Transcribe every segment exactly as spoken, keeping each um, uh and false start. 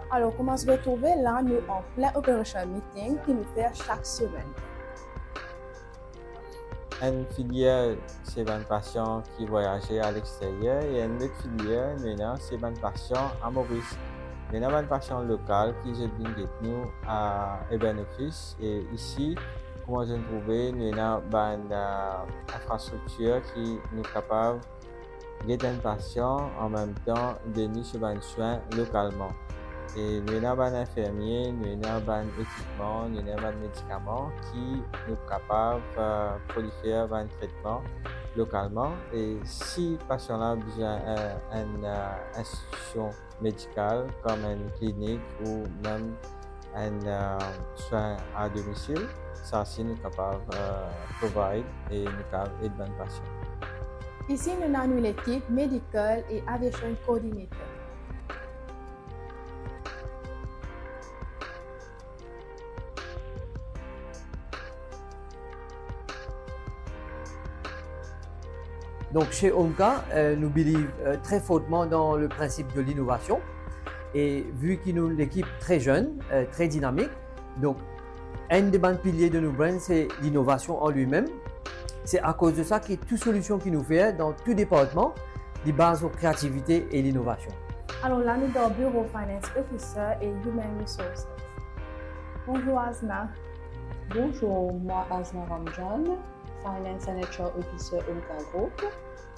Alor, kouma zot trouve la, nou an plin operational meeting ki nou fer sak semenn. Enn filier, se bann pasian ki vwayaze aleksteryer, e enn lot filier, nou ena, se bann pasian a Moris. Nou ena bann pasian lokal ki zot vinn get nou a Urban Office, e isi, kouma zot trouve, nou ena bann, eh, infrastriktir ki nou kapav get enn pasian, an mem tan done so bann swin lokalman. E nou ena bann infermie, nou ena bann ekipman, nou ena bann medikaman ki nou kapav, eh, prolifer bann tretman lokalman. E si pasian la bizin, eh, enn, eh, institusion medikal, kom enn klinik ou mem enn, eh, swin a domisil, sa si nou kapav, eh, provide e nou kapav ed bann pasian. Isi, nou ena nou lekip medical e aviation coordinator. Donc, chez Omka, euh, nous believe, euh, très fortement dans le principe de l'innovation. Et vu que nous, l'équipe très jeune, euh, très dynamique, donc, un des bandes piliers de nos brands, c'est l'innovation en lui-même. C'est à cause de ça que toute solution qui nous fait dans tout département, il base sur créativité et l'innovation. Alor la, nou dan biro Finance Officer e Human Resources. Bonjour Azna. Bonjour, moi Azna Ramjan, Finance and H R Officer Omka Group.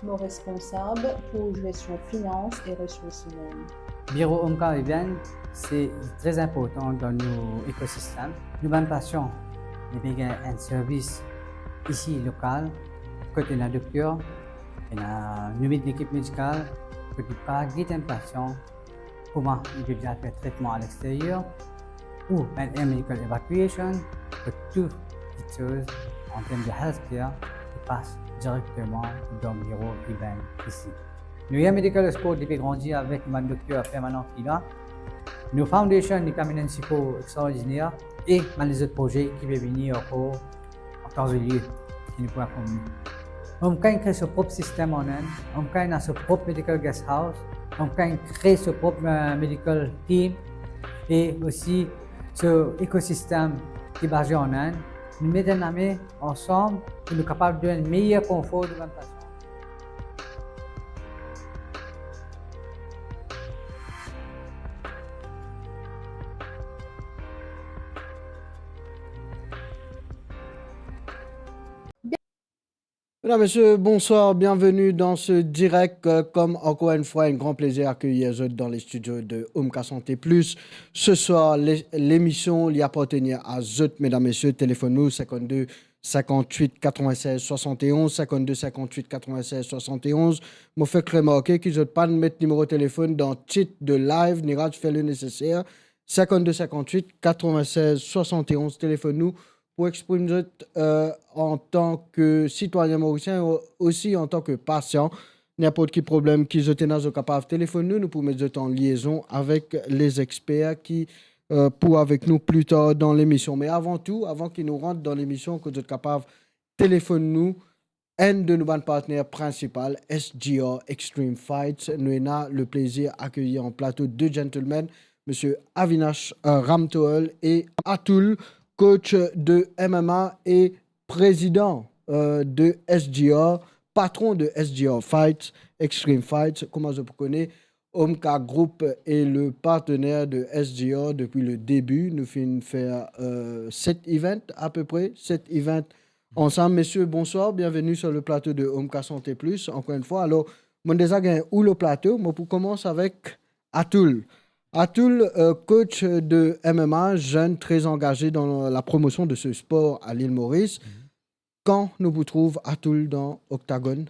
Mo responsab pou gestion finans e resours imenn. Biro Omka Urban, se tre inportan dan nou ekosistem. Nou bann pasian, li pe gagn enn servis isi lokal, kot ena dokter, ena nou met lekip medikal, kot li pa get enn pasian, kouma li pe bizin al fer tretman aleksteryer, ou enn air medical evacuation, kot tou kiksoz an term de healthcare, li pas direkteman dan biro Urban isi. Nou Air Medical Escort, li pe grandi avek bann dokter permanan ki la. Nou foundation, li pe amenn enn sipor extraordiner e bann lezot proze ki pe vini ankor an tan e ler ki nou pou inform nou. Omka inn kre so prop sistem an Inn, Omka inn ena so prop medical guest house, Omka inn kre so prop, eh, medical team e osi so ekosistem ki baze an Inn. Nou met enn lame ansam pou nou kapav donn enn meyer konfor de bann pasian. Medam, mesie, bonswar, bienveni dan se direk. Euh, kom ankor enn fwa, enn gran plezir akeyir zot dan le studio de Omka Santé Plus. Se swar, le-, lemision li apartenir a zot, medam, mesie. Telefonn nou, cinquante-deux cinquante-huit quatre-vingt-seize soixante et onze, cinquante-deux cinquante-huit quatre-vingt-seize soixante et onze. Mo fek remarke ki zot pa'nn met nimero telefonn dan tit de live, Niraj, fer le neseser. Cinquante-deux cinquante-huit quatre-vingt-seize soixante et onze, telefonn nou pou exprim zot, euh, antan ke sitwayin morisien e osi antan ke pasian. Ninport ki problem ki zot ena, zot kapav telefonn nou, nou pou met zot an liezon avek lezexper ki, euh, pou avek nou pli tar dan lemision. Me avan tou, avan ki nou rant dan lemision, ke zot kapav telefonn nou, enn de nou bann partner prinsipal, S G R Extreme Fights. Nou ena le plezir akeyir an plato de gentlemen, misie Avinash, euh, Ramtohul e Atul, coach de M M A e prezidan, euh, de S G R, patron de S G R Fights, Extreme Fights, kouma zot pou kone. Omka Group est le partenaire de S G R depuis le début. Nou finn fer, euh, set event apepre, set event ansam. Mesie, bonswar, bienveni sur le plato de Omka Santé Plus, ankor enn fwa. Alor, mo deza gagn ou le plato, mo pou koumans avek Atul. Atul, euh, coach de M M A, jeune très engagé dans la promotion de ce sport à l'île Maurice. Kan nou pou trouv Atul dan Octagone?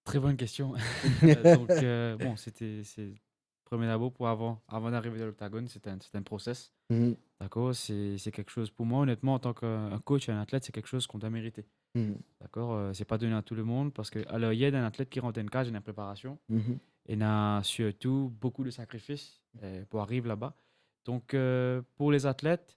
Très bonne question. Donc, euh, bon, c'était, c'est, premier d'abord, pour avant, avant d'arriver dans l'octagone, c'est un, c'est un process. Mhm. D'accord? C'est, c'est quelque chose, pour moi, honnêtement, en tant qu'un coach et un athlète, c'est quelque chose qu'on doit mériter. Mhm. D'accord? Euh, c'est pas donné à tout le monde parce que, alors, il y a un athlète qui rentre dans une cage, il y a une préparation, Mhm. et il y a surtout beaucoup de sacrifices, euh, pour arriver là-bas. Donc, euh, pour les athlètes,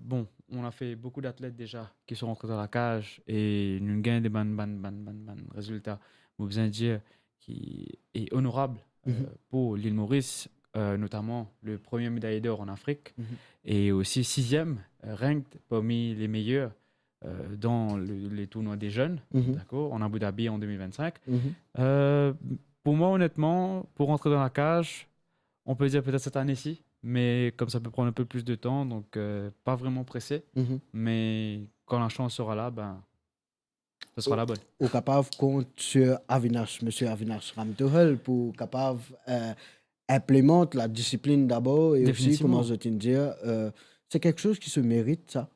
bon, on a fait beaucoup d'athlètes déjà qui sont rentrés dans la cage et nous gagnons des ban, ban, ban, ban, ban résultats. Mo bizin dir ki est honorable, euh, Mhm. pour l'île Maurice, euh, notamment le premier médaillé d'or en Afrique Mhm. et aussi sixième, euh, ranked parmi les meilleurs, euh, dans le, les tournois des jeunes, Mhm. d'accord, en Abu Dhabi en deux mille vingt-cinq. Mhm. Euh, pour moi, honnêtement, pour rentrer dans la cage, on peut dire peut-être cette année-ci, mais comme ça peut prendre un peu plus de temps, donc, euh, pas vraiment pressé. Mhm. Mais quand la chance sera là, ben, ce sera la bonne. Ou kapav kont sur Avinash, Monsieur Avinash Ramtouhol pou kapav, euh, inplimant la disiplin dabor e osi, Définitivement. Kouma zot inn dir, euh, c'est quelque chose qui se mérite, ça,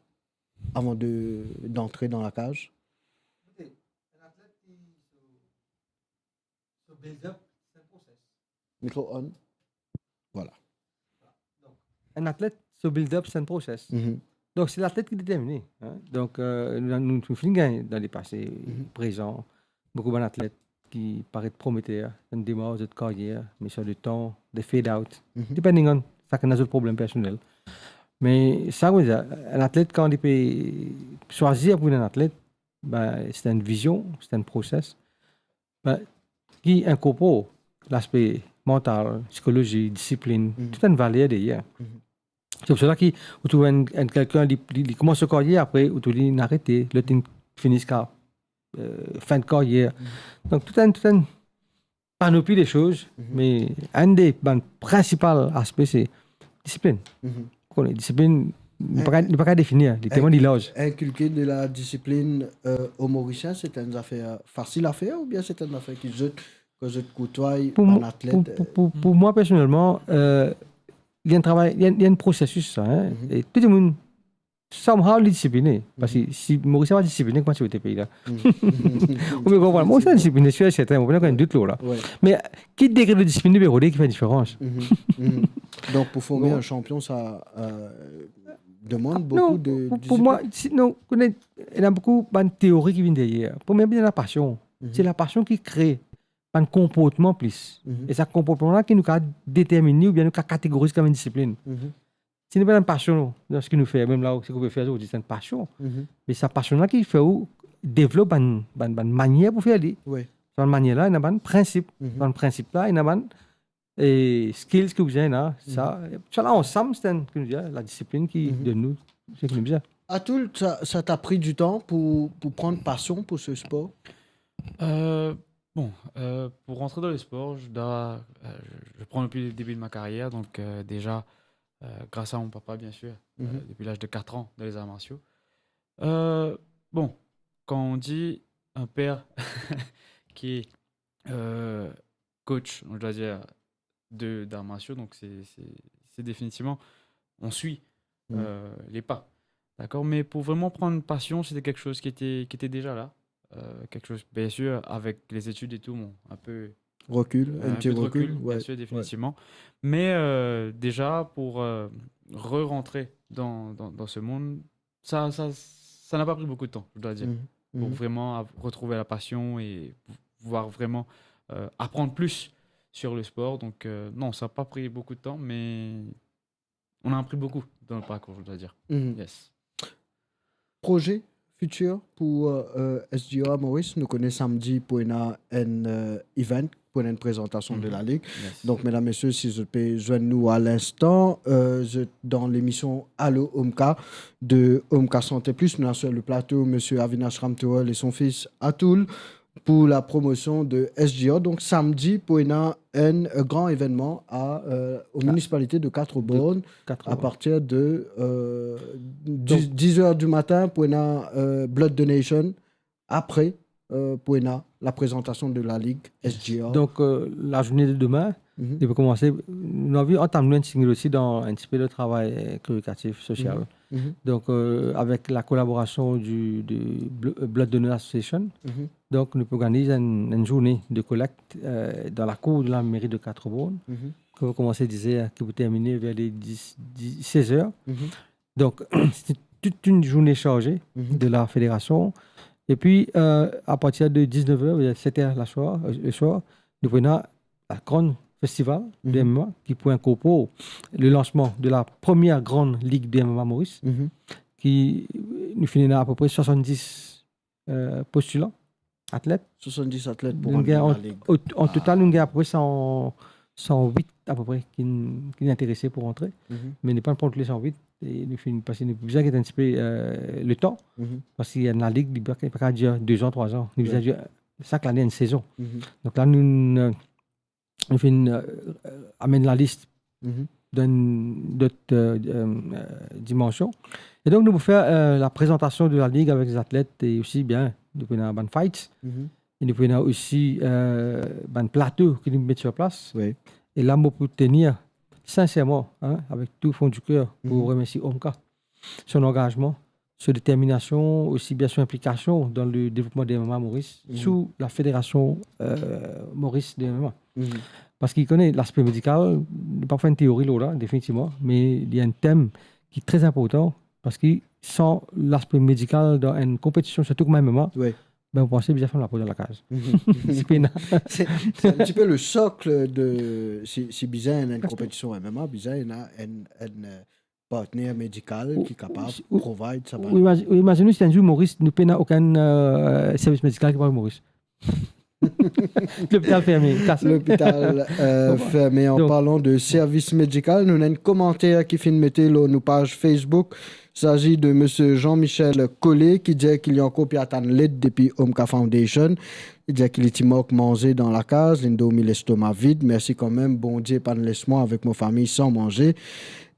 avant de, d'entrer dans la cage. Koute, enn atlet ki so, so build-up, se enn proses. Micro on. Voilà. Donk, enn atlet, so build-up, se enn proses. Mhm. Donk, se latlet ki determine, hein. Donk, euh, nou, nou, nou finn gagn dan lepase, Mhm. prezan, boukou bann atlet ki paret prometer, zot demar zot karyer, me swa letan, they fade out. Mhm. Depending on, sakenn ena zot problem personel. Me sa, wi, sa, enn atlet, kan li pe swazir pou vinn enn atlet, ben, se enn vizion, se enn proses. Ben, ki inkorpor laspe mantal, psikolozi, disiplin, Mhm. tou enn valer deryer. Mhm. Se pou sela ki ou trouv enn, enn kelkenn, li, li, li koumans so karyer, apre ou trouv li inn arete, lot inn fini ziska, euh, fin de karyer. Mhm. Donk, tou enn, tou enn panopli de soz, Mhm. me enn de bann prinsipal aspe, se disiplin. Mhm. Ou kone, disiplin, nou pa ka, nou pa ka definir, li telman li larz. Inculquer de la discipline, euh, aux Mauriciens, c'est une affaire facile à faire ou bien c'est une affaire ki zot, ki zot koutway Pou bann mo-, atlet, pou, pou, euh, pou, pou mwa, personelman, euh, li enn travay, li enn, li enn prosesis, sa, hein. Mhm. E tou dimoun, somehow, li disipline. Parski Mhm. si Morisien pa disipline, kouma ti ote pei la? Mhm. Ou pe konprann? Morisien Efektivman. Disipline, sir e serten, ou pa ena okenn dout lor la. Wi. Me ki degre de disiplin li pe rode ki fer diferans? Mhm. Mhm. Donk, pou forme Bon. enn sanpion, sa, euh, demann Ah, boukou non, de pou, pou disiplin. Mwa, si, non, kone, ena boukou bann teori ki vinn deryer. Premie, ena lapasion. Mhm. Se lapasion ki kre bann konportman plis. Mhm. E sa konportman la ki nou kav determine oubien nou kav kategoriz kom enn disiplin. Mhm. Si nou pena pasion dan seki nou fer, mem la, seki ou pe fer, ou dir se enn pasion. Mhm. Me sa pasion la ki fer ou devlop bann, bann, bann manier pou fer li. Wi. Sa bann manier la, ena bann prinsip. Mhm. Bann prinsip la, ena bann, eh, skills ki ou bizin ena, sa. Mhm. Sa la ansam, se enn, ki nou dir, la disiplin ki Mhm. donn nou seki nou bizin. Atul, ça, ça t'a pris du temps pour, pour prendre passion pour ce sport ? Euh, bon, euh, pour rentrer dans le sport, je dois, euh, je, je prends depuis le début de ma carrière, donc, euh, déjà, euh, grâce à mon papa, bien sûr, euh, Mhm. depuis l'âge de quatre ans dans les arts martiaux. Euh, bon, quand on dit un père qui est, euh, coach, on doit dire, de, d'arts martiaux, donc c'est, c'est, c'est définitivement, on suit, Mhm. euh, les pas. D'accord ? Mais pour vraiment prendre une passion, c'était quelque chose qui était, qui était déjà là. Euh, quelque chose, bien sûr, avec les études et tout, bon, un peu, Recul, euh, un un petit peu de recul, recul, bien ouais, sûr, ouais. Définitivement. Mais, euh, déjà, pour, euh, re-rentrer dans, dans, dans ce monde, ça, ça, ça n'a pas pris beaucoup de temps, je dois dire, Mhm. pour Mhm. vraiment av-, retrouver la passion et pou-, pouvoir vraiment, euh, apprendre plus sur le sport. Donc, euh, non, ça n'a pas pris beaucoup de temps, mais on a appris beaucoup dans le parcours, je dois dire. Mhm. Yes. Proze fitir pou, euh, S G R Maurice, nou kone samdi pou ena enn, euh, event, pou ena enn prezantasion de Mhm. la Ligue. Yes. Donk, medam, mesie, si zot pe zwenn nou a linstan, euh, zot dan lemision Allo Omka de Omka Santé Plus. Nou ena sur le plateau Monsieur Avinash Ramtouhol et son fils Atul pour la promotion de S G R. Donk, samdi pou ena enn, euh, gran evennman a, euh, aux municipalités de Quatre-Bornes, Quatre-Bornes. À partir de, euh, dix, Donk, dix heures du matin pou ena, euh, blood donation. Apre, euh, pou ena la prezantasion de la Ligue S G R. Donk, euh, lazourne de demin, Mhm. li pe koumans, nou anvi antam nou enn ti single osi dan enn tipe le travay, euh, karitatif, sosial. Mhm. Mhm. Donk, euh, avek la kolaborasion du, de Blo-, euh, Blood Donor Association, Mhm. donk nou pe organiz enn, enn zourne de kolekt, euh, dan lakour de la mairie de Quatre-Bornes, Mhm. ki va koumanse dix heures, ki pou termine ver les dix, dix, seize heures. Mhm. Donk, se tout enn zourne sarze Mhm. de la fédération. Epi, euh, a partir de dix-neuf heures, sept heures la soir, euh, le soir, nou pou ena la gran festival de Mhm. M M A ki pou inkorpor le lansman de la première grande ligue de M M A Maurice, Mhm. ki, euh, nou finn ena apepre soixante-dix, euh, postulan, atlet. Soixante-dix athlètes pour entrer dans la ligue. Nou gagn an, o, an total, nou gagn apepre cent, cent huit apepre ki, ki interese pou rantre. Mhm. Me nou pa pran tou le san vit, e nou finn, paski nou bizin get enn tipe, euh, letan, mhm, paski enn lalig, li pa, pa kapav dir de zan, trwa zan, li bizin, ouais, dir sak lane enn sezon. Mhm. Donk la, nou, euh, nou finn, euh, amenn lalis, mhm, dan enn dot, euh, euh, euh, dimansion. E donk, nou pou fer, euh, laprezantasion de lalig avek zatlèt e osi bien, nou pou ena bann fights. Mhm. E nou pou ena osi, euh, bann plato ki nou met sir plas. Oui. E la, mo pou tenir sinserman, hein, avek tou fon di ker, pou, mhm, remersie Omka, son angazman, so determinasion, osi bien so inplikasion dan le devlopman de M M A Moris, mhm, sou la Fédération, euh, Moris de M M A. Mhm. Paski, kone, laspe medikal, nou pa fer enn teori lor la, definitivman, me li enn tem ki tre inportan, paski san laspe medikal dan enn konpetision, sirtou kouma M M A, oui, ben, mo panse bizin fer lapo dan lakaz. Mhm. Si pena. C'est, c'est un petit peu le socle de, si, si bizin enn, enn konpetision M M A, bizin ena enn, enn, euh, partner medikal ki kapav provide sa. Ou, ou, ou imaz-, ou imazine si enn zour Moris, nou pena okenn, euh, servis medikal ki pou Moris. Lopital ferme, kas. Lopital, euh, ferme. An parlan de servis medikal, nou ena enn komanter ki finn mete lor nou paz Facebook. Sazi de Monsieur Jean-Michel Collet, ki dir ki li ankor pe atann led depi Omka Foundation. Li dir ki li ti mank manze dan lakaz, linn dormi lestoma vid. Mersi kanmem, Bondie pa'nn les mwa avek mo fami san manze.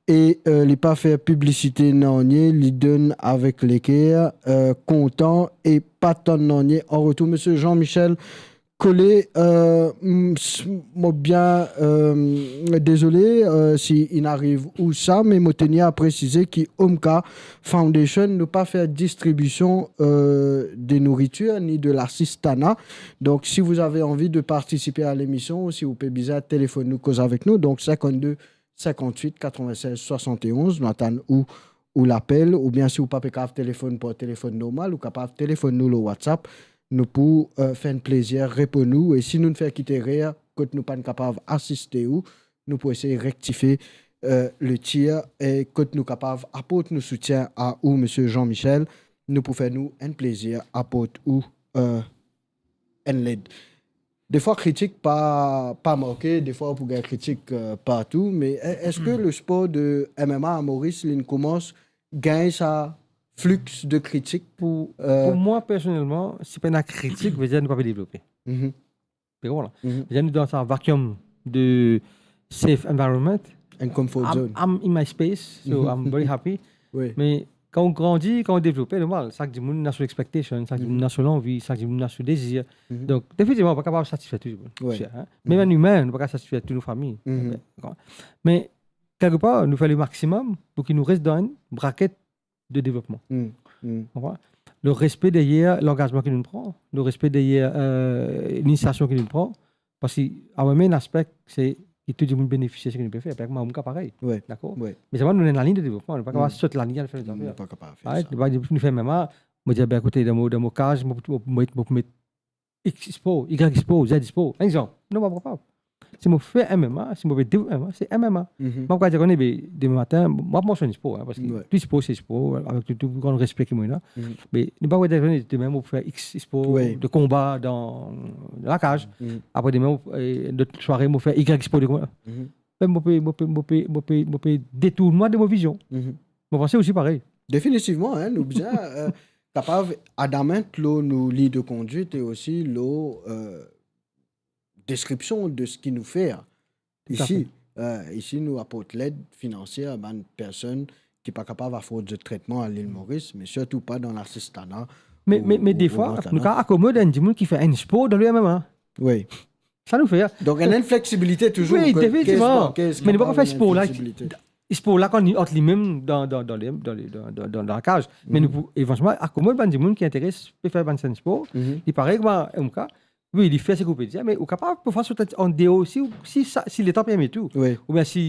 E, euh, li pa fer piblisite nanye, li donn avek leker, euh, kontan e pa tann nanye an retour. Monsieur Jean-Michel Collet, euh, m-, s-, mo bien, euh, dezole, euh, si inn ariv ou sa, me mo tenir a presize ki Omka Foundation, nou pa fer distribision, euh, de nouritir ni de lasistana. Donc, si vous avez envie de participer à l'émission, si ou pe bizin telefonn nou, koz avek nou, donc cinquante-deux cinquante-huit quatre-vingt-seize soixante et onze, nou atann ou, ou lapel, oubien si ou pa pe kapav telefonn par telefonn normal, ou kapav telefonn nou lor WhatsApp, nou pou, euh, fer enn plezir reponn ou, e si nou fer kit erer, kot nou pa'nn kapav asiste ou, nou pou esey rektifie, euh, le tir, e kot nou kapav aport nou soutien a ou, Monsieur Jean-Michel, nou pou fer nou enn plezir aport ou, euh, enn led. Defwa kritik pa, pa manke, defwa ou pou gagn kritik, euh, partou, me e-, eski le spor de M M A a Moris, linn koumans gagn sa flix de kritik? Pou, euh, pou mwa, personelman, si pena kritik, vedir nou pa pe devlope. Mhm. Pe konpran la? Mhm. Vedir nou dan sa vacuum de safe environment. And comfort zone. I'm, I'm in my space, so I'm very happy. Oui. Me kan ou grandi, kan ou devlope, normal, sak dimoun ena so expectation, sak dimoun ena so lanvi, sak dimoun ena so dezir. Mhm. Donk, definitivman, ou pa kapav satisfer tou dimoun. Ouais. Hein? Mem enn imin, nou pa kapav satisfer tou nou fami. Mhm. Me, kelkepar, nou fer le maximum pou ki nou res dan enn braket de devlopman. Mm, mm. Ou konpran? Le respe deryer langazman ki nou pran, le respe deryer, euh, linisiasion ki nou pran, paski, a, mwa, enn aspe, se ki tou dimoun benefisie seki nou pe fer. Parski mwa, mwa parey. Ouais. Dakor? Ouais. Me selman nou ena enn laliny de devlopman, nou pa kapav sot laliny al fer zafer. Nou pa kapav fer sa. Right? Nou pa, nou fer M M A, mo dir, ben, ekoute, dan mo, dan mo kaz, mo, mo, mo, mo pou met X spor, Y spor, Z spor. Enn exanp, non, mo pa kapav. Si mo fer M M A, si mo pe devlop M M A, se M M A. Mhm. Mo pa dir, kone, be, demin matin, mo pa mansionn spor, hein, paski tou spor, se spor, avek tou, tou gran respe ki mo ena. Mhm. Me nou pa dir, kone, demin mo fer X spor de konba dan, dan lakaz. Mhm. Apre demin, mo, eh, lot sware, mo fer Y spor de konba. Mhm. Me mo pe, mo pe, mo pe, mo pe, mo pe detourn mwa de mo vizion. Mhm. Mo panse osi parey. Definitivman, hein, nou bizin, euh, kapav adamant lor nou liy de kondwit e osi lor, euh, deskripsion de seki nou fer isi. Tout à fait. Euh, isi, nou aport led finansie a bann personn ki pa kapav aford zot tretman a Lil Moris, me sirtou pa dan lasistana. Me, ou, me, me ou, defwa, ou Montana. Nou kapav akomod enn dimoun ki fer enn spor dan le M M A. Oui. Sa nou fer. Donk, ena enn fleksibilite touzour. Oui, definitivman. Me nou pa fer spor la, spor la kan li ant limem dan, dan, dan le, dan le, dan, dan, dan, dan lakaz. Me nou pou evantielman akomod bann dimoun ki interese, pe fer bann sel spor. Mhm. Li parey kouma M K. Oui, li fer seki ou pe dir, me ou kapav parfwa sot an deor si, si sa, si letan permet ou. Oui. Oubien si,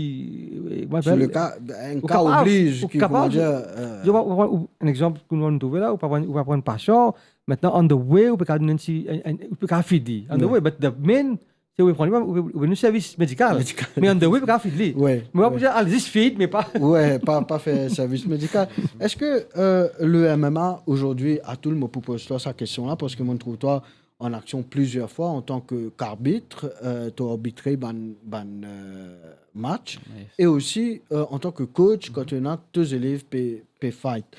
euh, mwa, si le ka, enn ka obliz, ki, kouma dir, euh, ou pa, ou pa, ou, enn exanp ki nou trouve la, ou pa pran, ou pa pran pasian, mintnan on the way, ou pe kapav donn enn ti, enn, enn, ou pe kapav feed li. On the way, but the main, se ou pran li, ou, ou, ou servis medikal. Medikal. Me on the way, ou pe kapav feed li. Ouais, me ou pa pou dir, al zis feed, me pa. Ouais, pa, pa fer servis medikal. Eski, euh, le M M A, ozordi, Atul, mo pou poz twa sa kestion la, paski mo trouv twa an aksion plizier fwa antan ke, k'arbit, euh, to arbitre bann, bann, euh, match, e osi, euh, antan ke coach, kan to ena to zelev pe, pe fight.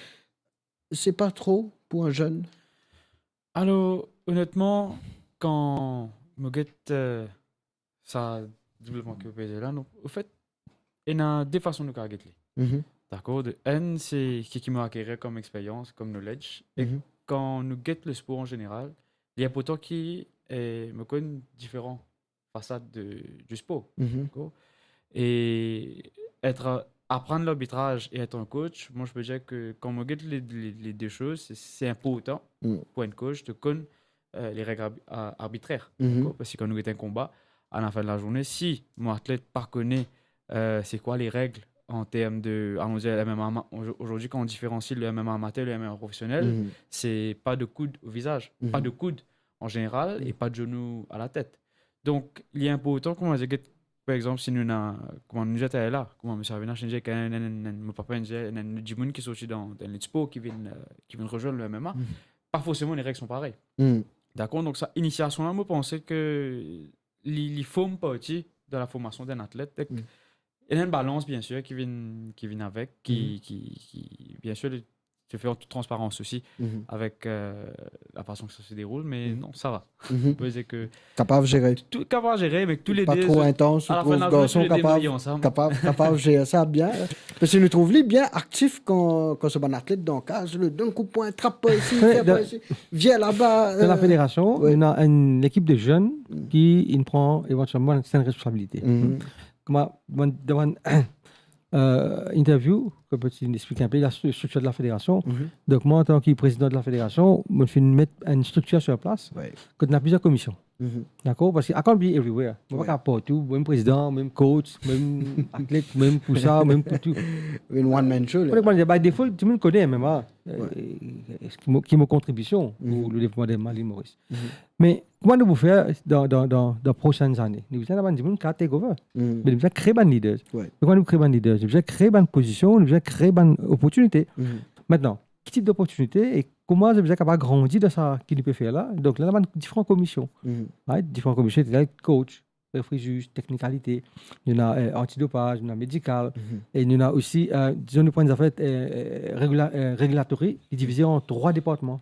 Se pa tro pou enn zenn? Alor, onetman, kan mo get, euh, sa devlopman ki ou pe dir la, non, anfet, ena de fason nou kav get li. Mhm. Dakor? De enn, se ki, ki mo akerir kom experyans, kom knowledge. E kan nou get lespor an zeneral, li inportan ki, eh, mo konn diferan fasad de, di spor. Mhm. Dakor? E et, aprann larbitraz e et enn coach, mwa, je peux dire ke kan mo get le, le, le de soz, se, se inportan pou enn coach de konn, euh, le reg arbi-, a-, arbitrer. Mhm. Dakor? Parski kan nou get enn konba, a la fin de la zourne, si mo atlet pa kone, euh, se kwa le reg an term de, allons dire, M M A ama-, aujourd'hui, quand on différencie le M M A amateur et le M M A professionnel, c'est pas de coude au visage, pas de coude en général et pas de genou à la tête. Donk, li inportan, kouma dir, get, par exanp, si nou ena, kouma nou dir la, kouma misie Avinash inn dir, enn, enn, enn, enn, mo pa pe dir, enn, enn, nou dimoun ki sorti dan, dan lespor, ki vinn, euh, ki vinn rezwenn le M M A, pa forseman les règles sont pareilles. Dakor? Donk sa, inisiasion la, mo panse ke li, li form parti dan la formasion d'enn atlet. Ek ena enn balans, biensir, ki vinn, ki vinn avek, ki, ki, ki, biensir, li, se fer an tout transparans osi, avek, euh, la fason ki sa se deroul, me non, sa va. Pe dir ke kapav zere. Tou, kapav zere, me tou le de, pa tro intans, a la fin de la zourne, tou le de nou riv ansam. Kapav, kapav zer sa bien. Parski nou trouv li bien aktif kan, kan so bann atlet dan kaz, li donn koudpwin, trap par isi, fer par isi, vir laba, dan la, euh, federasion, nou ena enn ekip de zenn ki, inn pran evantielman sertenn responsabilite. Kouma, dan, dan, euh, interview, ke mo ti explik inpe la stru-, striktir de la federasion. Donk, mwa, antan ki prezidan de la federasion, mo finn met enn striktir sir plas, kot ena plizier komision. Dakor? Parski I can't be everywhere. Mo pa kapav partou, mem prezidan, mem coach, mem atlet, mem pou sa, mem pou tou. Enn one man show, la. Kouma dir, by default, dimoun kone M M A, euh, ki mo, ki mo kontribision pou le devlopman de M M A Lil Moris. Me kouma nou pou fer dan, dan, dan, dan prosenn zane? Nou bizin ena bann dimoun ki kav take over. Me nou bizin kree bann leaders. Me kouma nou kree bann leaders? Nou bizin kree bann pozision, nou bizin kree bann loportinite. Aster, ki tip loportinite e kouma zot bizin kapav grandi dan sa ki nou pe fer la? Donk, la, ena bann diferan komision. Right? Diferan komision, tel coach, referee, juge, teknikalite, nou ena, euh, antidopaz, nou ena medikal, e nou ena osi, euh, dizon, nou pran zafer, euh, euh, regula-, euh, regulatory, li divize an trwa departman.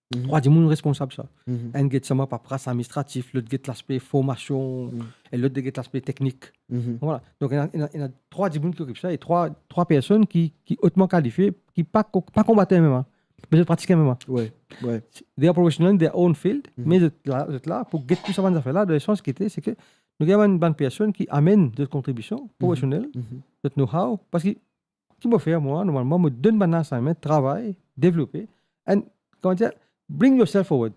Trwa dimoun responsab sa. Enn get selman papras administratif, lot get laspe formasion, e lot get laspe teknik. Voilà. Donk, ena, ena, ena trwa dimoun ki okip sa, e trwa, trwa personn ki, ki otman kalifie, ki pa ko-, pa konbater mem, hein. Me zot pratik mem, hein. They are professional in their own field, me zot la, zot la pou get tou sa bann zafer la, dan lesans ki ete, se ke nou gagn bann, bann personn ki amenn zot kontribision profesionel, zot know-how, parski ki mo fer, mwa, normalman, mo donn bann assignment, travay, devlope, and, kouma dir, bring yourself forward.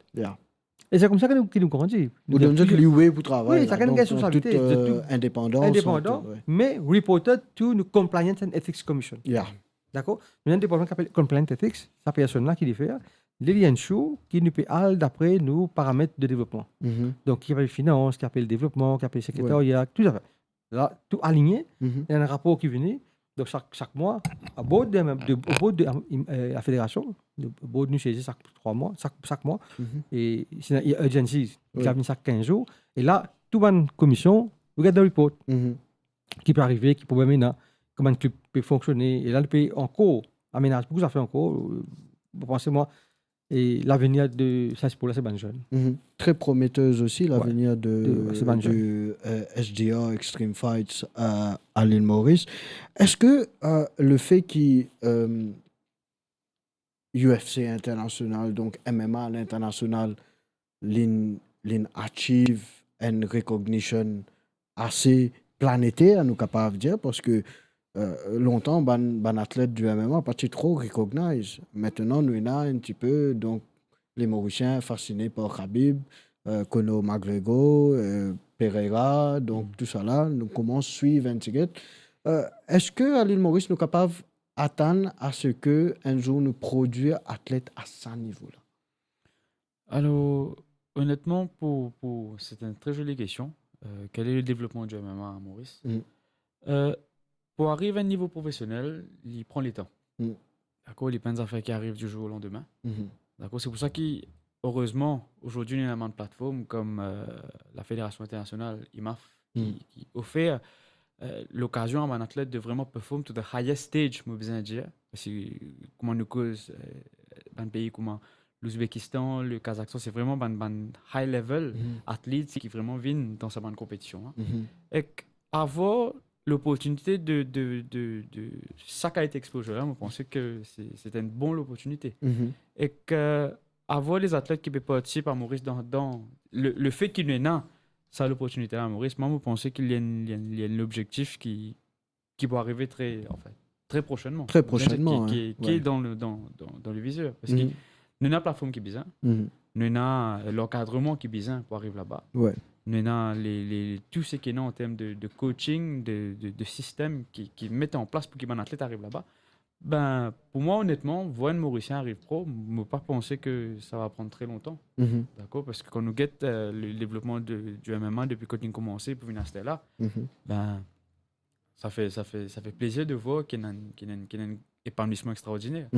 E se koumsa ki nou, ki nou grandi. Ou donn zot leeway pou travay, wi, la, sakenn gagn so responsabilite, euh, indepandan, indepandan, me reported to nou Compliance and Ethics Commission. Dakor? Nou ena enn departman ki apel Compliance Ethics, sa personn la ki li fer, li, li ensure ki nou pe al dapre nou paramet de devlopman. Donk, ki apel finans, ki apel devlopman, ki apel sekretaria, tou sa. La, tou aligne, ena enn rapor ki vini. Donk, sak, sak mwa, a board de, de, a board de, euh, la federasion, de, board nou sezi sak trwa mwa, sak, sak mwa. E si ena urgencies, ki vinn sak kinz zour. E la, tou bann komision, we get the report. Ki pe arive, ki problem ena, kouma enn klib pe fonksione. E la, nou pe ankor amenaz boukou zafer ankor. Mo panse, mwa, e lavenir de sa spor la, se bann zenn. Très prometteuse aussi, l'avenir de, de, ouais, c'est bann zenn, de, euh, S D R, Extreme Fights, euh, à l'île Maurice. Est-ce que, euh, le fait ki, euh, U F C international, donk M M A à l'international, linn, linn achieve enn recognition ase planeter, nou kapav dir, parski, euh, lontan, bann, bann atlet di M M A pa ti tro recognize. Aster, nou ena enn tipe, donk, le Morisien fasine par Khabib, euh, Conor McGregor, euh, Pereira, donk, tou sa la, nou koumans swiv enn tigit. Euh, eski a Lil Moris nou kapav atann a se ke enn zour nou prodwir atlet a sa nivo la? Alors, honnêtement, pour, pour, c'est une très jolie question. Euh, quel est le développement du M M A à Maurice? Euh, pour arriver à un niveau professionnel, il prend le temps. D'accord, il n'y a pas des affaires qui arrivent du jour au lendemain. D'accord, c'est pour ça que erezman, azordi, nou ena bann platform kom, euh, la Fédération Internationale, I M A F, ki, ki ofer, euh, lokazion a bann atlet de vreman perform to the highest stage, mo bizin dir. Parski, kouma nou koz, euh, bann pei kouma Louzbekistan, le Kazakhstan, se vreman bann, bann high level athlètes ki vreman vinn dan sa bann konpetision, hein. Ek avoir loportinite de, de, de, de sa kalite exposure la, mo panse ke se, se enn bon loportinite. Ek avoir lezatlet ki pe partisip a Moris dan, dan le, lefet ki nou ena sa loportinite la Moris, mwa, mo panse ki li enn, li enn, li enn lobzektif ki, ki pou arive tre, anfin, tre prosenman. Tre prosenman, ki, ki, ki dan le, dan, dan, dan le vizir. Parski nou ena platform ki bizin, nou ena, euh, lankadreman ki bizin pou ariv laba. Nou ena le, le, tou seki ena an term de, de coaching, de, de, de sistem ki, ki met an plas pou ki bann atlet ariv laba. Ben, pou mwa, onetman, voir enn Morisien ariv pro, mo pa panse ke sa va pran tre lontan. Dakor? Parski kan nou get, euh, le devlopman de, du M M A depi kot linn koumanse pou vinn aster la, ben, sa fer, sa fer, sa fer plezir de voir ki ena, ki ena, ki ena enn epanouisman extraordiner.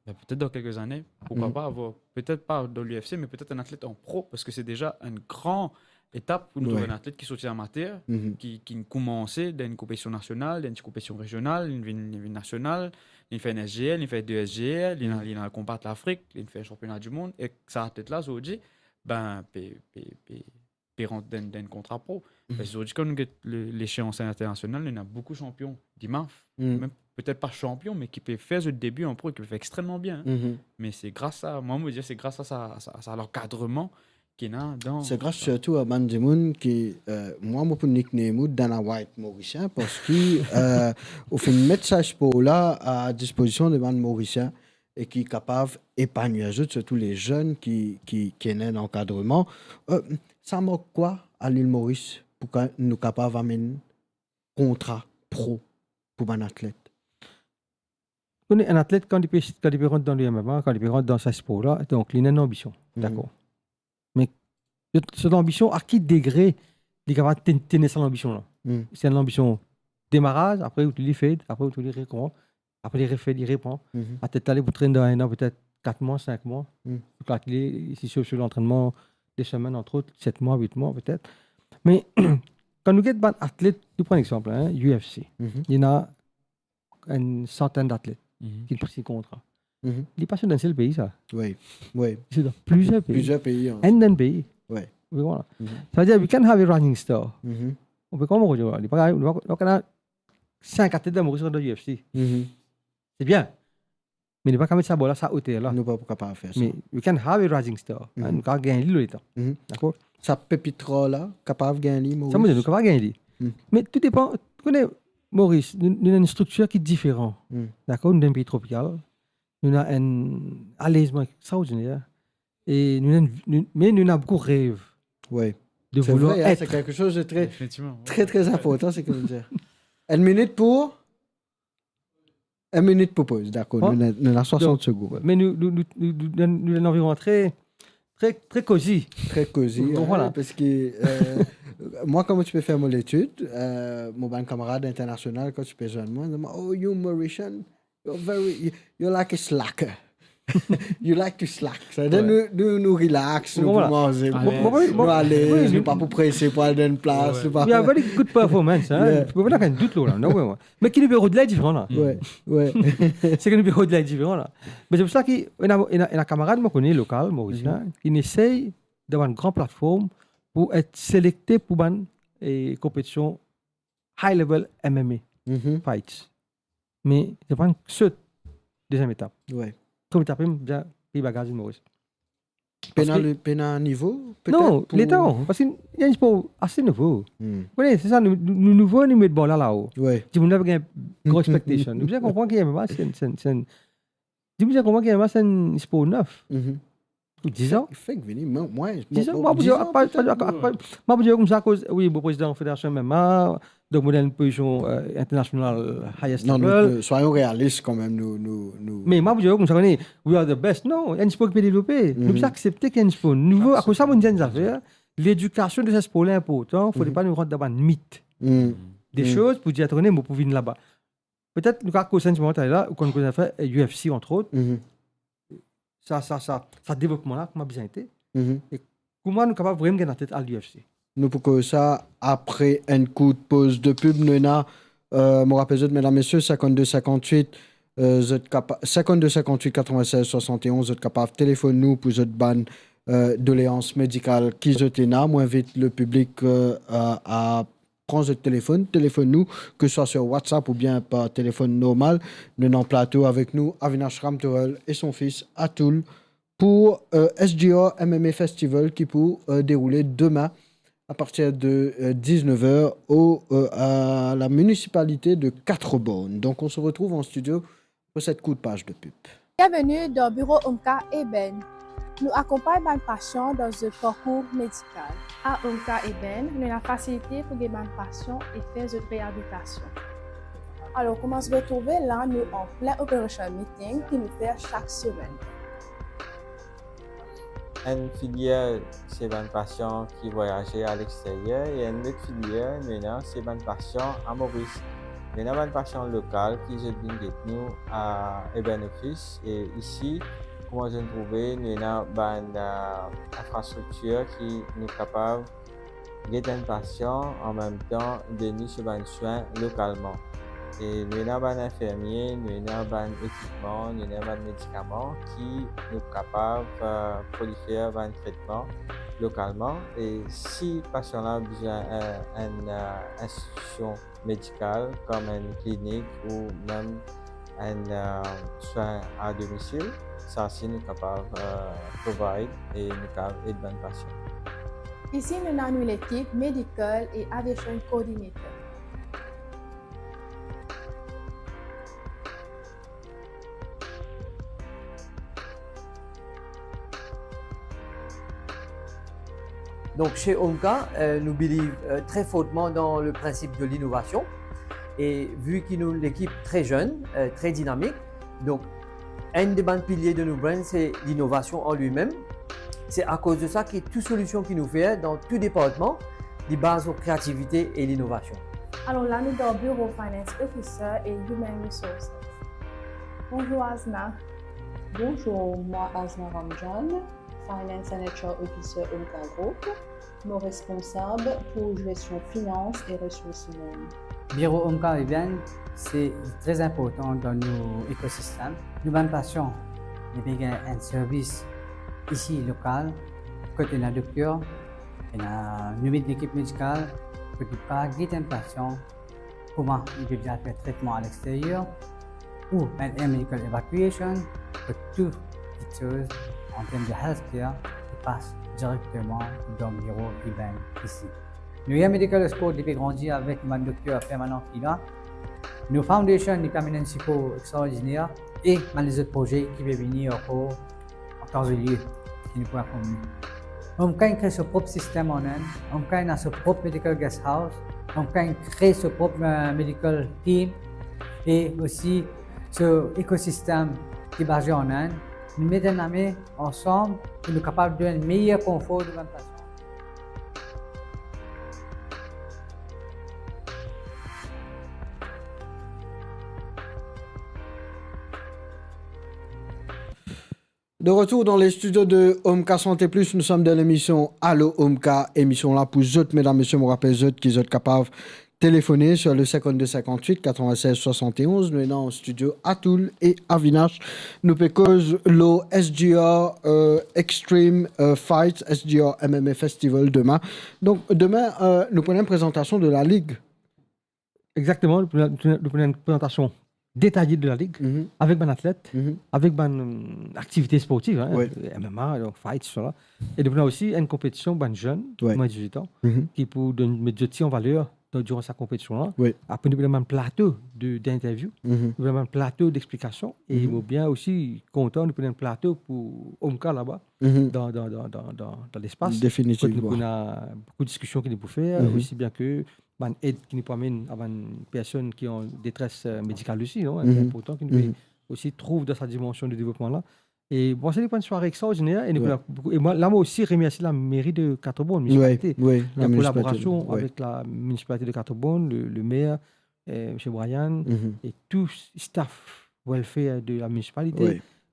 Ben, petet dan kelke zane, pourkoi pa avoir, petet pa dan l'U F C, me petet enn atlet an pro, parski se deza enn gran etap pou nou trouv enn atlet ki sorti amater, ki, ki koumanse dan enn konpetision nasional, dan enn ti konpetision rezional, li vinn, li vinn nasional, li fer enn S G L, li fer de S G L, li, li al konbat Lafrik, li fer sanpiona dimond, ek sa atlet la, zordi, ben, pe, pe, pe, pe rant dan, dan enn kontra pro. Parski zordi, kan nou get le, leseans internasional, nou ena boukou sanpion d'I M A F, mem petet pa sanpion, me ki pe fer zot debi an pro, ki pe fer extrememan bien, hein. Me se gras a, mwa, mo dir, se gras a sa, sa, sa lankadreman ki ena dan... Se gras sirtou a bann dimoun ki, euh, mwa, mo pou nickname ou Dana White Morisien, parski, euh, ou finn met sa spor la a dispozision de bann Morisien e ki kapav epanouir zot, sirtou le zenn ki, ki, ki ena enn ankadreman. Euh, sa mank kwa a Lil Moris pou ka, nou kapav amenn kontra pro pou bann atlet? Kone, enn atlet, kan li pe, kan li pe rant dan le M M A, kan li pe rant dan sa spor la, donk, li ena enn lanbision, dakor. Me so, so lanbision, a ki degre li kapav ten-, tene sa lanbision la? Se enn lanbision demaraz, apre ou li fed, apre ou li rekoumans, apre li refed, li repran. Atet la, li pou trenn dan enn an, petet kat mwa, sink mwa. Ou kalkile, si swiv, swiv lantrennman, de semenn, antrot, set mwa, wit mwa, petet. Me, kan nou get bann atlet, nou pran enn exanp, hein, U F C. Li ena enn santenn atlet ki sign kontra. Li pa sot dan enn sel pei, sa. Wi, wi. Li sot dan plizier pei. Plizier pei, hein. Enn dan pei. Wi. Wi, vwala. Sa ve dir, we can have a rising star. Ou pe konpran, li pa, li pa, li pa, li pa sink atlet dan Moris dan U F C. Se bien. Me li pa kapav met sa bar la, sa oter la. Nou pa pou kapav fer sa. Me we can have a rising star. Hein, nou kapav gagn li lor letan. Dakor? Sa pepit rar la, kapav gagn li, Moris? Sa, mo dir, nou kapav gagn li. Me tou depan, ou kone, Moris, nou, nou ena enn striktir ki diferan. Dakor? Nou dan enn pei tropikal. Nou ena enn alezman extraordiner. E nou ena enn, nou, me nou ena boukou rev. Wi. De vouloir être. Se vre, hein, se kelke soz de tre, tre, tre inportan, seki nou dir. Enn minit pou Enn minit pou poz, dakor. Nou, nou, nou ena swasant segonn. Donk, me nou, nou, nou, nou, nou, nou, nou ena enn anvironman tre, tre, tre cozy. Tre cozy, hein, vwala. Parski, euh, mwa, kan mo ti pe fer mo letid, euh, mo bann kamarad internasional, kan ti pe zwenn mwa, dir mwa, "Oh, you Mauritian, you're very, you, you're like a slacker." You like to slack. Sa ve dir nou, nou, nou relax, nou pou manze, nou alez, nou pa pou prese pou al dan enn plas, nou pa... We have very good performance, hein. Ou pa gagn dout la, non, wi, wi. Me ki nou pe rod la diferan la. Wi, wi. Se ki nou pe rod la diferan la. Me se pou sa ki, ena, ena, ena kamarad mo kone lokal, Morisien, ki inn esey dan bann gran platform pou et selekte pou bann, eh, konpetision high level M M A fights. Me se pa enn sot deziem etap. Wi. Premie etap, bien, pey bagaz Moris. Pena le, pena nivo, petet? Non, pou letan, parski li enn spor ase nouvo. Ou kone, se sa, nou, nou, nou nouvo, nou met bar la lao. Wi. Dimoun la pe gagn gro expectation. Nou bizin konpran ki M M A, se enn, se enn, se enn, dimoun bizin konpran ki M M A, se enn spor nef. Pou diz an? Fek, fek vini, mwa, mwa, dizon, mwa, mwa, pou dir, dizon, apre, petet, apre, apre, mwa, pou dir koumsa, akoz, wi, mo prezidan federasion M M A, donk mo dan enn pozision, euh, internasional, highest level. Non, non, euh, soyons réalistes quand même, nou, nou, nou. Me mwa, pou dir koumsa, kone, we are the best. Non, enn spor ki pe devlope. Nou bizin aksepte ki enn spor nouvo. Akoz sa, mo dir enn zafer, ledikasion de sa spor la inportan, fode pa nou rant dan bann mit. De soz pou dir, atann, mo pou vinn laba. Petet nou kapav koz enn ti moman la, ou konn koze zafer, eh, U F C, entre autres. Mhm. sa, sa, sa, sa devlopman la, kouma bizin ete. Mhm. E kouma nou kapav vremem gagn latet al U F C. Nou pou koz sa apre enn kout poz de pib. Nou ena, euh, mo rapel zot, medam, mesie, cinquante-deux cinquante-huit, euh, zot kapa-, cinquante-deux cinquante-huit quatre-vingt-seize soixante et onze, zot kapav telefonn nou pou zot bann, euh, doleans medikal ki zot ena. Mo invit le piblik, euh, a, a pran zot telefonn, telefonn nou, ke swa sur WhatsApp oubien par telefonn normal. Nou ena an plato avek nou Avinash Ramtohul e son fis Atul pou, euh, S G R M M A Festival ki pou, euh, deroule demin a partir de, euh, dix-neuf heures au, euh, à la municipalité de Quatre-Bornes. Donc, on se retrouve en studio pour cette courte page de pub. Bienvenue dans Bureau Omka Eben. Nou akonpagn bann pasian dan zot parkour medikal. A Omka Eben, nou ena fasilite pou gete bann pasian e fer zot reabilitasion. Alor, kouma zot trouve la, nou an plin operation meeting ki nou fer sak semenn. Enn filier, se bann pasian ki vwayaze a lexteryer, e enn lot filier, nou ena, se bann pasian a Moris. Nou ena bann pasian lokal ki zot vinn get nou a Eben Office, e isi, kouma zot trouve, nou ena bann, euh, infrastriktir ki nou kapav get enn pasian, an mem tan donn li so bann swin lokalman. E nou ena bann infermie, nou ena bann ekipman, nou ena bann medikaman ki nou kapav, euh, prolifer bann tretman lokalman. E si pasian la bizin, euh, enn, euh, institusion medikal, kom enn klinik ou mem enn, euh, swin a domisil, sa si nou kapav, euh, provide e nou kapav ed bann pasian. Isi nou ena nou lekip Medical e Aviation Coordinator. Donc, chez Omka, euh, nous believe, euh, très fortement dans le principe de l'innovation. Et vu que nous, l'équipe très jeune, euh, très dynamique, donc, un des bann piliers de nos brands, c'est l'innovation en lui-même. C'est à cause de ça que toute solution que nous faisons dans tout département, il base sur créativité et l'innovation. Alors là, nous dans le bureau Finance Officer et Human Resources. Bonjour Azna. Bonjour, moi Azna Ramjan, Finance and H R Officer Omka Group, mo responsab pou gestion finans e resours imenn. Biro Omka Eben, se tre inportan dan nou ekosistem. Nou bann pasian, li pe gagn enn servis isi lokal, kot ena dokter, ena nou met lekip medikal, kot li pa get enn pasian, kouma li pe bizin fer tretman a lexteryer, ou enn air medical evacuation, ke tou kiksoz an term de healthcare, li pas direkteman dan biro Eben isi. Nou Air Medical Escort, li pe grandi avek bann dokter permanan ki la. Nou foundation, li pe amenn enn sipor extraordiner, e bann lezot proze ki pe vini ankor an tan e lir ki nou pou inform nou. Omka inn kre so prop sistem an Inn, Omka inn ena so prop medical guest house, Omka inn kre so prop, eh, medical team, e osi so ekosistem ki baze an Inn. Nou met enn lame ansam pou nou kapav donn meyer konfor de bann pasian. De retour dans les studios de Omka Santé Plus, nous sommes dans l'émission Allô Omka, émission la pou zot, medam, mesie, mo rapel zot ki zot kapav telefone sur le cinquante-deux cinquante-huit quatre-vingt-seize soixante et onze. Nou ena an studio Atul e Avinash. Nou pe koz lor S G R, euh, Extreme, euh, Fights, S G R M M A Festival demin. Donk, demin, euh, nou pou ena enn prezantasion de la ligue. Exactement, nou pou ena, nou pou ena enn prezantasion detaye de la ligue, mhm, avek bann atlet, mhm, avek bann, euh, aktivite sportiv, hein, wi, M M A, donk fights, tousa. E nou pou ena osi enn konpetision bann zenn, wi, mwin de dizuit an, mhm, ki pou donn, met zot ti an valer dan, diran sa konpetision la. Wi. Apre nou pou ena bann plato de, d'interview, mhm, nou pou ena bann plato d'explikasion, e, mhm, mo bien osi kontan, nou pou ena enn plato pou Omka laba, mhm, dan, dan, dan lespas. Definitivman. Kot nou pou ena boukou diskision ki nou pou fer, mhm, osi bien ke bann ed ki nou pou amenn a bann personn ki an detres, euh, medikal osi, non? Mhm. Inportan ki nou, mhm, osi trouv dan sa dimansion de devlopman la. E bon, se li pou enn sware extraordiner, e nou, wi, pou ena boukou, e mwa, la, mo osi remersie la mairie de Quatre-Bornes, wi, municipalité, wi, la municipalité, wi, la kolaborasion avek la municipalité de Quatre-Bornes, le, le maire, euh, monsieur Brian, mhm, e tou staff welfare de la municipalité, wi,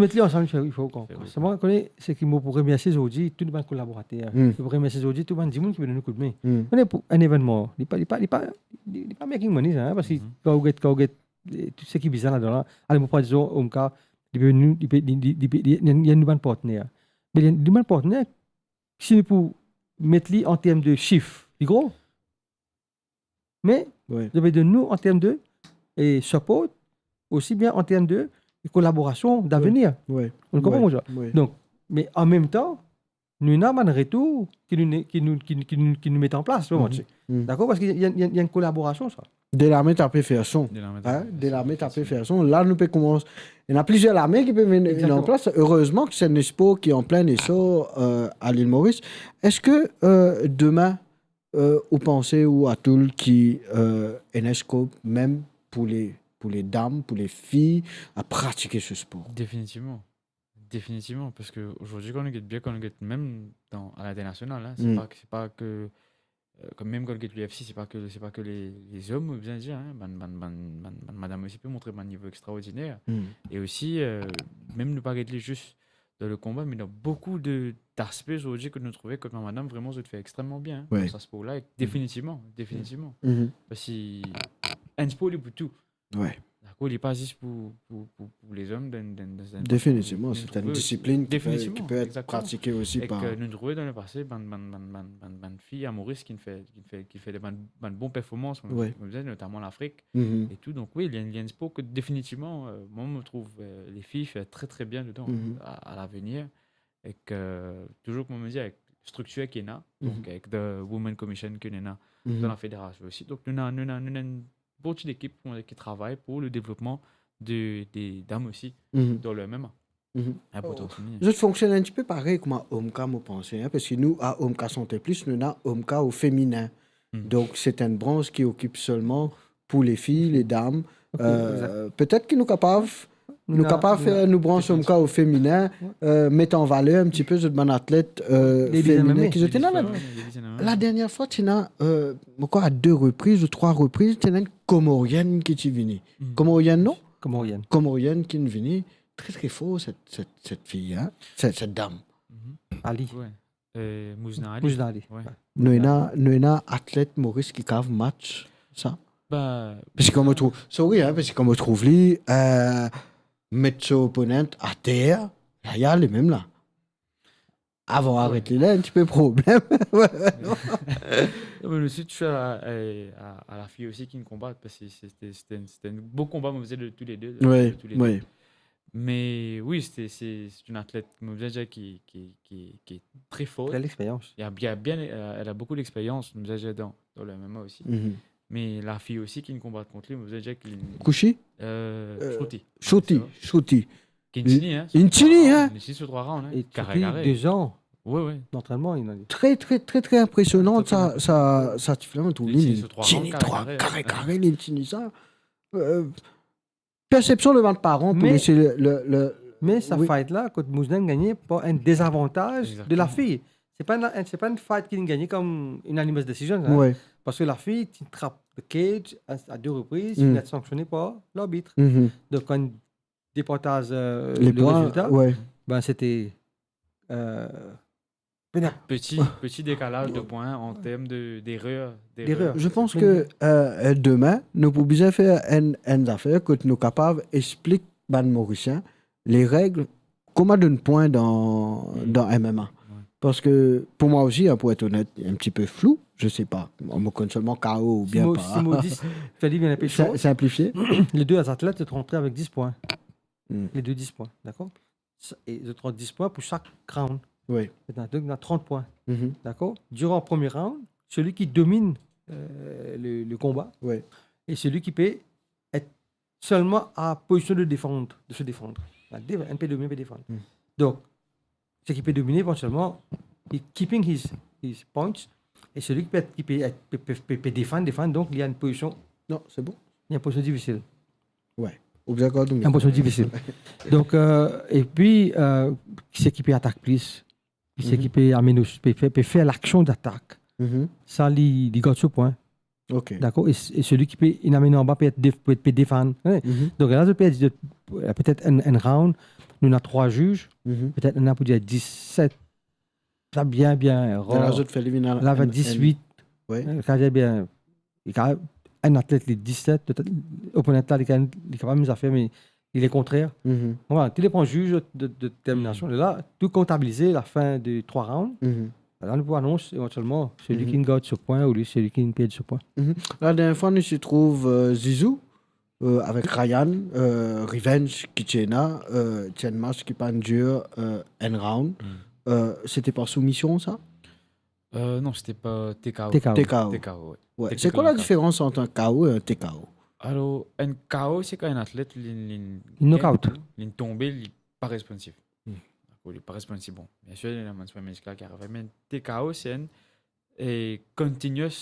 nou met li ansam, li fer, li fer ankor. Fer ankor. Selman, kone, seki mo pou remersie zordi tou bann kolaborater. Hmm. Mo pou remersie zordi tou bann dimoun ki pe donn nou koudme. Hmm. Kone, pou enn evennman, li pa, li pa, li pa, li, li pa making money sa, hein, parski kan ou get, kan ou get, eh, tou seki bizin ladan la, ale, mo pran dizon, Omka, li pe nou, li pe, li, li, li pe, li, li, li, li nou bann partner. Me li, li nou bann partner, si nou pou met li an term de sif, li gro. Me, ouais, zot pe donn nou an term de, eh, support, osi bien an term de kolaborasion, d'avenir. Ouais. Ou konpran, ouais, mo dir? Ouais. Donk, me an mem tan, nou ena bann retour ki nou ne-, ki nou, ki, ki nou, ki nou met an plas, mo dir. Mhm. Dakor? Parski li, li, li, li enn kolaborasion, sa. De lame tape fer son. De lame tape fer son. Hein? De lame tape fer son. La, nou pe koumans. Ena plizier lame ki pe vinn, vinn an plas. Exactement. Erezman ki se enn spor ki an plin esor, euh, a Lil Moris. Eski, euh, demin, euh, ou panse ou Atoul ki, euh, ena skop mem pou le, pou le dam, pou le fi a pratike se spor? Definitivman. Definitivman, parski zordi, kan nou get bien, kan nou get mem dan, a l'internasional, hein, se pa, se pa ke, euh, kan mem kan nou get l'U F C, se pa ke, se pa ke le, lezom, mo bizin dir, hein, bann, bann, bann, bann, bann madam osi pe montre bann nivo extraordiner. Mm. E osi, euh, mem nou pa get li zis dan le konba, me dan boukou de, d'aspe zordi ki nou trouve kot bann madam, vreman, zot fer extrememan bien, hein, dan sa spor la, e definitivman, definitivman. Mhm. Parski enn spor, li pou tou. Ouais. Dakor, li pa zis pou, pou, pou, pou lezom, dan, dan, dan, dan, definitivman, se enn disiplin ki pe, ki pe et pratike osi par, exactement, e ke nou trouve dan lepase, bann, bann, bann fi a Moris ki fer, ki fer, ki fer de bann, bann bon performans, ouais, notaman Lafrik, mhm, e tou. Donk wi, li enn, li enn spor ki definitivman, euh, mwa, mo trouv, euh, le fi fer tre, tre bien dedan, mhm, a, a lavenir. E ke, touzour, kouma mo dir, avek striktir ki ena, mhm, donk avek the Women Commission ki nou ena, mhm, dan la federasion osi. Donk nou ena, nou ena, nou ena enn bon ti lekip ki, ki travay pou le devlopman de, de dam osi, mhm, dan le M M A. Mhm. Inportan osi. Zot fonksionn enn tipe parey kouma Omka, mo panse, hein, parski nou, a Omka Santé Plus, nou ena Omka o feminin. Mhm. Donk se enn brans ki okip selman pou le fi, le dam. Ok, euh, exact. Petet ki nou kapav, nou kapav fer nou brans Omka o feminin, euh, met an valer enn tipe zot bann atlet, euh, feminin ki zot ena la. La dernier fwa, ti ena, euh, mo krwar a de repriz ou trwa repriz, ti ena enn Komorienn ki ti vini. Mhm. Komorienn, non? Komorienn. Komorienn ki vini, tre, tre for, set, set, set fi, hein, set, set dam. Mhm. Ali. Ouais. Euh, Mouzna Ali. Mouzna Ali. Ouais. Nou ena, nou ena atlet Moris ki kav match sa? Ba, parski kan mo trouv, sorry, hein, parski kan mo trouv li, euh, met so opponent ater, la, li ale mem la. Avan aret li la, enn tipe problem. Non, me nou ti touche a, a, a, a la fi osi ki konbat, parski se, se, se enn, se enn bon konba, mo dir, de tou le de, de tou le de. Ouais, ouais. Me wi, se, se, se enn atlet, mo bizin dir, ki, ki, ki, ki tre for. Elle a l'expérience. Li ena bien, bien, euh, elle a beaucoup d'expérience, mo bizin dir, dan, dan le M M A osi. Mhm. Me la fi osi ki konbat kont li, mo bizin dir ki... Kushi? Euh, euh, Shruti. Shruti, Shruti. Ki inn fini, hein, inn fini, hein. Inn fini sir trwa round, hein. Kare, kare. Deux ans. Wi, wi. Lantrenman, li ena li. Tre, tre, tre, tre inpresionan, sa, sa, sa ti finn trouv li, li tini trwa kare, kare, li tini sa. Euh, persepsion de bann paran pou les, le, le, le, me sa fight la, kot Muzna gagne par enn dezavantaz de lafi. Se pa enn, se pa enn fight ki gagne kom unanimous decision, hein. Wi. Parski lafi ti trap le cage a, a de repriz, li ti sanksione par larbit. Donk, kan departaz, euh, le rezilta, ben, sete, euh, pena. Peti, peti dekalaz de pwin an term de, derer, derer. Je pans ke, euh, demin, nou pou bizin fer enn, enn zafer kot nou kapav explik bann Morisien le reg, kouma donn pwin dan, dan M M A. Wi. Parski pou mwa osi, hein, pou et onet, enn tipe flou, je sais pas. Mo konn selman K O oubien pa. Si mo, si mo dis, fer li bien inpe, simplifie. Les deux athlètes sont rentrés avec dix points. Les deux dix points, d'accord ? Sa, e zot pran dis pwin pou sak round. Wi. Donk, ena trant pwin. Dakor ? Diran premie round, seli ki dominn, euh, le, le konba, e seli ki pe et selman a pozision de defann, de se defann. Enn pe dominé, enn pe defann. Donk, seki pe domine evantielman, he keeping his, his points, e seli ki pe, ki pe, pe, pe, pe, pe defann, defann, donk, li ena enn pozision, non, se bon, li ena enn pozision difisil. Wi. Ou bien akor, donk. Enn pozision difisil. Donk, euh, epi, euh, seki pe atak plis, seki pe amenn, pe fer, pe fer laksion datak. Sa, li, li gard so pwin. Ok. Dakor ? E, e seli ki pe, inn amenn anba pe et def-, pe, pe defann. Donk la, zot pe dir, petet enn, enn round, nou ena trwa ziz, petet ena pou dir diset. Sa bien, bien rar. La, zot fer li vinn a la, la, enn, enn diswit. Wi. Sa bien, li kapav, enn atlet, li diset, petet, oponant la, li kapav, li kapav mem zafer, me li le kontrer. Bon, vwala, tou depan ziz de, de, determinasion. La, tou kontabilize lafin de trwa round. La, nou pou anons evantielman seli ki gard so pwin oubien seli ki perd so pwin. La dernie fwa, nou ti trouv, euh, Zizou, euh, avek Ryan, euh, revenge ki ti ena, euh, ti enn match ki pa'nn dir, euh, enn round. Euh, sete par soumision, sa ? Euh, non, sete par T K O. T K O. T K O. T K O, wi. Wi. Se kwa la diferans ant enn K O e enn T K O ? Alor, enn K O, se kan enn atlet, li, li, li knockout, li tonbe, li pa responsif. Dakor, li pa responsif. Bon, biensir, li ena bann swin medikal ki arive, me enn T K O, se enn, e, continuous,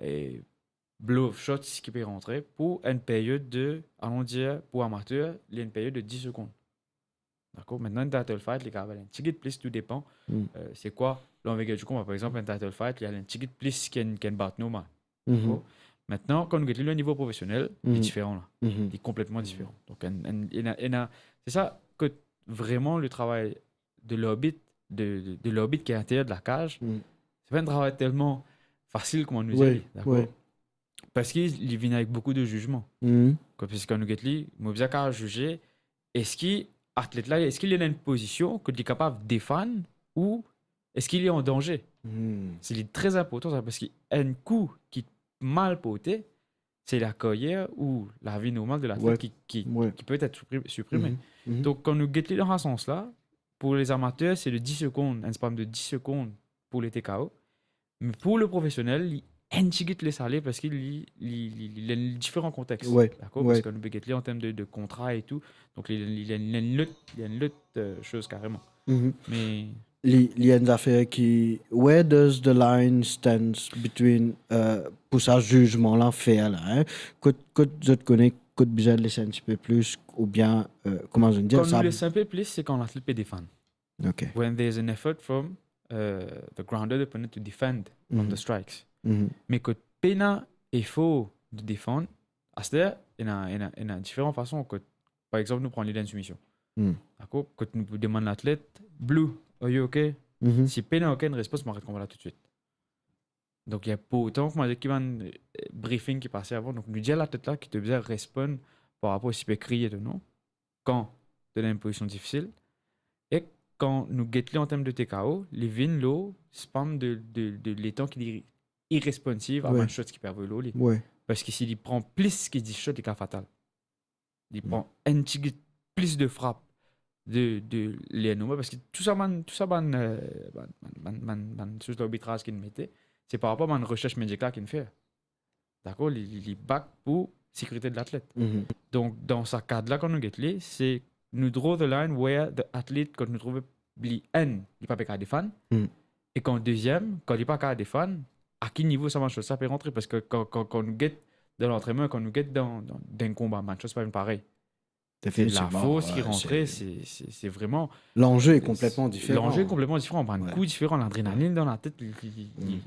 e, blow of shots ki pe rantre pou enn peryod de, alon dir, pou amater, li enn peryod de dis sekonn. Dakor ? Aster, enn title fight, li kapav al enn tigit plis, tou depan, euh, se kwa lanvergir di konba. Par exanp, enn title fight, li al enn tigit plis ki enn, ki enn bout normal. Dakor ? Aster, kan nou get li lor nivo profesionel, li diferan la. Li konpletman diferan. Donk, enn, enn, ena, ena, se sa ki vreman le travay de larbit, de, de, de larbit ki interier de la kaz, se pa enn travay telman fasil kouma nou dir li, dakor ? Wi. Parski li vinn avek boukou de zizman. Kan, parski kan nou get li, mo bizin kapav zize, eski atlet la, eski li ena enn pozision kot li kapav defann ou eski li an danze ? Se li tre inportan sa, parski enn kou ki mal porte, se lakaryer ou lavi normal de latlet ki, ki, ki pe et sipri-, siprime. Donk, kan nou get li dan sa sans la, pou les amateurs, se de dis sekonn, enn spam de dis sekonn pou le T K O. Me pou le profesionel, li enn tigit les ale parski li, li, li, li, li enn diferan kontex. Wi, dakor ? Wi. Parski nou pe get li an term de, de kontra e tou. Donk, li, li, li enn, li enn lot, li enn lot, euh, soz kareman. Me li, li enn zafer ki, where does the line stands between, euh, pou sa zizman la fer la, hein ? Kot, kot zot kone, kot bizin les enn tipe plis, oubien, euh, kouma zot dir sa ? Kan nou les enn pe plis, se kan latlet pe defann. Ok. When there's an effort from, uh, the grounded opponent to defend from the strikes. Me kot pena efor de defann, aster, ena, ena, ena diferan fason. Kot, par exanp, nou pran li dan enn soumision. Dakor ? Kot nou demann latlet, "Blue, are you okay?" Si pena okenn respons, mo aret konba la toutswit. Donk, li inportan, kouma dir, ki bann, euh, briefing ki pase avan. Donk, nou dir latlet la ki to bizin responn par rapor si pe kriye ou non, kan to dan enn pozision difisil, e kan nou get li an term de T K O, li vinn lor spam de, de, de letan ki li iresponsiv a bann shot ki pe avoy lor li. Wi. Parski si li pran plis ki dis shot, li kapav fatal. Li pran enn tigit plis de frap de, de ler normal, parski tou sa bann, tou sa bann, euh, bann, bann, bann, bann, bann soz larbitraz ki'nn mete, se par rapor bann resers medikal ki'nn fer. Dakor ? Li, li, li back pou sekirite de latlet. Donk, dan sa kad la, kan nou get li, se nou draw the line where the athlete, kan nou trouve li, enn, li pa pe kapav defann, Hmm. e kan deziem, kan li pa kapav defann, a ki nivo sa bann soz la pe rantre? Parski kan, kan, kan nou get dan lantrenman, kan nou get dan, dan, dan enn konba, bann soz pa vinn parey. Se Definitivman, lafors ki ouais, rantre, se, se, se, se vreman, lanze li konpletman diferan. Lanze li konpletman diferan. Bann Ouais. kou diferan, ladrenalinn dan latet, li, li, li, Hmm.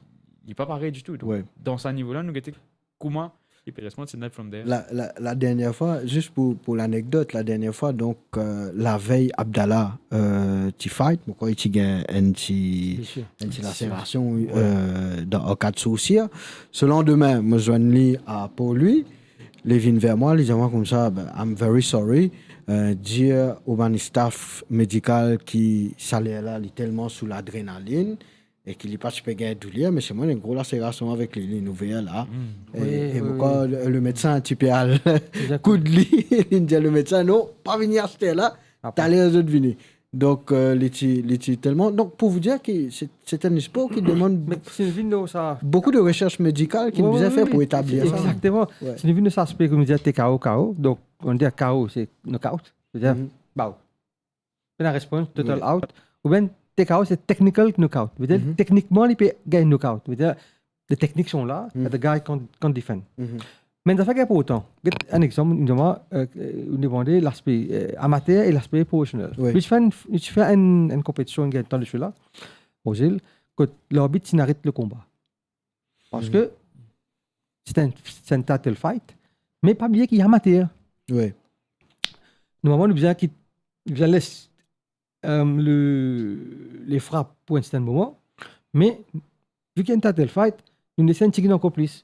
li pa parey ditou. Donk, Ouais. dan sa nivo la, nou gete kouma li pe responn, se net from there. La, la, la dernie fwa, zis pou, pou lanekdot, la dernie fwa, donk, euh, lavey Abdallah, euh, ti fight, mo krwar li ti gagn enn ti, Bien sir. enn ti Bien sir. laserasion, Ouais. euh, dan, an kad sorsir. So landime, mo zwenn li a Port Louis, li vinn ver mwa, li dir mwa koumsa, "Be, I'm very sorry, euh, dir ou bann staff medikal ki sa ler la, li telman sou ladrenalinn, e ki li pa ti pe gagn douler, me selman li ena enn gro laserasion avek li, li nouver la." Hmm. E, Wi, e wi, mo krwar wi. le, le medsin ti pe al Exactement. koud li, li dir le medsin, "Non, pa vini aster la, Apre. taler zot vini." Donk, euh, li ti, li ti telman, donk, pou vous dire ki se, se enn spor ki demann Me si nou vinn dan sa boukou de resers medikal ki Wi, nou bizin wi, fer wi. pou etablir sa. Exactement. Wi. Si nou vinn dan sa aspe, kouma dir, T K O, K O, donk, on dir K O, se knockout, se dir, Mhm. bow. Pena respons, total Wi. out. Oubien T K O, se technical knockout. Vedir, Mhm. teknikman, li pe gagn knockout. Vedir, the techniques sont là, Mhm. but the guy can't, can't defend. Mhm. Me enn zafer ki inportan. Get enn exanp, nou demann, euh, euh, nou demande laspe, euh, amater e laspe profesionel. Wi. Nou ti fer enn, nou ti fer enn, enn konpetision, enn gagn tan de sela, Ozil, kot larbit ti aret le konba. Parski Mhm. se enn, se enn title fight, me pa bliye ki amater. Wi. Normalman, nou bizin ki, nou bizin les, euh, le, le frap pou enn serten moman, me vi ki enn title fight, nou les enn tigit ankor plis.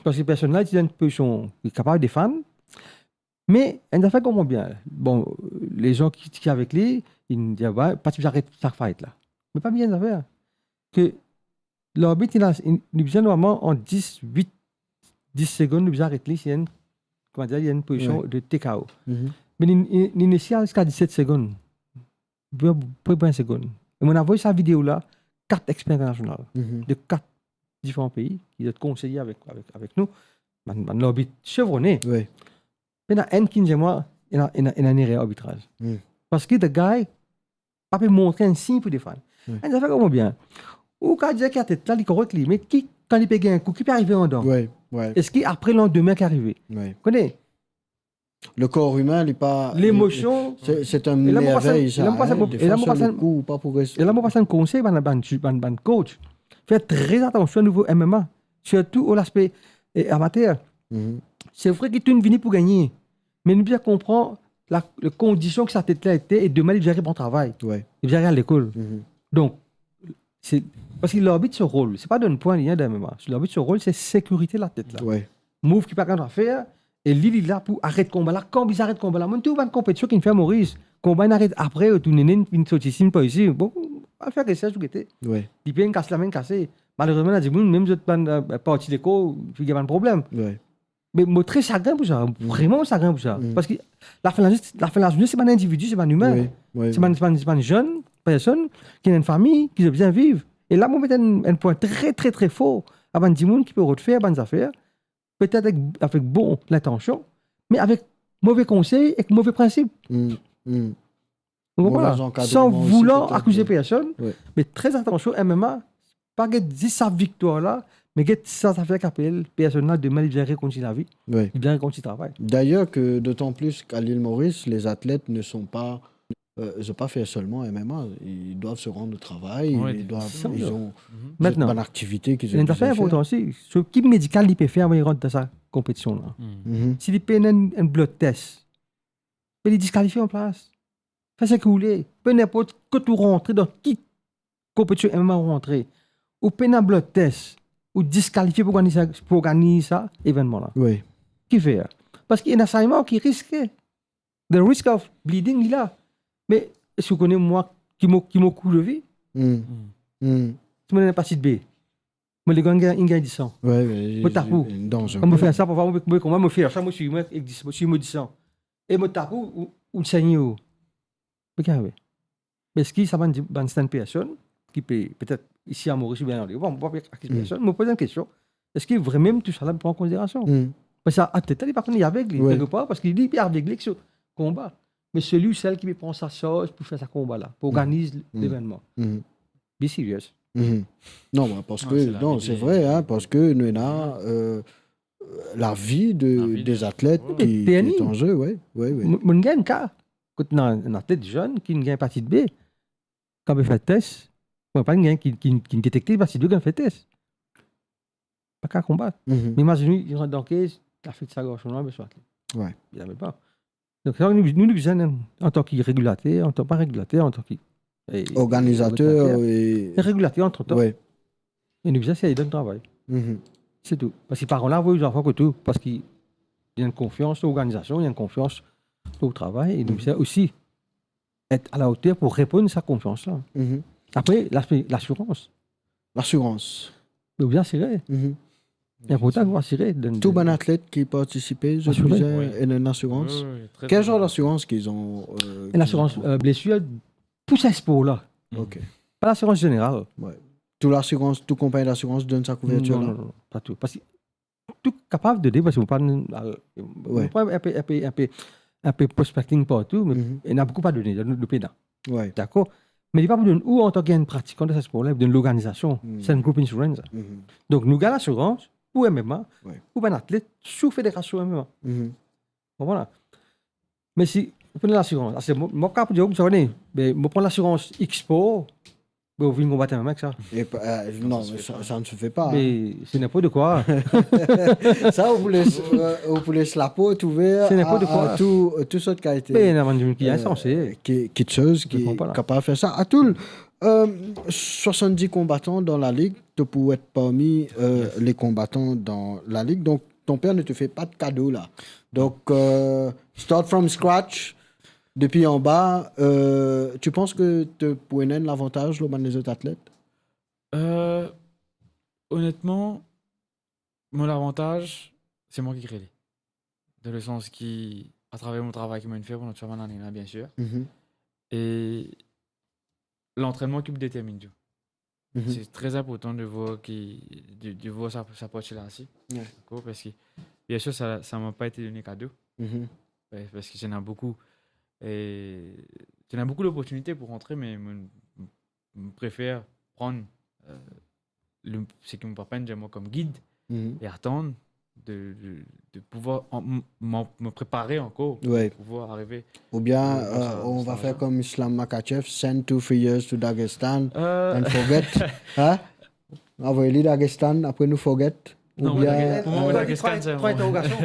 Parski personn la, li ti dan enn pozision, li kapav defann, me enn zafer konpran bien. Bon, lezan ki, ki avek li, li dir, "Ba, pa ti bizin aret sa fight la." Me pa bliye enn zafer, ki larbit, li, li, li bizin normalman an dis, wit, dis segonn, li bizin aret li, si enn, kouma dir, li ena enn pozision Wi. de T K O. Mhm. Me li, li, li les li al ziska diset segonn. Pre, pre, pre segonn. E mo ena avoy sa video la, kat exper internasional, Mhm. de kat diferan pei, ki zot konseye avek, avek, avek nou. Bann, bann larbit chevrone. Wi. Pena enn ki dir mwa, ena, ena, ena enn erer arbitraz. Hmm. Parski the guy pa pe montre enn sign pou defann. Wi. Enn zafer konpran bien. Ou kapav dir ki latet la, li korek li, me ki, kan li pe gagn kou, ki pe arive andan? Wi, wi. Eski apre landime ki arive? Wi. Kone? Le corps humain, li pa, Lemosion. se, se enn E la, mo pas mervey, enn, e sa, la, mo pas enn, hein. e la, mo Defwa, pas sur le enn, coup, pa progres. e la, mo pas enn konsey, bann, bann, bann, bann coach. Fer tre atansion nivo M M A, sirtou o laspe, eh, amater. Mhm. Se vre ki tou nou vini pou gagne, me nou bizin konpran la, le kondision ki sa latet la ete, e demin li bizin repran travay. Wi. Li bizin al lekol. Mhm. Donk, se, parski larbit so rol, se pa donn pwin, li, hein, dan M M A. Larbit so rol, se sekirite latet la. Wi. Move ki pa kapav fer, e li, li la pou aret konba la, kan bizin aret konba la. Mo tou bann konpetision ki finn fer Moris, konba inn aret apre, ou tou nene inn sorti isi, inn pa isi. Bon, al fer resers, ou gete. Wi. Li pe inn kas, lame inn kase. Malerezman, ena dimoun, mem zot bann, eh, parti lekor, finn gagn bann problem. Wi. Me mo tre sagrin pou sa, Mm. vreman mo sagrin pou sa. Mm. Parski lafin lazourne, lafin lazourne, se bann individi, se bann imin. Wi, wi, Se bann, wi. se bann, se bann zenn personn ki ena enn fami, ki bizin viv. E la, mo met enn, enn pwin tre, tre, tre for a bann dimoun ki pe rod fer bann zafer, petet avek, avek bon lintansion, me avek move konsey ek move prinsip. Mm, mm. Ou konpran? Move ankadreman osi, San vouloir petet, akize wi. personn, Wi. me tre atansion, M M A, pa get zis sa viktwar la, me get sa zafer ki apel personn la, demin, li bizin rekontign lavi, Wi. li bizin rekontign travay. D'ailleurs, que d'autant plus qu'à l'île Maurice, les athlètes ne sont pas, euh, zot pa fer selman M M A, ils doivent se rendre au travail, Wi, ils doivent, bien sûr. ils ont Mhm. Maintenant, bann aktivite ki zot bizin fer. Enn zafer inportan osi, so ki medikal li pe fer avan li rant dan sa konpetision la. Mhm. Mhm. Si li pena enn, enn blood test, be li diskalifie an plas. Fer seki ou le, pe ninport kot ou rantre, dan ki konpetision M M A ou rantre, ou pena blood test, ou diskalifie pou organiz sa, pou organiz sa evennman la. Wi. Ki fer? Parski ena sa mor ki riske. The risk of bleeding, li la. Me eski ou kone mwa ki mo, ki mo kou de vi? Mm. Mm. Mm. Si mo ena epatit B, mo legan inn gagn, inn gagn disan. Wi, wi, Mo tap ou? Kan mo fer sa, parfwa, mo, mo, kouma mo fer sa, mo swiv, mo, ek dis, mo swiv mo disan. E mo tap ou, ou, ou segne ou. Me ki arive? Me eski sa bann di-, bann sertenn personn ki pe, petet isi a Moris oubien andeyor, bon, mo pa pe akiz Mm. personn, mo poz enn kestion, eski vremem tou sa la pran konsiderasion? Mm. Parski atlet la, li pa kone, li aveg li, Wi. kelkepar, parski li, li aveg li ek so konba. Me seli ou sel ki pe pran sa sarz pou fer sa konba la, pou organiz levennman. Be serious. Non, ben, parski, non, se vre, hein, parski nou ena, euh, lavi de, des athlètes ki, ki est en jeu, ouais, ouais, ouais. Mo, mo gagn ka, kot ena, ena atlet zenn ki gagn epatit B, kan pe fer tes, mo pa gagn ki, ki, ki detekte epatit B kan fer tes. Pa ka konbat. Me imazinn ou, li rant dan kez, li afekte sa garson la, be swa atlet. Ouais. Li ave pa. Donk, sa, nou, nou, nou bizin, antan ki regilater, antan, pa regilater, antan ki, eh, Organizater regilater, e e regilater antrtan. Ouais. E nou bizin sey donn travay. Mhm. Se tou. Parski paran la avoy zanfan kot ou, parski li ena konfians dan lorganizasion, li ena konfians dan travay, e nou bizin osi et alaoter pou reponn sa konfians la. Mhm. Apre, laspe, lasirans. Lasirans. Nou bizin asire. Mhm. Li inportan pou asire. Tou bann atlet ki partisipe, zot bizin ena enn asirans. Oui, oui, très Quel genre important. D'assurance qu'ils ont euh, Enn asirans, euh, blesir pou sa spor la. Ok. Pa lasirans zeneral. Ouais. Tou lasirans, tou konpagni d'asirans donn sa kouvertir Non, la. Non, non, pa tou. Parski tou kapav done, parski mo pa, Ouais. mo pa enpe, enpe, enpe, enpe prospecting partou, me Mhm. ena boukou pa done, dan nou pena. Ouais. Dakor? Me li pa pou donn ou antan ki enn pratikan de sa spor la, li pou donn lorganizasion. Mhm. Se enn group insurance. Mhm. Donk nou gagn lasirans pou M M A, Ouais. pou bann atlet, sou federasion M M A. Mhm. Bon, vwala. Me si ou pran lasirans, ah, se mo, mo pa kapav dir ou sa, me mo pran lasirans X spor, be ou vinn konbat M M A ek sa. Et pas- euh, non, mais ça, ça ne se fait pas. Mais c'est n'importe quoi. Ça, vous pouvez, euh, vous pouvez se la porte ouverte C'est n'importe à, quoi. à tout, euh, tout ce qui a été Mais il y en a même qui est euh, insensé. qui, qui chose Je qui comprends pas, là. capable de faire ça. Atoul, euh, soixante-dix combattants dans la ligue, tu peux être parmi euh, les combattants dans la ligue. Donc, ton père ne te fait pas de cadeau là. Donc, euh, start from scratch. Depuis en bas, euh, tu penses que tu pourrais avoir l'avantage lor bann lezot atlet? Euh, honnêtement, mon avantage, c'est moi qui crée. Dans le sens qui, à travers mon travail ki mo finn fer pandan tou sa bann ane la, bien sûr, Mhm. e lantrenman ki pou determinn tou. Mhm. C'est très important de voir ki, de, de voir sa, sa parti la osi. Ouais. Dakor? Parski, bien sûr, ça, ça m'a pas été donné cadeau. Mhm. Ouais, parski ena boukou, e, ena boukou loportinite pou rantre, me mo, mo prefer pran, euh, le, seki mo papa inn dir mwa kom gid Mhm. e atann de, de, de pouvoir an- m- m- me préparer encore Ouais. pour pouvoir arriver. Ou bien, Ouais, ça, euh, on ça, va ça. faire comme Islam Makhachev, send two, three years to Dagestan Euh, and forget. Hein? Avoy li Dagestan, apre nou forget. Non, Ou bien, Dagestan, pour moi, euh, Dagestan, c'est Trois un bon. interrogations.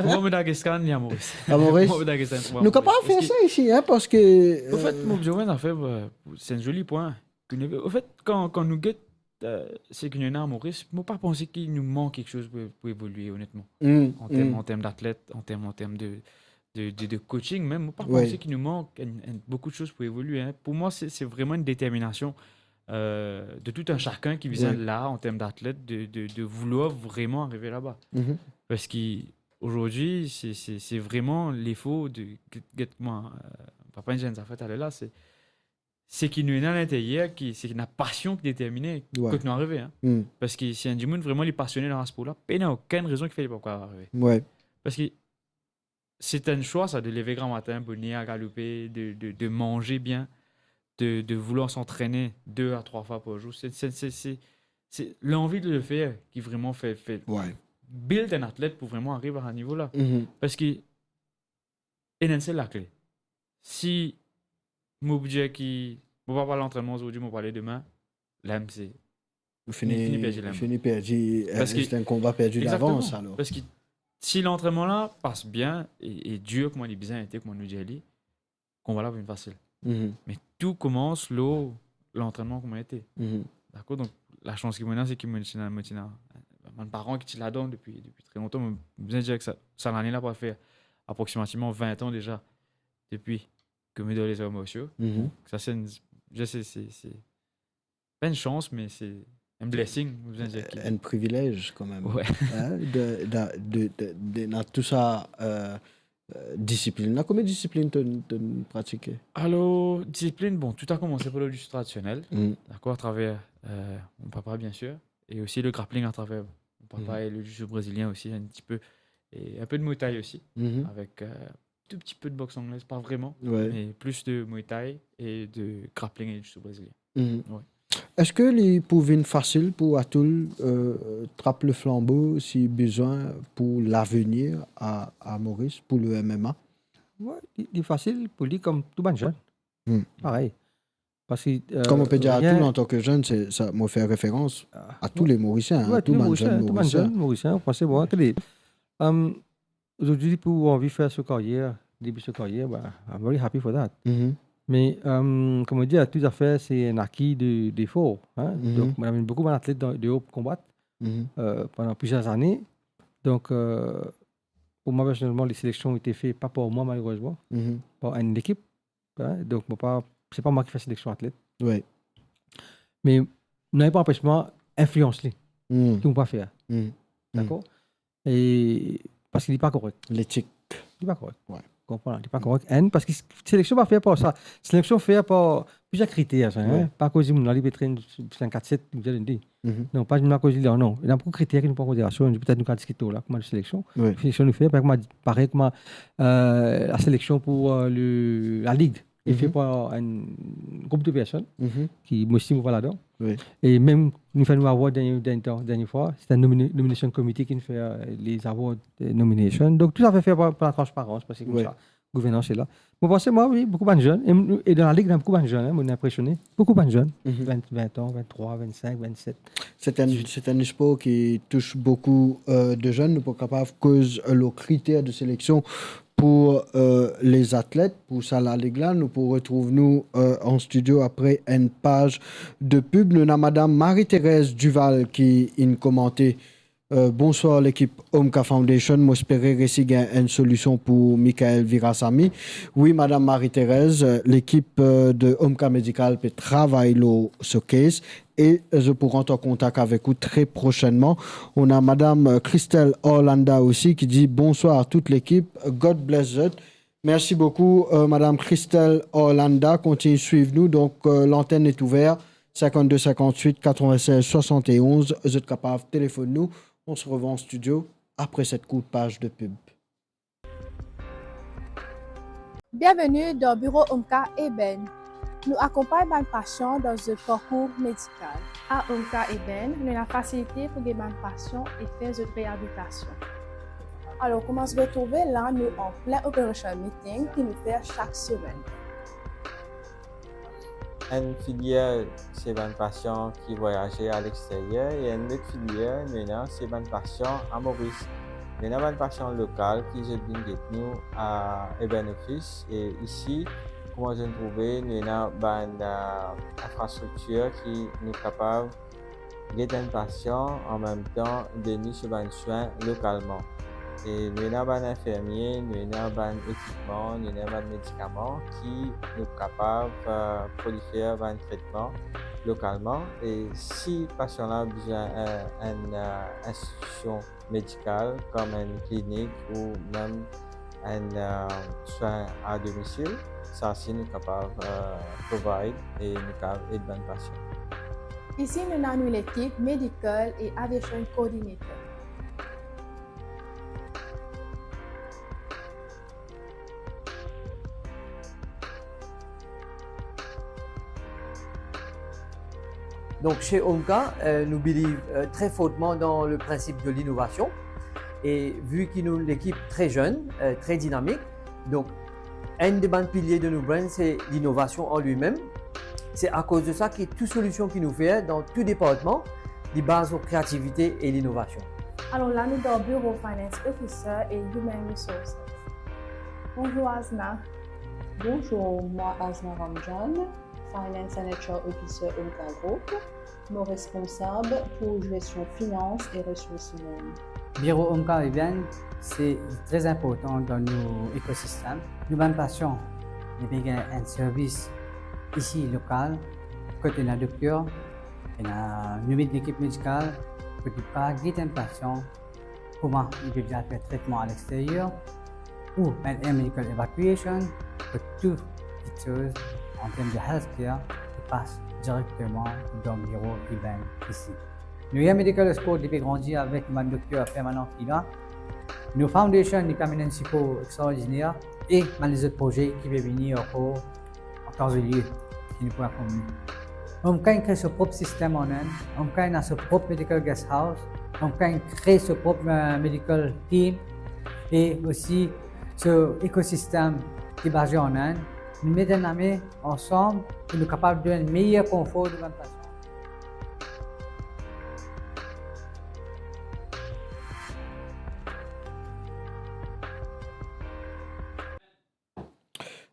Pour moi, Dagestan, il y a Maurice. À Maurice? Pour moi, Dagestan, c'est Nou kapav Maurice. fer Parce que, sa isi, hein, parski... au fait, mo bizin dir enn zafer, euh, c'est un joli point. Au fait, kan, kan nou get, euh, seki nou ena Maurice, mo pa panse ki nou mank kiksoz pou, pou evolie, honnêtement. Mm, En termes, mm. En termes d'athlètes, en termes, en termes de, de, de, de coaching même, mo pa Oui. panse ki nou mank enn, enn, beaucoup de choses pour évoluer, hein. Pour moi, c'est, c'est vraiment une détermination euh, de tout un chacun qui vient Oui. là en termes d'athlète, de, de, de vouloir vraiment arriver là-bas. Mhm. Parce qu'aujourd'hui, c'est, c'est, c'est vraiment l'effort de, get, get mwa, euh, papa inn dir enn zafer talè la, c'est, seki nou ena linteryer, ki, c'est notre passion qui détermine Ouais. kot nou arive, hein. Mm. Parce que si enn dimoun vraiment li pasioné dan spor la, pena okenn rezon ki fer li pa kapav arive. Ouais. Parce que c'est un choix, ça, de lever grand matin, bonheur à galoper, de, de, de manger bien, de, de vouloir s'entraîner deux à trois fois par jour. C'est, c'est, c'est, c'est, c'est l'envie de le faire qui vraiment fait, fait Ouais. build un athlète pour vraiment arriver à ce niveau-là. Mhm. Parce que, et c'est la clé. Si mo pou dir ki, mo pa al antrenman zordi, mo pa ale demin, la, c'est Fini, Fini perdi, là. Fini perdi, euh, Parce que- c'est un combat perdu Exactement. d'avance, alors. Parce que si l'entraînement là passe bien et, et dur, comme on dit bien, et comme on nous dit, le combat là va venir facile. Mhm. Mais tout commence là, l'entraînement, comment il était. Mhm. D'accord? Donc, la chance ki mo ena, c'est que mo ena, mo ena, euh, bann paran ki ti ladan depuis, depuis très longtemps. Mo bizin dir ki sa, sa lane la pou fer approximativement vingt ans déjà depuis que mo dan les arts martiaux. Mhm. Ça, c'est une, je sais, c'est, c'est pas une chance, mais c'est un blessing, mo bizin dir ki. Un privilège, quand même. Ouais. Hein, de, de, de, de, de, dans tout ça, euh, euh, discipline. Dans combien de disciplines tu, tu pratiques? Alors, discipline, bon, tout a commencé par le jiu-jitsu traditionnel, Mhm. d'accord, à travers euh, mon papa, bien sûr, et aussi le grappling à travers mon papa Mhm. et le jiu-jitsu brésilien aussi, un petit peu, et un peu de Muay Thai aussi, Mhm. avec euh, tou pti pe de boxe anglaise, pa vreman, Ouais. me plis de Muay Thai e de grappling e jiu-jitsu brazilien. Mhm. Ouais. Eski li pou vinn fasil pou Atul, euh, trap le flanbo si bizin pou lavenir a, a Moris, pou le M M A? Ouais, li, li fasil pou li kom tou bann zenn. Hmm. Parey. Parski, euh, Kouma ou pe dir rien Atul antan ke zenn, se sa, mo fer referans Ah, a tou ouais. le Morisien, hein, Ouais, tou tou le bann Morisien, zenn tou bann Morisien. zenn Morisien, franseman, tande, euh, ozordi pou anvi fer so karyer, debi so karyer, bah, I'm very happy for that. Mhm. Me, euh, kouma dir, tou zafer, se enn aki de, de for, hein. Mhm. Donk, mo amenn boukou bann atlet dan, deor pou konbat, Mhm. euh, pandan plizier zane. Donk, euh, pou mwa, personelman, le seleksion ete fe pa par mwa, malerezman, Mhm. par enn lekip, hein. Donk, mo pa, se pa mwa ki fer seleksion atlet. Ouais. Me, nanye pa anpes mwa inflians li, Mhm. ki mo pa fer. Mhm. Dakor? E parski li pa korek. Letik. Li pa korek. Ouais. Konpran, li pa korek. Enn, parski seleksion pa fer par sa. Seleksion fer par plizier kriter, sa, hein. Ouais. Pa akoz dimoun la, li pe trenn sink, kat, set, li pe dir li. Mhm. Non, pa dimoun la akoz li la, non. Ena boukou kriter ki nou pran an konsiderasion, petet nou kav diskit la, kouma seleksion. Ouais. Seleksion nou fer, parey kouma, parey kouma, euh, la seleksion pou, euh, le, la lig. Li Mhm. fer par enn group de personn Mhm. ki, mo esi, mo pa ladan. Oui. E mem nou fer nou award dernie, dernie tan, dernie fwa, se enn nomina-, nomination committee ki fer, euh, les awards, euh, nomination. Donk, tou sa fer, fer par, par la transparans, parski Oui. koumsa, gouvernans la. Mo panse, mwa, oui, boukou bann zenn. E, e dan la lig, ena boukou bann zenn, hein, mo inpresione. Boukou bann zenn. Mhm. Vin, vin an, vintrwa, vinnsink, vinnset. C'est un, c'est un sport qui touche beaucoup, euh, de jeunes. Nou pou kapav koz, euh, lor kriter de seleksion pou, euh, les athlètes, pou sa lalig la. Nou pou retrouv nou, euh, an studio apre enn paz de pub. Nou ena Madam Marie-Thérèse Duval ki inn komante, euh, "Bonsoir lekip Omka Foundation. Mo espere resi gagn enn solision pou Michael Virasamy." Wi, Madam Marie-Thérèse, euh, lekip, euh, de Omka Medical pe travay lor so case e zot pou rant an kontak avek ou tre prosennman. Nou ena Madam, euh, Christelle Orlanda osi ki dir, "Bonsoir tout lekip, God bless zot." Merci beaucoup, euh, Madam Christelle Orlanda. Kontign swiv nou. Donk, euh, l'antenne est ouverte, cinquante-deux cinquante-huit quatre-vingt-seize soixante et onze. Zot kapav telefonn nou. On se revoit en studio après cette courte page de pub. Bienveni dan biro Omka Eben. Nou akonpagn bann pasian dan zot parkour medikal. A Omka Eben, nou ena fasilite pou gagn bann pasian e fer zot reabilitasion. Alor, kouma zot trouve la, nou an plin operation meeting ki nou fer sak semenn. Enn filier, se bann pasian ki vwayaze alexterier, e enn lot filier, nou ena, se bann pasian a Moris. Nou ena bann pasian lokal ki zot vinn get nou a Eben Office, e isi, kouma zot trouve, nou ena bann, euh, infrastriktir ki nou kapav get enn pasian, an mem tan done so bann swin lokalman. E nou ena bann infirmie, nou ena bann ekipman, nou ena bann medikaman ki nou kapav, euh, prolifer bann tretman lokalman. E si pasian la bizin, euh, enn, euh, institusion medikal, kom enn klinik ou mem enn, euh, swin a domisil, sa si nou kapav, euh, provide e nou kapav ed bann pasian. Isi nou ena nou lekip medical e aviation coordinator. Donk, chez Omka, euh, nou believe, euh, tre fortman dan le prinsip de linovasion. E vi ki nou lekip tre zenn, euh, tre dinamik, donk, enn de bann pilie de nou brand, se linovasion an li mem. Se akoz de sa ki tou solision ki nou fer dan tou departman, li baze lor kreativite e linovasion. Alor la, nou dan biro Finance Officer e Human Resources. Bonzour, Azna. Bonjour, moi Azna Ramjan, Finance and H R Officer Omka Group. Mo responsab pou gestion finans e resours imenn. Biro Omka Eben, se tre inportan dan nou ekosistem. Nou bann pasian, li pe gagn enn servis isi lokal, kot ena dokter, ena nou met lekip medikal, kot nou kapav get enn pasian, kouma li pe bizin al fer tretman alexterier, ou enn air medical evacuation, kot tou kiksoz an term de healthcare, li pas direkteman dan biro Eben isi. Nou air medical escort, li pe grandi avek bann dokter permanan ki la. Nou foundation, li pe amenn enn sipor extraordiner, e bann lezot proze ki pe vini ankor an tan e lir ki nou pou akonpli. Omka inn kre so prop sistem an Inn, Omka inn ena so prop medical guest house, Omka inn kre so prop, eh, medical team e osi so ekosistem ki baze an Inn. Nou met enn lame ansam pou nou kapav donn meyer konfor nou bann pasian.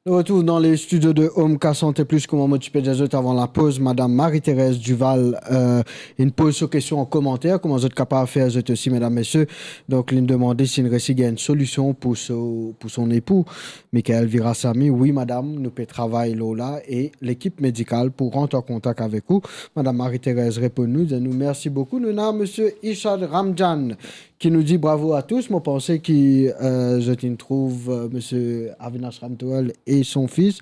Nou retrouv dan le studio de Omka Santé Plus, kouma mo ti pe dir zot avan lapoz, Madam Marie-Thérèse Duval, euh, inn poz so kestion an komanter, kouma zot kapav fer zot osi, medam, mesie. Donk, linn demande si inn resi gagn enn solision pou so, pou son epou, Michael Virasamy. Wi, madam, nou pe travay lor la e lekip medikal pou rant an kontak avek ou. Madam Marie-Thérèse reponn nou, dir nou mersi boukou. Nou ena Misie Ishad Ramjan, ki nou dir bravo à tous. Mo panse ki, euh, zot inn trouv, euh, Misie Avinash Ramtohul e son fis.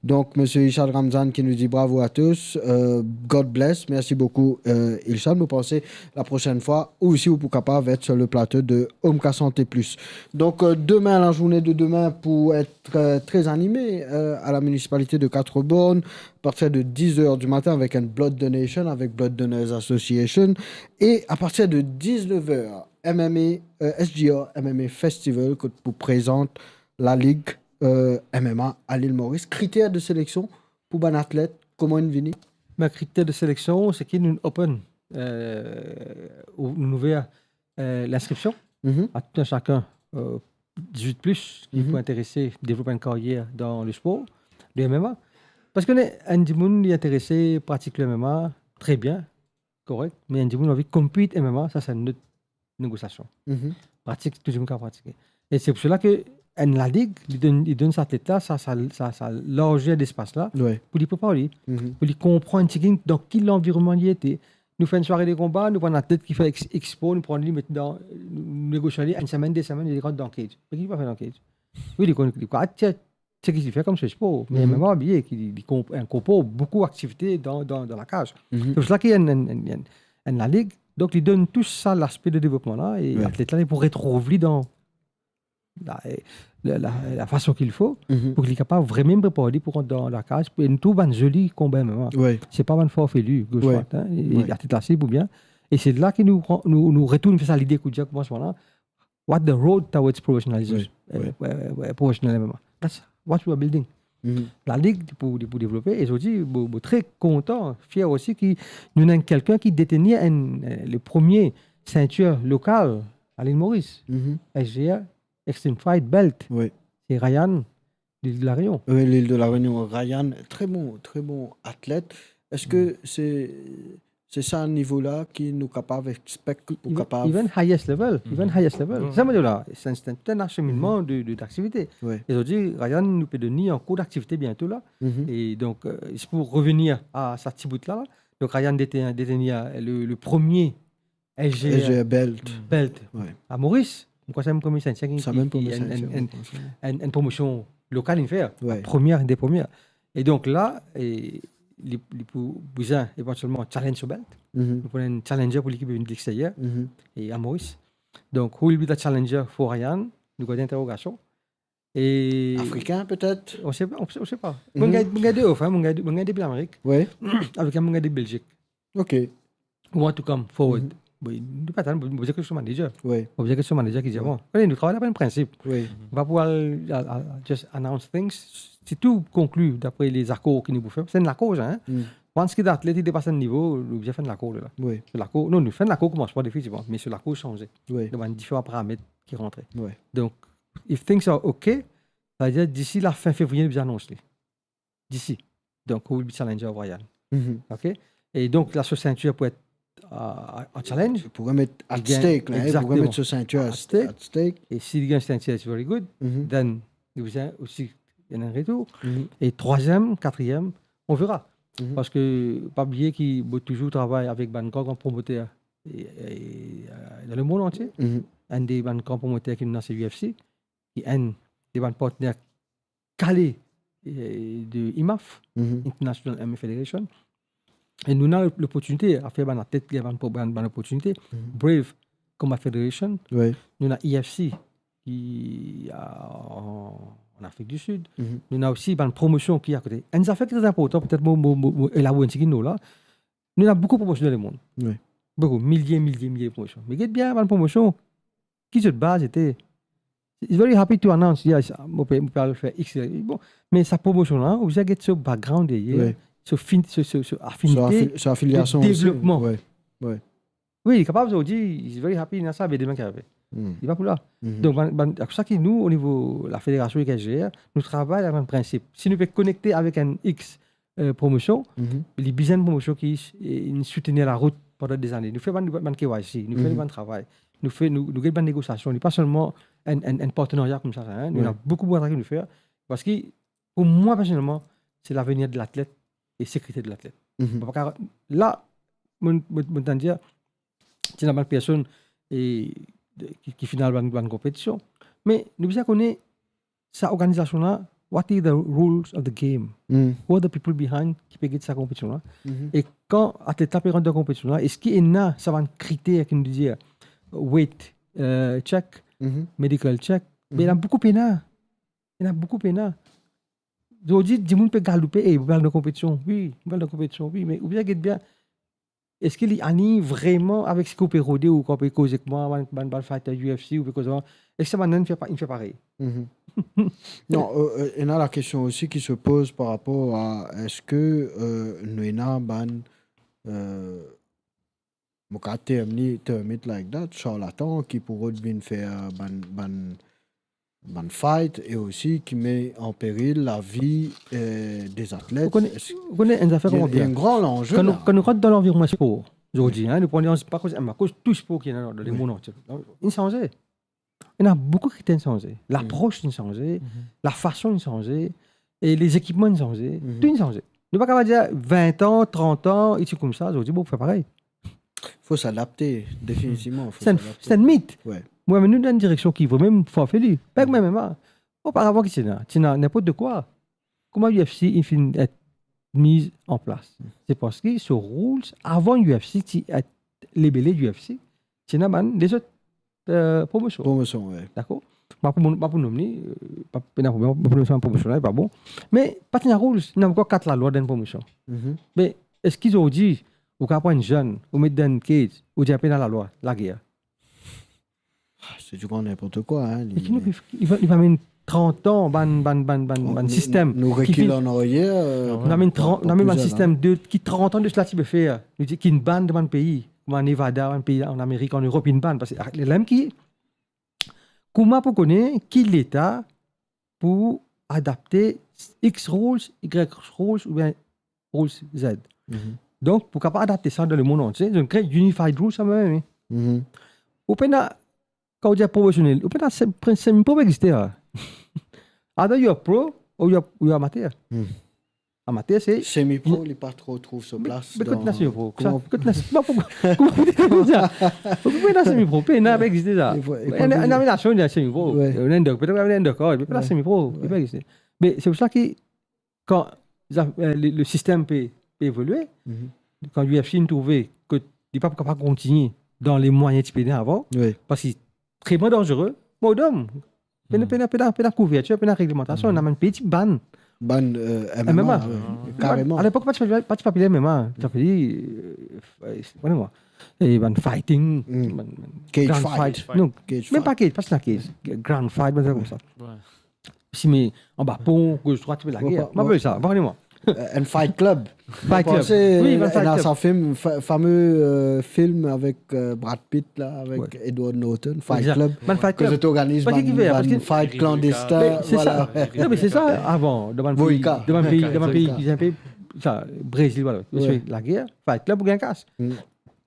Donk, Misie Ishad Ramjan ki nou dir bravo à tous, euh, God bless. Mersi boukou, euh, Ishad. Mo panse laprosenn fwa, ou osi, ou pou kapav et sur le plato de Omka Santé Plus. Donk, euh, demin, lazourne de demin pou et tre, tre anime, euh, à la municipalité de Quatre-Bornes, à partir de dix heures du matin avec un blood donation, avec Blood Donors Association, et à partir de dix-neuf heures, M M A, euh, S G R M M A Festival, kot pou prezant lalig, euh, M M A à l'île Maurice. Kriter de seleksion pou bann atlet, kouma inn vini? Me kriter de seleksion, se ki nou open, euh, ou nou ouver, euh, linskripsion Mhm. à tout un chacun, euh, dix-huit plus, ki Mhm. pou interese devlop enn karyer dan le spor, le M M A. Parski ena enn dimoun, li interese pratik le M M A, tre bien, korek, me enn dimoun anvi compete M M A, sa, se enn lot negosiasion. Mhm. Pratik, tou dimoun kapav pratike. E se pou sela ke enn lalig, li donn, li donn sa atlet la, sa, sa, sa, sa larzer lespas la, Wi. pou li prepar li, Mhm. pou li konpran enn tigit dan ki lanvironnman li ete. Nou fer enn sware de konba, nou pran enn atlet ki fer ex-, expo, nou pran li, met dan, nou negosie li, enn semenn, de semenn, li rant dan cage. Parski li pa fer dan cage? Wi, li konn, li konn, ah, tiens, seki li fer kom se spor, me Mhm. mem pa bliye ki li, li konp-, inkorpor boukou aktivite dan, dan, dan lakaz. Mhm. Se pou sela ki enn, enn, enn, enn, enn lalig, donk li donn tou sa laspe de devlopman la, e Wi. atlet la, li pou retrouv li dan la, la, la, la fason ki fo, Mhm. pou ki li kapav vremem prepar li pou rant dan lakaz, pou enn tou bann zoli konba mem, hein. Wi. Se pa bann farfelu, gos, Wi. dwat, hein, e Wi. atlet la, se pou bien. E se la ki nou pran, nou, nou retourn fer sa lide ki nou ti koumans la, what the road towards professionalism, Wi, euh, wi. euh, euh, professional M M A. That's what we are building. Mhm. Lalig, li pou, li pou devlope, e zordi, mo, mo tre kontan, fier osi ki nou ena kelkenn ki detenir enn, euh, le premie seintir lokal à l'île Maurice, Mhm. S G R Extreme Fight Belt. Wi. Se Ryan, l'île de la Réunion. Wi, l'île de la Réunion. Ryan, tre bon, tre bon atlet. Eski Mhm. se se sa nivo la ki nou kapav expect pou Even, kapav even highest level, even Mhm. highest level. Mhm. Sa mo dir la, se enn, se enn, se enn aseminnman Mhm. de, de, d'aktivite. Wi. E zordi, Ryan, nou pe donn li an kour d'aktivite biento la. Mhm. E donk, euh, se pou revenir a sa ti bout la, la. Donk, Ryan detenir, detenir le, le premie S G R S G R belt. belt Wi. à Maurice. Mo krwar sa mem premie seintir ki, Sa ki, mem ki premie enn, seintir, enn, mo krwar sa. enn, enn promosion lokal inn fer. Wi. Premie de premie. E donk la, e, li, li pou bizin evantielman challenge so belt. Mhm. Nou pran enn challenger pou li ki pe vinn de l'exterier, Mhm. e à Maurice. Donk, who will be the challenger for Ryan? Nou gard enn interogasion. E Afrikin, petet? On sait pas, on sait, on sait pas. Mhm. Mo gagn, mo gagn de offer, hein, mo gagn, mo gagn depi Lamerik. Wi. Avek enn, mo gagn de Belgique. Ok. Who want to come forward. Mhm. Bon, nou pa tann, nou bizin get so manager. Wi. Nou bizin get so manager ki dir, Wi. bon, ale, nou travay la par enn prinsip. Wi. Pa pou al, al, al just announce things. Si tou konkli dapre lezakor ki nou pou fer, se enn lakor, hein. Mm. Once ki atlet li depas enn nivo, nou bizin fer enn lakor la. Wi. Se lakor, non, nou fer enn lakor koumansman definitivman, me se lakor sanze. Wi. Dan bann diferan paramet ki rantre. Wi. Donk, if things are ok, sa ve dir disi lafin fevriye, nou bizin anons li. Disi. Donk, who will be challenger of Ryan. Mhm. Ok? E donk, la, so seintir pou et, euh, an challenge. Pou remet at Li gagn, stake, la, hein, pou exactement. remet so seintir at, At stake. at stake. E si li gagn seintir, it's very good. Mhm. Then, li bizin osi, ena enn retour. Mhm. E trwaziem, katriem, on verra. Mhm. Parski, pa bliye ki mo touzour travay avek bann gran, gran promoter, e, e, euh, dan lemonn antie. Mhm. Enn de bann gran promoter ki nou ena, se U F C, ki enn de bann partner kale, eh, de I M A F, Mhm. International M M A Federation. E nou ena loportinite a fer bann atlet gagn bann, bann, bann loportinite. Mhm. Brave Combat Federation. Wi. Nou ena E F C ki, euh, an, an Afrik di Sid. Mhm. Nou ena osi bann promosion ki akote. Enn zafer ki tre inportan, petet mo, mo, mo, mo elabor enn tigit lor la. Nou ena boukou promosion dan lemond. Wi. Boukou, milie, milie, milie promosion. Me get bien bann promosion. Ki zot baz ete? He's very happy to announce, yes, mo pe, mo pe al fer X, Y. Bon, me sa promosion la, ou bizin get so background deryer, wi, so fin-, so, so, so afinite, so afi-, so afiliasion de osi, devlopman. Wi, wi. Wi, li kapav zordi, he's very happy, ena sa, me demin ki arive. Hmm. Li pa pou la. Mhm. Donk, bann, bann, sa ki nou, o nivo lafederasion ek S G R, nou travay avek bann prinsip. Si nou pe konekte avek enn X, eh, promosion, mhm, li bizin enn promosion ki, eh, inn soutenir larout pandan dezane. Nou fer bann, bann K Y C, nou fer, mhm, bann travay, nou fer, nou, nou get bann negosiasion. Li pa selman enn, enn, enn partenarya koumsa, hein. Nou, wi, ena boukou, boukou travay ki nou fer. Parski, pou mwa, personelman, se lavenir de latlet e sekirite de latlet. Mhm. Bon, pa ka, la, mo, mo, mo tann dir, ti ena bann personn, e, de, ki, ki finn al bann, bann konpetision. Me nou bizin kone sa organizasion la, what are the rules of the game? Hmm. Who are the people behind ki pe get sa konpetision la? Mhm. E kan atlet la pe rant dan konpetision la, eski ena sa bann kriter ki nou dir, weight, eh, check, mhm, medical check? Be, mhm, ena boukou pena. Ena boukou pena. Zordi, dimoun pe galoupe, "Ey, mo pe al dan konpetision." Wi, mo pe al dan konpetision, wi, me ou bizin get bien. Eski li align vreman avek seki ou pe rode ou kan ou pe koz ek mwa, bann, bann, bann fighter U F C, ou pe koz, eski sa bann-la inn fer pa-, inn fer parey? Mhm. Non, euh, euh, ena lakestion osi ki se poz par rapor a, eski, euh, nou ena bann, euh, mo kapav term li, term it like that, charlatan ki pou rod vinn fer bann, bann, bann fight e osi ki met an peril lavi, eh, de atlet. Ou kone, es-, ou kone enn zafer, kouma dir, enn gran lanze la. Kan nou, kan nou rant dan lanvironman spor, zordi, hein, nou pran, pa koz, mo koz tou spor ki ena dan lemond antie. Inn sanze. Ena boukou kriter inn sanze. Lapros inn sanze, mhm, lafason inn sanze, e lezekipman inn sanze, mhm, tou inn sanze. Nou pa kapav dir vin an, trant an, e ti koumsa, zordi, bon, pou fer parey. Fo s'adapte, definitivman, fo s'adapte. Se enn, se enn mit. Wi. Mwa, me nou dan enn direksion ki vremem farfelu. Pa kouma M M A. Oparavan, ki ti ena, ti ena ninport de kwa. Kouma U F C inn finn et miz an plas? Se parski so rules, avan U F C ti et labele U F C, ti ena bann lezot, eh, promosion. Promosion, wi. Dakor? Pa pou, pa pou nom li, eh, pa, pena problem, pa pou nom sa promosion la, pa bon. Me pa ti ena rules, ena ankor kat lalwa dan enn promosion. Mhm. Me eski zordi, ou kapav pran enn zenn, ou met dan enn cage, ou dir pena lalwa, lager? Ah, c'est du grand n'importe quoi, hein, li, li, li va, li va amenn trant an, bann, bann, bann, bann, bann sistem. Nou, nou rekil an aryer, euh, nou amenn trant, nou amenn bann sistem de, ki trant an de sela ti pe fer, nou dir ki inn bann dan bann pei, kouma Nevada, bann pei an Amerik, an Erop, inn bann, parski, ah, lerla mem ki, kouma pou kone ki leta pou adapte X rules, Y rules oubien rules Z. Mhm. Donk, pou kapav adapte sa dan lemond antie, zot kre unified rules samem, wi. Mhm. Ou pena, kan ou dir profesionel, ou pena sem-, pre-, semi-pro pa existe, la. Either you are pro or you are, you are amateur. Hmm. Amateur, se semi-pro, li pa tro trouv so plas. Me, me kot ena semi-pro? Kouma, kot ena, kouma pou, kouma pou dir sa? Kot ena semi-pro? Pena, pa existe sa. Enn, enn nasion, ena semi-pro. Wi. Ena undercard, petet ena undercard, me pena semi-pro. Wi. Li pa existe. Me se pou sa ki, kan, eh, le, le sistem pe, pe evolie, mhm, kan U F C inn trouve ki li pa pou kapav kontinie dan le mwayin ti pe ena avan, wi, parski treman danzere, mor dom. Pena, hmm, pena, pena, pena kouvertir, pena reglemantasion, hmm, ena mem pei ti bann. Bann, eh, M M A, M M A, wi, kareman. Alepok, pa ti, pa ti papiye M M A, ti apel li, eh, eh, kouma, eh, bann fighting, hmm, bann, bann cage fight. Ground fight. Non, cage fight. Mem pa cage, pa ti ena cage. Ground fight, bann zafar koumsa. Wi. Si me anba pon, goz, drwat, ti pe lager. Mo apel sa, pa kone mwa. Eh, enn fight club. Fight club. Wi, bann fight club. Mo panse ena sa film, fa-, fame, eh, film avek, eh, Brad Pitt la, avek Edward Norton, Fight Club. Exact. Bann fight club. Ki zot organiz bann, bann fight klandestin, vwala. Me se sa, avan, dan bann pei, dan bann pei, dan bann pei, sa, Brezil, vwala. Wi. Lager, fight club pou gagn kas. Hmm.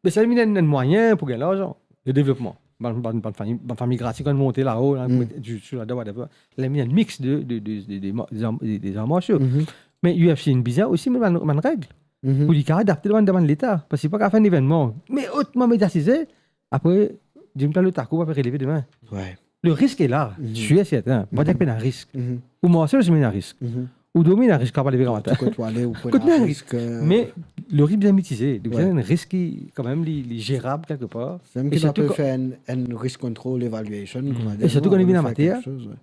Me sa, li vinn enn, enn mwayin pou gagn larzan, le devlopman. Bann, bann, bann fami, bann fami grati kan monte lao, la, hmm, met jiu-jitsu ladan, whatever. Li vinn enn mix de, de, de, de, de ma-, de zar-, de, de zar marsio. Mhm. Me U F C inn bizin osi met bann, bann reg. Mhm. Pou li kapav adapte devan, devan leta. Parski li pa kapav fer enn evennman, me otman mediatize, apre, dimoun ki al lot lakour pa pe releve demin. Wi. Le risk est là, mhm, sir e serten. Pa dir ki pena risk. Mhm. Ou marse, ou ena risk. Mhm. Ou dormi, ena risk, kapav leve gramatin. Kot ou ale, ou pran risk, eh. Me Le risk bien mitigé, donc c'est un risque qui, quand même, li, li gérable quelque part. C'est même qu'il peut faire un, un risk control evaluation, comme on dit, et surtout quand il vient amateur,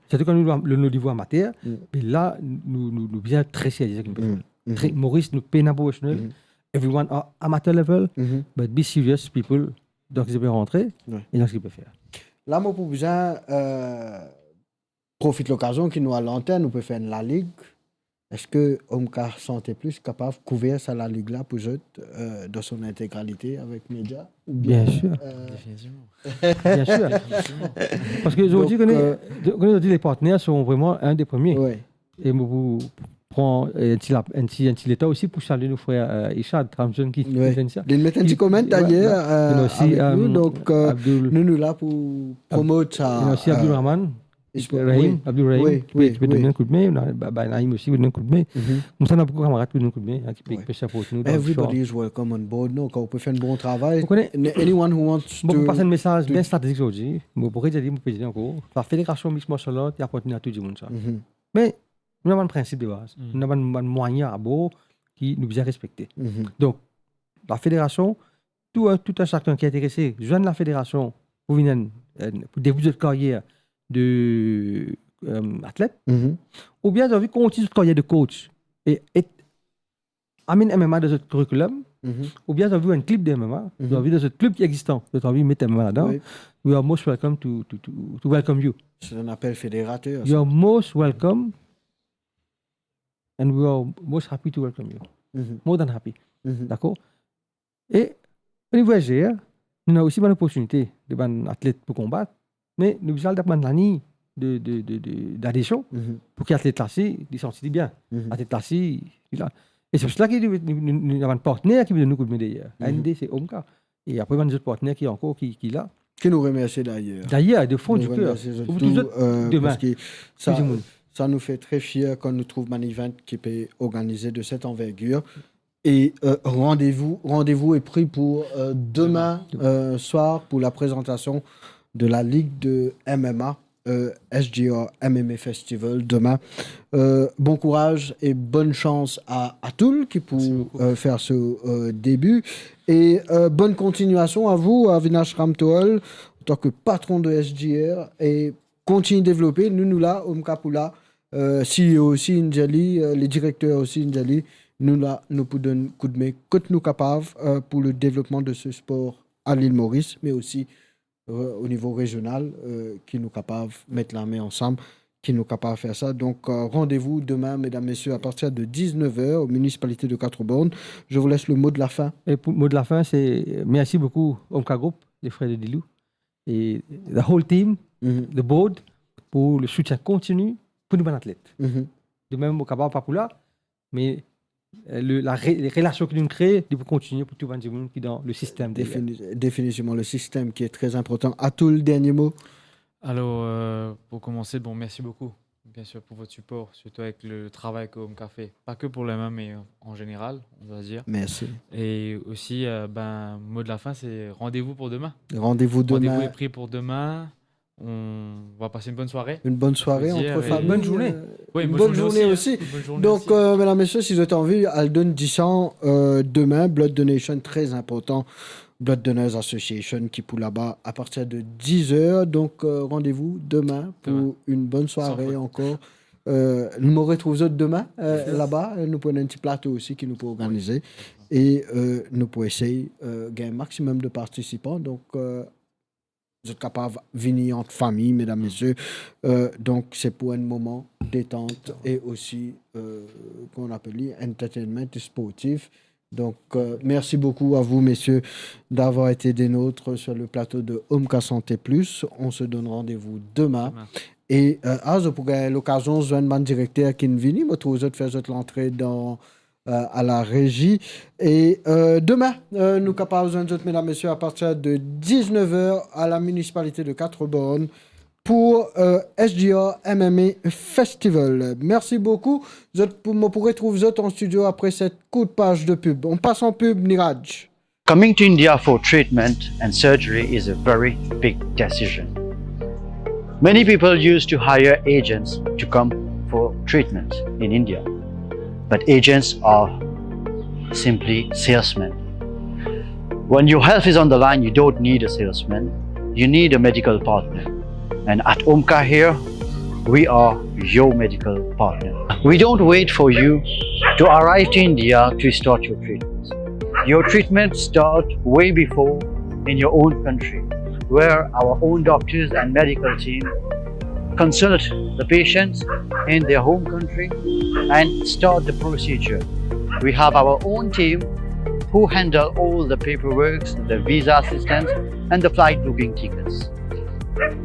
surtout quand il est au niveau amateur, mais là, nous, nous, nous bien très sérieux avec une personne. Très, Maurice, nous pena professionnel. Everyone are amateur level, but be serious people. Donc, ils peuvent rentrer, et donc, ce qu'ils peuvent faire. La, mo pou bizin, euh, profit lokazion ki nou a lantenn, nou pe fer enn lalig. Eski Omka Santé Plus kapav kouver sa lalig la pou zot, euh, dans son intégralité avec média? Ou bien, euh, définitivement. Bien sûr. Définitivement. Parce que aujourd'hui, donc, euh, aujourd'hui, les partenaires sont vraiment un des premiers. Ouais. Et pour prendre un petit, un petit, un petit temps aussi pour saluer nos frères, euh, Ishad Ramzan qui, qui viennent ça. Li met un petit comment d'ailleurs, euh, avec nous. Donc, euh, Abdul, nous, nous là pour promouvoir ça, et aussi Abdul Rahman. Rahim, Abdul Rahim, ki pe, ki pe donn enn koudme, ena, ba, ba, Naïm osi, ki pe donn enn koudme. Koumsa, ena boukou kamarad ki donn koudme, hein, ki pe, ki pe siport nou dan le sport. Everybody is welcome on board, non, kan ou pe fer enn bon travay. Ou kone, anyone who wants to, mo pou pas enn mesaz bien stratezik zordi, mo pou redir li, mo pe dir li ankor. La Fédération Mixed Martial Arts, li apartenn a tou dimoun sa. Me, nou ena bann prinsip de baz, nou ena bann, bann mwayin abor ki nou bizin respekte. Donk, la fédération, tou, hein, tou enn sakenn ki interese, zwenn la fédération pou vinn, euh, pou debout zot karyer de, euh, atlet, oubien zot anvi kontign zot karyer de coach e, e amenn M M A dan zot curriculum, oubien zot anvi enn klib de M M A, zot anvi dan zot klib ki existan, zot anvi met M M A ladan, we are most welcome to, to, to, to welcome you. C'est un appel fédérateur, ça. You are most welcome and we are most happy to welcome you. More than happy. Dakor? E, o nivo S G R, nou ena osi bann opoportinite de bann atlet pou konbat, me nou bizin al dan bann lagn de, de, de, de, d'adesion pou ki atlet la si, li santi li bien. Atlet la si, li la. E se pou sela ki nou, nou, nou, nou ena bann partner ki pe donn nou koudme deryer. Enn de se Omka. E apre, bann zot partner ki ankor, ki, ki la. Ki nou remersie d'ailleurs. D'ailleurs, de fond du cœur. Nous remercions surtout, euh, parce que ça, ça nous fait très fiers quand nous trouvons un event qui peut organiser de cette envergure. Et, euh, rendez-vous, rendez-vous est pris pour, euh, demain, euh, soir pour la présentation de la Ligue de M M A, euh, S G R M M A Festival demain. Euh, bon courage et bonne chance à, à Abdul ki pou, euh, faire ce, euh, début. Et, euh, bonne continuation à vous, Avinash Ramtohul, en tant que patron de S G R. Et kontign devlope, nou, nou la, Omka pou la, euh, C E O osi inn dir li, euh, le direkter osi inn dir li, nou la, nou pou donn koudme kot nou kapav, euh, pour le développement de ce sport à l'île Maurice, mais aussi, euh, au niveau régional, euh, ki nou kapav met lame ansam, ki nou kapav fer sa. Donc, euh, rendez-vous demain, mesdames, messieurs, à partir de dix-neuf heures aux municipalités de Quatre-Bornes. Je vous laisse le mot de la fin. Et pour, mot de la fin, c'est, euh, merci beaucoup, Omka Group, les frères de Didou. Et the whole team, the board, pour le soutien continu pour nou bann atlet. De mem, mo kapav pa pou la, me, euh, le, la re-, les relations ki nou kree, li pou kontigne pou tou bann dimoun ki dan le système de... Défini-, définitivement, le système qui est très important. Abdul, dernier mot. Alors, euh, pour commencer, bon, merci beaucoup, bien sûr, pour votre support, surtout avec le travail que Omka fait, pas que pour les mains, mais en général, on va dire. Merci. Et aussi, euh, ben, mot de la fin, c'est rendez-vous pour demain. Rendez-vous demain. Rendez-vous est pris pour demain. On va passer une bonne soirée. Une bonne soirée entre familles, euh, une bonne journée. Oui, une bonne journée aussi. Une bonne journée aussi. Donc, euh, mesdames, messieurs, si zot anvi, al donn disan, euh, demain, Blood Donation, très important. Blood Donors Association ki pou laba à partir de dix heures. Donc, euh, rendez-vous demain pour une bonne soirée encore. Sans faute. Euh, nou retrouv zot demain, euh, laba. Nou pou ena enn ti plato osi ki nou pou organize. E, euh, nou pou esey, euh, gagn maximum de participan. Donc, euh, zot kapav vini ant fami, mesdames, messieurs. Euh, donc, c'est pour un moment détente et aussi, euh, comment on appelle, entertainment sportif. Donc, euh, merci beaucoup à vous, messieurs, d'avoir été des nôtres sur le plateau de Omka Santé Plus. On se donne rendez-vous demain. Demain. E, euh, ah, zot pou gagn lokazion zwenn bann direkter ki vini, mo trouv zot fer zot lantre dan, euh, à la régie. E, euh, demain, euh, nou kapav zwenn zot, mesdames, messieurs, à partir de dix-neuf heures à la municipalité de Quatre-Bornes pour, euh, S G R M M A Festival. Merci beaucoup. Zot pou, mo pou retrouv zot an studio après cette courte page de pub. On passe en pub, Niraj. Coming to India for treatment and surgery is a very big decision. Many people used to hire agents to come for treatment in India, but agents are simply salesman. When your health is on the line, you don't need a salesman, you need a medical partner. And at Omka here, we are your medical partner. We don't wait for you to arrive to India to start your treatment. Your treatment start way before in your own country, where our own doctors and medical team consult the patients in their home country and start the procedure. We have our own team who handle all the paperwork, the visa assistance, and the flight booking tickets.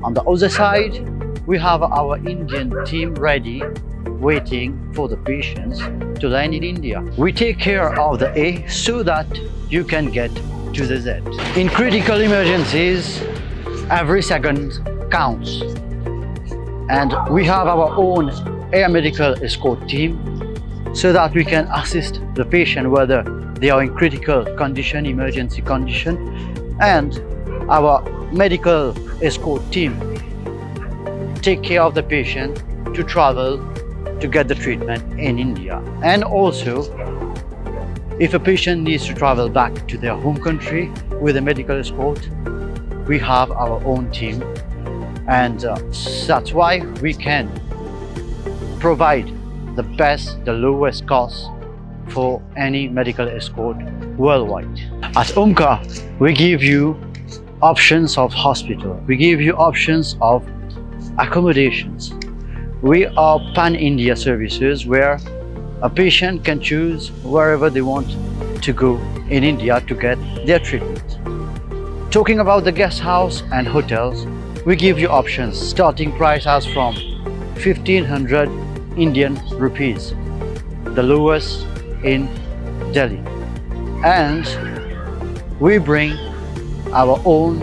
On the other side, we have our Indian team ready, waiting for the patients to land in India. We take care of the A so that you can get to the Z. In critical emergencies, every second counts. And we have our own air medical escort team so that we can assist the patient whether they are in critical condition, emergency condition, and our medical escort team take care of the patient to travel to get the treatment in India. And also, if a patient needs to travel back to their home country with a medical escort, we have our own team, and, uh, that's why we can provide the best, the lowest cost for any medical escort worldwide. At Omka, we give you options of hospital. We give you options of accommodations. We are pan-India services where a patient can choose wherever they want to go in India to get their treatment. Talking about the guest house and hotels, we give you options. Starting price as from fifteen hundred Indian rupees, the lowest in Delhi. And we bring our own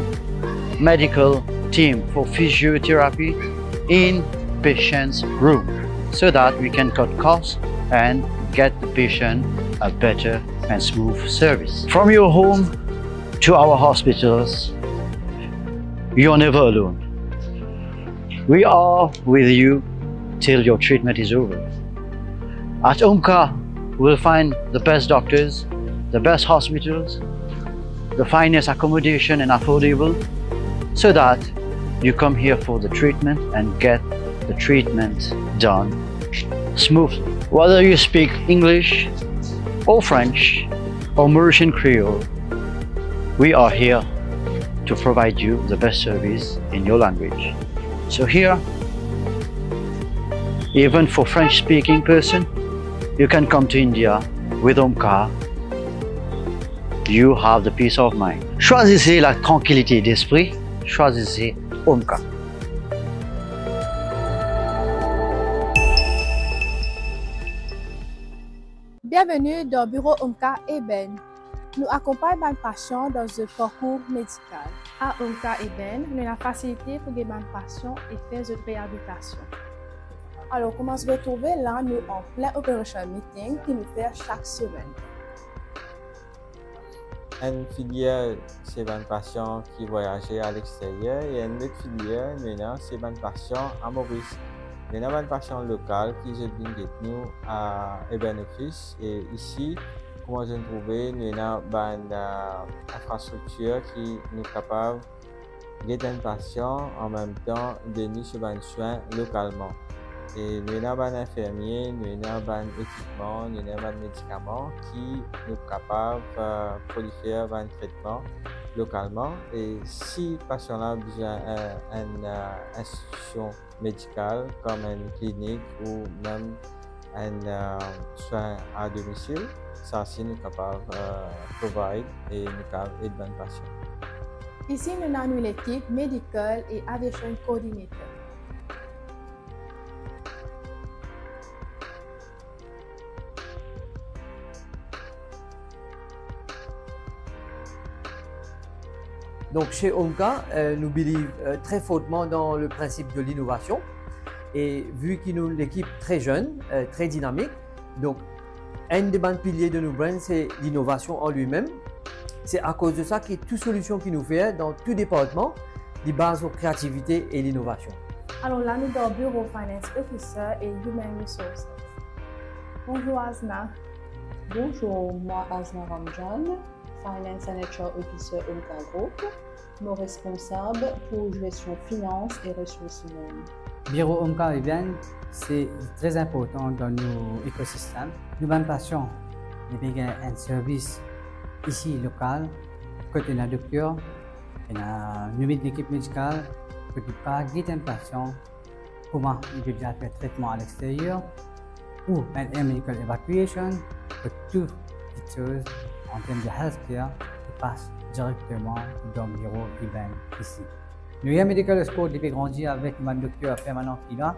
medical team for physiotherapy in patient's room so that we can cut costs and get the patient a better and smooth service. From your home to our hospitals, you're never alone. We are with you till your treatment is over. At Omka, you will find the best doctors, the best hospitals, the finest accommodation and affordable, so that you come here for the treatment and get the treatment done smoothly. Whether you speak English or French or Mauritian Creole, we are here to provide you the best service in your language. So here, even for French-speaking person, you can come to India with Omka. You have the peace of mind. Choisissez la tranquillité d'esprit, choisissez Omka. Bienveni dan biro Omka Eben. Nou akonpagn bann pasian dan zot parkour medikal. A Omka Eben, nou ena fasilite pou gete bann pasian e fer zot reabilitasion. Alor, kouma zot trouve la, nou an plin operation meeting ki nou fer sak semenn. Enn filier, se bann pasian ki vwayaze alexteryer, e enn lot filier, nou ena, se bann pasian a Moris. Nou ena bann pasian lokal ki zot vinn get nou a Eben Office, e isi, kouma zot trouve, nou ena bann, eh, infrastriktir ki nou kapav get enn pasian, anmemtan done so bann swin lokalman. E nou ena bann infermie, nou ena bann ekipman, nou ena bann medikaman ki nou kapav, eh, prolifer bann tretman lokalman. E si pasian la bizin, eh, enn, eh, institusion medikal, kom enn klinik ou mem enn, eh, swin a domisil, sa si nou kapav, eh, provide e nou kapav ed bann pasian. Isi nou ena nou lekip medical e aviation coordinator. Donk, chez Omka, euh, nou believe, euh, très fortement dans le principe de l'innovation. E vi ki nou lekip tre zenn, euh, tre dinamik, donk, enn de bann pilie de nou brand, se linovasion an li mem. Se akoz de sa ki tou solision ki nou fer dan tou departman, li baz lor kreativite e linovasion. Alor la, nou dan biro Finance Officer e Human Resources. Bonzour, Azna. Bonjour, moi Azna Ramjan, Finance and H R Officer Omka Group. Mo responsab pou zesion finans e resours imenn. Biro Omka Event, se tre inportan dan nou ekosistem. Nou bann pasian, li pe gagn enn servis isi lokal, kot ena dokter, ena nou met lekip medikal, kot li pa get enn pasian, kouma li pe al fer tretman alexteryer, ou enn air medical evacuation, kot tou kiksoz an term de healthcare, li pas direkteman dan biro Event isi. Nou air medical escort, li pe grandi avek bann dokter permanan ki la.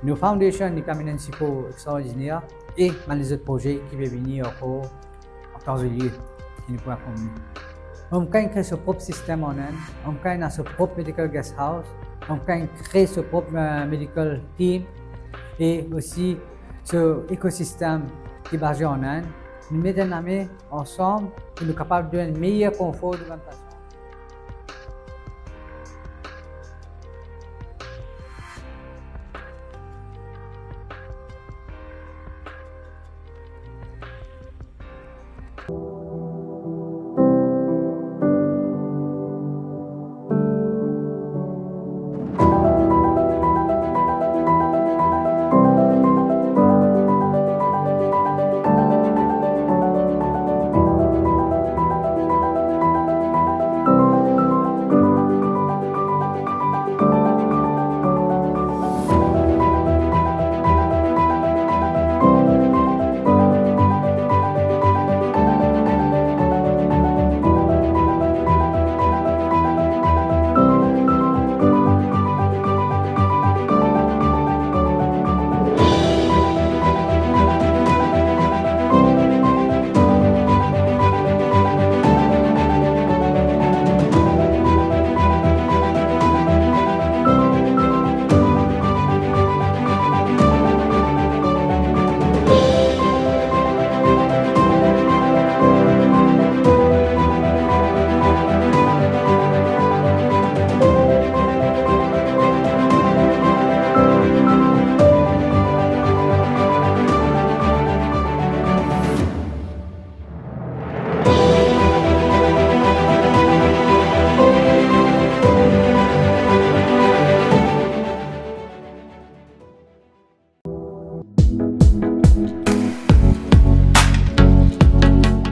Nou foundation, li pe amenn enn sipor extraordiner, e bann lezot proze ki pe vini ankor an tan e lir, ki nou pou inform nou. Omka inn kre so prop sistem an Inn, Omka inn ena so prop medical guest house, Omka inn kre so prop, eh, medical team, e osi so ekosistem ki baze an Inn. Nou met enn lame ansam pou nou kapav donn meyer konfor nou bann pasian.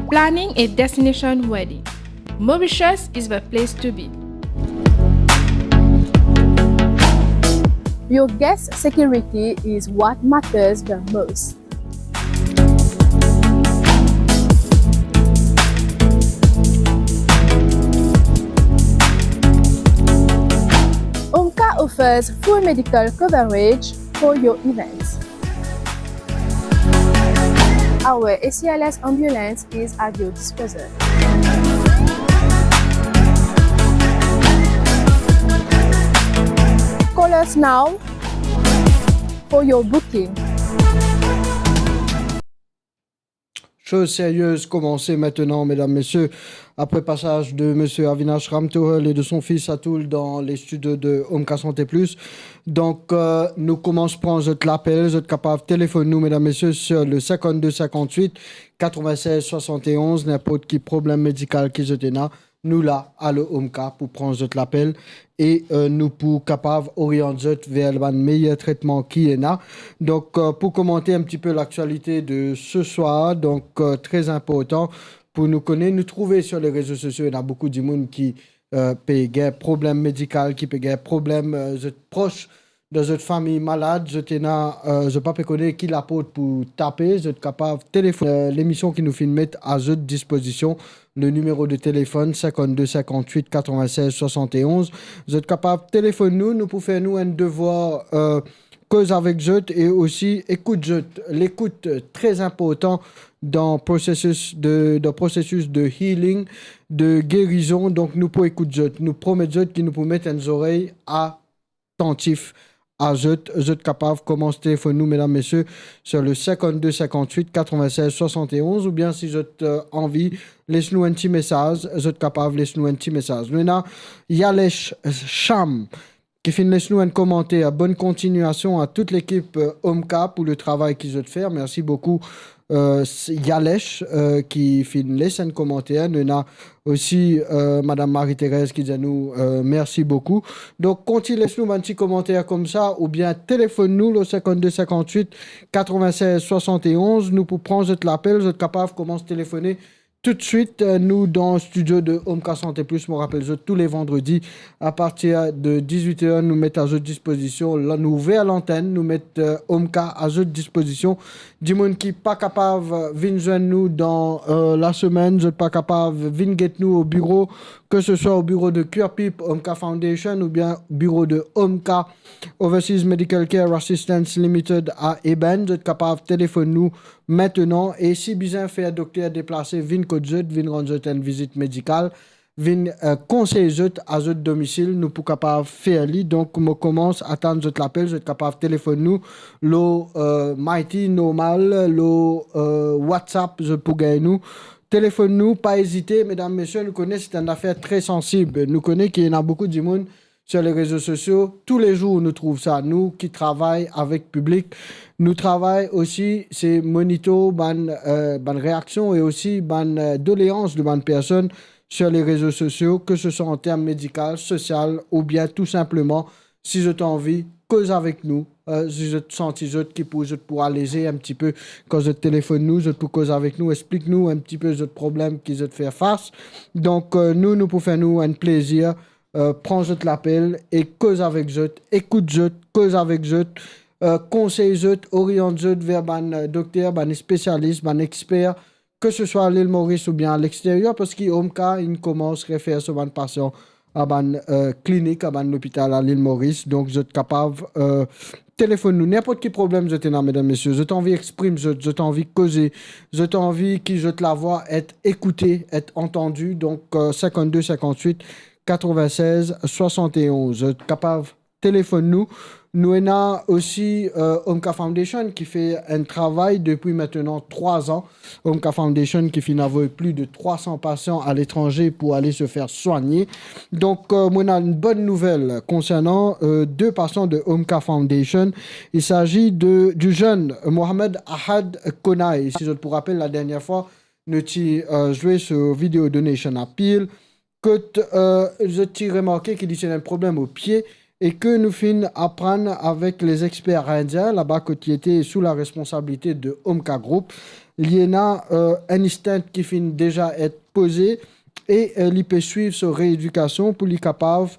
Planning a destination wedding. Mauritius is the place to be. Your guest security is what matters the most. Omka offers full medical coverage for your events. Our A C L S ambulance is at your disposal. Call us now for your booking. Chose sérieuse, commencez maintenant, mesdames, messieurs. Après passage de monsieur Avinash Ramtohel et de son fils Atul dans les studios de Omka Santé Plus. Donc, euh, nou koumans pran zot lapel, zot kapav telefonn nou, mesdames, messieurs, sur le cinquante-deux cinquante-huit quatre-vingt-seize soixante et onze, ninport ki problem medikal ki zot ena, nou la, Alo Omka, pou pran zot lapel e, euh, nou pou kapav oriant zot ver bann meyer tretman ki ena. Donk, euh, pou komante un petit peu l'actualité de ce soir, donk, euh, tre inportan pou nou kone, nou trouve sur les réseaux sociaux, ena boukou dimoun ki, euh, pe gagn problem medikal, ki pe gagn problem, euh, zot pros dan zot fami malad, zot ena, euh, zot pa pe kone ki laport pou tape, zot kapav telefonn, euh, lemision ki nou finn met a zot dispozision, le nimero de telefon cinquante-deux cinquante-huit quatre-vingt-seize soixante et onze. Zot kapav telefonn nou, nou pou fer nou enn devwar, euh, koz avek zot e osi ekout zot. Lekout, euh, tre inportan dan prosesis de, dan prosesis de healing, de gerizon. Donk nou pou ekout zot. Nou promet zot ki nou pou met enn zorey a atantif a zot. Zot kapav koumans telefonn nou, medam, mesie, sur le cinquante-deux cinquante-huit quatre-vingt-seize soixante et onze, oubien si zot, euh, anvi les nou enn ti mesaz, zot kapav les nou enn ti mesaz. Nou ena Yalesh Sham ki finn les nou enn komanter. Bonne continuation à toute l'équipe, euh, Omka pou le travay ki zot fer. Mersi boukou euh, s-, Yalesh, euh, ki finn les enn komanter. Nou ena osi, euh, Madame Marie-Thérèse ki dir nou, euh, mersi boukou. Donk, kontign les nou bann ti komanter koumsa, oubien telefonn nou, le cinquante-deux cinquante-huit quatre-vingt-seize soixante et onze. Nou pou pran zot lapel, zot kapav koumans telefone toutswit. Euh, nou dan studio de Omka Santé Plus, mo rapel zot, tou le vandredi, apartir de dix-huit heures, nou met a zot dispozision, la, nou ouver lantenn, nou met, euh, Omka a zot dispozision. Dimoun ki pa kapav, euh, vinn zwenn nou dan, euh, lasemenn, zot pa kapav vinn get nou o biro, ke se swa o biro de Curepipe Omka Foundation oubien biro de Omka Overseas Medical Care Assistance Limited a Ebène, zot kapav telefonn nou mintenan. E si bizin fer dokter deplase vinn kot zot, vinn rann zot enn vizit medikal, vinn, euh, konsey zot a zot domisil, nou pou kapav fer li. Donk, mo koumans atann zot lapel, zot kapav telefonn nou lor, euh, Mighty normal, lor, euh, WhatsApp, zot pou gagn nou. Telefonn nou, pa ezite, medam, mesie, nou kone se enn zafer tre sansib. Nou kone ki ena boukou dimoun sur les réseaux sociaux, tou le zour nou trouv sa. Nou ki travay avek piblik, nou travay osi, se monitor bann, euh, bann reaksion e osi bann, euh, doleans de bann personn sur les réseaux sociaux, ke se swa an term medikal, sosial oubien tou sinpleman, si zot anvi koz avek nou, euh, si zot santi zot ki pou, zot pou aleze enn tipe kan zot telefonn nou, zot pou koz avek nou, explik nou enn tipe zot problem ki zot fer fas. Donk, euh, nou, nou pou fer nou enn plezir, euh, pran zot lapel e koz avek zot, ekout zot, koz avek zot, euh, konsey zot, oriant zot ver bann, euh, dokter, bann spesialis, bann exper, ke se swa Lil Moris oubien a lexteryer, parski Omka inn koumans refer so bann pasian a bann, euh, klinik, a bann lopital a Lil Moris. Donk, zot kapav, euh, telefonn nou. Ninport ki problem zot ena, medam, mesie, zot anvi exprim zot, zot anvi koze, zot anvi ki zot lavwa et ekoute, et antandi. Donk, euh, cinquante-deux cinquante-huit quatre-vingt-seize soixante et onze. Zot kapav telefonn nou. Nou ena osi, euh, Omka Foundation ki fer enn travay depi mintenan trwa an. Omka Foundation ki finn avoy plis de trwa san pasian aletranze pou ale se fer swagne. Donk, euh, mo ena enn bonn nouvel konsernan, euh, de pasian de Omka Foundation. Il s'agit de, du jeune Mohamed Ahad Konai. Si zot pou rapel, ladernie fwa, nou ti, euh, zwe so video donation appeal. Kot, euh, zot ti remarke ki li ti ena enn problem o pie e ke nou finn aprann avek lezexper indien laba kot li ete sou laresponsabilite de Omka Group, li ena, euh, enn stent ki finn deza et poze e, euh, li pe swiv so reedikasion pou li kapav,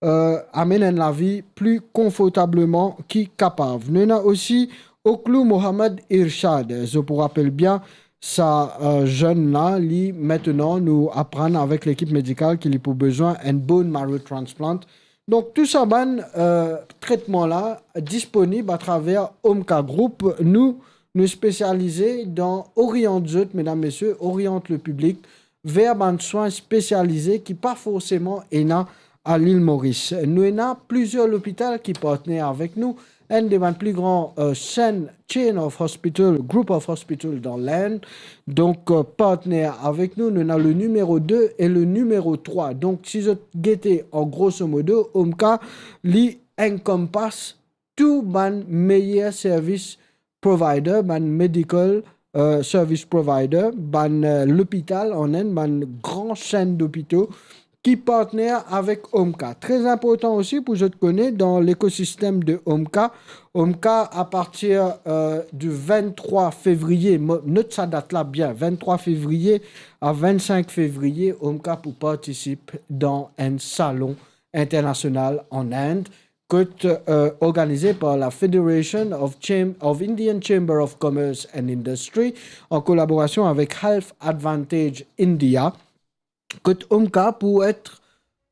euh, amenn enn lavi pli konfortableman ki kapav. Nou ena osi Oklou Mohamed Irshad. Zot pou rapel bien, sa, euh, zenn la, li, mintenan nou aprann avek lekip medikal ki li pou bezwin enn bone marrow transplant. Donk, tou sa bann, euh, tretman la disponib atraver Omka Group. Nou, nou spesialize dan oriant zot, medam, mesie, oriant lepiblik ver bann swin spesialize ki pa forseman ena a Lil Moris. Nou ena plizier lopital ki partner avek nou. Enn de bann pli gran, euh, chaîne, chain of hospital, group of hospital dan Lind. Donk, euh, partner avek nou, nou ena le nimero de e le nimero trwa. Donk, si zot gete an grosso modo, Omka, li encompass tou bann meyer service provider, bann medical, euh, service provider, bann, euh, lopital an Inn, bann gran chaîne d'hôpitaux ki partner avek Omka. Tre inportan osi pou zot kone dan lekosistem de Omka, Omka, apartir, euh, du vingt-trois fevriye, mo-, not sa dat la bien, vingt-trois fevriye a vingt-cinq fevriye, Omka pou partisip dan enn salon internasional an Inn, kot, euh, organize par la Federation of Cham-, of Indian Chamber of Commerce and Industry, an kolaborasion avek Health Advantage India, kot Omka pou et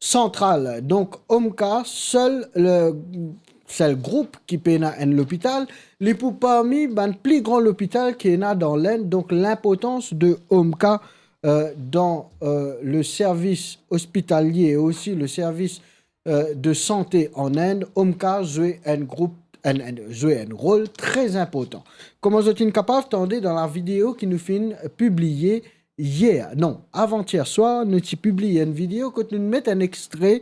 santral. Donk, Omka, sel le, sel group ki pena enn lopital, li pou parmi bann pli gran lopital ki ena dan Lind. Donk, linportans de Omka, euh, dan, euh, le service hospitalier e osi le service euh, de sante an Inn, Omka zwe enn group, enn, enn, zwe enn rol tre inportan. Kouma zot inn kapav tande dan lavideo ki nou finn pibliye yer, non, avantier swar, nou ti pibliye enn video kot nou met enn extre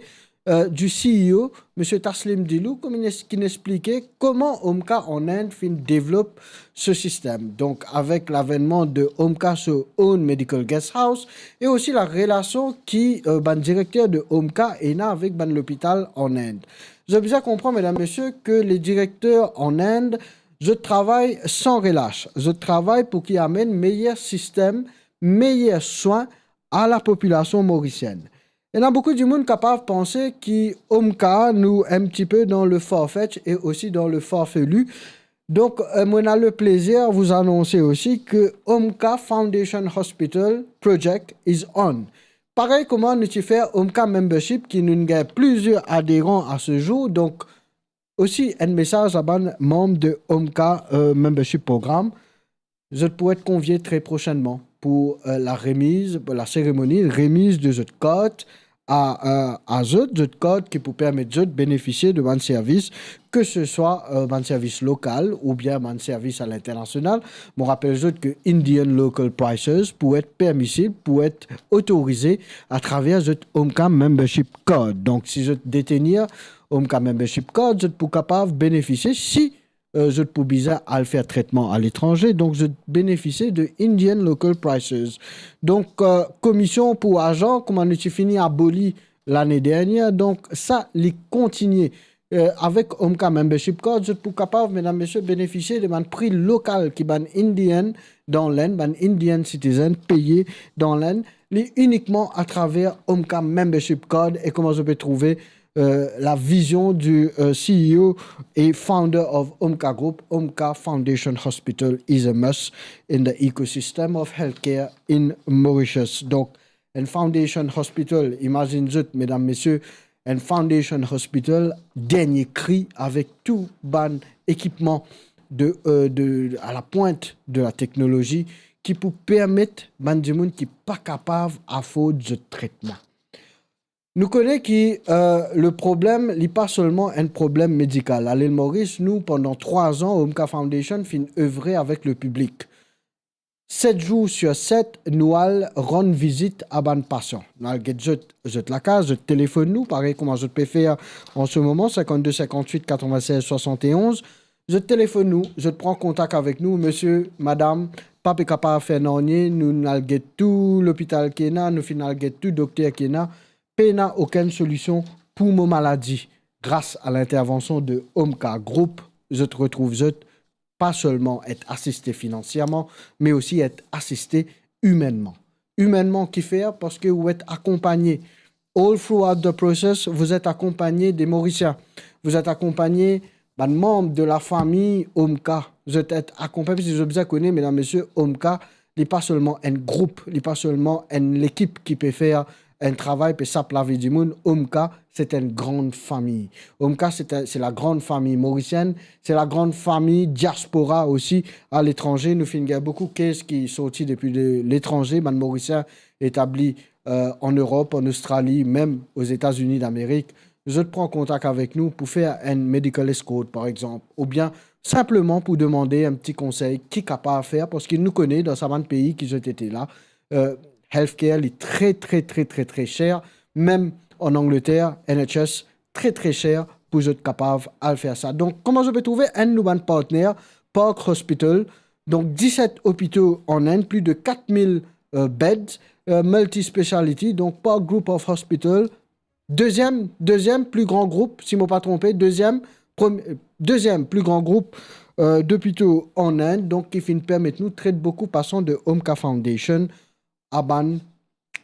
euh, du C E O, Monsieur Taslim Dilou, kouma inn es-, ki'nn explike kouma Omka an Inde finn devlop so sistem. Donk, avek lavennman de Omka so own medical guest house, e osi larelasion ki, euh, bann direkter de Omka ena avek bann lopital an Inde. Zot bizin konpran, medam, mesie, ke le direkter an Inde, zot travay san relas. Zot travay pou ki amenn meyer sistem, meyer swin a lapopilasion morisienn. Ena boukou dimoun kapav panse ki Omka, nou enn tipe dan le far-fetch e osi dan le farfelu. Donk, euh, mo ena le plezir vous annoncer aussi que Omka Foundation Hospital project is on. Parey kouma nou ti fer Omka Membership, ki nou gagn plizier aderan a se zour, donk osi enn mesaz a bann manm de Omka, euh, Membership Program. Zot pou et konvie tre prosennman pou, euh, laremiz, pou laseremoni remiz de zot kart a, euh, a zot, zot kart ki pou permet zot benefisie de bann servis, ke se swa, euh, bann servis lokal oubien bann servis a linternasional. Mo rapel zot ke Indian Local Prices pou et permisib, pou et otorize atraver zot Omka Membership Card. Donk, si zot detenir Omka Membership Card, zot pou kapav benefisie, si euh, zot pou bizin al fer tretman aletranze, donk zot benefisie de Indian Local Prices. Donk, euh, komision pou azan, kouma nou ti fini aboli lane dernier, donk sa, li kontinie. Euh, avek Omka Membership Card, zot pou kapav, medam, mesie, benefisie de bann pri lokal ki bann Indian dan Lenn, bann Indian citizen peye dan Lenn, li inikman atraver Omka Membership Card. E kouma zot pe trouve, euh, la vision du, euh, C E O et founder of Omka Group, Omka Foundation Hospital is a must in the ecosystem of healthcare in Mauritius. Donk, enn foundation hospital, imazinn zot, medam, mesie, enn foundation hospital, dernie kri avek tou bann ekipman de, euh, de, a lapwint de lateknolozi ki pou permet bann dimoun ki pa kapav afford zot tretman. Nou kone ki, euh, le problem, li pa selman enn problem medikal. A Lil Moris, nou, pandan trwa an, Omka Foundation finn evre avek le piblik. Set zour sir set, nou al rann vizit a bann pasian. Nou al get zot, zot lakaz, zot telefonn nou, parey kouma zot pe fer an se moman, cinquante-deux cinquante-huit quatre-vingt-seize soixante et onze. Zot telefonn nou, zot pran kontak avek nou, misie, madam, pa pe kapav fer nanye, nou al get tou lopital ki ena, nou finn al get tou dokter ki ena, pena okenn solision pou mo maladi. Gras a lintervansion de Omka Group, zot retrouv zot pa selman et asiste finansierman, me osi et asiste imennman. Imennman kifer? Parski ou et akonpagne. All throughout the process, vous êtes accompagné des Mauriciens. Vous êtes accompagné bann manm de lafami Omka. Zot et akonpagne, parski zot bizin kone, medam, mesie, Omka, li pa selman enn group, li pa selman enn lekip ki pe fer enn travay, pe sap lavi dimoun. Omka, se enn gran fami. Omka, se enn, se la gran fami morisienn, se la gran fami diaspora osi a letranze. Nou finn gagn boukou case ki sorti depi de letranze, bann Morisien etabli, euh, an Erop, an Ostrali, mem Ozetazini Damerik. Zot pran kontak avek nou pou fer enn medical escort, par exanp, oubien sinpleman pou demande enn ti konsey ki kapav fer, parski nou kone dan sa bann pei ki zot ete la, euh, healthcare li tre, tre, tre, tre, tre ser, mem an Angleter, N H S, tre, tre ser pou zot kapav al fer sa. Donk, kouma zot pe trouve, enn nou bann partner, Park Hospital, donk diset opito an Inde, plis de kat mil, euh, beds, euh, multi-speciality, donk Park Group of Hospital, deziem, deziem pli gran group, si mo pa tronpe, deziem, prem-, deziem pli gran group, euh, dopito an Inde, donk ki finn permet nou tret boukou pasian de Omka Foundation a bann,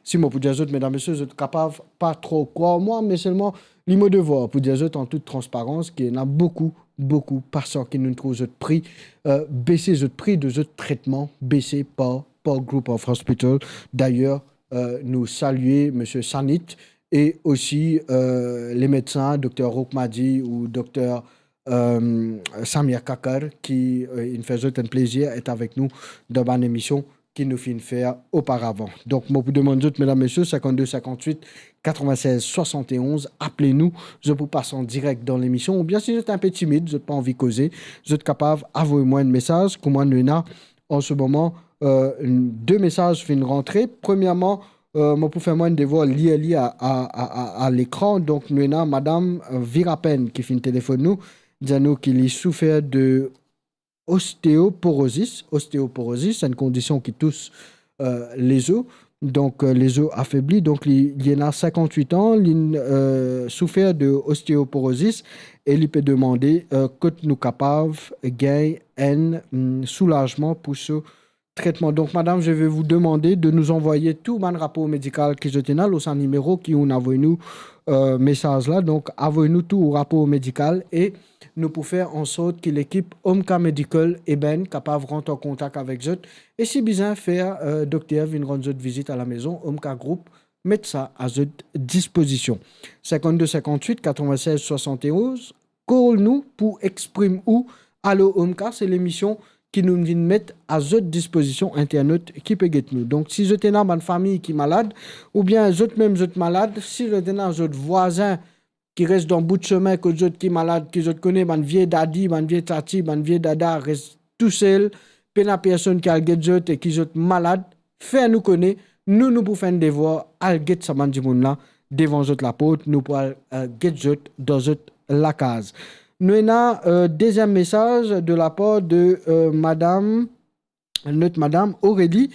si mo pou dir zot, medam, mesie, zot kapav pa tro krwar mwa, me selman li mo devwar pou dir zot an tout transparans ki ena boukou, boukou pasian ki nou trouv zot pri, euh, bese zot pri de zot tretman, bese par, par Group of Hospital. Dayer, euh, nou salie misie Sanit e osi, euh, lemedsin, dokter Roukmadi ou dokter, euh, Samia Kakar, ki, euh, inn fer zot enn plezir et avek nou dan bann emision ki nou finn fer oparavan. Donk, mo pou demann zot, medam, mesie, cinquante-deux cinquante-huit quatre-vingt-seize soixante et onze, apel nou, zot pou pas an direk dan lemision, oubien si zot enn pe timid, zot pa anvi koze, zot kapav avoy mwa enn mesaz, kouma nou ena an se moman, euh, de mesaz finn rantre. Premierman, Euh, mo pou fer mwa enn devwar lir li a, a, a, a, a lekran. Donk, nou ena Madam, euh, Virapen ki finn telefonn nou, dir nou ki li soufer de ostéoporozis. Ostéoporozis, se enn kondision ki tous, euh, lezo. Donk, euh, lezo afebli. Donk, li, li ena sinkant-wit an, li, euh, soufer de ostéoporozis e li pe demande, euh, kot nou kapav gagn enn, mm, soulazman pou so tretman. Donc, madame, je vais vous demander de nous envoyer tou bann rapor medikal ki zot ena lor sa nimero ki ou'nn avoy nou, euh, mesaz la. Donk, avoy nou tou rapor medikal e nou pou fer an sort ki lekip Omka Medical Eben kapav rant an kontak avek zot. E si bizin fer, euh, dokter vinn rann zot vizit a lamezon, Omka Group met sa a zot dispozision. Sinkant-de sinkant-wit katrovin-sez swasann-e-onz, call nou pou exprim ou. Alo Omka, se lemision ki nou vinn met a zot dispozision, internet ki pe get nou. Donk, si zot ena bann fami ki malad, oubien zot mem zot malad, si zot ena zot vwazin ki res dan bout sime kot zot ki malad, ki zot kone, bann vie dadi, bann vie tati, bann vie dada res tousel, pena personn ki al get zot e ki zot malad, fer nou kone, nou, nou pou fer enn devwar, al get sa bann dimoun la devan zot laport, nou pou al, euh, get zot dan zot lakaz. Nou ena, euh, deziem mesaz de lapar de, euh, madam, not madam Aurélie,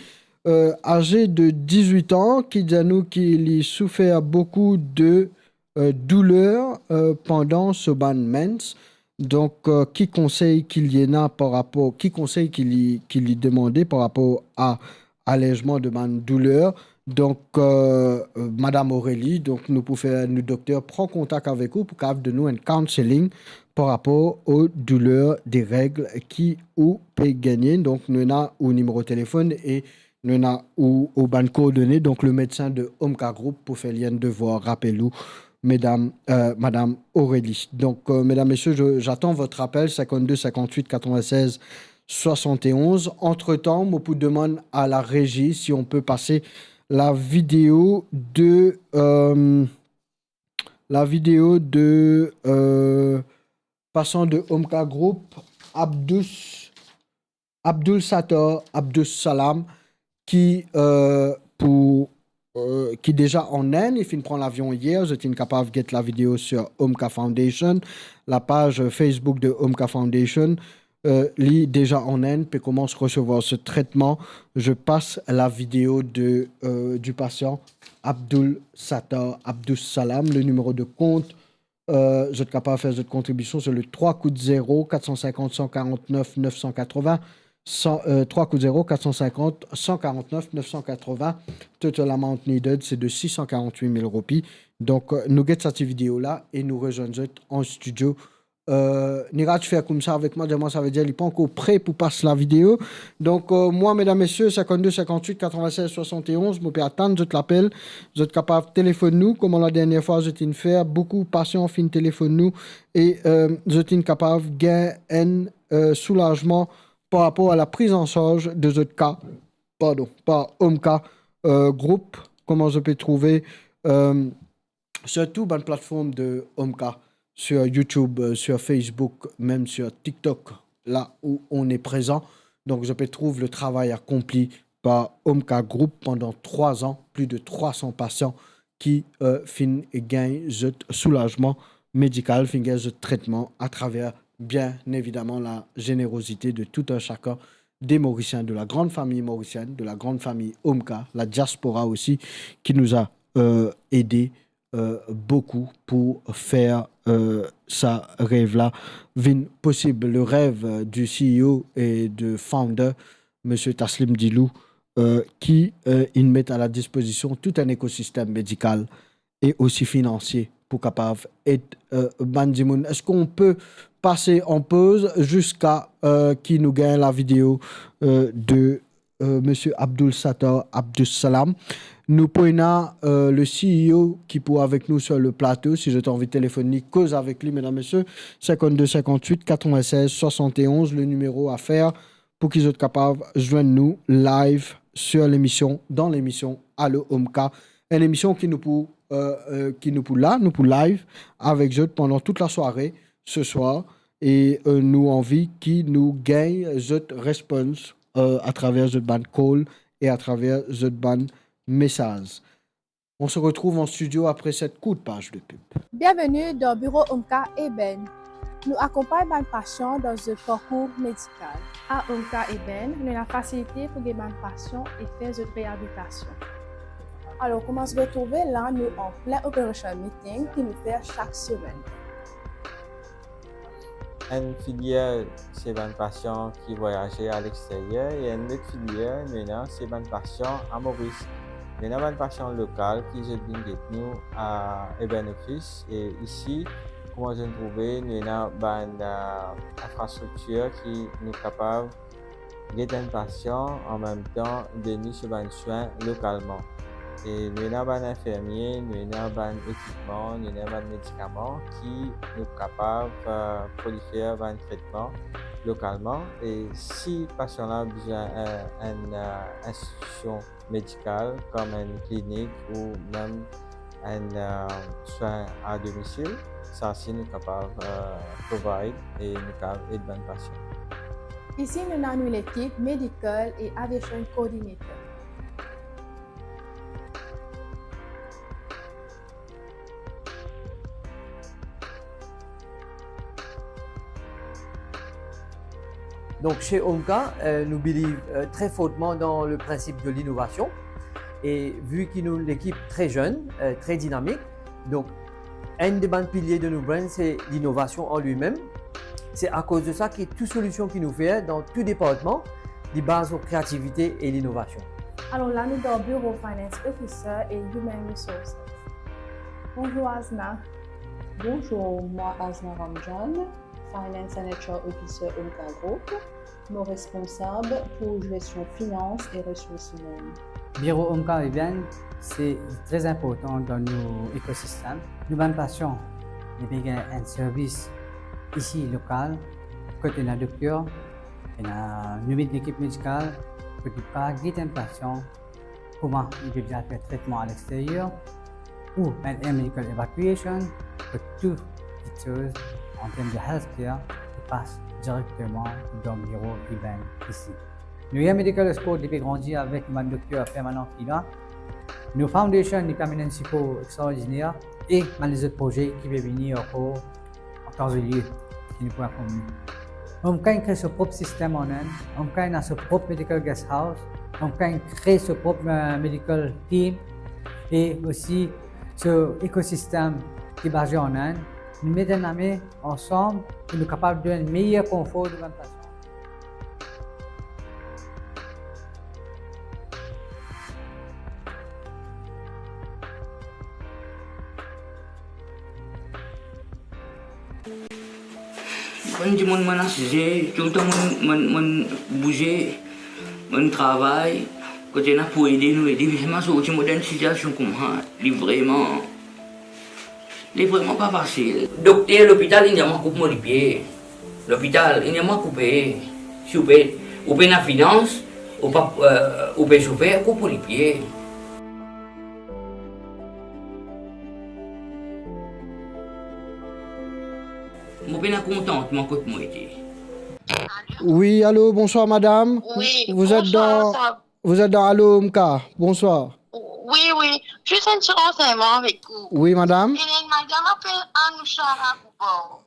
euh, age de dizwit an, ki dir nou ki li soufer boukou de, euh, douler, euh, pandan so bann mens. Donk, euh, ki konsey ki li ena par rapor, ki konsey ki li, ki li demande par rapor a alezman de bann douler? Donk, euh, euh, madam Aurélie, donk nou pou fer nou dokter pran kontak avek ou pou kapav donn ou enn counselling par rapor o douler de reg ki ou pe gagne. Donk, nou ena ou nimero telefonn e nou ena ou, ou bann koordone. Donk, le medsin de Omka Group pou fer li enn devwar rapel ou, medam, euh, madam Aurélie. Donc, euh, mesdames, messieurs, je, j'attends votre appel, cinquante-deux cinquante-huit quatre-vingt-seize soixante et onze. Entre-temps, mo pou demann a la régie si on peut passer la vidéo de, euh, la vidéo de, euh, patient de Omka Group, Abdous, Abdul Sattar Abdus Salam, ki, euh, pou, euh, ki deza an Inn, li finn pran lavion yer, zot inn kapav get lavideo sur Omka Foundation, lapaz Facebook de Omka Foundation, euh, li deza an Inn, pe koumans resevwar so tretman. Je passe la vidéo de, euh, du patient Abdul Sattar Abdus Salam, le numéro de compte, euh, zot kapav fer zot kontribision, se le trois kout zero, quatre cent cinquante, cent quarante-neuf, neuf cent quatre-vingts, cent, euh, trois kout zero, quatre cent cinquante, cent quarante-neuf, neuf cent quatre-vingts. Total amount needed, se de six cent quarante-huit mille roupi. Donk, euh, nou get sa ti video la e nou rezwenn zot an studio. Euh, Niraj, fer koumsa avek mwa, dir mwa savedir li pankor pre pou pas lavideo. Donk, euh, mwa, medam, mesie, cinquante-deux cinquante-huit quatre-vingt-seize soixante et onze, mo pe atann zot lapel. Zot kapav telefonn nou, kouma ladernie fwa zot inn fer, boukou pasian finn telefonn nou e, euh, zot inn kapav gagn enn, euh, soulazman par rapor a la priz an sarz de zot ka, pardon, par Omka, euh, Group, kouma zot pe trouve, euh, sur tou bann platform de Omka, sur YouTube, euh, sur Facebook, mem sur TikTok, là où on est présent. Donk, zot pe trouv le travay akonpli par Omka Group pandan trwa an, plis de trwa san pasian ki, euh, finn gagn zot soulazman medikal, finn gagn zot tretman atraver, bien évidemment, la générosité de tout un chacun des Mauriciens, de la grande famille mauricienne, de la grande famille Omka, la diaspora aussi, qui nous a, euh, aidés, euh, beaucoup pour faire, euh, sa rev la vinn posib. Le rêve, euh, du C E O et de founder, Monsieur Taslim Dilou, euh, ki, euh, inn met a la dispozision tout enn ekosistem medikal e osi finansie pou kapav ed, euh, bann dimoun. Est-ce qu'on peut passer en pause jusqu'à, euh, ki nou gagn lavideo, euh, de, euh, Monsieur Abdul Sattar Abdus Salam? Nou pou ena, euh, le C E O ki pou avek nou sur le plateau. Si zot anvi telefonn li, koz avek li, medam, mesie, cinquante-deux cinquante-huit quatre-vingt-seize soixante et onze, le numéro à faire pou ki zot kapav zwenn nou live sur l'émission, dans l'émission Allo Omka. Enn emision ki nou pou, euh, euh, ki nou pou la, nou pou live avek zot pandan tout lasware, se swar, e, euh, nou anvi ki nou gagn zot response, euh, atraver zot bann call e atraver zot bann message. On se retrouve en studio après cette courte page de pub. Bienvenue dans Bureau Omka Eben. Nou akonpagn bann pasian dan zot parkour medikal. A Omka Eben, nou ena fasilite pou gete bann pasian e fer zot reabilitasion. Alor, kouma zot trouve la, nou an plin operation meeting ki nou fer sak semenn. Enn filier, se bann pasian ki vwayaze alexteryer, e enn lot filier, nou ena, se bann pasian a Moris. Nou ena bann pasian lokal ki zot vinn get nou a Eben Office, e isi, kouma zot trouve, nou ena bann, eh, infrastriktir ki nou kapav get enn pasian, anmemtan donn li so bann swin lokalman. E nou ena bann infirmie, nou ena bann ekipman, nou ena bann medikaman ki nou kapav, eh, pou li fer bann tretman lokalman. E si pasian la bizin, eh, enn, eh, institusion medikal, kom enn klinik ou mem enn, eh, swin a domisil, sa si nou kapav, eh, provide e nou kapav ed bann pasian. Isi nou ena nou lekip medical e aviation coordinator. Donc, chez Omka, euh, nous believe, euh, très fortement dans le principe de l'innovation. Et vu que nous, l'équipe très jeune, euh, très dynamique, donc, un des bann piliers de nos brands, c'est l'innovation en lui-même. C'est à cause de ça que toute solution que nous faisons dans tout département, li baze sur créativité et l'innovation. Alors là, nous dans le bureau Finance Officer et Human Resources. Bonjour Azna. Bonjour, moi Azna Ramjan, Finance and H R Officer Omka Group, mo responsab pou gestion finans e resours imenn. Biro Omka Eben, se tre inportan dan nou ekosistem. Nou bann pasian, li pe gagn enn servis isi lokal, kot ena dokter, ena nou met lekip medikal, kot nou kapav get enn pasian, kouma li pe bizin al fer tretman alexteryer, ou enn air medical evacuation, ke tou kiksoz an term de healthcare, li pas direkteman dan biro Eben isi. Nou Air Medical Escort, li pe grandi avek bann dokter permanan ki la. Nou foundation, li pe amenn enn sipor extraordiner, e bann lezot proze ki pe vini ankor an tan e lir, ki nou pou inform nou. Omka inn kre so prop sistem an Inn, Omka inn ena so prop medical guest house, Omka inn kre so prop, eh, medical team, e osi so ekosistem ki baze an Inn. Nou met enn lame ansam pou nou kapav donn meyer konfor de bann pasian. Bann dimoun, mo'nn asize, toultan mo'nn, mo'nn, mo'nn bouze, mo'nn travay, kot ena pou ede, nou ede, me sima sorti mo dan enn sitiasion kouma, li vreman, li vreman pa fasil. Dokter, lopital, inn dir mwa koup mo lipie. Lopital, inn dir mwa koupe. Si ou pe, ou pena finans, ou pa, eh, ou pe soufer, koup ou lipie. Mo pena kontantman kot mo ete. Oui, allô, bonsoir madame. Oui, vous êtes bonsoir, dans, ça vous êtes dans Allô Omka. Bonsoir. Oui, oui. Juste un petit renseignement avec vous. Oui, madame. Il y a une madame appelle Anouchara Boubor.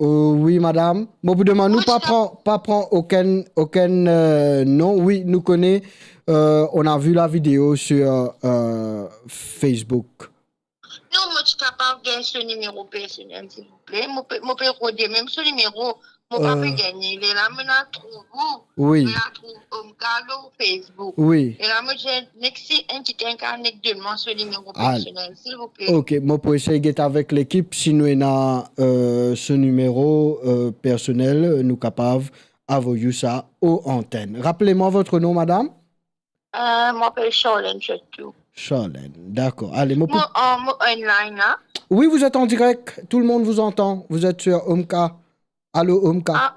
Euh, oui, madame. Mo pou demann nou, pa pran, pa pran okenn, okenn, euh, non. Oui, nou kone, euh, on a vu la vidéo sur, euh, Facebook. Non, mo ti kapav gagn so nimero personel, silvouple. Mo pe, mo pe rode mem so nimero, mo pa pe gagne. Lerla mo'nn al trouv ou, oui, mo'nn al trouv Omka lor Facebook. Oui. Lerla mo dir, nek si enn kikenn kapav nek donn mwa so nimero personel, silvouple. Ok, mo pou esey get avek lekip, si nou ena, euh, so nimero, euh, personel, nou kapav avoy ou sa o antenn. Rappelez-moi votre nom, madame. Euh, mo apel Charlène Chetou. Charlène, d'accord. Allez, mo pou... Mo, euh, mo online la. Oui, vous êtes en direct. Tout le monde vous entend. Vous êtes sur Omka. Allô, Omka. Ah,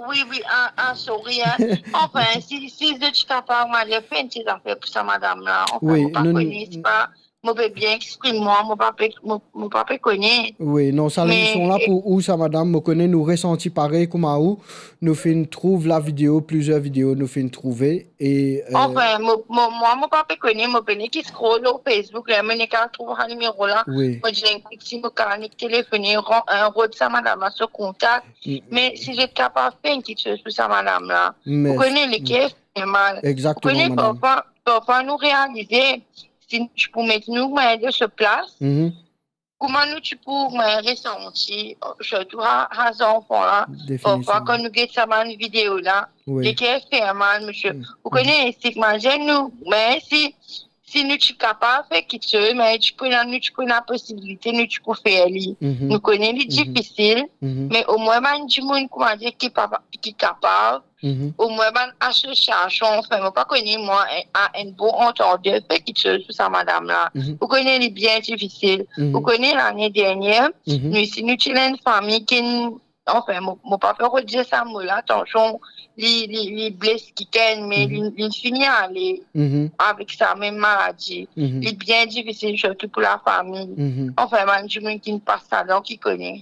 oui, oui, ah, ah, sorry, hein. Enfin, si, si zot ti kapav, mo ale fer enn ti zafer pou sa madam la. Enfin, oui, mo pa kone, se pa mo pe bien exprim mwa, mo pa pe, mo, mo pa pe kone. Wi, non, sa leson la pou ou, sa madam, mo kone nou resanti parey kouma ou, nou finn trouv lavideo, plizier video nou finn trouve, e, euh, anfin, mo, mo, mwa, mo pa pe kone, mo pe nek scroll lor Facebook, la, mo nek al trouv sa nimero la. Wi. Mo dir enn kout si mo kapav nek telefone, ran-, euh, rod sa madam la so kontak. Mm. Me si zot kapav fer enn kiksoz pou sa madam la, ou kone li ker fer mal. Exactement, madam. Ou kone, parfwa, parfwa nou realize, si nou ti pou met nou, mwa, dan so plas, kouma nou ti pou, mwa, resanti, sirtou sa, sa zanfan la, parfwa, kan nou get sa bann video la, li ker fer mal, misie. Ou kone, si, imazinn nou, me si, si nou ti kapav fer kiksoz, me ti pou ena, nou ti pou ena posibilite, nou ti pou fer li. Nou kone li difisil, me omwin bann dimoun, koumadir, ki pa, ki kapav, omwin bann asosiasion, anfin, mo pa kone, mwa, a enn bon antande, fer kiksoz pou sa madam la. Ou kone li bien difisil. Ou kone lane dernier, nou isi, nou ti ena enn fami ki, anfin, mo, mo pa pe redir sa mo la, atansion, li, li, li bles kikenn, me li, li fini ale avek sa mem maladi. Li bien difisil, sirtou pou lafami. Anfin, bann dimoun ki pas ladan, ki kone.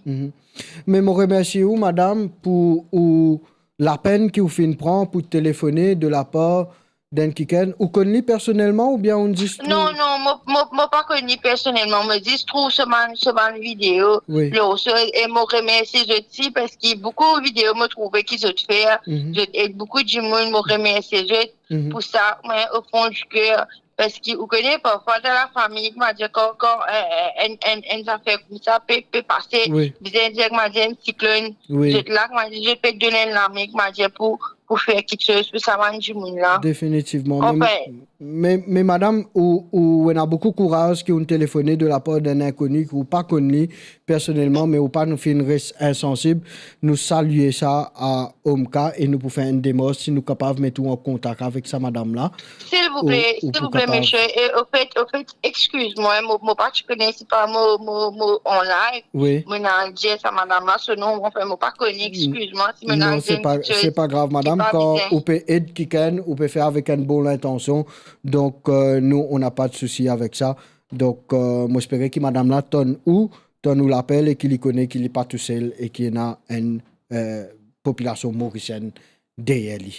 Me mo remersie ou, madam, pou ou lapenn ki ou finn pran pou telefone de lapar d'enn kikenn. Ou konn li personelman oubien ou zis trouv? Non, non, mo, mo, mo pa konn li personelman, mo zis trouv so bann, so bann video lor so, e mo remersie zot osi, parski boukou video mo trouve ki zot fer, zot ed boukou dimoun, mo remersie zot pou sa, mwa, o fon di ker. Parski ou kone, parfwa dan lafami, koumadir, kan, kan, eh, eh, enn, enn, enn zafer koumsa pe, pe pase, bizin dir, koumadir, enn siklonn, zot la, koumadir, zot pe donn enn lame, koumadir, pou, pou fer kiksoz pou sa bann dimoun la. Definitivman. Me, anfin, me, me madam, ou, ou ena boukou kouraz ki ou'nn telefone de lapar d'enn inkoni ki ou pa konn li personelman, me ou pa nou finn res insansib. Nou salie sa a Omka e nou pou fer enn demars si nou kapav met ou an kontak avek sa madam la. Silvouple, silvouple, misie. E ofet, ofet, exkiz mwa, mo, mo pa ti kone, se pa mo, mo, mo an live. Wi. Mo ena dir sa madam la so non, anfin, mo pa kone, exkiz mwa si mo ena dir enn kiksoz ki pa bien. Non, se pa, se pa grav, madam. Kan ou pe ed kikenn, ou pe fer avek enn bon lintansion. Donk, euh, nou, on n'a pas de souci avec ça. Donk, euh, mo espere ki madam la tann ou, tann ou lapel e ki li kone ki li pa tousel e ki ena enn, euh, popilasion morisienn deryer li.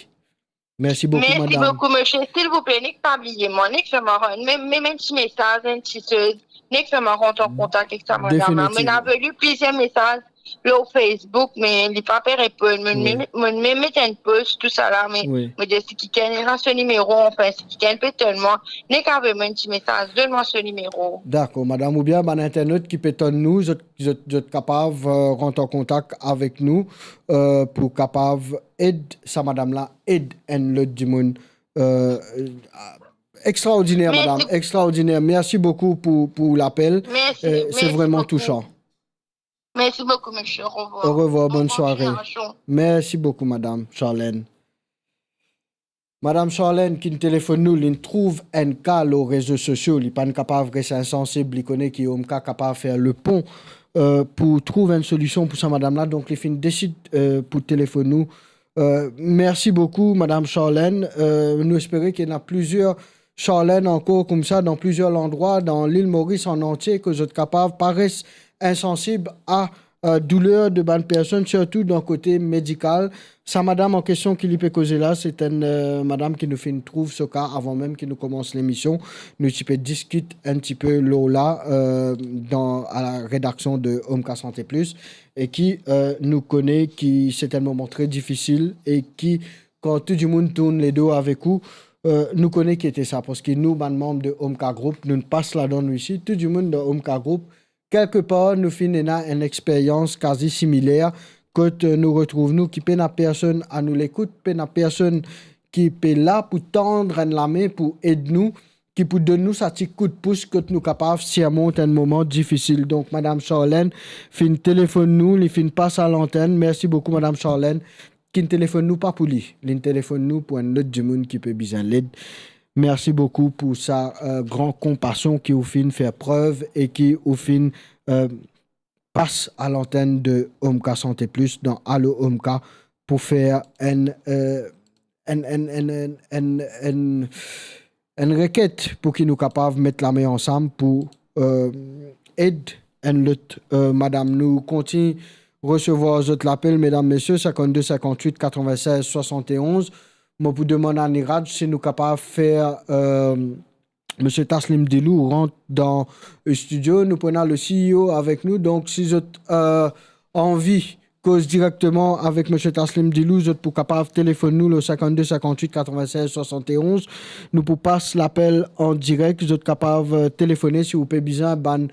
Mersi boukou, madam. Mersi boukou, misie. Silvouple, nek pa bliye mwa, nek fer mwa, mem, mem enn ti mesaz, enn ti soz, nek fer mwa rant an kontak ek sa madam la. Definitivman. Mo ena avoy li plizier mesaz lor Facebook, me li pa pe reponn. Mo, wi, mem, mo mem met enn post, tousala, me, wi, mo dir si kikenn ena so nimero, anfin, si kikenn pe tann mwa, nek avoy mwa enn ti mesaz, donn mwa so nimero. Dakor, madam. Oubien bann internet ki pe tann nou, zot, zot, zot kapav, euh, rant an kontak avek nou, euh, pou kapav ed sa madam la, ed enn lot dimoun. Euh, extraordiner, madam, extraordiner. Mersi boukou pou, pou lapel. Mersi, euh, mersi boukou. Se vreman tousan. Mersi boukou, misie. Orevwar. Orevwar, bonn sware. Bonn kontinyasyon. Mersi boukou, madam Charlène. Madam Charlène ki'nn telefonn nou, li'nn trouv enn ka lor rezo sosio, li pa'nn kapav res insansib, li kone ki Omka kapav fer lepon, euh, pou trouv enn solision pou sa madam la, donk li finn desid, euh, pou telefonn nou. Euh, mersi boukou, madam Charlène. Euh, nou espere ki ena plizier Charlène ankor koumsa dan plizier landrwa dan lil Moris an antie, ki zot kapav pa res insansib a, euh, douler de bann personn, sirtou dan kote medikal. Sa madam an kestion ki li pe koze la, se enn, euh, madam ki nou finn trouv so ka avan mem ki nou koumans lemision. Nou ti pe diskit enn tipe lor la, euh, dan, a la redaksion de Omka Santé Plus, e ki, euh, nou kone ki se enn moman tre difisil e ki, kan tou dimoun tourn ledo avek ou, euh, nou kone ki ete sa, parski nou, bann manm de Omka Group, nou'nn pas ladan nou isi, tou dimoun dan Omka Group, kelkepar, nou finn ena enn experyans kazi similer, kot, euh, nou retrouv nou ki pena personn a nou lekout, pena personn ki pe la pou tann enn lame, pou ed nou, ki pou donn nou sa ti kout pous kot nou kapav sirmont enn moman difisil. Donk, madam Charlène finn telefonn nou, li finn pas a lantenn. Mersi boukou, madam Charlène, ki'nn telefonn nou pa pou li, li'nn telefonn nou pou enn lot dimoun ki pe bizin led. Mersi boukou pou sa, euh, gran konpasion ki ou finn fer prev e ki ou finn, euh, pas a lantenn de Omka Santé Plus dan Allo Omka pou fer enn, euh, enn, enn, enn, enn, enn, enn, enn reket pou ki nou kapav met lame ansam pou, eh, ed enn lot, eh, madam. Nou kontign resevwar zot lapel, medam, mesie, sinkannde, sinkannwit, katrovensez, swasantonz. Mo pou demann a Niraj si nou kapav fer, eh, Misie Taslim Dilou rant dan, eh, studio. Nou pou ena le C E O avek nou. Donk, si zot, eh, anvi koz direkteman avek Misie Taslim Dilou, zot pou kapav telefonn nou lor sinkannde, sinkannwit, katrovensez, swasantonz. Nou pou pas lapel an direk. Zot kapav, eh, telefone si ou pe bizin bann,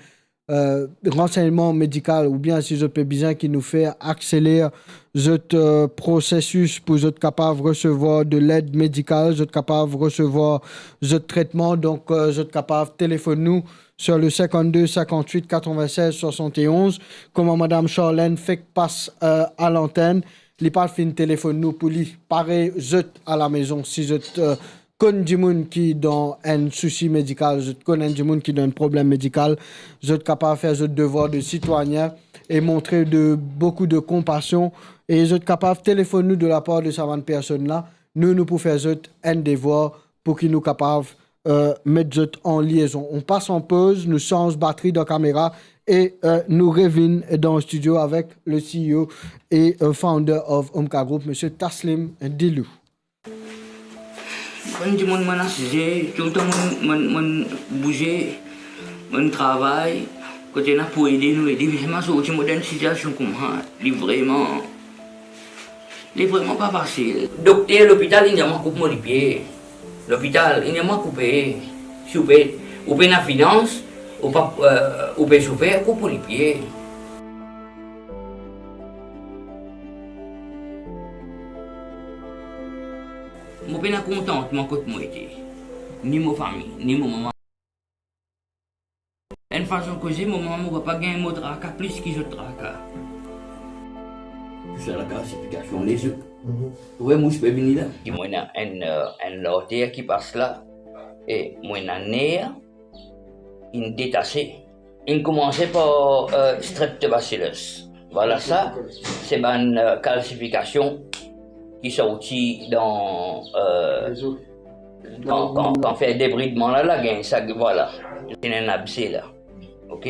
eh, ransegnman medikal, oubien si zot pe bizin ki nou fer akseler zot, eh, prosesis pou zot kapav resevwar de led medikal, zot kapav resevwar zot tretman. Donk, eh, zot kapav telefonn nou sur le sinkannde, sinkannwit, katrovensez, swasantonz. Kouma madam Charlène fek pas, eh, a lantenn, li pa finn telefonn nou pou li. Parey zot a lamezon, si zot, eh, konn dimoun ki dan enn sousi medikal, zot konn enn dimoun ki dan enn problem medikal, zot kapav fer zot devwar de sitwayin e montre de, boukou de konpasion, e zot kapav telefonn nou de lapar de sa bann personn la. Nou, nou pou fer zot enn devwar pou ki nou kapav, eh, met zot an liezon. On pas an poz, nou sanz batri dan kamera e, eh, nou revinn dan studio avek le C E O e, eh, founder of Omka Group, Misie Taslim Dilou. Bann dimoun, mo'nn asize, toultan mo'nn, mo'nn, mo'nn bouze, mo'nn travay, kot ena pou ede nou ede, me mo sorti mo dan enn sitiasion kouma, li vreman, li vreman pa fasil. Dokter, lopital, inn dir mwa koup mo lipie. Lopital, inn dir mwa koupe. Si ou pe, ou pena finans, ou pa, eh, ou pe soufer, koup ou lipie. Mo pena kontantman kot mo ete, ni mo fami, ni mo mama. Enn fason koze, mo mama, mo papa gagn mo traka plis ki zot traka. Tou sa la kalsifikasion lezot. Mhm. Ou trouve mous pe vini la? Ki mo ena enn, eh, enn larter ki pas la, e mo ena ner inn detase. Inn koumanse par, eh, streptobacillus. Vwala sa, se bann, eh, kalsifikasion ki sorti dan, eh, kan, kan, kan fer debridman la, la gagn sa, vwala. Ena enn abse la. Ok?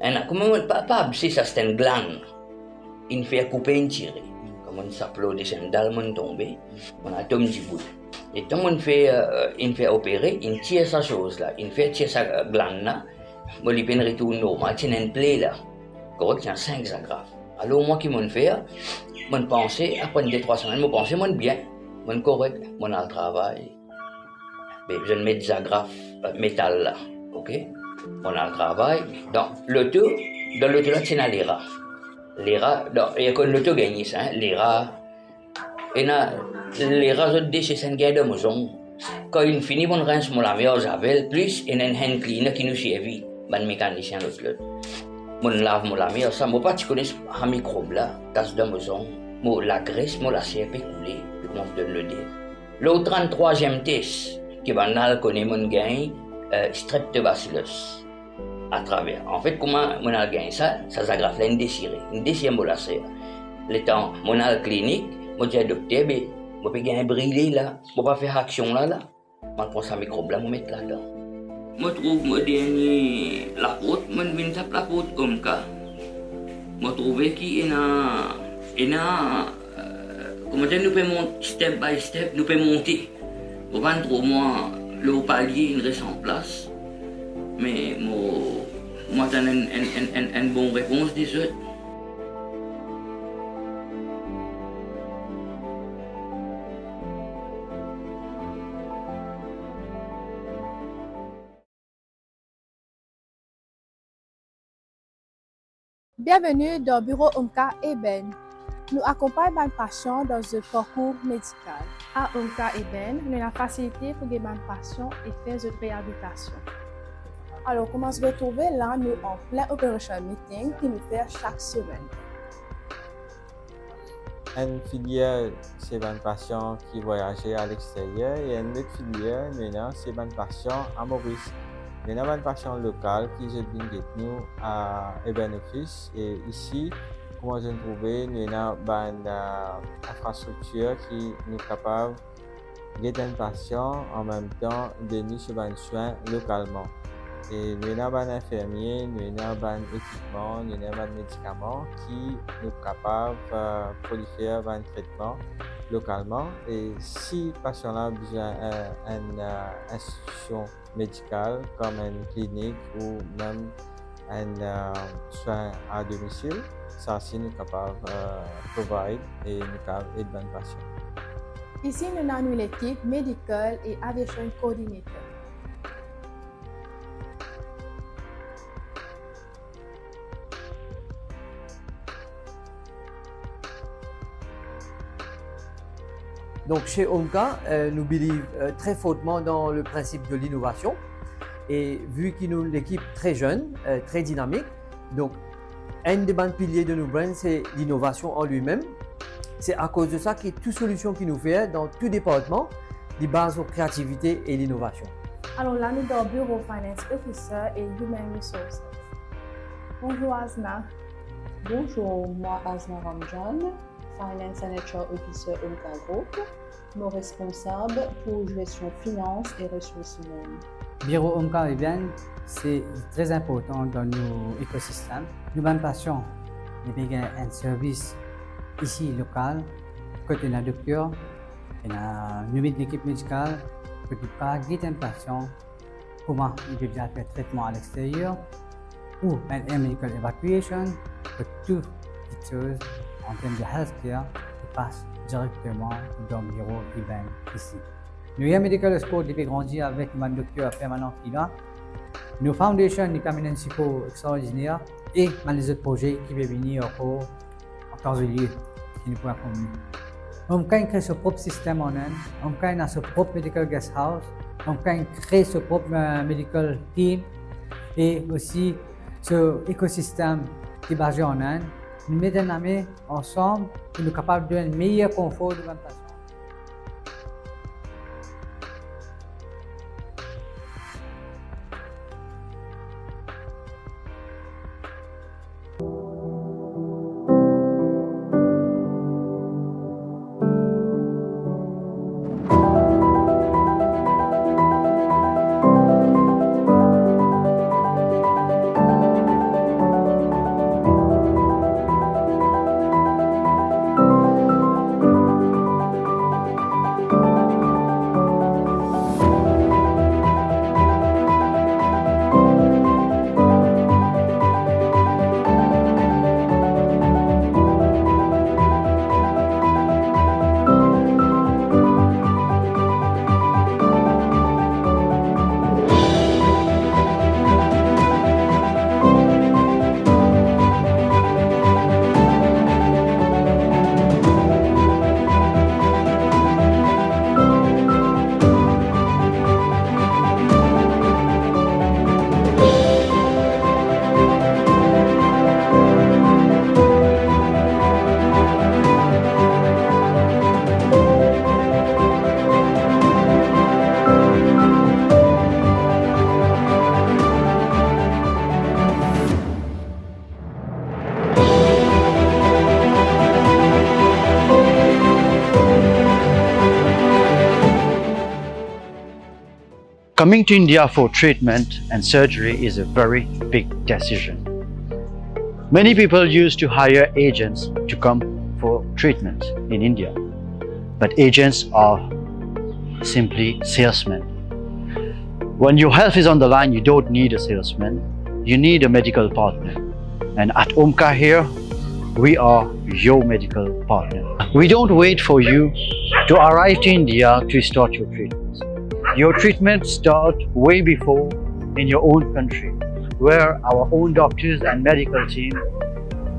Ena, kouma, pa, pa abse, sa se enn glann. Inn fer koupe, inn tire. Kouma inn sap lor de sendal, mo'nn tonbe. Mo'nn al tom dibout. Letan mo'nn fer, eh, inn fer opere, inn tir sa soz la, inn fer tir sa, eh, glann la, mo li pena retourn normal, ti ena enn ple la. Korek, ti ena sink zagraf. Alor mwa ki mo'nn fer, mo'nn panse, apre enn de trwa semenn, mo panse mo'nn bien, mo'nn korek, mo'nn al travay. Be bizin met zagraf, eh, metal la, ok? Mo'nn al travay. Dan loto, dan loto la ti ena lera. Lera, dan, e konn loto gagn sa, hein, lera. Ena lera zot dese sa inn gagn dan mo zong. Kan inn fini, mo'nn rins mo lame ar zavel, plis ena enn hand cleaner ki nou servi, bann mekanisien lot lot. Mo'nn lav mo lame ar sa, mo pa ti kone sa mikrob la, tas dan mo zong, mo lagres, mo laser pe koule, pe koumans donn loder. Lor tranntrwaziem tes, ki bannla al kone mo'nn gagn, eh, streptobacillus. Atraver. Anfet, kouma mo'nn al gagn sa, sa zagraf la inn desire, inn desir mo laser. Letan mo'nn al klinik, mo dir dokter, be, mo pe gagn brile la, mo pa fer aksion la, la. Mo'nn pran sa mikrob la, mo met ladan. Mo trouv mo dernie laport, mo'nn vinn tap laport Omka. Mo trouve ki ena, ena, eh, kouma dir, nou pe mont step by step, nou pe monte. Mo pa'nn tro mwa lor palie, inn res an plas. Me mo, mo atann enn, enn, enn, enn, enn bon repons de zot. Bienveni dan biro Omka Eben. Nou akonpagn bann pasian dan zot parkour medikal. A Omka Eben, nou ena fasilite pou gagn bann pasian e fer zot reabilitasion. Alor, kouma zot trouve la, nou an plin operation meeting ki nou fer sak semenn. Enn filier, se bann pasian ki vwayaze aleksteryer, e enn lot filier, nou ena, se bann pasian a Moris. Nou ena bann pasian lokal ki zot vinn get nou a Eben Office, e isi, kouma zot trouve, nou ena bann, eh, infrastriktir ki nou kapav get enn pasian, anmemtan done so bann swin lokalman. E nou ena bann infirmie, nou ena bann ekipman, nou ena bann medikaman ki nou kapav, eh, prolifer bann tretman lokalman. E si pasian la bizin, eh, enn, eh, institusion medikal, kom enn klinik ou mem enn, eh, swin a domisil, sa si nou kapav, eh, provide e nou kapav ed bann pasian. Isi nou ena nou lekip Medical e Aviation Coordinator. Donc, chez Omka, euh, nous believe, euh, très fortement dans le principe de l'innovation. Et vu que nous, l'équipe très jeune, euh, très dynamique, donc, un des bann piliers de nos brands, c'est l'innovation en lui-même. C'est à cause de ça que toute solution que nous faisons dans tout département, li baz lor créativité et l'innovation. Alor la nou dan biro Finance Officer e Human Resources. Bonjour Azna. Bonjour, moi Azna Ramjan, Finance and H R Officer Omka Group. Mo responsab pou gestion finans e resours imenn. Biro Omka Caribbean, se tre inportan dan nou ekosistem. Nou bann pasian, li pe gagn enn servis isi lokal, kot ena dokter, ena nou met lekip medikal, kot nou kapav get enn pasian, kouma li pe bizin al fer tretman a lexteryer, ou enn air medical evacuation, ke tou kiksoz an term de healthcare, li pas direkteman dan biro ibenn isi. Nou air medical escort, li pe grandi avek bann dokter permanan ki la. Nou foundation, li pe amenn enn sipor extraordiner, e bann lezot proze ki pe vini ankor an kanzelie ki nou pou akonpli. Omka inn kre so prop sistem an Inn, Omka inn ena so prop medical guest house, Omka inn kre so prop, eh, medical team, e osi so ekosistem ki baze an Inn. Nou met enn lame ansam pou nou kapav donn meyer konfor nou bann pasian. Coming to India for treatment and surgery is a very big decision. Many people used to hire agents to come for treatment in India, but agents are simply salesmen. When your health is on the line, you don't need a salesman, you need a medical partner. And at Omka here, we are your medical partner. We don't wait for you to arrive to India to start your treatment. Your treatment start way before in your own country, where our own doctors and medical team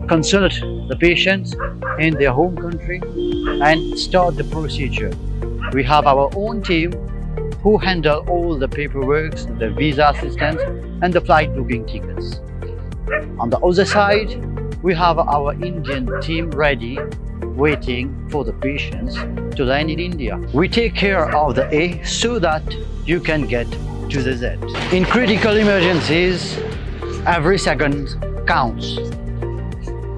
consult the patients in their home country and start the procedure. We have our own team who handle all the paperwork, the visa assistance, and the flight booking tickets. On the other side, we have our Indian team ready, waiting for the patients to land in India. We take care of the A so that you can get to the Z. In critical emergencies, every second counts.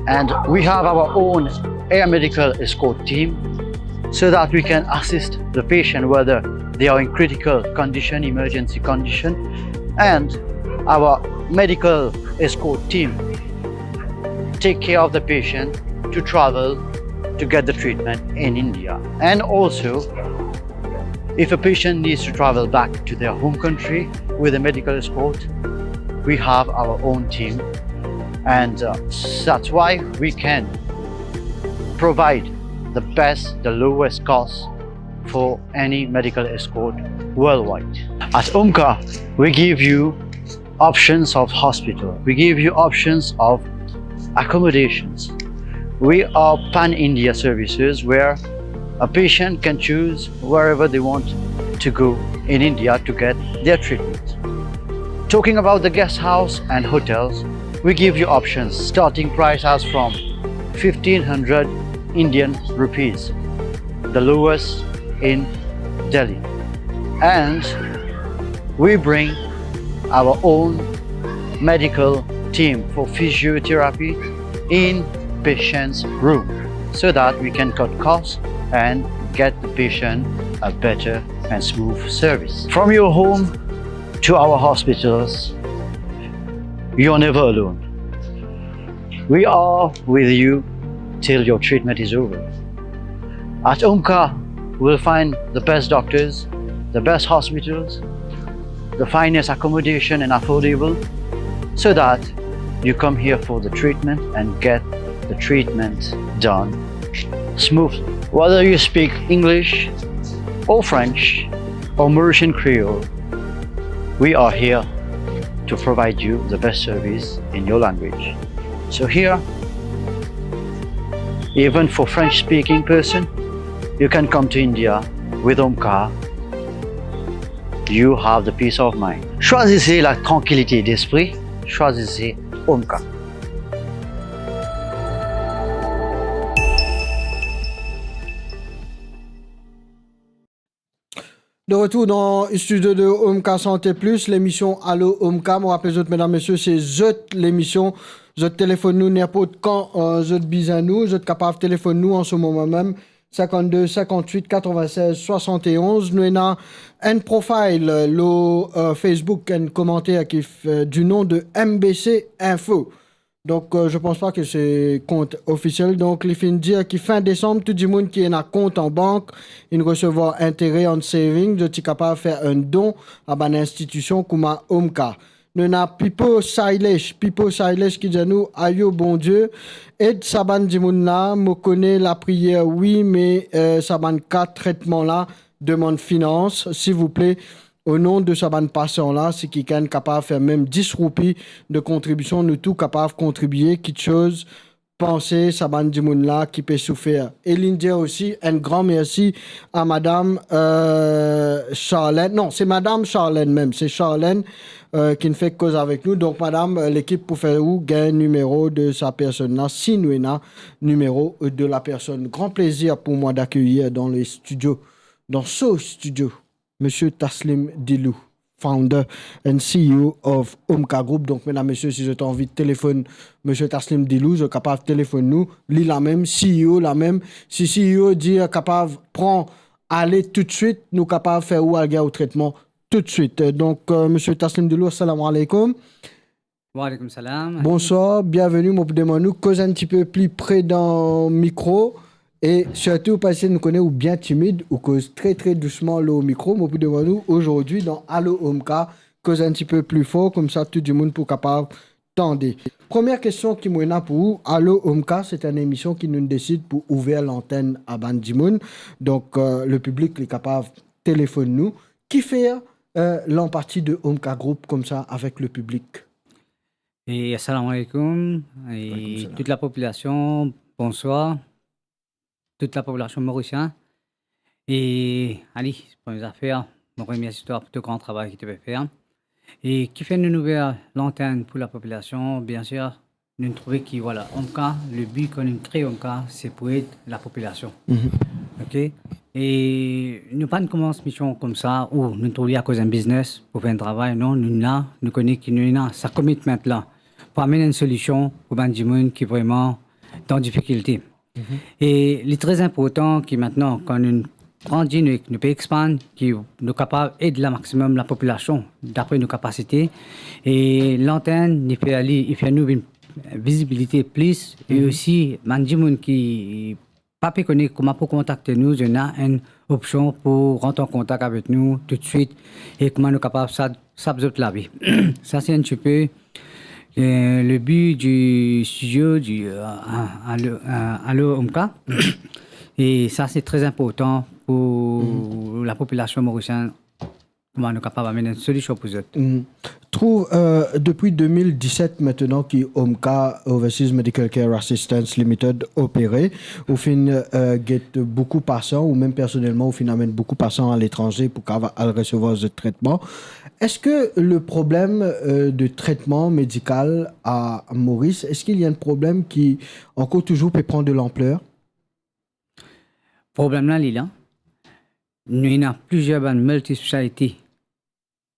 And we have our own air medical escort team so that we can assist the patient whether they are in critical condition, emergency condition, and our medical escort team take care of the patient to travel to get the treatment in India. And also, if a patient needs to travel back to their home country with a medical escort, we have our own team, and, uh, that's why we can provide the best, the lowest cost for any medical escort worldwide. At Omka, we give you options of hospital. We give you options of accommodations. We are pan-India services where a patient can choose wherever they want to go in India to get their treatment. Talking about the guest house and hotels, we give you options. Starting price as from fifteen hundred Indian rupees, the lowest in Delhi. And we bring our own medical team for physiotherapy in patient's room so that we can cut costs and get the patient a better and smooth service. From your home to our hospitals, you're never alone. We are with you till your treatment is over. At Omka, we'll find the best doctors, the best hospitals, the finest accommodation and affordable, so that you come here for the treatment and get the treatment done smoothly. Whether you speak English or French or Mauritian Creole, we are here to provide you the best service in your language. So here, even for French-speaking person, you can come to India with Omka. You have the peace of mind. Choisissez la tranquillité d'esprit, choisissez Omka. De retour dan studio de Omka Santé Plus, lemision Allo Omka. Mo rapel zot, medam, mesie, se zot lemision. Zot telefonn nou ninport kan, euh, zot bizin nou. Zot kapav telefonn nou an se moman mem, sinkannde, sinkantwit, katrovin-sez, swasann-e-onz. Nou ena enn profil lor, euh, Facebook, enn komanter ki f-, euh, du nom de M B C Info. Donk, euh, je pense pas que se kont ofisiel. Donk, li finn dir ki fin desam, tou dimoun ki ena kont an bank, inn resevwar intere an saving, zot ti kapav fer enn don a bann institision kouma Omka. Nou ena Pipo Sailesh, Pipo Sailesh ki dir nou, ayo Bondie, ed sa bann dimoun la, mo kone lapriyer, wi, me, euh, sa bann ka tretman la demann finans, silvouple, o non de sa bann pasian la, si kikenn kapav fer mem dis roupi de kontribision, nou tou kapav kontribie kitsoz, panse sa bann dimoun la ki pe soufer. E linn dir osi enn gran mersi a madam, euh, Charlène. Non, se madam Charlène mem, se Charlène, euh, ki'nn fer koz avek nou. Donk, madam, euh, lekip pou fer ou gagn nimero de sa personn la, si nou ena nimero de la personn. Gran plezir pou mwa d'akeyir dan le studio, dan so studio, Misie Taslim Dilou, founder and C E O of Omka Group. Donk, medam, mesie, si zot anvi telefonn Misie Taslim Dilou, zot kapav telefonn nou, li lamem, C E O lamem. Si C E O dir kapav pran ale toutswit, nou kapav fer ou al gagn ou tretman toutswit. Donk, euh, Misie Taslim Dilou, assalamu alaikum. Wa alaikum salam. Bonswar, bienveni. Mo pou demann ou koz enn tipe pli pre dan mikro e sirtou, parski nou kone ou bien timid, ou koz tre, tre dousman lor mikro. Mo pou demann ou azordi dan Allo Omka, koz enn tipe pli for, koumsa tou dimoun pou kapav tande. Premie kestion ki mo ena pou ou, Allo Omka, se enn emision ki nou desid pou ouver lantenn a bann dimoun. Donk, euh, lepiblik, li kapav telefonn nou. Kifer, euh, lanpati de Omka Group koumsa avek lepiblik? E assalamu alaikum, e tout lapopilasion, bonswar, tout lapopilasion morisien. E, ale, premie zafer, mo remersi twa pou to gran travay ki to pe fer. E kifer nou, nou ouver lantenn pou lapopilasion, biensir, nou trouve ki, vwala, Omka, le bi kan nou kre Omka, se pou ed lapopilasion. Ok? E nou pa'nn koumans mision koumsa, ou nou trouv li akoz enn biznes, pou fer enn travay, non, nou la, nou kone ki nou ena sa commitment la, pou amenn enn solision pou bann dimoun ki vreman dan difikilte. Mhm. E li tre inportan ki aster, kan nou grandi, nou, nou pe expand, ki nou kapav ed lamaximum lapopilasion, dapre nou kapasite. E lantern, li fer li, li fer nou vinn vizibilite plis, e Mhm. osi, bann dimoun ki pa pe kone kouma pou kontakte nou, zot ena enn opsion pou rant an kontak avek nou toutswit e kouma nou kapav sa-, sap zot lavi. Sa se enn tipe, euh, le but du studio du, euh, Allo, euh, Allo Omka. E sa se tre inportan pou Mhm. lapopilasion morisienn, kouma nou kapav amenn enn solision pou zot. Mhm. Trouv, euh, depi de mil diset aster ki Omka Overseas Medical Care Assistance Limited opere, ou finn, euh, get boukou pasian, ou mem personelman, ou finn amenn boukou pasian aletranze pou kapav al resevwar zot tretman. Eski le problem, euh, de tretman medikal a Moris, eski li enn problem ki ankor touzour pe pran de lanpler? Problem la, li la. Nou ena plizier bann multi-speciality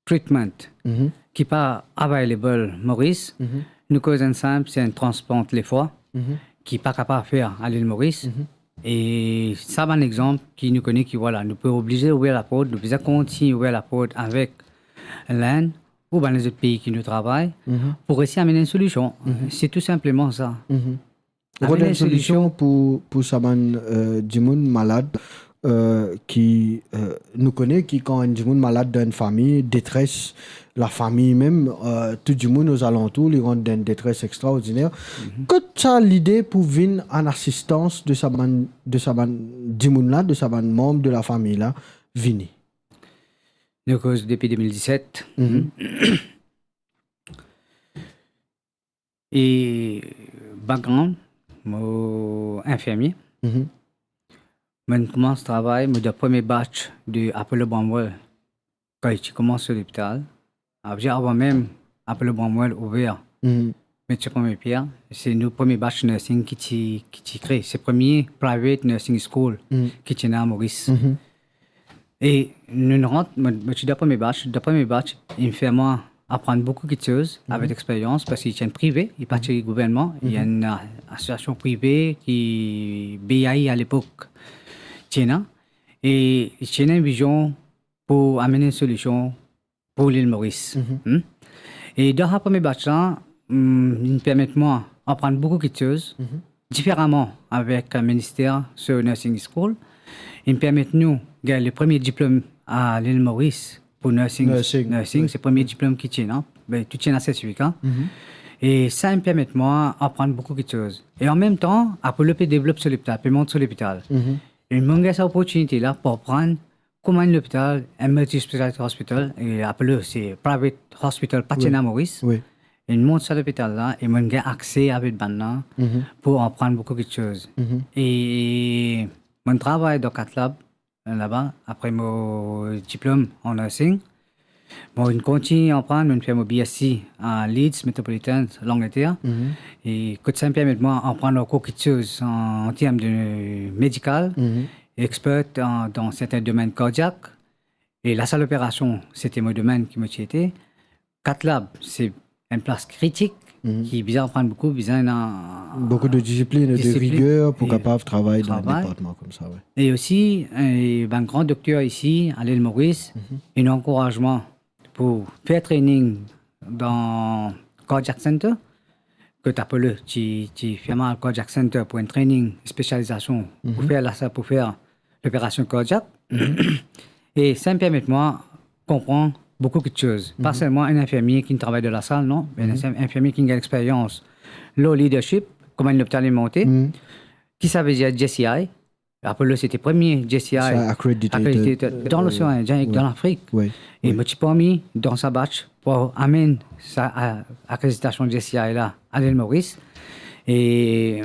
treatment Mhm. ki pa available Moris. Mhm. Nou koz enn sinp, se enn transplant lefwa Mhm. ki pa kapav fer a lil Moris. Mhm. E sa bann exanp ki nou kone ki, vwala, nou pe oblize ouver laport, nou bizin kontign ouver laport avek Lind ou bann lezot pei ki nou travay Mhm. pou resi amenn enn solision. Mhm. Se tou sinpleman sa. Mhm. Amenn Rod enn enn solision solision. pou, pou sa bann, euh, dimoun malad, euh, ki, euh, nou kone ki kan enn dimoun malad dan enn fami, detres lafami mem, euh, tou dimoun ozalantour, li rant dan enn detres extraordiner. Mhm. Kot sa lide pou vinn an asistans de sa bann, de sa bann dimoun la, de sa bann manb de lafami la, vini? Nou koz depi de mil diset. Mhm. E background, mo infirmie. Mhm. Mo'nn koumans travay, mo dan premie batch de Apollo Bramwell, kan li ti koumans so lopital. Avan mem Apollo Bramwell ouver, Mhm. met so premie pier, se nou premie batch nursing ki ti, ki ti kre. Se premie private nursing school Mhm. ki ti ena Moris. Mhm. E nou rant, mo, mo ti dan premie batch, dan premie batch, inn fer mwa aprann boukou kiksoz Mhm. avek lexperyans, parski ti enn prive, li pa ti gouvernman, li Mhm. enn, euh, asosiasion prive ki B I A lepok ti ena. E ti ena enn vizion pou amenn enn solision pou lil Moris. Mhm. Hmm? E dan sa premie batch la, hmm, inn permet mwa aprann boukou kiksoz, Mhm. diferaman avek, euh, minister so nursing school. Inn permet nou gagn le premie diplom a lil Moris pou nursing. Nursing, Nursing, wi. Se premie diplom ki ti ena, non? Be, tou ti ena sertifika. Mhm. E sa inn permet mwa aprann boukou kiksoz. E an mem tan, Apollo pe devlop so lopital, pe mont so lopital. Mhm. E mo'nn gagn sa loportinite la pou aprann kouma enn lopital, enn multi-speciality hospital, e Apollo se private hospital, pa ti Wi. ena Moris. Wi. Inn mont sa lopital la, e mo'nn gagn akse avek bann la Mhm. pou aprann boukou kiksoz. Mhm. E mo'nn travay dan Cath Lab, euh, laba, apre mo diplom an nursing. Bon, mo'nn kontign aprann, mo'nn fer mo B S C a Leeds Metropolitan, Langleter. Mhm. E kot sa inn permet mwa aprann ankor kiksoz an, an term de medikal, Mhm. expert an, dan sertin domenn kardiak. E lasal operasion, se ti mo domenn ki mo ti ete. Cath Lab, se enn plas kritik Mhm. ki bizin aprann boukou, bizin ena Boukou de disiplin e de disiplin riger pou e kapav travay dan enn travay. departman koumsa, wi. E osi, eh, bann gran dokter isi, a lil Moris, Mhm. ena ankourazman pou fer training dan Cardiac Center, kot Apollo ti, ti fer mwa al Cardiac Center pou enn training, spesializasion pou Mhm. fer lasa, pou fer loperasion kardiak. Mhm. E sa inn permet mwa konpran boukou kiksoz. Pa Mhm. selman enn infirmie ki travay dan lasal, non, me enn Mhm. inf-, infirmie ki gagn lexperyans lor leadership, kouma enn lopital inn monte, Mhm. ki savedir J C I. Apollo, se ti premie J C I Sa accredited, accredited dan euh, losean Indien ek wi. dan Lafrik. Wi, E wi. mo ti parmi dan sa batch pou amenn sa, euh, akreditasion J C I la a lil Moris. E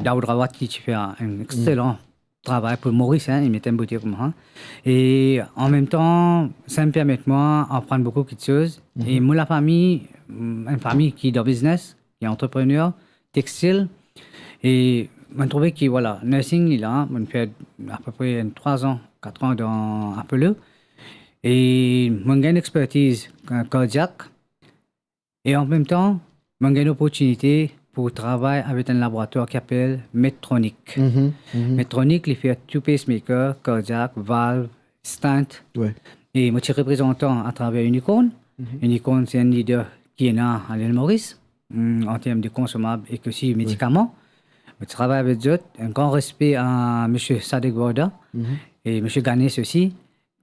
Daoud Rawat ki ti fer enn exelan travay pou Moris, hein, li met enn bote koumsa. E an mem tan, sa inn permet mwa aprann boukou kiksoz. Mhm. E mo lafami, mm, enn fami ki dan biznes, ki antreprener, textil. E mo'nn trouve ki, vwala, nursing li la, mo'nn fer apepre enn trwa an, kat an dan Apollo. E mo'nn gagn expertiz, euh, kardiak. E an mem tan, mo'nn gagn loportinite pou travay avek enn laboratwar ki apel Medtronic. Mhm, mhm. Medtronic, li fer tou pacemaker, kardiak, valv, stent. Wi. E mo ti reprezantan atraver Unicorn. Mhm. Unicorn, se enn lider ki ena a Lil Moris, mm, an term de konsomab ek osi medikaman. Mo ti travay avek zot, enn gran respe a Misie Sadek Borda, mhm, e Misie Ganesh osi,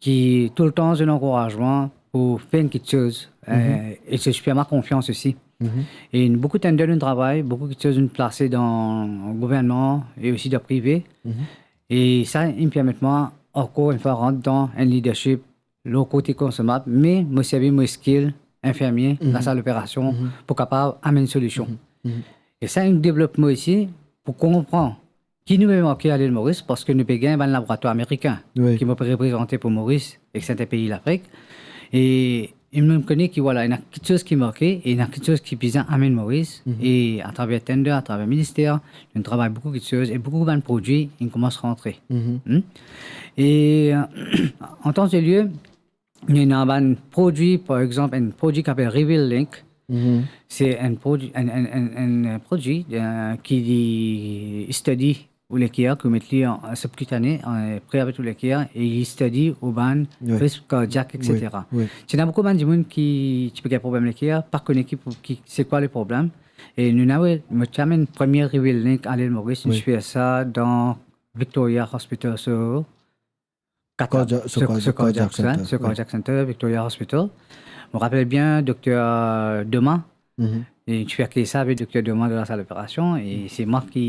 ki toultan zot ankouraze mwa pou fer enn kiksoz, mhm, eh, e zot fer mwa konfians osi. Mhm. E boukou tender nou travay, boukou kiksoz nou plase dan gouvernman e osi dan prive. Mhm. E sa, inn permet mwa ankor enn fwa rant dan enn leadership lor kote konsomab, me mo servi mo skill infirmie, mhm, lasal operasion, mhm, pou kapav amenn solision. Mhm. Mhm. E sa, inn devlop mwa osi pou konpran ki nou pe manke a Lil Moris, parski nou pe gagn bann laboratwar amerikin, wi, ki mo pe reprezante pou Moris ek sertin pei Lafrik. E, e mo kone ki, vwala, ena kiksoz ki manke, e ena kiksoz ki bizin amenn Moris, mhm, e atraver tender, atraver minister, nou travay boukou kiksoz, e boukou bann prodwi, inn koumans rantre. Mhm. Hmm? E, an tan de lie, nou ena bann prodwi, par exanp, enn prodwi ki apel Reveal Link. Mhm. Se enn prodwi, enn, enn, enn, enn prodwi, eh, ki li study ou leker, ki ou met li an, an subcutané, an, pre avek ou leker, e li study ou bann, wi, risk kardiak, wi, etsetera. Wi. Ti ena boukou bann dimoun ki ti pe gagn problem leker, pa kone ki, ki, se kwa le problem. E nou ena, wi, mo ti amenn premie Reveal Link a Lil Moris, wi, nou ti fer sa dan Victoria Hospital, so, Cardia-, so, so, cardia-, so cardiac, cardiac center, so, wi, cardiac center, Victoria Hospital. Mo rapel bien, dokter Doma, mhm, e ti fer ke sa avek dokter Doma dan lasal operasion, e, mhm, se mwa ki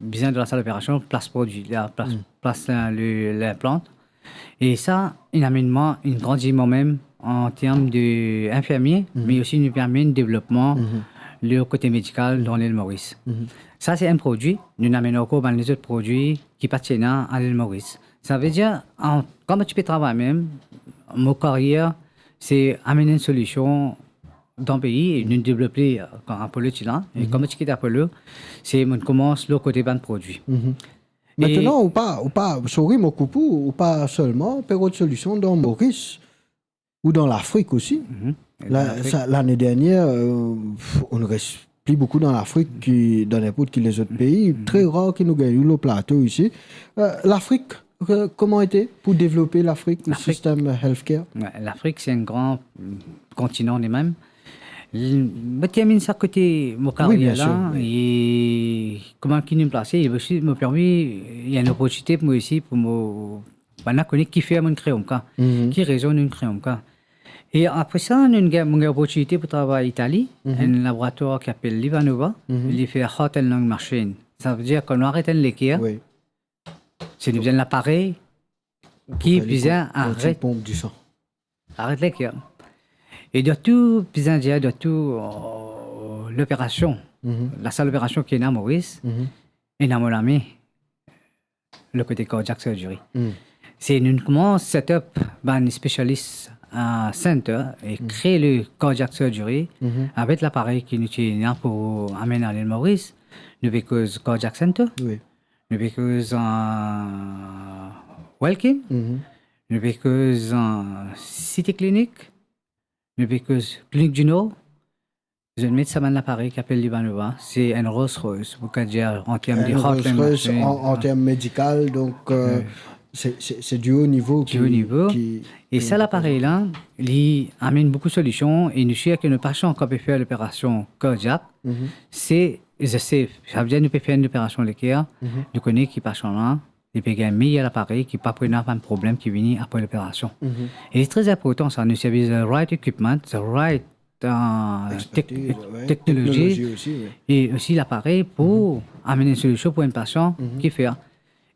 bizin dan lasal operasion, plas prodwi la, plas, mhm, plas, eh, le, linplant. E sa, inn amenn mwa, inn grandi mwa mem an term de infirmie, mhm, me osi inn permet devlopman, mhm, le kote medikal, mhm, dan Lil Moris. Mhm. Sa, se enn prodwi. Nou inn amenn ankor bann lezot prodwi ki pa ti ena a Lil Moris. Savedir, an, kan mo ti pe travay mem, mo karyer, se amenn enn solision dan pei, e nou devlop li, eh, kan Apollo ti la. E, mhm, kan mo ti kit Apollo, se mo koumans lor kote bann prodwi. Mhm. E mintnan, ou pa, ou pa, sorry, mo koup ou, ou pa selman pe rod solision dan Moris, ou dan Lafrik osi. Mhm. La, dan Lafrik. Sa, lane dernier, euh, pff, on ne reste plus beaucoup dans l'Afrique, mhm, ki dan ninport ki lezot, mhm, pei. Mhm. Tre rar ki nou gagn ou lor plato isi. Euh, Lafrik, euh, koman ete pou devlope Lafrik, le, Lafrik, sistem healthcare? Wi, Lafrik, se enn gran, mm, kontinan limem. L-, mo termine sa kote mo, wi, karyer bien la, sir, wi, e kouma ki nou plase, e osi mo permi, ena enn loportinite pou mwa isi, pou mo, bann la kone kifer mo'nn kre OMCA, mhm, ki rezon nou'nn kre OMCA. E apre sa, nou gagn, mo gagn loportinite pou travay Itali, mhm, enn laboratwar ki apel Livanova, mhm, li fer heart and lung machine. Savedir, kan nou aret enn leker, wi, se nou bizin laparey ki, pou fer li bizin pou, pou aret, ponp disan, aret leker. E dan tou, bizin dir, dan tou, euh, loperasion, mhm, lasal operasion ki ena Moris, mhm, ena mo lame, le kote cardiac surgery. Mm. Se nou koumans set up bann specialist, euh, center e, mm, kre le cardiac surgery, mhm, avek laparey ki nou ti ena pou amenn a Lil Moris. Nou pe koz cardiac center. Wi. Nou pe koz, euh, Wellcome. Mhm. Nou pe koz, euh, City Clinic. Nou pe koz Clinique du Nord. Zot met sa bann laparey ki apel Livanova, se enn Rolls Royce, pou kapav dir, an term de heart lung machine. Enn Rolls Royce an, an term medikal, donk, euh, wi, se, se, se du haut niveau. Du haut niveau. Ki, ki, e sa laparey la, li amenn boukou solision, e nou sir ke nou pasian kan pe fer loperasion kardiak, mhm, se, se safe. Savedir nou pe fer enn loperasion leker, mhm, nou kone ki pasian la, li pe gagn meyer laparey ki pa pou ena bann problem ki vini apre loperasion. Mhm. E li tre inportan sa, nou servi the right equipment, the right, euh, tek-, expertise, tek-, wi, teknolozi, teknolozi osi, wi, e osi laparey pou, mhm, amenn enn solision pou enn pasian, mhm, ki fer.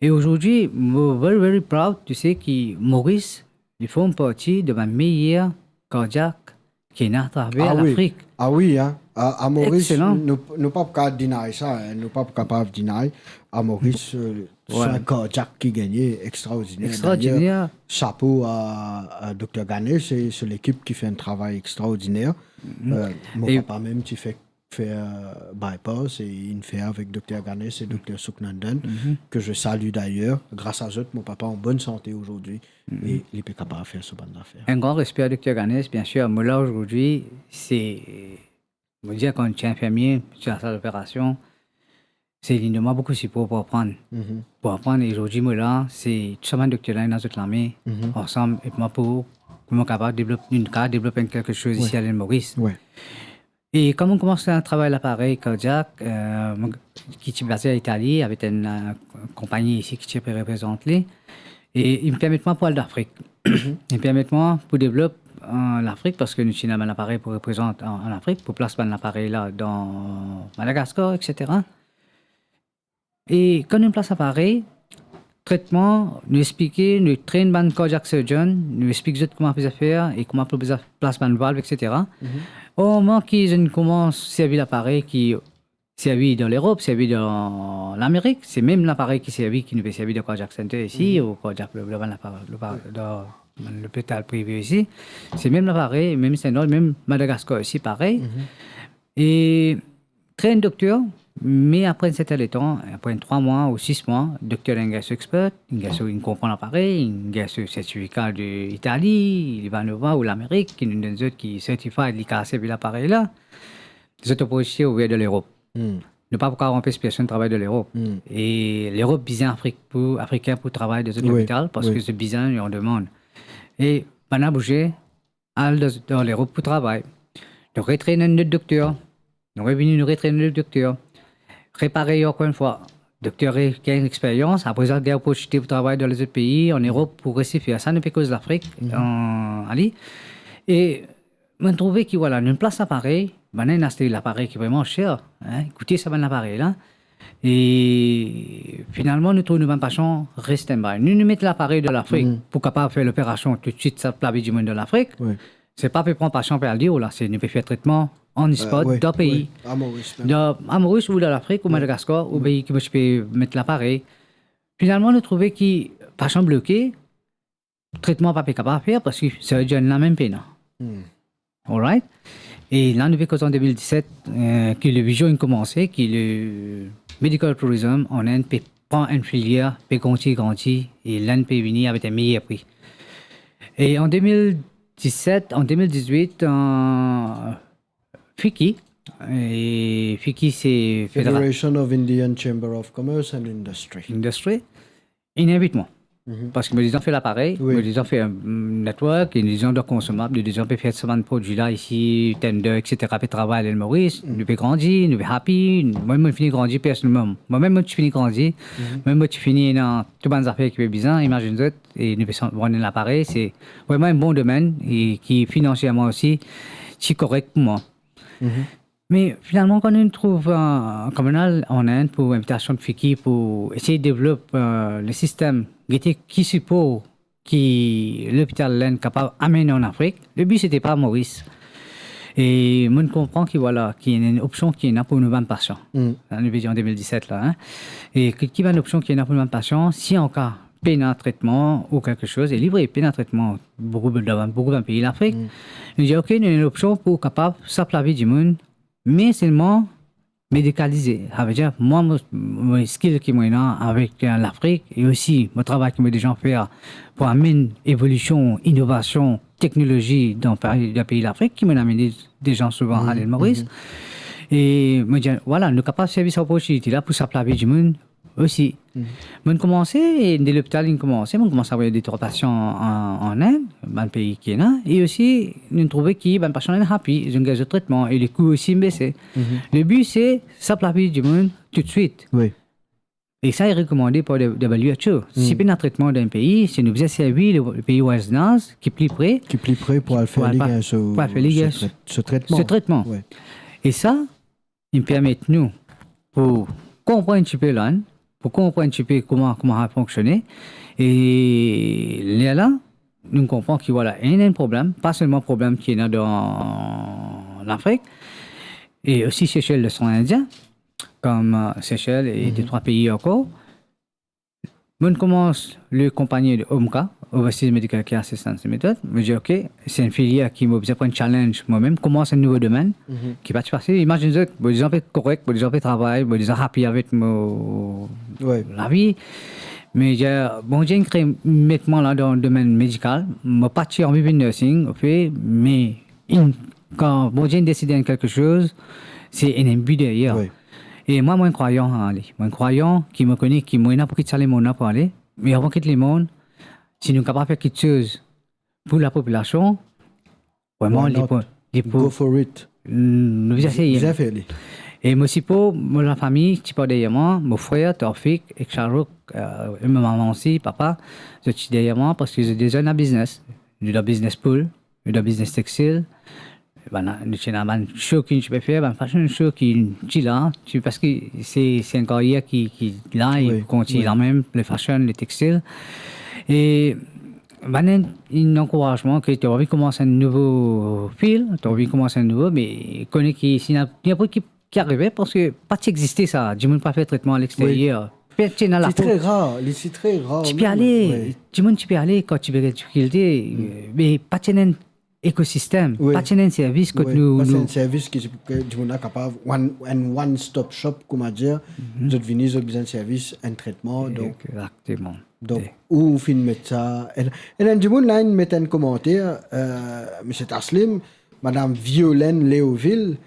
E azordi, mo very, very proud to say ki Moris, li form parti de bann meyer kardiak ki ena atraver Lafrik. Ah wi, hein. A, a Moris, exelan, nou, nou pa pou kapav deny sa, hein, nou pa pou kapav deny. A Moris, euh, wi, swin kardiak ki gagne, extraordiner. Extraordiner. D'ailleurs, chapeau à, à Docteur Ganesh et son équipe qui fait un travail extraordinaire. Mhm. Euh, mo papa mem ti fer, fer, euh, bypass e inn fer avek Docteur Ganesh et Docteur Suknandan, mhm, que je salue d'ailleurs. Grâce à eux, mon papa en bonne santé aujourd'hui. Mhm. E li pe kapav fer so bann zafer. Enn gran respe a Docteur Ganesh, bien sir. Mo la azordi, se mo dir, kan ti infirmie, ti dan sal operasion, se li donn mwa boukou sipor pou aprann. Mhm. Pou aprann, e zordi mo la, se tou sa bann dokter la, ena zot lame, mhm, ansam, e mwa pou, pou mo kapav devlop, nou kapav devlop enn kelke soz, wi, isi a Lil Moris. Wi. E kan mo koumans travay laparey kardiak, eh, mo, ki ti baze Itali, avek enn, eh, konpagni isi ki ti pe reprezant li, e li permet mwa pou al Lafrik. Mhm. Li permet mwa pou devlop, eh, Lafrik, parski nou ti ena bann laparey pou reprezant an, an Afrik, pou plas bann laparey la dan Madagaskar, et cetera. E kan nou plas laparey, tretman, nou explike, nou train bann cardiac surgeon, nou explik zot kouma bizin fer e kouma pou bizin plas bann valv, et cetera. Mhm. Omoman ki zot inn koumans servi laparey ki servi dan Lerop, servi dan Lamerik, se mem laparey ki servi, ki nou pe servi dan Cardiac Center isi, mhm, ou Cardiac, dan bann lapar-, lapar-, dan bann lopital prive isi, se mem laparey, mem Saint George, mem Madagaskar isi, parey. Mhm. E train dokter, me apre enn sertin letan, apre trwa mwa ou sis mwa, dokter la inn gagn so expert, inn gagn so, inn konpran laparey, inn gagn so sertifika de Itali, Livanova ou Lamerik, ki nou donn zot, ki certified, li kapav servi laparey la. Zot opportinite ouver dan Lerop. Hmm. Nou pa pou kapav anpes personn travay dan Lerop. Hmm. E Lerop bizin Afrik pou, Afrikin pou travay dan zot, wi, lopital, parski, wi, zot bizin, li an demann. E bann la bouze, al dan, dan Lerop pou travay. Nou retrain enn lot dokter. Nou revini, nou retrain enn lot dokter. Repare ankor enn fwa. Dokter re-, gagn lexperyans, apre sa, gagn loportinite pou travay dan lezot pei, an Erop, pou resi fer sa. Nou pe koz Lafrik, mhm, an, ali. E mo trouve ki, vwala, nou plas laparey, bann-la inn aste laparey ki vreman ser, hein, koute sa bann laparey la. E finalman, nou trouv nou bann pasion res stand by. Nou, nou met laparey dan Lafrik, mhm, pou kapav fer loperasion toutswit, sa plavi dimoun dan Lafrik. Wi. Se pa pe pran pasion pe al deor la, se nou pe fer tretman on the spot, euh, wi, dan pei. Wi, a Moris mem. Dan, a Moris ou dan Lafrik, ou, wi, Madagaskar, ou, wi, pei ki mo ti pe met laparey. Finalman, nou trouve ki pasion bloke, tretman pa pe kapav fer, parski surgeon la mem pena. Hmm. Alright? E la, nou pe koz an de mil diset, euh, ki le vizion inn koumanse, ki le medical tourism an Inn pe pran enn filier, pe grandi, grandi, e Linn pe vini avek enn meyer pri. E an de mil diset, an de mil dizwit, euh, FICCI, e FICCI se Federa- Federation of Indian Chamber of Commerce and Industry. Industry, inn invit mwa. Mhm. Parski mo deza fer laparey, wi, mo deza fer, mm, network, e nou deza dan konsomab, nou deza pe fer sa bann prodwi la isi, tender, et cetera, pe travay Lil Moris, mhm, nou pe grandi, nou pe happy, mwa mem mo fini grandi personelman. Mwa mem mo ti fini grandi, mhm, mwa mem mo ti fini ena tou bann zafer ki pe bizin, imazinn zot, e nou pe san-, rann laparey, se vreman enn bon domenn, e ki finansierman osi, ti korek pou mwa. Mhm. Me finalman, kan nou trouv, euh, kan nou al an Inn pou invitasion FICCI pou esey devlop, euh, le sistem, gete ki sipor ki lopital Linn kapav amenn an Afrik, le bi se te pa Moris. E mo konpran ki, vwala, ki ena enn opsion ki ena pou nou bann pasion. Mm. Sa nou pe dir an de mil diset la, hein. E ki, ki bann opsion ki ena pou nou bann pasion, si an ka pena tretman ou kelke soz, e li vre, pena tretman boukou dan, boukou bann pei Lafrik. Mm. Nou dir, ok, nou ena enn opsion pou kapav sap lavi dimoun, me selman medikalize. Savedir, mwa, mo, mo skill ki mo ena avek, euh, Lafrik, e osi mo travay ki mo deza fer pou amenn evolision, inovasion, teknolozi dan pei, dan pei Lafrik, ki mo amenn deza souvan, mhm, a Lil Moris. Mhm. E mo dir, vwala, nou kapav servi sa loportinite la pou sap lavi dimoun osi. Mhm. Mo koumanse, e de lopital inn koumanse, mo koumanse avoy de trwa pasion an, an Inn, bann pei ki ena, e osi, nou trouve ki bann pasion inn happy, zot gagn zot tretman, e le kou osi bese. Mhm. Le bi se sap lavi dimoun toutswit. Wi. E sa, li rekomande par W H O. Si, mm, pena tretman dan enn pei, si nou bizin servi le, le pei vwazinaz, ki pli pre, ki pli pre pou al fer li gagn so, pou al fer li gagn so tret-, so tretman. So tretman. Wi. E sa, li permet nou pou konpran enn tipe Linn, pou konpran enn tipe kouma, kouma sa fonksione. E lerla, nou konpran ki, vwala, ena enn problem, pa selman problem ki ena dan Lafrik, e osi Sesel, Losean Indien, kom, euh, Sesel e, mhm, de trwa pei ankor. Mo koumans le konpagni de OMCA, Overseas Medical Care Assistance Limited. Mo dir, ok, se enn filier ki mo bizin pran enn challenge mwa mem, koumans enn nouvo domenn, mhm, ki pa ti fasil. Imazinn zot, mo deza pe korek, mo deza pe travay, mo deza happy avek mo, wi, lavi. Me, euh, Bondie inn kre, met mwa la dan domenn medikal. Mo pa ti anvi vinn nursing, oke, me inn kan Bondie inn deside enn kelke soz, se ena enn bi deryer. Wi. E mwa, mo enn krwayan, ale. Mo enn krwayan ki mo kone ki mo ena pou kit sa lemonn la pou ale. Me avan kit lemonn, si nou kapav fer kiksoz pou lapopilasion, vreman, li pou, li pou, go for it. Mm, nou bizin eseye. Bizin fer li. E mo sipo, mo lafami ti par deryer mwa, mo frer, Tofik ek Shahrukh, eh, e mo mama osi, papa, zot ti deryer mwa, parski zot de zenn a biznes. Nou dan biznes poul, nou dan biznes textil. Bann, nou ti ena bann show ki nou ti pe fer, bann fashion show ki ti la, ti, parski se, se enn karyer ki, ki la, e kontign lamem, le fashion, le textil. E bann inn, inn ankouraz mwa ke to anvi koumans enn nouvo fil, to anvi koumans enn nouvo, me kone ki si ena, ena ki, ki arive, parski pa ti existe sa, dimoun pa fer tretman alexteryer. Wi. Pe ti ena lapo. Ti tre rar, li ti tre rar mem, wi. Ti pe ale, dimoun ti pe ale kan ti pe gagn difikilte, me pa ti ena enn ekosistem, pa ti ena enn servis kot nou, pa ti ena enn servis ki, ki dimoun la kapav one, enn one stop shop, kouma dir, zot vini, zot bizin servis, enn tretman, donk. Exakteman. Donk, ou finn met sa, e, e enn dimoun la, inn met enn komanter, eh, Misie Taslim, Madam Violaine Léoville,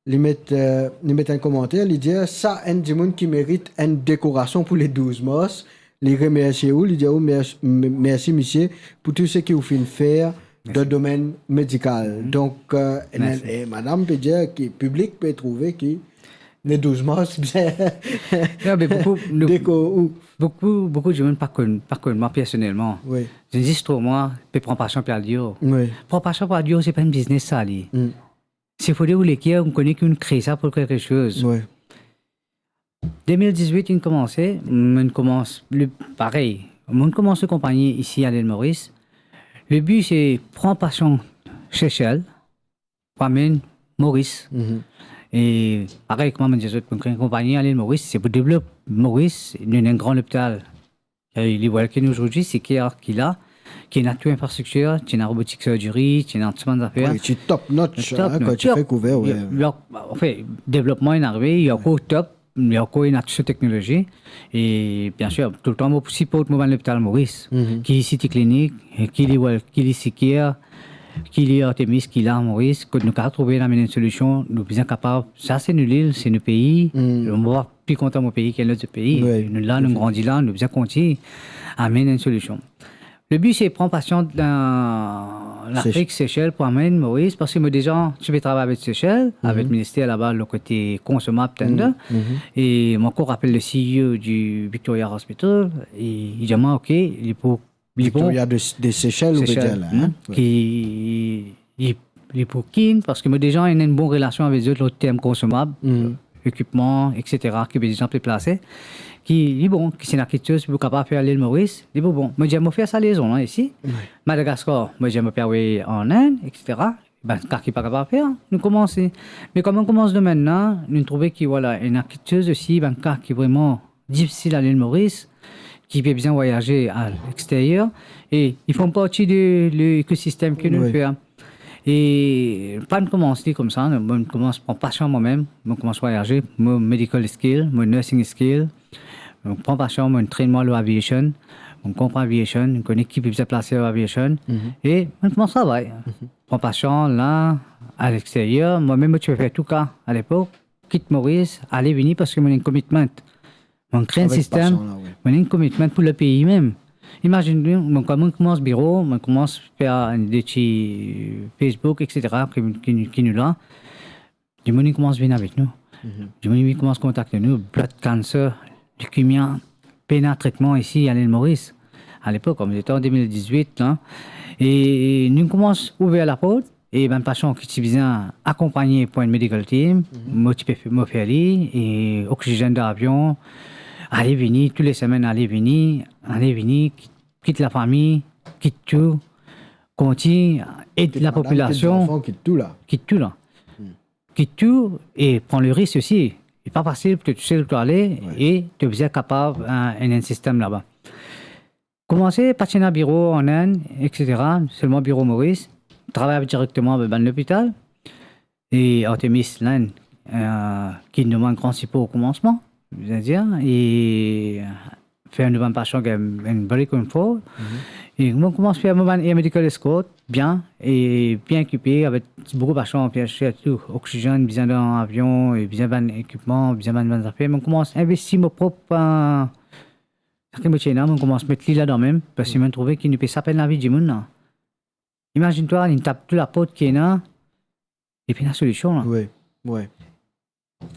li met, eh, li met enn komanter, li dir, sa enn dimoun ki merit enn dekorasion pou le douz mars. Li remersie ou, li dir ou mersi, m-, mersi misie pou tou seki ou finn fer dan domenn medikal. Donk, eh, e, e madam pe dir ki piblik pe trouve ki le douz mars, bien. Non, me boukou, nou, dekor ou. Boukou, boukou dimoun pa konn, pa konn mwa personelman. Wi. Zis trouv mwa pe pran pasion pe al dior. Wi. Pran pasion pe al dior, se pa enn biznes sa, li. Mm. Se fode ou leker, ou kone ki ou kre sa pou kelke soz. Wi. De mil dizwit, inn koumanse, mo'nn koumans le, parey, mo'nn koumans le konpagni isi a Lil Moris. Le bi, se pran pasion Sesel, pou amenn Moris. Mhm. E parey, kouma mo'nn dir zot, mo'nn kre enn konpagni a Lil Moris, se pou devlop Moris, nou ena enn gran lopital. E li, vwala ki nou zordi, seki ki la, ki ena tou infrastriktir, ti ena robotic surgery, ti ena tou bann zafer. Wi, ti top notch, top notch, kan ti fek ouver, wi. Anfin, devlopman inn arive, li ankor top, li ankor ena tou so teknolozi. E biensir, toultan mo siport mo bann lopital Moris, ki City Clinic, ki li, vwala, ki li seki, ki li Artemis, ki la Moris, kot nou kapav trouve, amenn enn solision, nou bizin kapav, sa se nou lil, se nou pei, nou pa pli kontan mo pei ki enn lot pei. Wi, nou la, nou grandi la, nou bizin kontign amenn enn solision. Le bi, se pran pasion dan Lafrik, Sesel, pou amenn Moris, parski mo deza ti pe travay avek Sesel, avek minister laba, lor kote konsomab, tender. E mo ankor rapel le C E O di Victoria Hospital, e li dir mwa, ok, li pou Li pou Victoria de, de Sesel, ou pe dir la, wi. Ki, li, li pou kinn, parski mo deza ena enn bon relasion avek zot lor term konsomab, ekipman, et cetera, ki bizin pe plase. Ki, li bon, ki si ena kiksoz pou kapav fer Lil Moris, li pou bon. Mo dir, mo fer sa lezon la isi. Wi. Madagaskar, mo dir, mo pe avoy an Inn, et cetera. Bann ka ki pa kapav fer, nou koumanse. Me kan mo'nn koumans domenn la, nou trouve ki, vwala, ena kiksoz osi, bann ka ki vreman difisil a Lil Moris, ki pe bizin vwayaze a lexteryer, e li form parti de, de lekosistem ki nou fer. E pa mo'nn koumans li koumsa, non, mo'nn koumans pran pasion momem, mo'nn koumans vwayaze, mo medical skill, mo nursing skill, mo'nn pran pasion, mo'nn trenn mwa lor aviation, mo'nn konpran aviation, mo'nn kone ki bizin plase lor aviation, e mo'nn koumans travay. Pran pasion la, a lexteryer, mwa mem mo ti pe fer tou ka a lepok, kit Moris, ale vini, parski mo ena enn commitment. Mo'nn kre enn sistem, mo ena enn commitment pou lepei mem. Imazinn ou, mo'nn, kan mo'nn koumans biro, mo'nn koumans fer de ti Facebook, et cetera, ki, ki, ki nou la. Dimoun inn koumans vinn avek nou. Dimoun inn koumans kontakte nou, blood cancer, leukemia, pena tretman isi a Lil Moris. A lepok, kouma zot ena de mil dizwit la, e nou koumans ouver laport, e bann pasion ki ti bizin akonpagne pou enn medical team, mo ti pe, mo fer li, e oksizenn dan avion, ale vini, tou le semenn, ale vini, ale vini, kit, kit lafami, kit tou, kontign ed lapopilasion. Kit madanm, kit zanfan, kit tou la. Kit tou la. Kit tou, e pran le risk osi. Li pa fasil pou to tousel pou to ale, e to bizin kapav, eh, ena enn sistem laba. Koumanse, pa ti ena biro an Inn, et cetera, selman biro Moris, travay direkteman avek bann lopital, e Artemis Inn, eh, ki donn mwa enn gran sipor okoumansman, vedir, e fer nou bann pasion gagn enn very comfort. E mo koumans fer mo bann air medical escort, bien, e bien ekipe, avek boukou pasion, bien sirtou oksizenn, bizin dan avion, e bizin bann ekipman, bizin bann, bann zafer. Mo koumans investi mo prop, eh, seki mo ti ena, mo koumans met li ladan mem, parski mo trouve ki nou pe sap enn lavi dimoun la. Imazinn twa, li tap tou laport ki ena, li pena solision la. Wi, wi.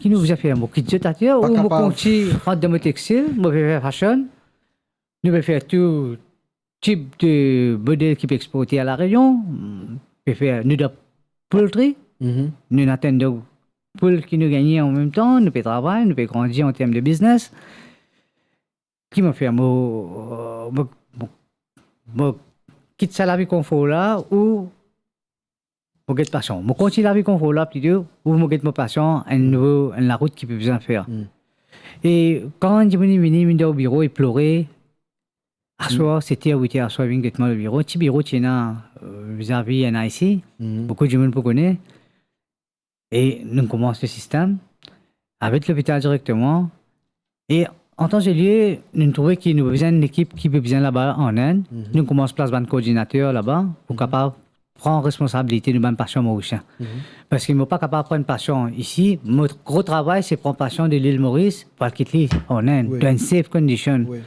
Ki nou bizin fer? Mo kit zot ater, pa ou mo kapav kontign rant dan mo textil, mo pe fer fashion, nou pe fer tou tip de model ki pe exporte a La Réunion, pe fer nou dan poultri, mhm, nou ena tann de poul ki nou gagne an mem tan, nou pe travay, nou pe grandi an term de biznes. Ki mo fer? Mo, mo, mo, mo kit sa lavi konfor la ou mo get pasion? Mo kontign lavi konfor la plito ou mo get mo pasion, enn nouvo, enn larout ki pe bizin fer? Mm. E kan enn dimoun vini, vinn dan biro, li plore, aswar, mm, set er, wit er aswar, vinn get mwa dan biro, ti biro ti ena, eh, vizavi N I C, mm, boukou dimoun pou kone. E nou koumans le sistem avek lopital direkteman. E an tan e lie, nou trouve ki nou bizin enn lekip ki pe bizin laba an Inn. Mhm. Nou koumans plas bann koordinater laba pou, mhm, kapav pran responsabilite nou bann pasion morisien. Mhm. Parski mo pa kapav pran pasion isi, mo gro travay se pran pasion de lil Moris pou al kit li an Inn, wi, dan enn safe condition. Wi.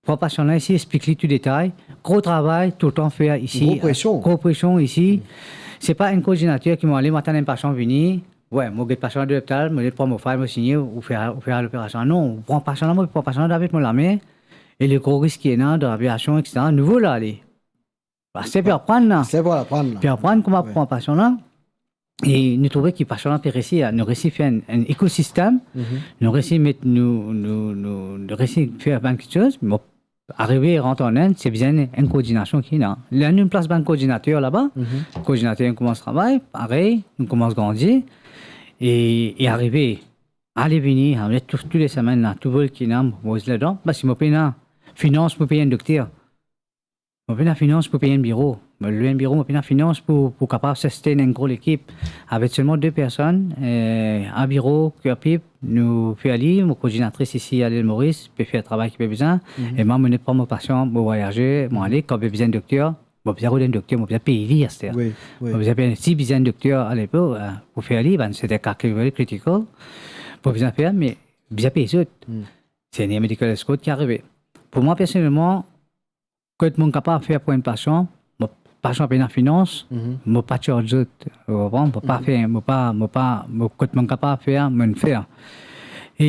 Pran pasion la isi, explik li tou detay. Gro travay toultan fer isi. Gro presion. Gro presion isi. Mm. Se pa enn koordinater ki mo ale, mo atann enn pasion vini. Wi, mo get pasion la dan lopital, mo pran mo file, mo signe, ou fer, ou fer loperasion. Non, ou pran pasion la, mo pran pasion la dan mo lame. E le gro risk ki ena dan laviasion, et cetera. Nouvo la, ale. Aster pe aprann la. Aster pe aprann la. Pe aprann kouma, wi, pran pasion la. E nou trouve ki pasion la pe resi, nou resi fer enn, enn ekosistem, mhm, nou resi met nou, nou, nou, nou resi fer bann kiksoz, mo arive rant an Inn, se bizin enn koordinasion ki ena. Ler nou plas bann koordinater laba, mhm, koordinater koumans travay, parey, nou koumans grandi, e, e arive, ale vini, ale tou, tou le semenn la, tou vol ki ena, mo poz ladan, parski mo pena finans pou pey enn dokter. Mo pena finans pou pey enn biro. Mo lwe enn biro, mo pena finans pou, pou kapav sustain enn gro lekip. Avek selman de personn, eh, a biro, ki okip, nou fer li, mo koordinatris isi a Lil Moris, pe fer travay ki pe bizin, mhm, e mwa, mo net pran mo pasion, mo vwayaze, mo ale, kan pe bizin dokter, mo bizin rod enn dokter, mo bizin pey li aster. Wi, wi. Mo bizin pey, si bizin dokter alepok, eh, pou fer li, bann, se de ka ki very critical, mo bizin fer, me bizin pey zot. Hmm. Se enn medical escort ki arive. Pou mwa, personelman, kot mo kapav fer pou enn pasion, mo pasion pena finans, mhm, mo pa charge zot, ou konpran? Mo pa, mhm, fer, mo pa, mo pa, mo, kot mo kapav fer, mo fer. E,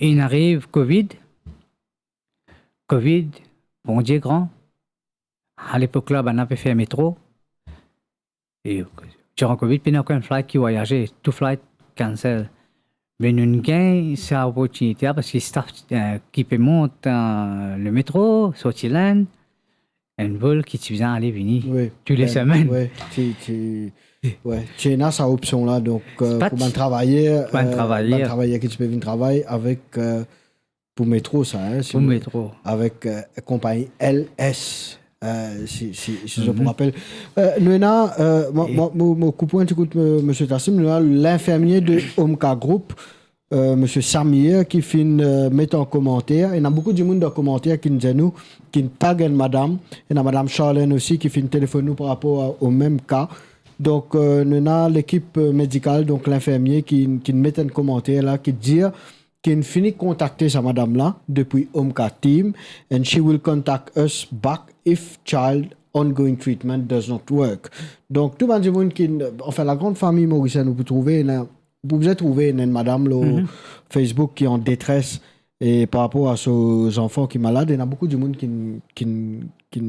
e inn ariv Covid. Covid, Bondie gran. A lepok la, bann la pe fer metro. E diran Covid, pena okenn flight ki vwayaze, tou flight cancel. Me nou gagn sa opoportinite la, parski staff, eh, ki pe mont, eh, le metro, sorti Linn, enn vol ki ti bizin ale vini, wi, tou le semenn. Wi, ti, ti, wi, ti ena sa opsion la, donk, eh, pou bann travayer, pou bann, eh, travayer, bann travayer ki ti pe vinn travay avek, eh, pou metro sa, hein, si, pou metro, avek, eh, konpagni L S, eh, si, si, si je me rappelle. Eh, nou ena, eh, mo, e mo, mo, mo koup ou enn ti kout, eh, Misie Tassim, nou ena linfermie de Omka Group, eh, Misie Samir, ki finn, eh, met an komanter. Ena boukou dimoun dan komanter ki dir nou, ki tag enn madam. Ena madam Charlène osi ki finn telefonn nou par rapor a, o mem ka. Donk, eh, nou ena lekip, eh, medikal, donk linfermie ki, ki met enn komanter la, ki dir, ki finn fini kontakte sa madam la depi Omka Team, and she will contact us back if child ongoing treatment does not work. Donk, tou bann dimoun ki, anfin, lagrand fami morisienn, ou pou trouve, ena, ou pou bizin trouve, ena enn madam lor, mhm, Facebook ki an detres, e par rapor a so zanfan ki malad, ena boukou dimoun ki, ki, ki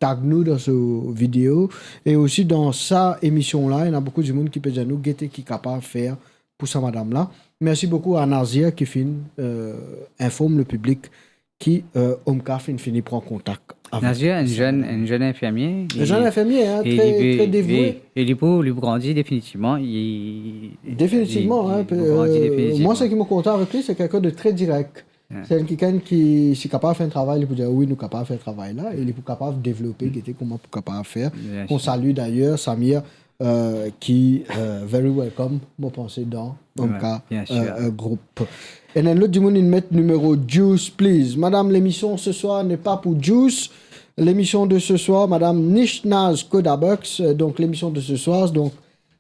tag nou dan so video, e osi dan sa emision la, ena boukou dimoun ki pe dir nou gete ki kapav fer pou sa madam la. Mersi boukou a Nazir ki finn, eh, inform lepiblik ki, eh, Omka finn fini pran kontak avek. Nazir, enn zenn, enn zenn infirmie. Enn zenn infirmie, hein, e tre, li pe, tre devoue. E, e li pou, li pou grandi definitivman. Li, definitivman, li, hein, li pou grandi, eh, definitivman. Mwa, seki mo kontan avek li, se kelkenn de tre direk. Yeah. Se enn kikenn ki, si kapav fer enn travay, li pou dir, "Wi, nou kapav fer travay la," e li pou kapav devlope, gete kouma pou kapav fer. Bien sir. On salu dayer Samir, eh, ki, eh, very welcome, mo panse, dan Omka, bien sir, eh, eh, Group. E enn lot dimoun inn met nimero Juice, please. Madame, l'émission ce soir n'est pas pour Juice. L'émission de ce soir, Madame Nishnaz Kodabux. Euh, donc, l'émission de ce soir, donc,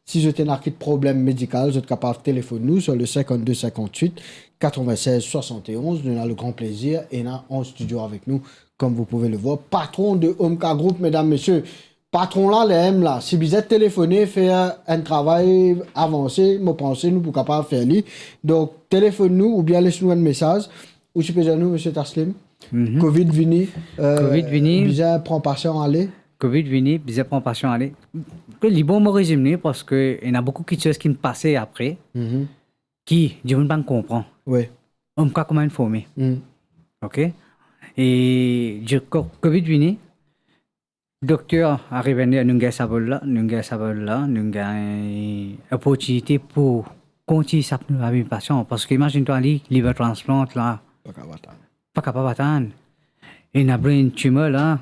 si zot ena kit problem medikal, zot kapav telefonn nou sur le cinquante-deux cinquante-huit quatre-vingt-seize soixante et onze. Nou ena le gran plezir, ena an studio avek nou, comme vous pouvez le voir, patron de Omka Group, medam, mesie. Patron la, le M la, si bizin telefone, fer enn travay avanse, mo panse nou pou kapav fer li. Donk, telefonn nou oubien les nou enn mesaz. Ou ti pe dir nou, Misie Taslim, covid vini, euh, covid vini, bizin pran pasian ale. Covid vini, bizin pran pasian ale. Ke li bon, mo rezime li, parski ena boukou kiksoz ki pase apre, ki dimoun pa konpran. Wi. Omka kouma inn forme. Ok? E di ko-, covid vini, dokter arive, nou gagn sa vol la, nou gagn sa vol la, nou gagn oportinite pou kontign sap nou lavi pasian. Parski imazinn twa, li, liver transplant la, pa kapav atann. Pa kapav atann. Ena brain tumor la,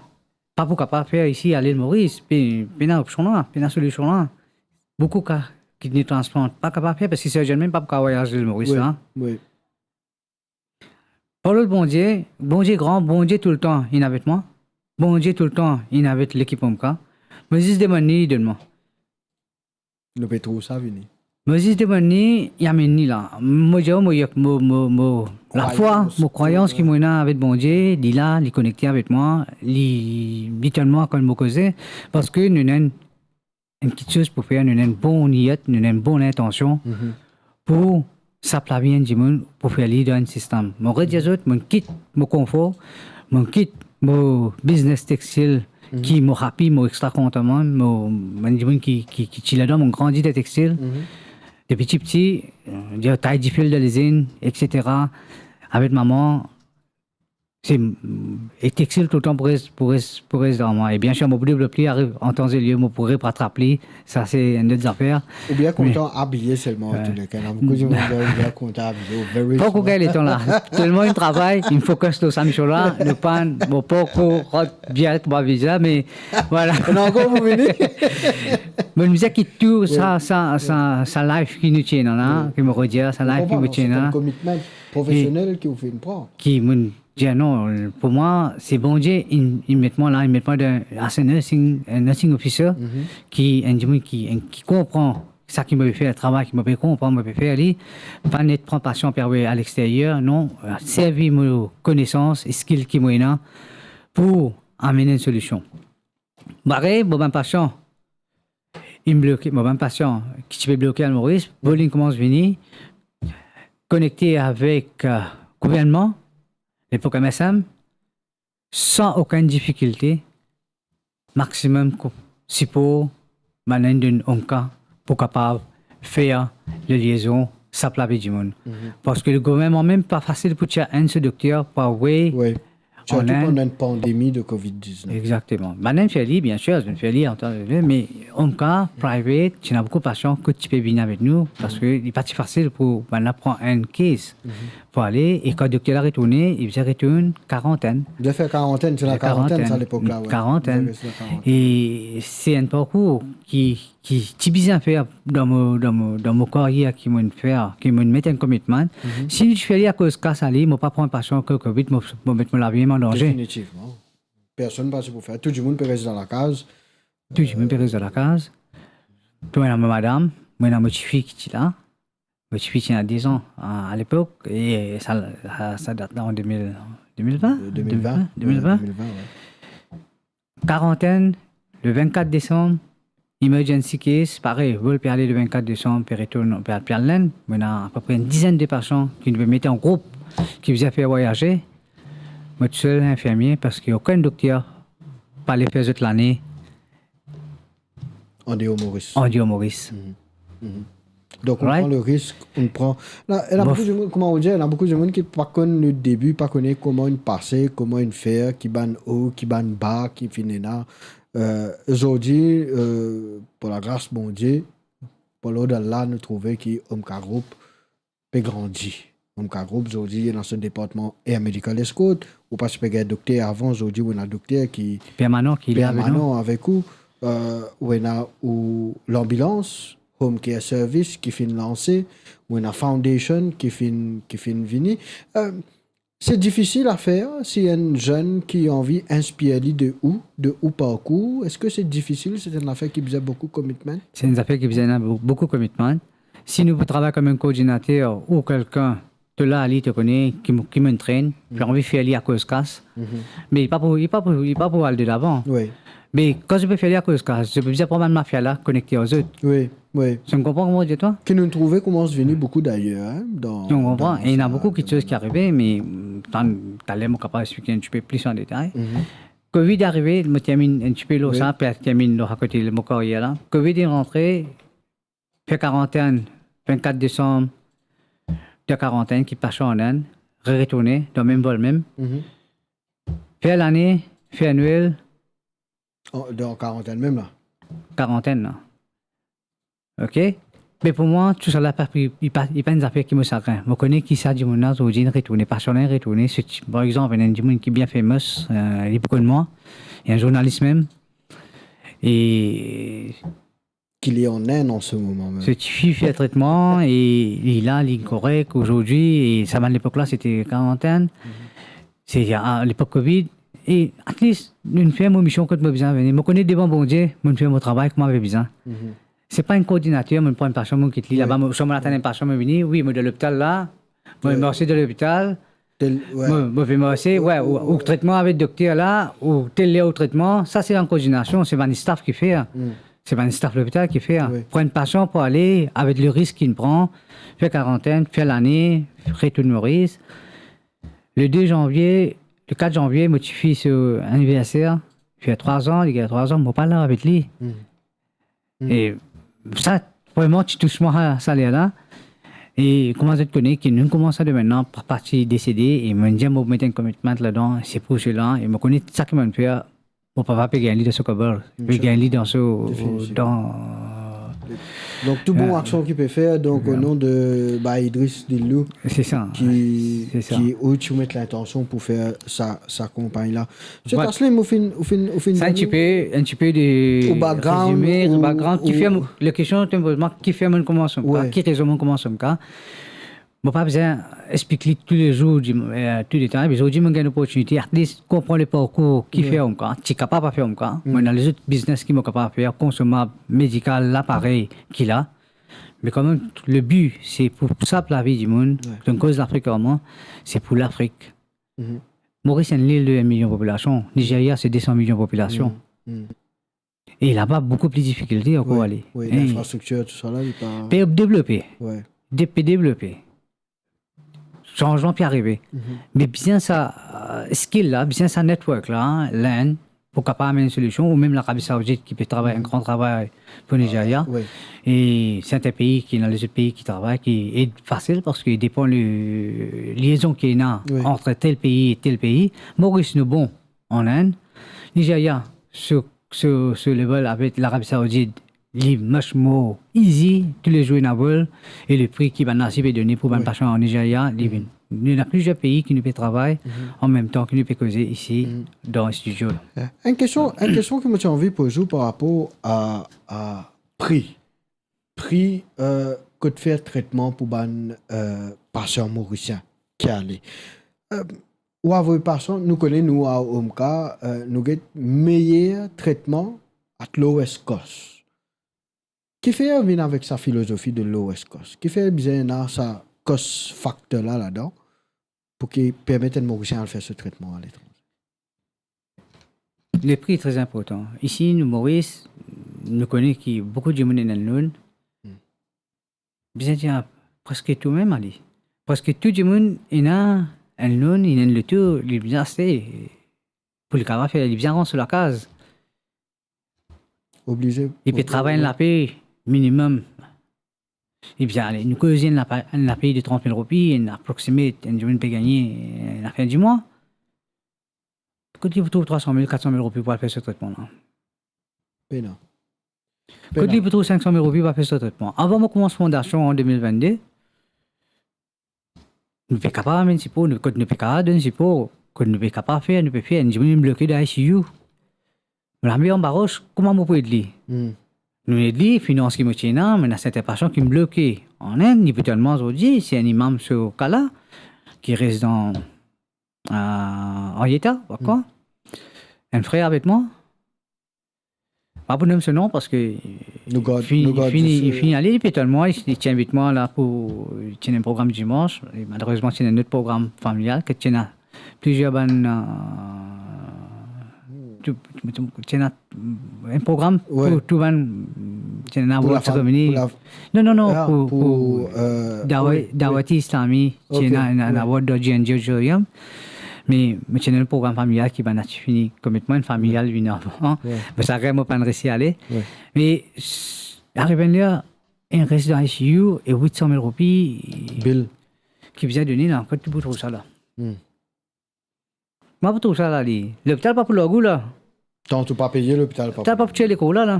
pa pou kapav fer isi a Lil Moris, pe, pena opsion la, pena solision la. Boukou ka kidney transplant, pa kapav fer, parski sirgien mem pa pou kapav vwayaz Lil Moris la. Wi. Parol Bondie, Bondie gran, Bondie toultan inn avek mwa. Bondie toultan inn avek lekip Omka. Mo zis demann li, li donn mwa. Nou pe trouv sa vini. Mo zis demann li, li amenn li la. Mo dir, mo, mo, mo, mo, lafwa, krwayans, mo krwayans ki mo ena avek Bondie, li la, li konekte avek mwa, li, li tann mwa kan mo koze, parski nou ena enn enn kiksoz pou fer, nou ena enn bon niyet, nou ena enn bon lintansion pou sap lavi enn dimoun, pou fer li dan enn sistem. Mo redir zot, mo kit mo konfor, mo kit mo biznes textil ki mo happy, mo extra kontan, mo, mo enn dimoun ki, ki, ki ti ladan, mo grandi dan textil. Depi tipti, euh, dir, tay difil dan lizinn, et cetera. Avek mama, se, e textil toultan pou res, pou res, pou res dan mwa. E biensir, mo pou devlop li, ariv an tan e lir, mo pou retratrap li. Sa, se enn lot zafer. Ou bien kontan abiye selman, an tou le ka. Ena boukou dimoun ki bien kontan abiye, ou very smart. Pankor gagn letan la. Telman inn travay, inn focus lor sa mision la. Nou pa, mo pankor rant bien trwa viza, me vwala. Ena ankor pou vini. Me nou bizin kit tou sa, sa, sa, sa life ki nou ti ena la, ki mo redir, sa life ki mo ti ena la. Profesionel ki ou finn pran. Ki mo dir non, pou mwa, se Bondie, inn, inn met mwa la, inn met mwa dan, as a nursing, a nursing officer, ki enn dimoun ki, enn, ki konpran sa ki mo pe fer, travay ki mo pe konpran, mo pe fer li, pa net pran pasian pe ale alexteryer, non, servi mo konesans, skill ki mo ena pou amenn enn solision. Bare, mo bann pasian, inn bloke, mo bann pasian ki ti pe bloke al Moris, vol inn koumans vini, konekte avek, euh, gouvernman, lepok M S M, san okenn difikilte, maximum ko-, sipor, bann inn donn Omka pou kapav fer le liezon, sap lavi dimoun. Parski le gouvernman mem pa fasil pou tir enn sel dokter pou avoy Sirtou pandan enn pandemi de covid diznef. Exactement. Bann inn fer li, bien sir, bann inn fer li an tan, me Omka, private, ti ena boukou pasian ki ti pe vinn avek nou, parski li pa ti fasil pou bann la pran enn case pou ale, e kan dokter la retourne, li bizin retourn karantenn. Li fer karantenn, ti ena karantenn sa lepok la, wi. Karantenn. Li fer karantenn. E se enn parkour ki, ki ti bizin fer dan mo, dan mo, dan mo karyer ki mo fer, ki mo met enn commitment. Si nou ti fer li akoz ka sa li, mo pa pran pasian ki covid, mo, mo met mo lavi an danze. Definitivman. Personn pa ti pou fer. Tou dimoun pe res dan lakaz. Tou dimoun pe res dan lakaz. Tou ena mo madam, mo ena mo tifi ki ti la. Mo tifi ti ena dez an a, a lepok, e sa, sa, sa dat an de mil, de mil vin? De mil vin. De mil vin, wi. Karantenn, le vennkat desam, emergency case, parey, vol pe ale le vennkat desam, pe retourn, pe al, pe al Lenn. Mo ena apepre enn dizenn de pasian ki nou pe met an group, ki bizin fer vwayaze. Mo tousel infirmie, parski okenn dokter pa le fer zot lane an deor Moris. An deor Moris. Donk, ou pran le risk, ou pran, la, ena boukou dimoun, kouma ou dir, ena boukou dimoun ki pa konn le debi, pa kone kouma inn pase, kouma inn fer, ki bann o, ki bann ba, ki finn ena. Euh, zordi, euh, par lagras Bondie, par lord Allah, nou trouve ki Omka Group pe grandi. Omka Group, zordi, ena so departman Air Medical Escort, ou pa ti pe gagn dokter avan, zordi, ou ena dokter ki permanan, ki la avek nou. Permanan avek ou, euh, ou ena ou lanbilans, Home Care Service ki finn lanse, ou ena foundation ki finn, ki finn vini. Euh, C'est difficile à faire si enn zenn ki anvi inspir li de ou, de ou parcours, eski c'est difficile, c'est une affaire qui besoin beaucoup commitment? Se enn zafer ki bizin ena bou-, boukou commitment. Si nou pou travay kouma enn koordinater ou kelkenn, to la, li, to kone ki mo, ki mo enn train, ki anvi fer li akoz kas. Me li pa pou, li pa pou, li pa pou al delavan. Wi. Me kan zot pe fer li akoz kas, zot pe bizin pran bann mafia la, konekte ar zot. Wi, wi. To konpran kouma mo dir twa? Ki nou trouve koumans vini boukou dayer, hein, dan, dan sa, dan... Donk, ou konpran? E ena boukou kiksoz ki arive, me, mm, tan-, taler mo kapav explike enn tipe plis an detay. Covid arive, mo terminn enn tipe lor sa, pe terminn lor sa kote mo karyer la. Covid inn rantre, fer karantenn, vennkat desam, de karantenn, kit pas an Inn, re-, retourne dan mem vol mem. Fer lane, fer Nwel. An, dan karantenn mem la? Karantenn la. Ok? Me pou mwa, tousala pa, li pa, li pa enn zafer ki mo sagrin. Mo kone ki sa dimoun la zordi inn retourne, pasion la inn retourne. Se ti, par exanp, ena enn dimoun ki bien famous, eh, li pou konn mwa, li enn zournalis mem. E ki li an Inn an se moman mem. Se tifi fer tretman e li la, li korek zordi, e sa bann lepok la, se ti karantenn. Se a lepok Covid. E at least, nou'nn fer mo mision kot mo bizin vini. Mo kone devan Bondie, mo'nn fer mo travay kouma mo bizin. Se pa enn koordinater, mo'nn pran enn pasion, mo'nn kit li laba, mo, swa mo'nn atann enn pasion, mo'nn vini, wi, mo dan lopital la, mo marse dan lopital, tel, wi, mo, mo pe marse, wi, ou, ou tretman avek dokter la, ou tel ler ou tretman, sa se an koordinasion, se bann staff ki fer. Se bann staff lopital ki fer. Wi. Pran enn pasion pou ale avek le risk ki'nn pran, fer karantenn, fer lane, retourn Moris. Le de zanvie, le kat zanvie, mo tifi so aniverser, fer trwa an, li gagn trwa an, mo pa la avek li. E sa, vreman, ti tous mwa sa, sa ler la. E kouma zot kone ki nou koumans a demin an, pa, papa ti desede, e mo'nn dir mo met enn commitment ladan, se pou sela, e mo kone sa ki mo'nn fer, mo papa pe gagn li dan so kabal, pe gagn li dan so, dan... Donk, tou bon aksion ki pe fer, donk, o non de, ba, Idriss Dillou, se sa, ki, se sa, ki, ou ti met lintansion pou fer sa, sa konpagn la. Msie Taslim, ou finn, ou finn, ou finn... Sa enn tipe, enn tipe de rezime, ou background, ou, ou background, ki fer mo, la kestion to poz mwa, ki fer mo'nn koumans koumsa, ki rezon mo'nn koumans koumsa. Mo pa bizin explik li toulezour, di, eh, tou detay, me zordi mo gagn loportinite, at least, konpran le parkour ki fer koumsa, ti kapav pa fer koumsa. Mo ena lezot biznes ki mo kapav fer, konsomab, medikal, laparey ki la. Me kanmem, le bi, se pou sap lavi dimoun. Donk, koz Lafrik ar mwa, se pou Lafrik. Moris enn lil de enn milion popilasion, Nizeria se de san milion popilasion. E laba, boukou pli difikilte ankor ale. Wi, wi, linfrastriktir, tousala, li pa... Pe devlope. Wi. De-, pe devlope. Sanzman pe arive. Me bizin sa, eh, skill la, bizin sa network la, Lind, pou kapav amenn solusion, ou mem Larabi Saoudit ki pe travay enn gran travay pou Nizeria. Wi. E serten pei ki ena lezot pei ki travay, ki ed fasil, parski depan le liezon ki ena ant tel pei e tel pei. Moris, nou bon an Inn. Nizeria, so, so, so level avek Larabi Saoudit, li much more easy, toulezour ena vol, e le pri ki bann Azi pe done pou bann pasion an Nizeria, li vinn. Nou ena plizier pei ki nou pe travay, an mem tan ki nou pe koze isi dan studio la. Enn kestion, enn kestion ki mo ti anvi poz ou par rapor a, a pri. Pri, eh, kot fer tretman pou bann, eh, pasion morisien ki ale. Eh, ou avoy pasion, nou kone nou a O M K, eh, nou get meyer tretman at lowest cost. Kifer vinn avek sa filozofi de lowest cost? Kifer bizin ena sa cost factor la ladan pou ki permet enn Morisien al fer so tretman aletranze? Le pri tre inportan. Isi, nou Moris, nou kone ki boukou dimoun ena enn loan. Bizin dir preske tou mem ale. Preske tou dimoun ena enn loan, ena enn loto, li bizin aste pou li kapav fer, li bizin rann so lakaz. Oblize. Li pe travay enn lape minimem. Li bizin ale. Nou koz enn lape, enn lape de trant mil roupi, enn approximate, enn dimoun pe gagne enn lafer di mwa. Kot li pou trouv trwa san mil, kat san mil roupi pou al fer so tretman la? Pena. Kot li pou trouv sink san mil roupi pou al fer so tretman? Avan mo koumans fondasion an de mil vennde, nou pe kapav amenn sipor, nou, kot nou pe kapav donn sipor, kot nou pe kapav fer, nou pe fer. Enn dimoun inn bloke dan I C U. Mo la met anba ros, kouma mo pou ed li? Nou ed li, finans ki mo ti ena, me ena serten pasion ki bloke an Inn, li pou telman zordi, se enn imam so ka la, ki res dan a Henrietta, ankor. Enn frer avek mwa. Pa pou nom so nom, parski Nou gard, fini, nou gard fini, zis, fini ale, li pe tann mwa, li, li ti invit mwa la pou, li ti ena enn program dimans, e malerezman ti ena enn lot program familial, ki ti ena plizier bann, euh, tou, tou, tou, ti ena, mm, enn program pou tou bann, ti ena World Ceremony. Non, non, non, pou, pou, euh, Dawati Islami, ti ena, ena, ena award dan G N G Auditorium. Me, me ti ena enn program familial ki bann la ti fini komitman familial vinn avan. Me sa, mo pa'nn resi ale. Me, s-, arive enn ler, enn res dan I C U e wit san mil roupi. Bill. Ki bizin done la, kot to pou trouv sa la? Kouma pou trouv sa la, li? Lopital pa pou larg ou la. Tan to pa peye, lopital pa pou tir lekor la, la.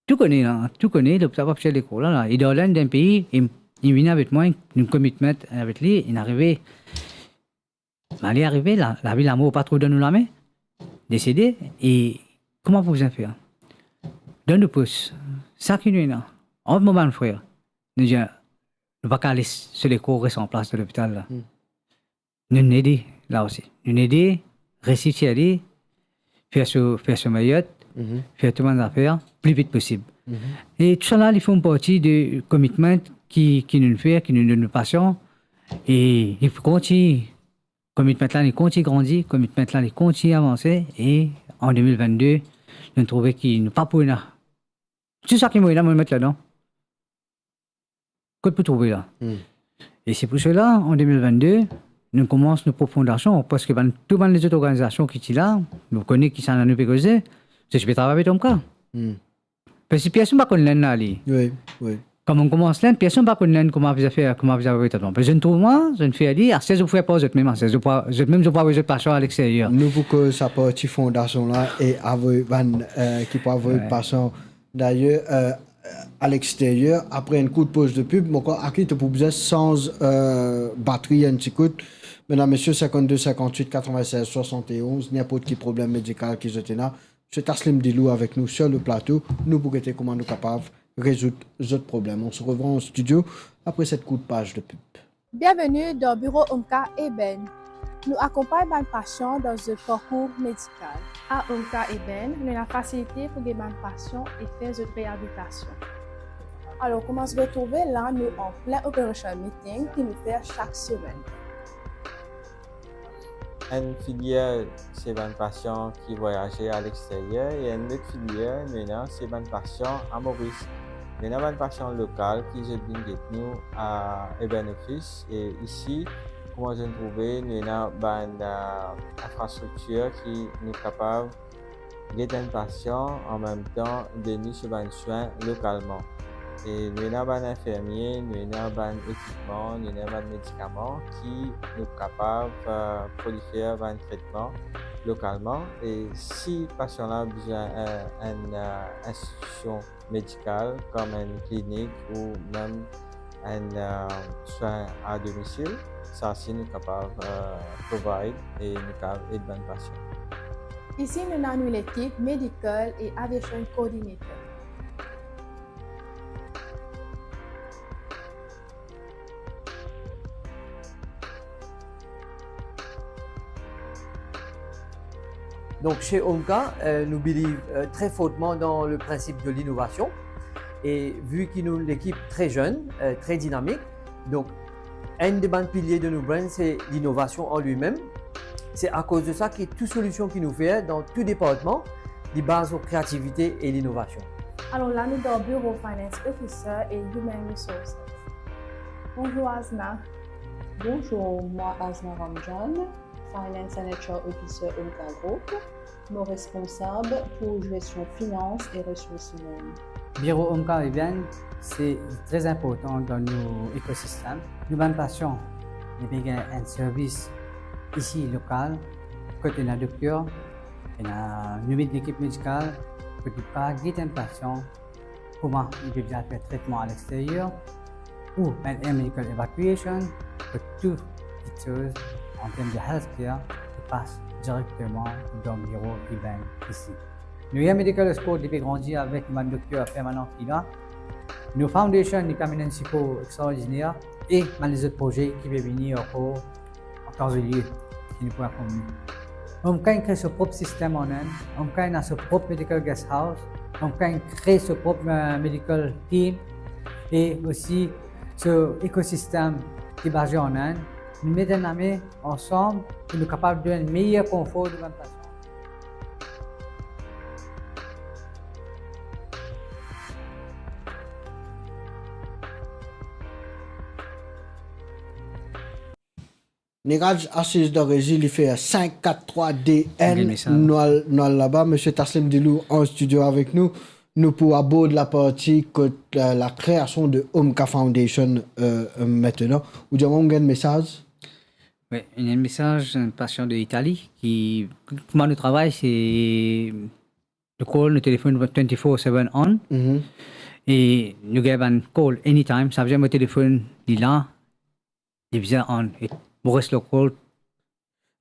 Tou kone la, tou kone, lopital pa pou tir lekor la, la. E dan lenn dan pei, li, li vinn avek mwa, nou komitman avek li, li arive. Male arive, la, lavi lamor pa trouv dan nou lame, desede, e kouma pou bizin fer? Dan nou pos, sa ki nou ena, ant mo bann frer, nou dir, nou pa kav les so lekor res an plas dan lopital la. Nou'nn ede la osi. Nou'nn ede, resi tir li, fer so, fer so meyer, fer tou bann zafer pli vit posib. E tousala, li form parti de komitman ki, ki nou fer, ki nou donn nou pasian, e li kontign, komitman la, li kontign grandi, komitman la, li kontign avanse, e an de mil vennde, nou trouve ki nou pa pou ena. Tou sa ki mo ena, mo met ladan. Kot pou trouve la? E se pou sela, an de mil vennde, nou koumans nou prop fondasion, parski bann, tou bann lezot organizasion ki ti la, nou kone kisannla nou pe koze, zot ti pe travay avek Omka. Parski personn pa konn lenn la, li. Kan mo'nn koumans lenn, personn pa konn lenn, kouma bizin fer, kouma bizin fer tretman. Zot inn trouv mwa, zot inn fer li, aster zot pou fer par zot mem, aster zot pou, zot mem zot pou avoy zot pasian aleksteryer. Nou pou koz sa parti fondasion la e avoy bann, euh, ki pou avoy pasian. Dayer, euh, aleksteryer, apre enn kout poz de pib, mo krwar Aki to pou bizin sanz, euh, batri enn ti kout. Medam, mesie, sinkant-de, sinkant-wit, katreven-sez, swasann-e-onz, ninport ki problem medikal ki zot ena, Misie Taslim Dilou avek nou sur le plato, nou pou gete kouma nou kapav rezoud zot problem. On se revoit en studio après cette courte page de pub. Bienvenue dans Bureau Omka Eben. Nou akonpagn bann pasian dan zot parkour medikal. A Omka Eben, nou ena fasilite pou gete bann pasian e fer zot reabilitasion. Alor, kouma zot trouve la, nou an plin operation meeting ki nou fer sak semenn. Enn filier, se bann pasian ki vwayaze aleksteryer, e enn lot filier nou ena, se bann pasian a Moris. Nou ena bann pasian lokal ki zot vinn get nou a Eben Office, e isi, kouma zot trouve, nou ena bann, euh, infrastriktir ki nou kapav get enn pasian, an mem tan donn li so bann swin lokalman. E nou ena bann infirmie, nou ena bann ekipman, nou ena bann medikaman ki nou kapav, euh, prolifer bann tretman lokalman. E si pasian la bizin, euh, enn, euh, institusion medikal, kom enn klinik ou mem enn, euh, swin a domisil, sa si nou kapav, euh, provide e nou kapav ed bann pasian. Isi nou ena nou lekip medical e aviation coordinator. Donc, chez Omka, euh, nous believe, euh, très fortement dans le principe de l'innovation. Et vu que nous, l'équipe très jeune, euh, très dynamique, donc, un des bann piliers de nos brands, c'est l'innovation en lui-même. C'est à cause de ça que toute solution qui nous fait dans tout département, li baz sur créativité et l'innovation. Alors là, nous dans bureau finance officer et human resources. Bonjour Azna. Bonjour, moi Azna Ramjan, Finance and H R Officer Omka Group, mo responsab pou gestion finans e resours imenn. Biro Omka Eben, se tre inportan dan nou ekosistem. Nou bann pasian, li pe gagn enn servis isi lokal, kot ena dokter, ena nou met lekip medikal, kot li pa get enn pasian, kouma li pe bizin al fer tretman aleksteryer, ou enn air medical evacuation, kot tou kiksoz an term de healthcare, li pas direkteman dan biro Eben isi. Nou Air Medical Escort, li pe grandi avek bann dokter permanan ki la. Nou foundation, li pe amenn enn sipor extraordiner e bann lezot proze ki pe vini ankor an kan zot lie. ki nou pou aprann li. Omka inn kre so prop sistem an Inn, Omka ena so prop medical guest house, Omka inn kre so prop, eh, medical team, e osi so ekosistem ki baze an Inn. Nou met enn lame ansam pou nou kapav donn meyer konfor nou bann pasian. Niraj asiz dan rezi, li fer cinq, quatre, trois, deux, N. Gagn sa. Nou al, nou al laba, Misie Taslim Dilou an studio avek nou. Nou pou abord laparti kot, euh, la kreasion de Omka Foundation, euh, euh, aster. Ou dir mwa ou gagn mesaz? Wi, ena enn mesaz, enn pasian de Itali ki, kouma nou travay, se nou call, nou telefonn twenty-four seven on. Mhm. E nou gagn bann call anytime. Savedir mo telefonn li la, li bizin on, e mo res lor call.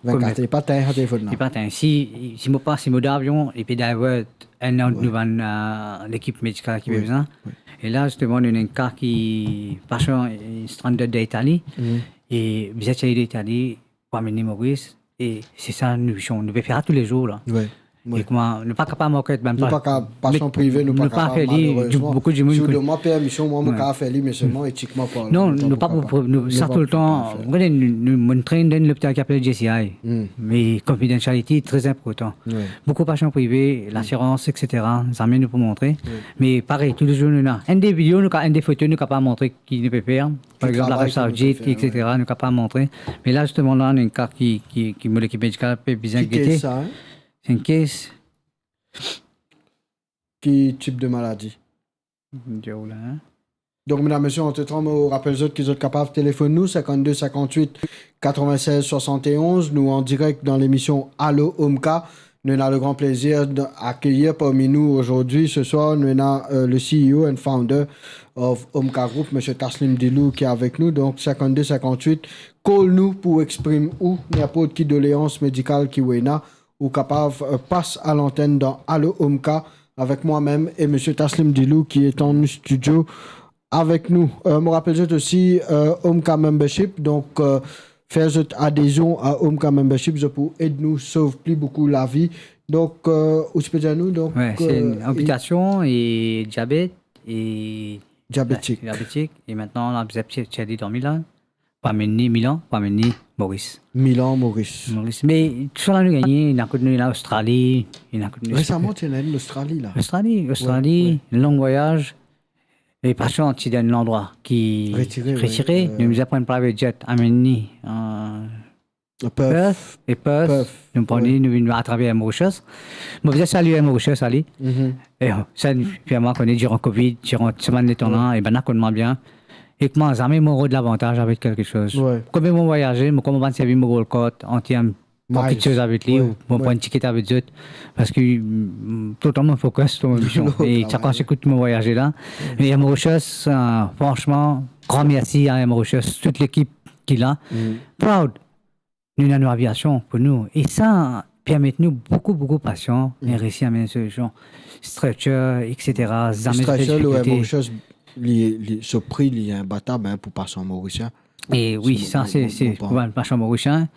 Vingt-quatre, li pa tegn sa telefonn la. Li pa tegn. Si, si mo pa, si mo dan avion, li pe divert enn lot, wi, nou bann, euh, lekip medikal ki, wi, bizin. Wi. E la, zisteman, nou ena enn ka ki pasian, eh, stranded dan Itali. Mhm. E bizin tir li dan Itali pou amenn li Moris. E se sa nou vizion. Nou pe fer sa toulezour la. Wi. Wi. E kouma nou pa kapav market, bann, nou pa kapav, pasian prive, nou pa kapav, malerezman. Boukou dimoun, si ou donn mwa permision, mwa, mo kapav fer li, me selman etikman parlan, non, nou pa pou, nou, sa toultan, nou pa pou fer. Gade, nou, nou, mo train dan enn lopital ki apel J C I. Hmm. Me confidentiality tre inportan. Wi. Boukou pasian prive, lasirans, et cetera, zame nou pou montre. Wi. Me parey, toulezour nou ena enn de video, nou ka, enn de foto, nou kapav montre ki nou pe fer. Par exanp, Arabie Saoudite, et cetera, nou kapav montre. Me la, zisteman, la, nou ena enn ka ki, ki, ki mo lekip medikal pe bizin gete. Ki kes sa, hein? Se enn kes. Ki tip de maladi? Donk, medam, mesie, antretan, mo rapel zot ki zot kapav telefonn nou, cinquante-deux cinquante-huit quatre-vingt-seize soixante et onze. Nou an direk dan lemision Allo Omka. Nou ena le gran plezir de akeyir parmi nou azordi, se swar, nou ena, euh, le C E O and founder of Omka Group, Misie Taslim Dilou, ki avek nou. Donk, cinquante-deux cinquante-huit, call nou pou exprim ou ninport ki doleans medikal ki ou ena, ou kapav, euh, pas a lantenn dan Allo Omka avek mwa mem e Misie Taslim Dilou ki est en studio avek nou. Euh, mo rapel zot osi, euh, Omka Membership, donk, euh, fer zot adezion a Omka Membership, zot pou ed nou sov pli boukou lavi. Donk, euh, ou ti pe dir nou, donk, wi, se, euh, enn anpitasion e diabet e diabetik. Diabetik. E aster la, bizin tir, tir li dan Milan. Pou amenn li Milan, pou amenn li Moris. Milan, Moris. Moris. Me tou sa la nou gagne, ena kot nou, ena Ostrali, ena kot nou. Resaman, ti ena enn Ostrali la. Ostrali, Ostrali, wi, wi. Long vwayaz. E pasian ti dan enn landrwa ki retire, wi, retire. Euh, nou bizin pran enn private jet, amenn li, euh, Perth. Perth, e Perth. Perth. Nou pran li, wi, nou vinn atraver Air Mauritius. Mo bizin salie Air Mauritius, ali. Mhm. E, euh, sa, fer mwa kone, diran Covid, diran semenn letan la, wi, e bann la konn mwa bien. E kouma zame mo rod lavantaz avek kelke soz. Wi. Konbien mo vwayaze, mo kouma bann servi mo Gold Card an term pran kiksoz avek li, wi, ou mo pran enn tiket avek zot. Parski, mm, toultan mo focus lor mo mision. Non, e travay. Sa kan ekout mo vwayaze la. Wi. E Air Mauritius, euh, fransman, gran mersi a Air Mauritius, tout lekip ki la. Mm. Proud. Nou ena nou aviasion pou nou. E sa permet nou boukou, boukou pasian, mm, reysi amenn solusion. Stretcher, et cetera. Zame difikilte. Stretcher, Air Mauritius, li, li, so pri, li inbatab, hein, pou pasian morisien. E wi, sa, se, se pou bann pasian morisien.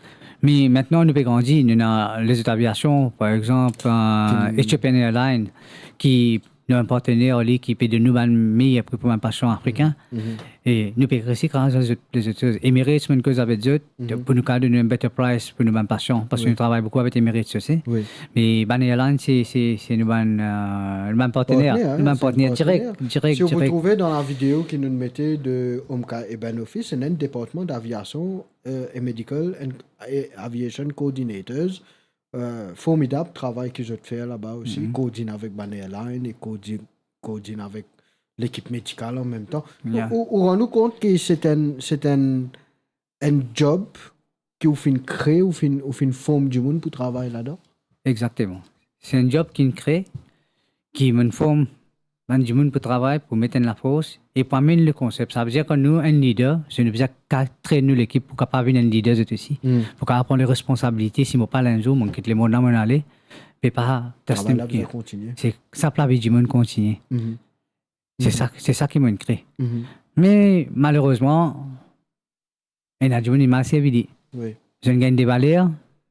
Me aster, nou pe grandi, nou ena lezot aviasion, par exanp, euh, Ethiopian Airlines, ki nou enn partener, li, ki pe donn nou bann meyer pri pou bann pasian afrikin. Mhm. E nou pe reysi gras a zot, lezot soz. Emirates, mo'nn koz avek zot, mhm, pou nou kapav donn nou enn better price pou nou bann pasian, parski, wi, nou travay boukou avek Emirates osi. Wi. Me bann airline, se, se, se nou bann, euh, nou bann partener, partener, nou bann, hein, partener direk, direk, direk. Si ou pou trouve dan la video ki nou mete de Omka Urban Office, ena enn departman d'aviation, euh, et medical and, et aviation coordinators, euh, formidab travay ki zot fer laba osi, mhm, koordinn avek bann airline e koordinn, koordinn avek lekip medikal an mem tan. Yeah. Ou, ou, ou rann ou kont ki se enn, se enn, enn job ki ou finn kre, ou finn, ou finn form dimoun pou travay ladan? Exakteman. Se enn job ki'nn kre, ki mo'nn form bann dimoun pou travay, pou met enn lafors e pou amenn le konsep. Savedir kan nou enn lider, se nou bizin ka-, trenn nou lekip pou kapav vinn enn lider zot osi. Hmm. Pou kapav pran le responsabilite, si mo pa la enn zour, mo'nn kit lemond la, mo'nn ale, pe pa, travay la bizin kontinie. Se sa, lavi dimoun kontinie. Mhm. Se sa, se sa ki mo'nn kre. Mhm. Me malerezman, ena dimoun ki mal servi li. Wi. Zot inn gagn de valer,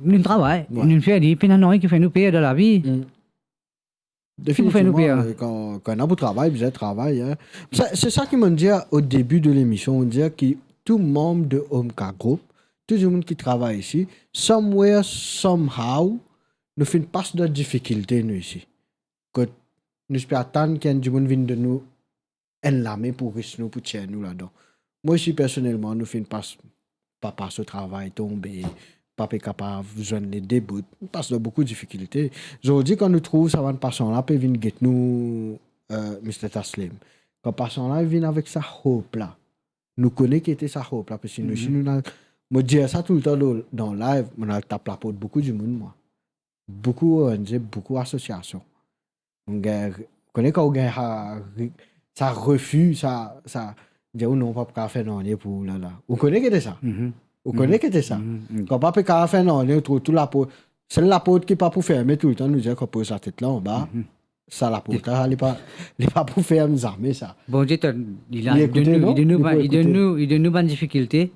nou travay, nou fer li, pena nanye ki fer nou per dan lavi. Ki pou fer nou per? Definitivman, euh, kan, kan ena pou travay, bizin travay, hein. Sa, se sa ki mo'nn dir o debi de lemision, mo'nn dir ki tou manm de Omka Group, tou dimoun ki travay isi, somewhere, somehow, nou finn pas dan difikilte nou isi. Kot nou ti pe atann ki enn dimoun vinn donn nou enn lame pou ris nou, pou tir nou ladan. Mwa osi personelman, nou finn pas, pa pas o travay, tonbe, pa pe kapav zwenn le debout, nou pas dan boukou difikilte. Zordi, kan nou trouv sa bann pasan la pe vinn get nou, euh, Mister Taslim, kan pasan la vinn avek sa hope la, nou kone ki ete sa hope la, paski nou, si nou al, mo dir sa toultan dan, dan live, mo'nn al tap laport boukou dimoun, mwa. Boukou O N G, boukou asosiasion. Ou gagn, kone kan ou gagn sa, sa refi, sa, sa, dir ou non, pa pou kapav fer nanye pou la la. Ou kone ki ete sa? Ou kone ki ete sa? Kan pa pe kapav fer nanye, ou trouv tou laport, sel laport ki pa pou ferme toultan, nou dir kan poz latet la anba, sa laport la, li pa, li pa pou ferm zame sa. Bondie, to, li la, li donn nou, li donn nou, li donn nou bann difikilte,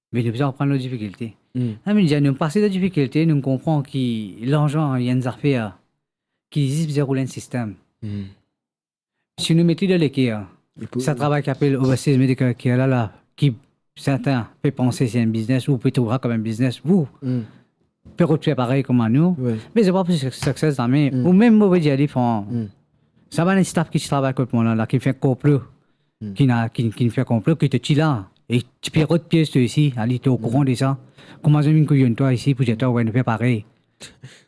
me nou bizin aprann lor difikilte. Sa vedir, nou pase dan difikilte, nou konpran ki larzan, li enn zafer ki zis bizin roul enn sistem. Si nou met li dan leker, sa travay ki apel Overseas Medical Care la, la, ki serten pe panse se enn biznes, ou pe trouv sa kom enn biznes, ou pe rod fer parey kouma nou. Wi. Me zot pa pou success zame. Ou mem mo pe dir li, fran, sa bann staff ki ti travay kot mwa la, la, ki fer konplo, ki na, ki, ki fer konplo, ki to ti la, e ti pe rod piez to isi, ali, to okouran de sa. Kouma zot vinn kouyon twa isi pou dir twa, wi, nou fer parey?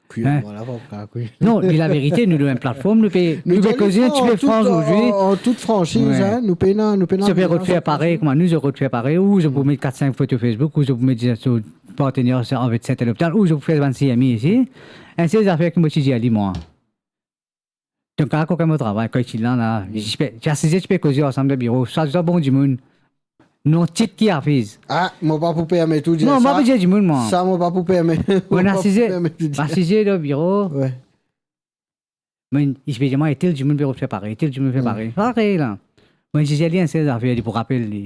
Kouyon, mwa la, pa pou kouyon. Non, li laverite, nou dan enn platform, nou pe, nou pe koze enn tipe fran ozordi. An, an tout fransiz, nou pena, nou pena. Zot pe rod fer parey kouma nou, zot rod fer parey, ou zot pou met kat sink foto Facebook, ou zot pou met dir so partener sa avek serten lopital, ou zot pou fer bann C M I isi. Enn sel zafer ki mo ti dir li, mwa. Donk, kan mo travay, kan ti la, la, ti pe, ti asize, ti pe koze ansam dan biro, swa, swa bon dimoun. Non, tit ki afiz. Ah, mo pa pou permet ou dir sa. Non, mo pa pou dir dimoun, mwa. Sa, mo pa pou permet, mo pa pou permet ou dir. Mo asize dan biro. Wi. Mo, li pe dir mwa, e tel dimoun pe fer parey, tel dimoun fer parey. Parey la. Mo dir li enn sel zafer, li pou rapel li.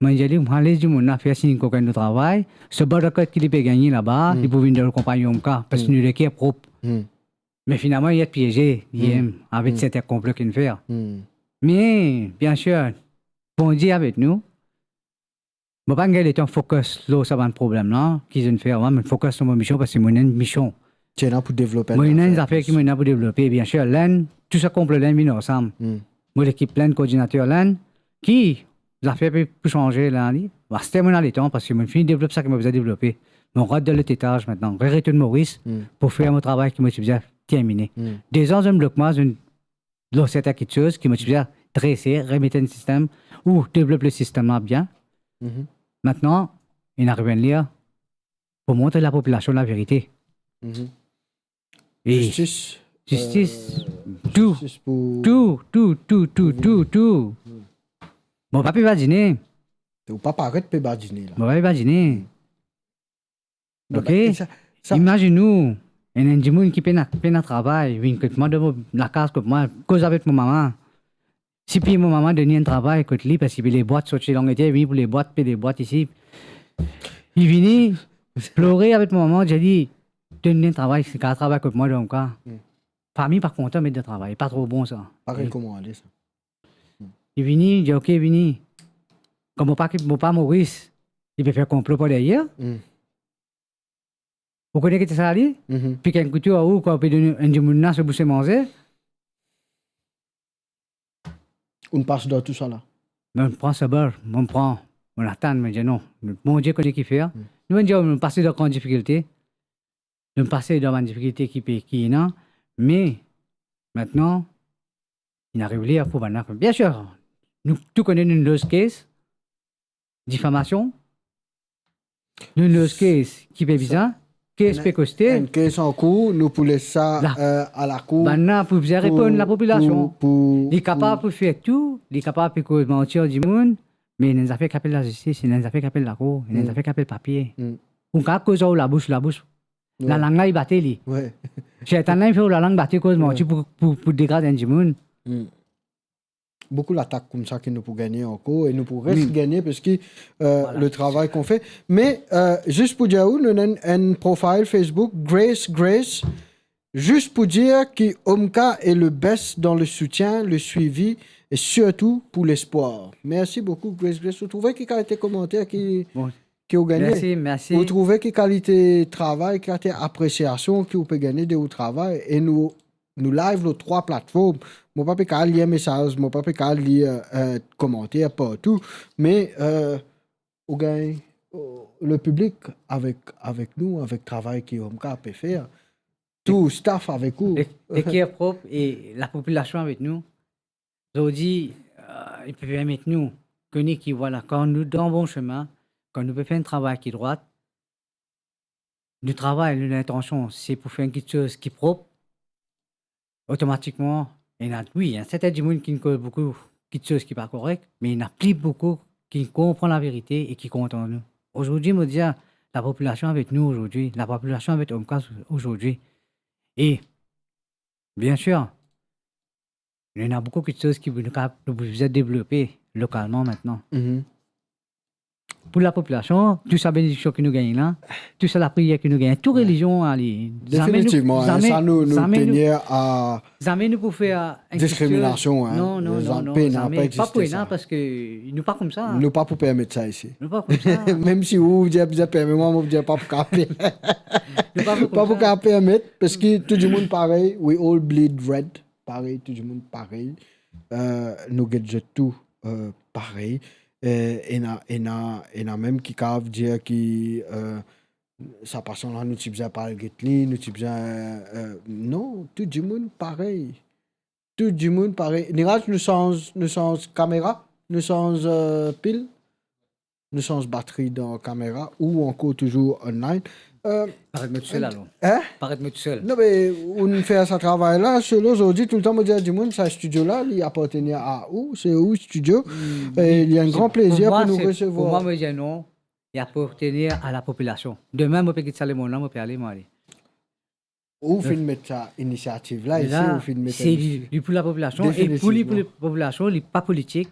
Mo dir li, mo les dimoun la fer si li kokenn travay, so bann rakot ki li pe gagne laba, li pou vinn dan konpagni Omka, parski nou leker prop. Me finalman, li et pieze, li mem, avek serten konplo ki'nn fer. Me, biensir, Bondie avek nou. Mo pa gagn letan focus lor sa bann problem la, ki zot inn fer, mwa, mo focus lor mo mision, parski mo ena enn mision. Ti ena pou devlop enn zafer. Mo ena enn zafer ki mo ena pou devlope, biensir, Lenn, tou sa konplo Lenn vinn ansam. Mo lekip Lenn, koordinater Lenn, ki zafer pe pou sanze la, li. Aster mo ena letan, parski mo finn devlop seki mo bizin devlope. Mo rant dan lot etaz aster, re-retourn Moris pou fer mo travay ki mo ti bizin termine. Deza zot inn blok mwa, zot inn lans serten kiksoz ki mo ti bizin drese, remet enn sistem, ou devlop le sistem la bien. Aster, inn ariv enn ler pou montre lapopilasion laverite. E zistis, zistis, euh, tou, zistis pou tou, tou, tou, tou, tou, tou. Mo pa pe badine. Ou pa paret pe badine la. Mo pa pe badine. Non, oke? Be, sa, sa... Imazinn ou, enn, enn dimoun ki pena, pena travay, vinn kot mwa, dan mo lakaz kot mwa, koz avek mo mama. Sipliye mo mama donn li enn travay kot li, parski pe lebwat, sorti Langlete, vini pou lebwat, pe lebwat isi. Li vini plore avek mo mama, dir li, donn li enn travay, si kav travay kot mwa, donk, a. Fami pa kontan met dan travay, pa tro bon sa. Pa rekomande sa. Li vini, li dir, oke, vini. Kan mo pa, mo pa Moris, li pe fer konplo par deryer. Ou kone ki ti sa li? Pik enn kouto ar ou, kan ou pe donn enn dimoun la so bouse manze. Ou pas dan tou sa la? Mo pran sabar, mo pran, mo atann, mo dir non. Bondie kone ki fer. Nou dir, nou pase dan gran difikilte. Nou pase dan bann difikilte ki pe, ki ena, me aster, inn ariv ler pou bann la. Biensir, nou tou kone nou loz kes difamasion, nou loz kes ki pe bizin, kes pe koste. Enn kes ankour, nou pou les sa, euh, a lakour. Bann la pou bizin reponn lapopilasion. Pou, pou, pou... Li kapav pou fer tou, li kapav pou koz manti ar dimoun, me ena enn zafer ki apel lazistis, ena enn zafer ki apel lakour, ena enn zafer ki apel papie. Ou kav koz ar ou labous, labous. Lalang la, li bate li. Serten la, li fer lalang bate, koz manti pou, pou, pou degrad enn dimoun. Boukou latak koumsa ki nou pou gagne ankor e nou pou res gagne, parski, euh, le travay ki nou fer. Me, euh, zis pou dir ou, nou ena enn, enn profil Facebook, Grace Grace, zis pou dir ki Omka est le best dans le soutien, le suivi et surtout pour l'espoir. Mersi boukou, Grace Grace. Ou trouve ki kalite komanter ki, ki ou gagne? Mersi, mersi. Ou trouve ki kalite travay, ki kalite apresiasion ki ou pe gagne de ou travay, e nou nou live lor trwa platform. Mo pa pe kav lir mesaz, mo pa pe kav lir, euh, komanter partou, me, euh, ou gagn, euh, le piblik avek, avek nou, avek travay ki Omka pe fer. Tou staff avek ou. Le, leker prop e lapopilasion avek nou. Zordi, euh, li pe permet nou kone ki, vwala, kan nou dan bon semin, kan nou pe fer enn travay ki drwat, nou travay, nou lintansion se pou fer enn kiksoz ki prop, otomatikman, ena, wi, ena serten dimoun ki koz boukou kiksoz ki pa korek, me ena pli boukou ki konpran laverite e ki kontan nou. Ozordi, mo dir, lapopilasion avek nou ozordi, lapopilasion avek Omka ozordi. E, biensir, nou ena boukou kiksoz ki nou kav, nou bizin devlope lokalman aster. Mhm. Pou lapopilasion, tou sa benediksion ki nou gagn la, tou sa lapriyer ki nou gagn, tou relizion, ale, zame nou, Definitivman, hein, zame, sa nou, nou zame nou, tenir a zame nou pou fer diskriminasion, hein. Non, non, non, non, pena, zame. Pa pou ena, paske nou pa koumsa. Nou pa pou permet sa isi. Nou pa koumsa. Mem si ou dir bizin permet mwa, mo dir pa pou kapav. Nou pa pou pa pou koumsa. Kapav permet, paske tou dimoun parey, we all bleed red, parey, tou dimoun parey. Euh, nou get zot tou, euh, parey. Euh, ena, ena, ena mem ki kapav dir ki, euh, sa pasan la, nou ti bizin pa al get li, nou ti bizin, euh, non, tou dimoun parey. Tou dimoun parey. Niraj, nou sanz, nou sanz kamera, nou sanz, euh, pil, nou sanz batri dan kamera ou ankor touzour online. Euh, Paret mo tousel alor. Hein? Paret mo tousel. Non, me ou'nn fer sa travay la, selon zordi, toultan mo dir dimoun, sa studio la, li apartenir a ou, se ou studio. Hmm, e li enn gran plezir pou nou resevwar. Pou mwa, mo dir non, li apartenir a lapopilasion. Demin, mo pe kit sa lemonn la, mo pe ale, mo ale. Ou finn met sa inisiativ la, isi, ou finn met sa inisiativ. Li pou lapopilasion, e pou li, pou lapopilasion, li pa politik.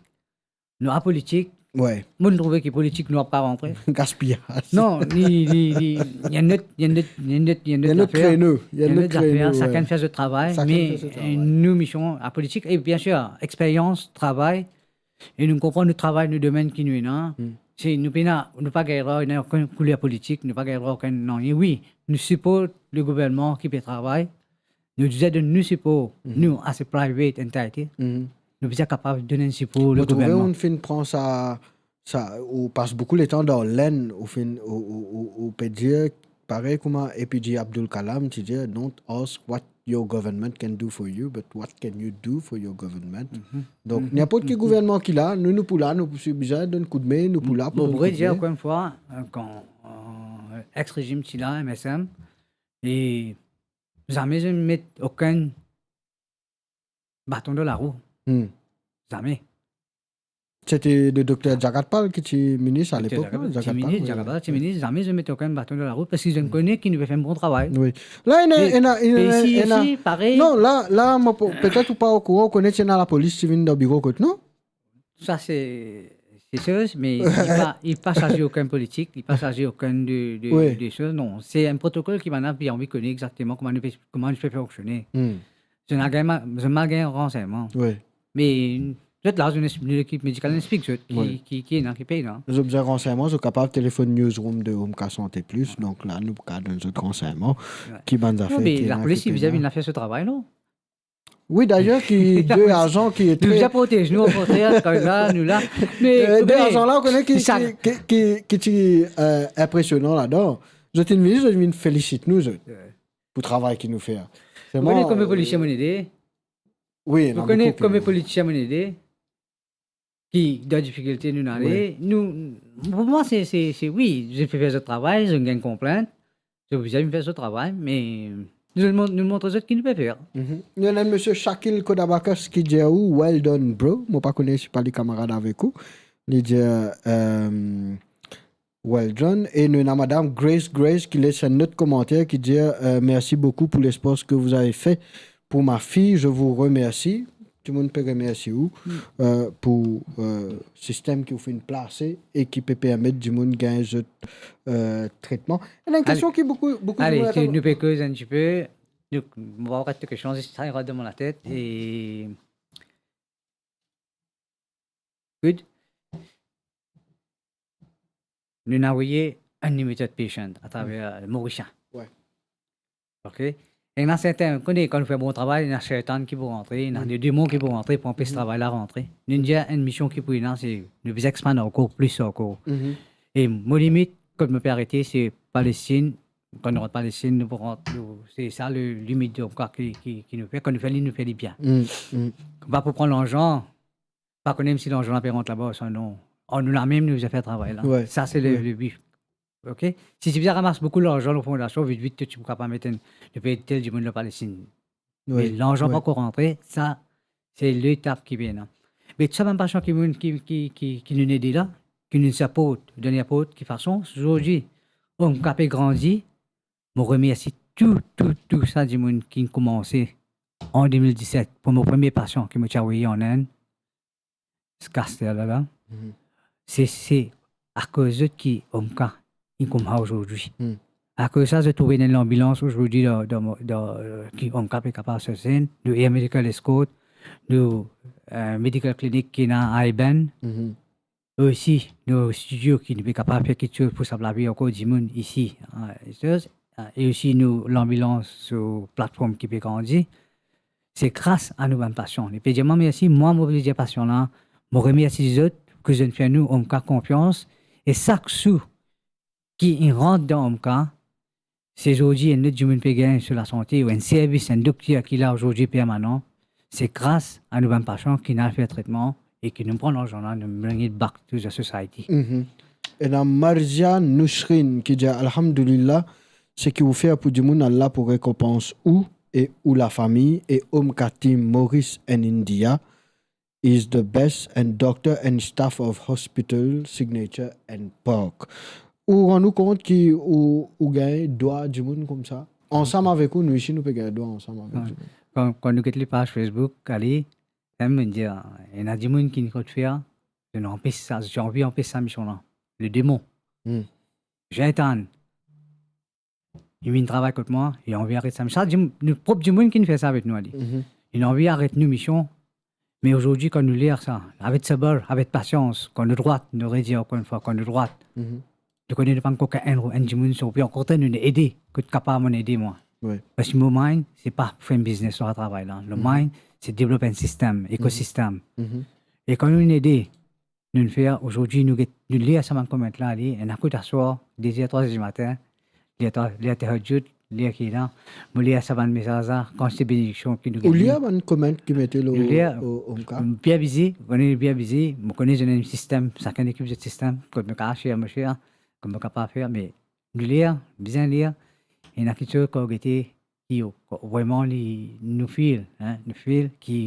Nou apolitik. Wi. Mo trouve ki politik, nou pa rantre. Gaspiyaz. Non, li, li, li, li enn lot, li enn lot, li enn lot, li enn lot zafer. Li enn lot kreno, li enn lot kreno, wi. Sakenn fer so travay, me nou mision apolitik. E biensir, experyans, travay, e nou konpran nou travay, nou domenn ki nou ena. Hmm. Se nou pena, nou pa gagn drwa, ena okenn kouler politik, nou pa gagn drwa okenn nanye. Wi, nou siport le gouvernman ki pe travay. Nou bizin donn nou sipor, nou, as a private entity. Nou bizin kapav donn enn sipor le gouvernman. Mo trouve ou finn pran sa, sa, ou pas boukou letan dan Lenn, ou finn, ou, ou, ou, ou pe dir, parey kouma A P J Abdul Kalam ti dir, "Don't ask what your government can do for you, but what can you do for your government." Donk, ninport ki gouvernman ki la, nou, nou pou la, nou pou bizin donn koudme, nou pou la pou donn koudme. Mo pou redir ankor enn fwa, euh, kan, euh, ex-rezim ti la, M S M, e zame zot met okenn baton dan larou. Hmm. Zame. Sete le dokter Jagatpal ki ti minis alepok, non? Jagatpal, Jagatpal, wi. Jagatpal ti minis, zame zot met okenn baton dan larou, parski zot kone ki nou pe fer enn bon travay. Wi. La, ena, ena, ena, isi, ena, isi, parey. Non, la, la, mo, petet ou pa okouran, ou kone ti ena lapolis ti vinn dan biro kot nou? Sa se, se soz, me li pa, li pa sazi okenn politik, li pa sazi okenn de, de, de soz, non. Se enn protokol ki bann la pe anvi kone exakteman kouma nou pe, kouma nou pe fonksione. Hmm. Zot ena gagn ma-, zot ena gagn ransegnman. Wi. Me zot la, zot ena, lekip medikal inn explik zot ki, ki, ki ena, ki pena. Zot bizin ransegnman, zot kapav telefonn newsroom de Omka Sante Plis, donk la, nou kapav donn zot ransegnman. Wi. Ki bann zafer ki ena, ki pena. Non, me lapolis, li bizin vinn la fer so travay, non? Wi, dayer, ki de azan ki... Nou bizin protez nou, okontrer, kan la, nou la. Me, euh, de azan la, ou kone ki, ki, ki, ki ti, euh, inpresionan ladan. Zot inn vini, zot vinn felisit nou, zot, pou travay ki nou fer. Ou kone konbien polisie mo'nn ede? Wi, ou kone konbien politisien mo'nn ede? Ki dan difikilte nou ale. Wi. Nou, pou mwa, se, se, se, wi, zot pe fer zot travay, zot gagn konplint, zot bizin fer zot travay, me nou mont-, nou montre zot ki nou pe fer. Mhm. Nou ena Misie Shakil Kodabakas ki dir ou, "Well done, bro." Mo pa kone si pa li kamarad avek ou. Li dir, euh, "Well done." E nou ena Madam Grace Grace ki les enn lot komanter ki dir, euh, "Merci beaucoup pour l'espace que vous avez fait pour ma fille. Je vous remercie." Dimoun pe remersi ou, euh, pou, euh, sistem ki ou finn plase e ki pe permet dimoun gagn zot, euh, tretman. Ena enn kestion ki boukou, boukou dimoun... Ale, nou pe koz enn tipe. Donk, mo pa ret kestion, zis sa rant dan mo latet. E good. Nou ena avoye unlimited patient atraver, euh, Morisien. Wi. Ok? Ena sertin, kone, kan nou fer bon travay, ena sertin ki pou rantre, ena de demon ki pou rantre, pou anpes travay la rantre. Nou dir enn mision ki pou ena, se nou bizin expand ankor plis ankor. Mhm. E mo limit, kot mo pe arete, se Palestine. Kan nou rant Palestine, nou pou rant, nou, se sa le limit, donk, ki, ki, ki nou fer. Kan nou fer li, nou fer li bien. Mm, mm. Pa pou pran larzan, pa kone si larzan la pe rant laba, sa non. Ar nou la mem, nou bizin fer travay la. Wi. Sa se le, wi, le bi. Ok? Si ti bizin ramas boukou larzan lor fondasion, vit, vit, to ti pou kapav met enn, nou pe ed tel dimoun lor Palestine. Wi, wi. Me larzan pankor rantre, sa, se letap ki pena. Me tou sa bann pasion ki, ki, ki, ki, ki nou'nn ede la, ki nou'nn siport, dan ninport ki fason, zordi, Omka pe grandi, mo remersi tou, tou, tou sa dimoun ki koumanse an de mil diset, pou mo premie pasion ki mo ti avoye an Inn, Skaster la, la. Mhm. Se, se akoz zot ki Omka inn kouma sa ozordi. Hmm. Akoz sa, zot trouve enn lanbilans ozordi dan, dan, dan, ki Omka pe kapav swiv, nou air medical escort, nou, eh, medical clinic ki ena Aiban. Mhm. Osi, nou studio ki nou pe kapav fer kiksoz pou sov lavi ankor dimoun isi, eh, e osi nou lanbilans so platform ki pe grandi. Se gras a nou bann pasian. Li pe dir mwa mersi, mwa mo pe dir pasian la, mo remersi zot, ki zot inn fer nou Omka konfians, e sak sou ki inn rant dan Omka, se zordi enn lot dimoun pe gagn so lasante, ou enn servis, enn dokter ki la zordi permanan, se gras a nou bann pasian ki inn al fer tretman e ki nou pran larzan la, nou bring it back to the society. Mhm. Ena Marzia Nouchrin ki dir, "Alhamdulillah, seki ou fer pou dimoun, Allah pou rekonpans ou e ou lafami e Omka team Maurice and India is the best and doctor and staff of hospital, signature and park." Ou rann ou kont ki ou, ou gagn drwa dimoun koumsa? Ansam avek ou, nou isi, nou pe gagn drwa ansam avek dimoun. Kan, kan nou get li paz Facebook, ale, mem mo dir, ena dimoun ki inn kot fer, zot inn anpes sa, zot anvi anpes sa mision la. Le demon. Hmm. Zot inn tann. Li vinn travay kot mwa, li anvi aret sa. Sa dim-, nou prop dimoun ki inn fer sa avek nou, ale. Mhm. Li anvi aret nou mision. Me ozordi, kan nou ler sa, avek sabar, avek pasians, kan nou drwat, nou redir ankor enn fwa, kan nou drwat, mhm, nou kone nou pa ankor enn, enn dimoun, si nou pe ankor tann, nou ede, kot kapav, mo ede mwa. Wi. Parski mo mind, se pa fer enn biznes lor sa travay la. Mo mind, se devlop enn sistem, ekosistem. Mhm. E kan nou ede, nou fer, ozordi, nou get, nou lir sa bann comment la, li, ena kout aswar, de zer, trwa zer dimatin, ler ta-, ler tahajjud, ler ki la, mo lir sa bann mesaz la, kan se benediksion ki nou gagn. Ou lir bann comment ki mete lor, nou lir, lor Omka? Bien bizi, nou bien bizi, mo kone zot ena enn sistem, sakenn ekip zot sistem, kot mo kapav share, mo share, kot mo kapav fer, me nou lir, bizin lir, ena kiksoz kan ou gete, ki, o, vreman li, nou feel, hein, nou feel ki,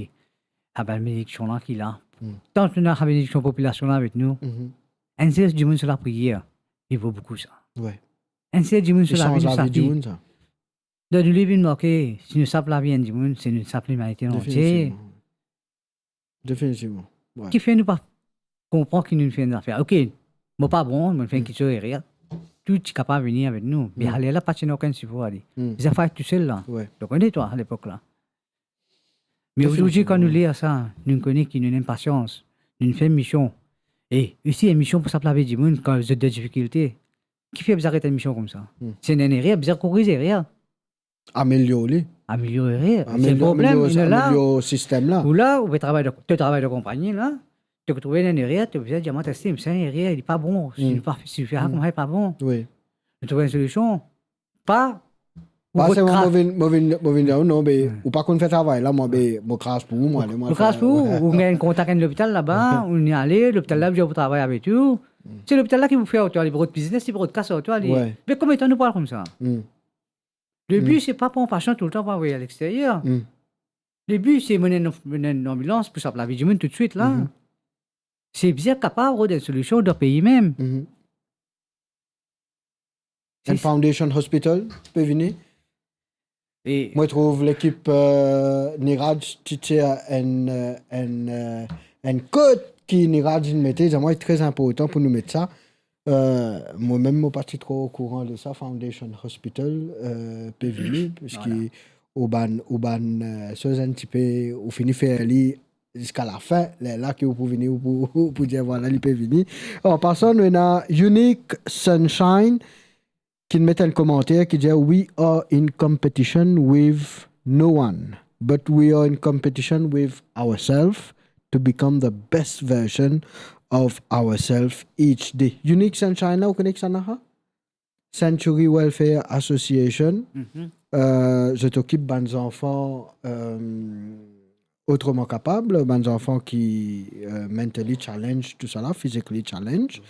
ah ben, benediksion la ki la. Hmm. Tan nou ena sa benediksion popilasion la avek nou, mhm, enn sel dimoun so lapriyer, li vo boukou sa. Wi. Enn sel dimoun so lavi, nou sanz lavi dimoun, sa. Dan nou liv inn marke, si nou sov lavi enn dimoun, se nou sov limanite antie. Definitivman. Definitivman. Wi. Kifer nou pa konpran ki nou fer enn zafer? Ok, mo pa bon, mo fer enn kiksoz erer. Tou ti kapav vini avek nou. Me aler la pa ti ena okenn sipor, ale. Hmm. Bizin fer tousel la. Wi. Donk, ou kone twa, alepok la. Me ozordi, kan nou lir sa, nou kone ki nou ena pasians, nou fer mision. E osi, enn mision pou sov lavi dimoun, kan zot dan difikilte. Kifer bizin aret enn mision koumsa? Hmm. Si ena enn erer, bizin koriz erer. Amelior li. Amelior erer. Se problem, amelior, amelior sistem la. Ou la, ou pe travay dan, to travay dan konpagni la, to trouv enn erer, to bizin dir, "Mwa, teste, sa enn erer, li pa bon. Si nou pa, si nou fer sa koumsa, li pa bon." Wi. Nou trouv enn solision. Pa, ou pa vot selman kraz. Mo vinn, mo vinn, mo vinn dir, non, be, ou pa konn fer travay la, mwa, be, mo kraz pou ou, mwa, ale, mwa fer. Mo kraz pou ou, ou gagn kontak enn lopital laba, ou ale, lopital la, ou travay avek ou. Hmm. Se lopital la ki pou fer ar twa, li pou rod biznes, li pou rod kas ar twa, li. Wi. Me konbien tan nou pral koumsa? Hmm. Le bi, se pa pran pasian toultan pou avoy aleksteryer. Hmm. Le bi, se mennen, mennen lanbilans pou sov lavi dimoun toutswit la. Mhm. Se bizin kapav rod enn solision dan pei mem. Mhm. Enn Foundation Hospital pe vini. E mo trouv lekip, eh, Niraj ti tir enn, eh, enn, eh, enn kot ki Niraj inn mete, dir mwa, li tre inportan pou nou met sa. Eh, mwa mem, mo pa ti tro okouran de sa, Foundation Hospital, eh, pe vini, parski ou bann, ou bann, eh, soz enn tipe, ou fini fer li ziska lafin, lerla ki ou pou vini, ou pou, ou pou dir, vwala, li pe vini. An pasan, nou ena Unique Sunshine, ki met enn komanter ki dir, "We are in competition with no one, but we are in competition with ourselves to become the best version of ourselves each day." Unique Sunshine la, ou kone kisannla? Century Welfare Association. Mhm. Eh, zot okip bann zanfan, eh, otreman kapab, bann zanfan ki, eh, mentally challenge, tousala, physically challenge.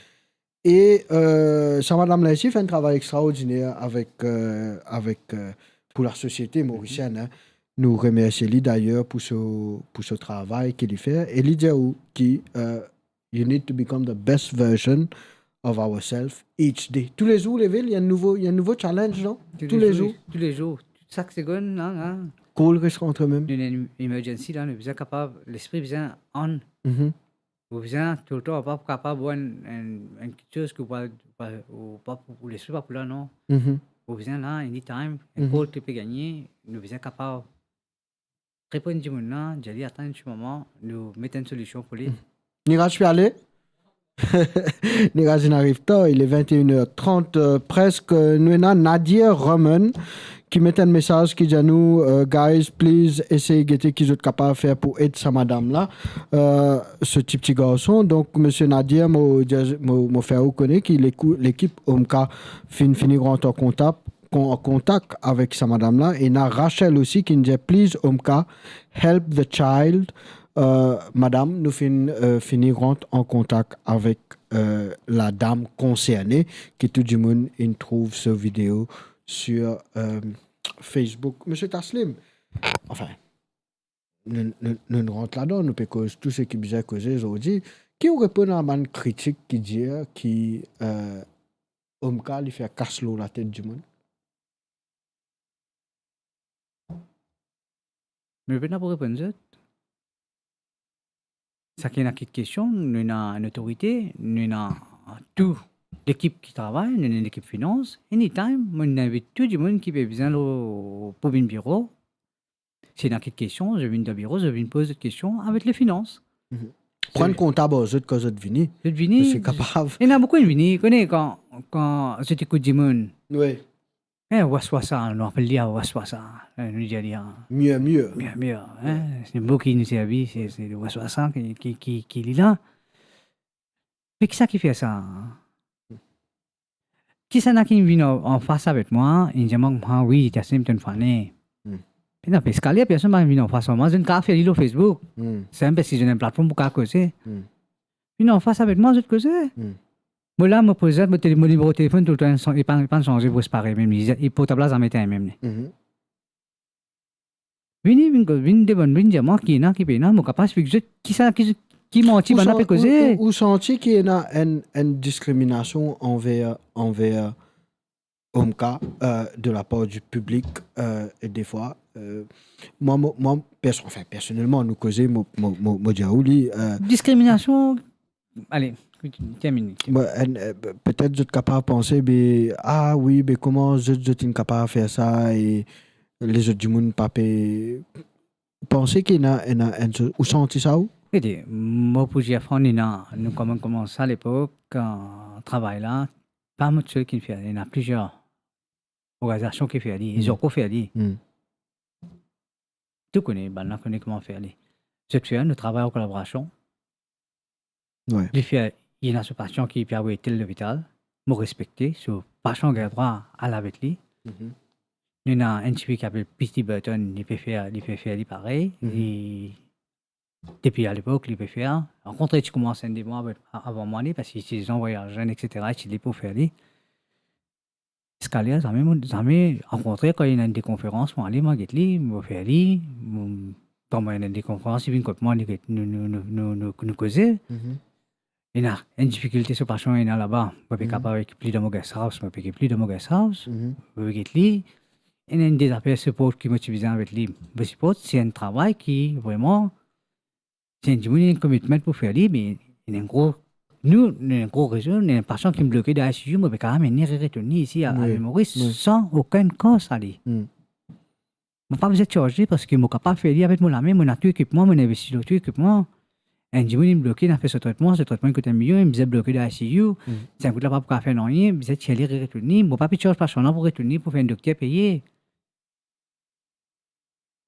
E, eh, sa madam la isi fer enn travay extraordiner avek, eh, avek, eh, pou lasosiete morisienn, hein. Nou remersie li dayer pou so, pou so travay ki li fer. E li dir ou ki, eh, you need to become the best version of ourselves each day. Toulezour, leve, li ena enn nouvo, li ena enn nouvo challenge, non? Toulezour. Toulezour. Sak segonn, la, la. Call res rantre mem. Nou ena enn emergency, la, nou bizin kapav, lespri bizin on. Mhm. Ou bizin toultan, ou pa pou kapav bwar enn, enn, enn kiksoz ki ou pa, pa, ou pa pou, ou lespri pa pou la, non. Mhm. Ou bizin la, anytime, enn Mhm. kol ki pe gagne, nou bizin kapav reponn dimoun la, dir li atann enn ti moman, nou met enn solision pou li. Mhm. Niraj pe ale? Niraj inn ariv tar, il est vingt et une heures trente, euh, presque. Nou ena Nadir Rahman ki met enn mesaz ki dir nou, euh, guys, please, esey gete ki zot kapav fer pou ed sa madam la, euh, se ti, ti garson. Donk, misie Nadir, mo dir, mo, mo fer ou kone ki lekou-, lekip Omka finn fini rant an kontak, kon-, an kontak avek sa madam la. Ena Rachel osi ki dir, please, Omka, help the child. Euh, madam, nou finn, euh, fini rant an kontak avek, euh, ladam konserne, ki tou dimoun inn trouv so video sur, euh, Facebook. Misie Taslim, anfin, nou, nou, nou rant ladan, nou pe koz tou seki bizin koze zordi. Ki ou reponn a bann kritik ki dir ki, euh, Omka li fer kas lor latet dimoun? Me pena pou reponn zot. Sa ki ena kit kestion, nou ena enn otorite, nou ena tou lekip ki travay, nou ena lekip finans. Anytime, mo invit tou dimoun ki pe bizin lor, pou vinn biro. Si ena kit kestion, zot vinn dan biro, zot vinn poz zot kestion avek lefinans. Mhm. Pran kontab ar zot kan zot vini. Zot vini. Zot kapav. Ena boukou inn vini, kone kan, kan zot ekout dimoun. Wi. Eh, waswasa, nou apel li a waswasa. Eh, nou dir li a murmure. Murmure, eh. Se mo ki nou servi, se, se waswasa ki, ki, ki, ki li la. Me kisannla ki fer sa? Kisannla ki vinn an, anfas avek mwa, inn dir mwa, "Ah wi, Taslim, to inn fane." Hmm. Pena pe eskale, personn pa vinn anfas ar mwa, zot inn kapav fer li lor Facebook. Hmm. Sinp, si zot ena enn platform pou kapav koze. Hmm. Vinn anfas avek mwa, zot koze. Hmm. Mo la, mo prezant, mo tele-, mo nimero telefonn toultan, li pa, li pa sanze, pou parey mem, li, li portab la zame etenn mem li. Mhm. Vini, vinn, vinn demann, vinn dir mwa ki ena, ki pena, mo kapav explik zot kisa, ki, ki manti bann la pe koze. Ou san-, ou, ou, ou santi ki ena enn, enn diskriminasion anver, anver Omka, euh, de la par di piblik, euh, e defwa, euh, mwa, mo, mwa, perso-, anfin, personelman, nou koze, mo, mo, mo, mo dir ou li, euh, diskriminasion, ale, termine. Bon, enn, euh, petet zot kapav panse, be, ah wi, be kouma zot, zot inn kapav fer sa e lezot dimoun pa pe panse ki ena, ena enn soz, ou santi sa ou? Ede, mo pou dir fran, ena, nou kouma koumans sa lepok, kan travay la, pa mo tousel ki fer, ena plizier organizasion ki fer li, hmm, zot ankor fer li. Hmm. Tou kone, bann la kone kouma fer li. Zot fer, nou travay an kolaborasion. Wi. Li fer, li ena so pasian ki pe avoy tel lopital, mo respekte, so pasian gagn drwa al avek li. Mhm. Nou ena enn tifi ki apel Piti Burton, li pe fer, li pe fer li parey. Mhm. Li, depi alepok, li pe fer. Akontrer, ti koumans enn de mwa avan, avan mwa, li, parski ti deza vwayaz, et cetera, ti li pou fer li. Eskaler, zame mo, zame akontrer, kan ena enn de konferans, mo ale, mo get li, mo fer li, mo, kan mo ena enn de konferans, li vinn kot mwa, nou get, nou, nou koze. Mhm. Ena enn difikilte so pasian ena laba, mo pe, mhm, kapav ekip li dan mo guest house, mo pe ekip li dan mo guest house, mhm, mo pe get li. Ena enn de zafer sipor ki mo ti bizin avek li, mo sipor, se enn travay ki vreman, si enn dimoun ena enn commitment pou fer li, me ena enn gro, nou, nou ena enn gro rezo, nou ena enn pasian ki bloke dan I C U, mo pe kapav amenn li, retourn li isi a, wi, Lil Moris, wi, san okenn kas a li. Hmm. Mo pa bizin charge li parski mo kapav fer li avek mo lame, mo ena tou ekipman, mo ena investi lor tou ekipman. Enn dimoun inn bloke, inn al fer so tretman, so tretman inn kout enn milion, inn bizin bloke dan I C U. Hmm. Si enn kout la pa pou kapav fer nanye, bizin tir li, retourn li. Mo pa pe charge personn la pou retourn li, pou fer enn dokter peye.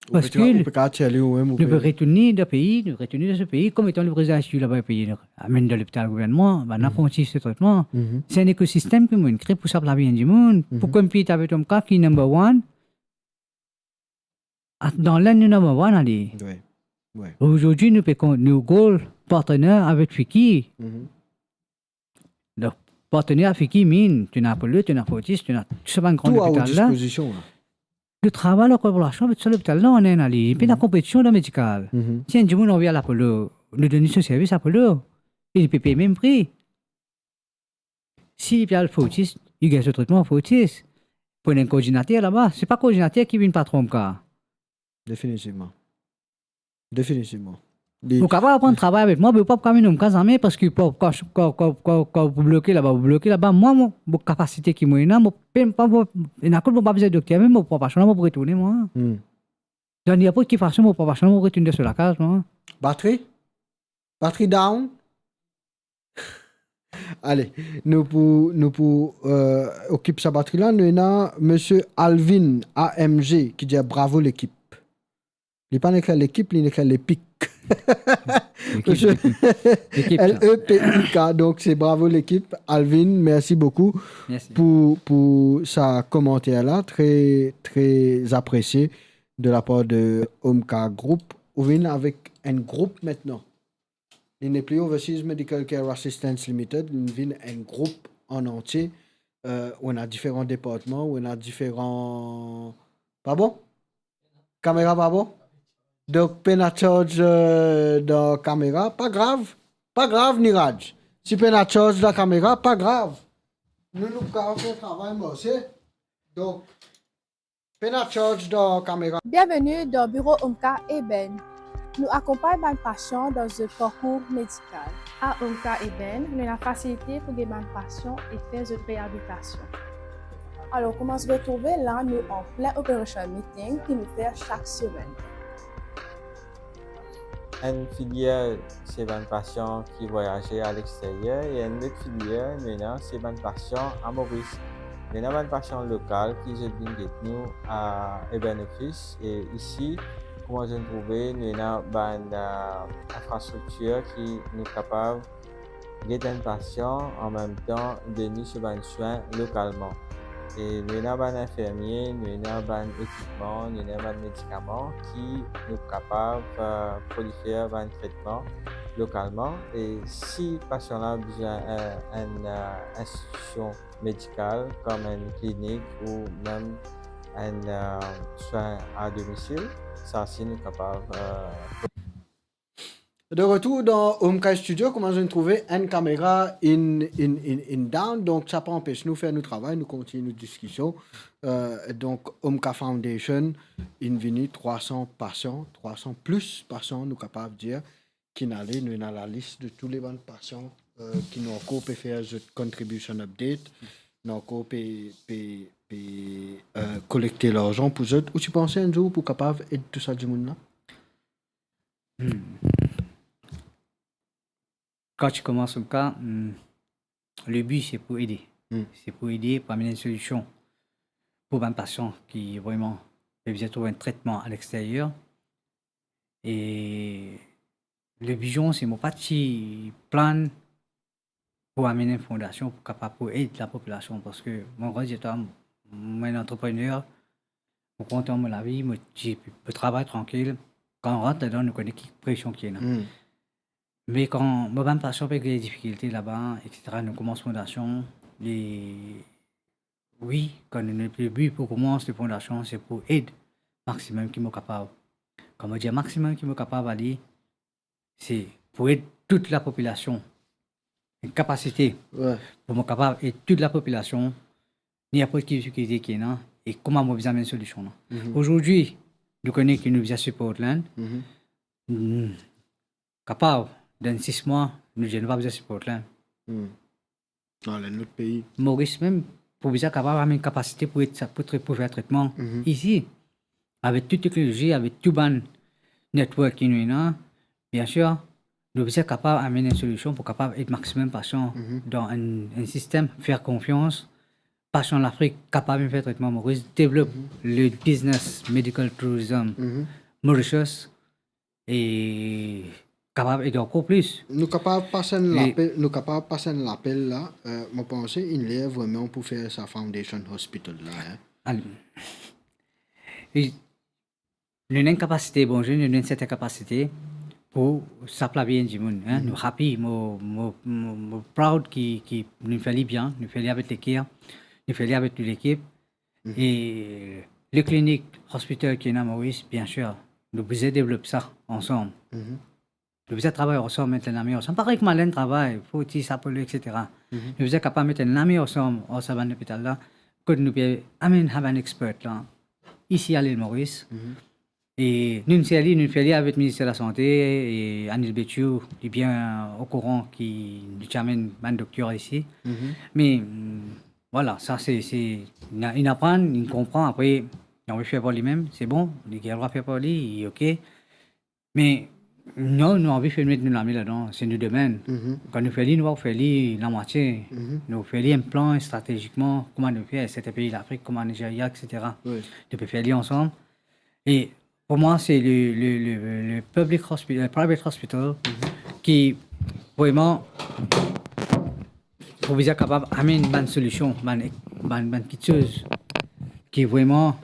Ou pe, parski ou pe kapav tir li ou mem, ou nou pe retourn li dan pei, nou retourn li dan so pei, kouma etan li pe reste laba peye, donk amenn dan lopital gouvernman, bann la, mhm, kontign so tretman. Mhm. Se enn ekosistem ki mo'nn kre pou sov lavi enn dimoun. Mhm. Pou konpit avek Omka ki number one, a, dan Lenn nou number one ale. Wi. Wi. Azordi nou pe kon-, nou gro partner avek Fiki. Mhm. Donk, partner avek Fiki, min, to ena Apollo, to ena Fortis, to ena tou sa bann gran lopital la. Tou a ou dispozision la. Nou travay an kolaborasion avek sa lopital la, nou ena li. Pena, mhm, konpetision dan medikal. Mhm. Si enn dimoun anvi al Apollo, nou donn li so servis Apollo. E li pe pey mem pri. Si li pe al Fortis, li gagn so tretman Fortis. Pou ena enn koordinater laba. Se pa koordinater ki vinn patron Omka. Definitivman. Definitivman. Ou kapav aprann travay avek mwa, me ou pa pou amenn Omka zame, parski kan, kan, kan, kan, kan ou pou bloke laba, ou bloke laba. Mwa, mo, mo kapasite ki mo ena, mo pe, pa, mo, ena kot mo pa bizin dokter, me mo pran pasion la, mo pou retourne, mwa. Hmm. Dan ninport ki fason, mo pran pasion la, mo retourne dan so lakaz, mwa. Batri? Batri down? Ale, nou pou, nou pou, euh, okip sa batri la. Nou ena Misie Alvin A M G ki dir bravo lekip. Li pa nek lekip, li nek lepik. Lekip, Misie lekip. Lekip, sa. L E P I K, donk se bravo lekip. Alvin, mersi boukou pou, pou sa komanter la. Tre, tre apresie de lapar de Omka Group. Ou vinn avek enn group aster. Li nepli Overseas Medical Care Assistance Limited, li vinn enn group an antie, euh, ou ena diferan departman, ou ena diferan, pa bon? Kamera pa bon? Donk, pena charge, euh, dan kamera, pa grav, pa grav, Niraj. Si pena charge dan kamera, pa grav. Nou, nou kapav fer travay marse. Donk, pena charge dan kamera. Bienveni dan biro Omka Eben. Nou akonpagn bann pasian dan zot parkour medikal. A Omka Eben, nou ena fasilite pou gagn bann pasian e fer zot reabilitasion. Alor, kouma zot trouve la, nou an plin operational meeting ki nou fer sak semenn. Enn filier, se bann pasian ki vwayaze aleksteryer, e enn lot filier, nou ena, se bann pasian a Moris. Nou ena bann pasian lokal ki zot vinn get nou a Eben Office, e isi, kouma zot trouve, nou ena bann, euh, infrastriktir ki nou kapav get enn pasian, an mem tan done so bann swin lokalman. E nou ena bann infirmie, nou ena bann ekipman, nou ena bann medikaman ki nou kapav, euh, prolifer bann tretman lokalman. E si pasian la bizin, euh, enn, euh, institision medikal, kom enn klinik ou mem enn, euh, swin a domisil, sa si nou kapav, euh, De retour dan Omka Studio, kouma zot trouve, enn kamera in, in, in, in down, donk sa pa anpes nou fer nou travay, nou kontign nou diskision. Euh, donk, Omka Foundation inn vini trwa san pasian, trwa san plis pasian, nou kapav dir, ki'nn ale, nou ena lalis de tou le bann pasian, euh, ki nou ankor pe fer zot contribution update, nou ankor pe, pe, pe, euh, kolekte larzan pou zot. Ou ti panse enn zour pou kapav ed tou sa dimoun la? Hmm. Kan ti koumans Omka, hmm, le bi se pou ede. Hmm. Se pou ede, pou amenn enn solision pou bann pasian ki vreman pe bizin trouv enn tretman aleksteryer. E le bi se, mo pa ti plann pou amenn enn fondasion pou kapav pou ed lapopilasion, parski mo, kan dir twa, mo enn antreprener, mo kontan mo lavi, mo ti, mo travay trankil. Kan rant ladan, nou kone ki presion ki ena. Hmm. Me kan mo bann pasian pe gagn difikilte laba, et cetera, nou koumans fondasion, e wi, kan nou, le bi pou koumans le fondasion, se pou ed maximum ki mo kapav. Kan mo dir maximum ki mo kapav ale, se pou ed tou lapopilasion. Enn kapasite pou mo kapav ed tou lapopilasion, ninport ki difikilte ki ena, e kouma mo bizin amenn solision la. Mhm. Azordi, nou kone ki nou bizin siport Lind. Mhm. Hmm. Kapav, dan sis mwa, nou dir nou pa bizin siport Lind. Hmm. Dan enn lot pei. Moris mem, pou bizin kapav amenn kapasite pou ed sa, pou tre-, pou fer tretman. Mhm. Isi, avek tou teknolozi, avek tou bann network ki nou ena, biensir, nou bizin kapav amenn enn solision pou kapav ed maximum pasian, mhm, dan enn, enn sistem, fer konfians, pasian Lafrik kapav vinn fer tretman Moris, devlop, mhm, le business medical tourism, mhm, Mauritius, e kapav ed ankor plis. Nou kapav pas enn lapel, nou kapav pas enn lapel la, euh, mo panse inn ler vreman pou fer sa Foundation Hospital la, hein. Al-, e nou ena enn kapasite, bon, nou ena enn sertin kapasite pou sap lavi enn dimoun, hein. Mhm. Nou happy, mo, mo, mo, mo proud ki, ki nou fer li bien, nou fer li avek leker, nou fer li avek tou lekip. Mhm. E le klinik, hospital ki ena Moris, biensir, nou bizin devlop sa ansam. Mhm. Nou bizin travay ansam, met lame ansam. Parey kouma Lind travay, Fortis, Apollo, et cetera. Mhm. Nou bizin kapav met lame ansam, ar sa bann lopital la, kot nou pe amenn sa bann expert la, isi a Lil Moris. Mhm. E nou, nou fer li, nou fer li avek Minister Lasante, e Anil Betiou, li bien okouran ki nou ti amenn bann dokter isi. Mhm. Me, mm, vwala, sa se, se, inn, inn aprann, inn konpran, apre, li anvi fer par limem, se bon, li gagn drwa fer par li, li ok. Me, non, nou anvi fer met nou lame ladan, se nou domenn. Mhm. Kan nou fer li, nou pa fer li lamwatie. Mhm. Nou fer li enn plan stratezikman, kouma nou fer, serten pei Lafrik, kouma Nizeria, et cetera. Wi. Nou pe fer li ansam. E pou mwa, se le, le, le, le public hospi-, le private hospital ki vreman pou bizin kapav amenn bann solision, bann, bann, bann kiksoz ki vreman,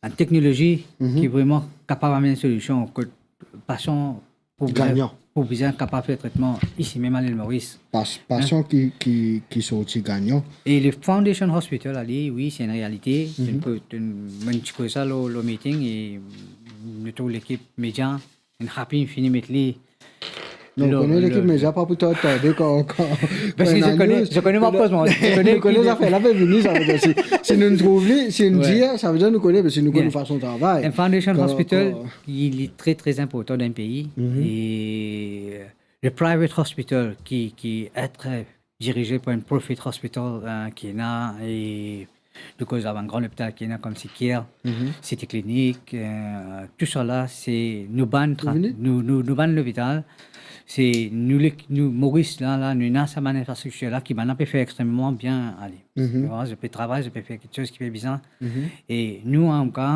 bann teknolozi ki vreman kapav amenn solision kot pasian pou bizin, pou bizin kapav fer tretman isi mem a Lil Moris. Pas-, pasian ki, ki, ki sorti gagnan. E le Foundation Hospital, ali, wi, se enn realite. Mhm. Donk, euh, donk, mo ti koz sa lor, lor meeting e nou tou lekip media, inn happy, inn fini met li. Non, lor, kone lekip media pa pou tarde kan, kan, parski kan ena news, zot kone, zot kone mo poz mwa, zot kone zafer la pe vini, savedir si, si nou trouv li, si nou dir, savedir nou kone, si nou kone fason travay. Enn foundation hospital, li, li tre, tre inportan dan enn pei. Mhm. E le private hospital ki, ki et, euh, dirize par enn profit hospital, euh, ki ena, e nou koz la bann gran lopital ki ena koumsi CARE, City Clinic, euh, tou sa la, se nou bann tra-, nou, nou, nou bann lopital, se nou, nou Moris la, la, nou ena sa bann infrastriktir la ki bann la pe fer extrememan bien, ale. Zot pe travay, zot pe fer kiksoz ki pe bizin. E nou, an tou ka,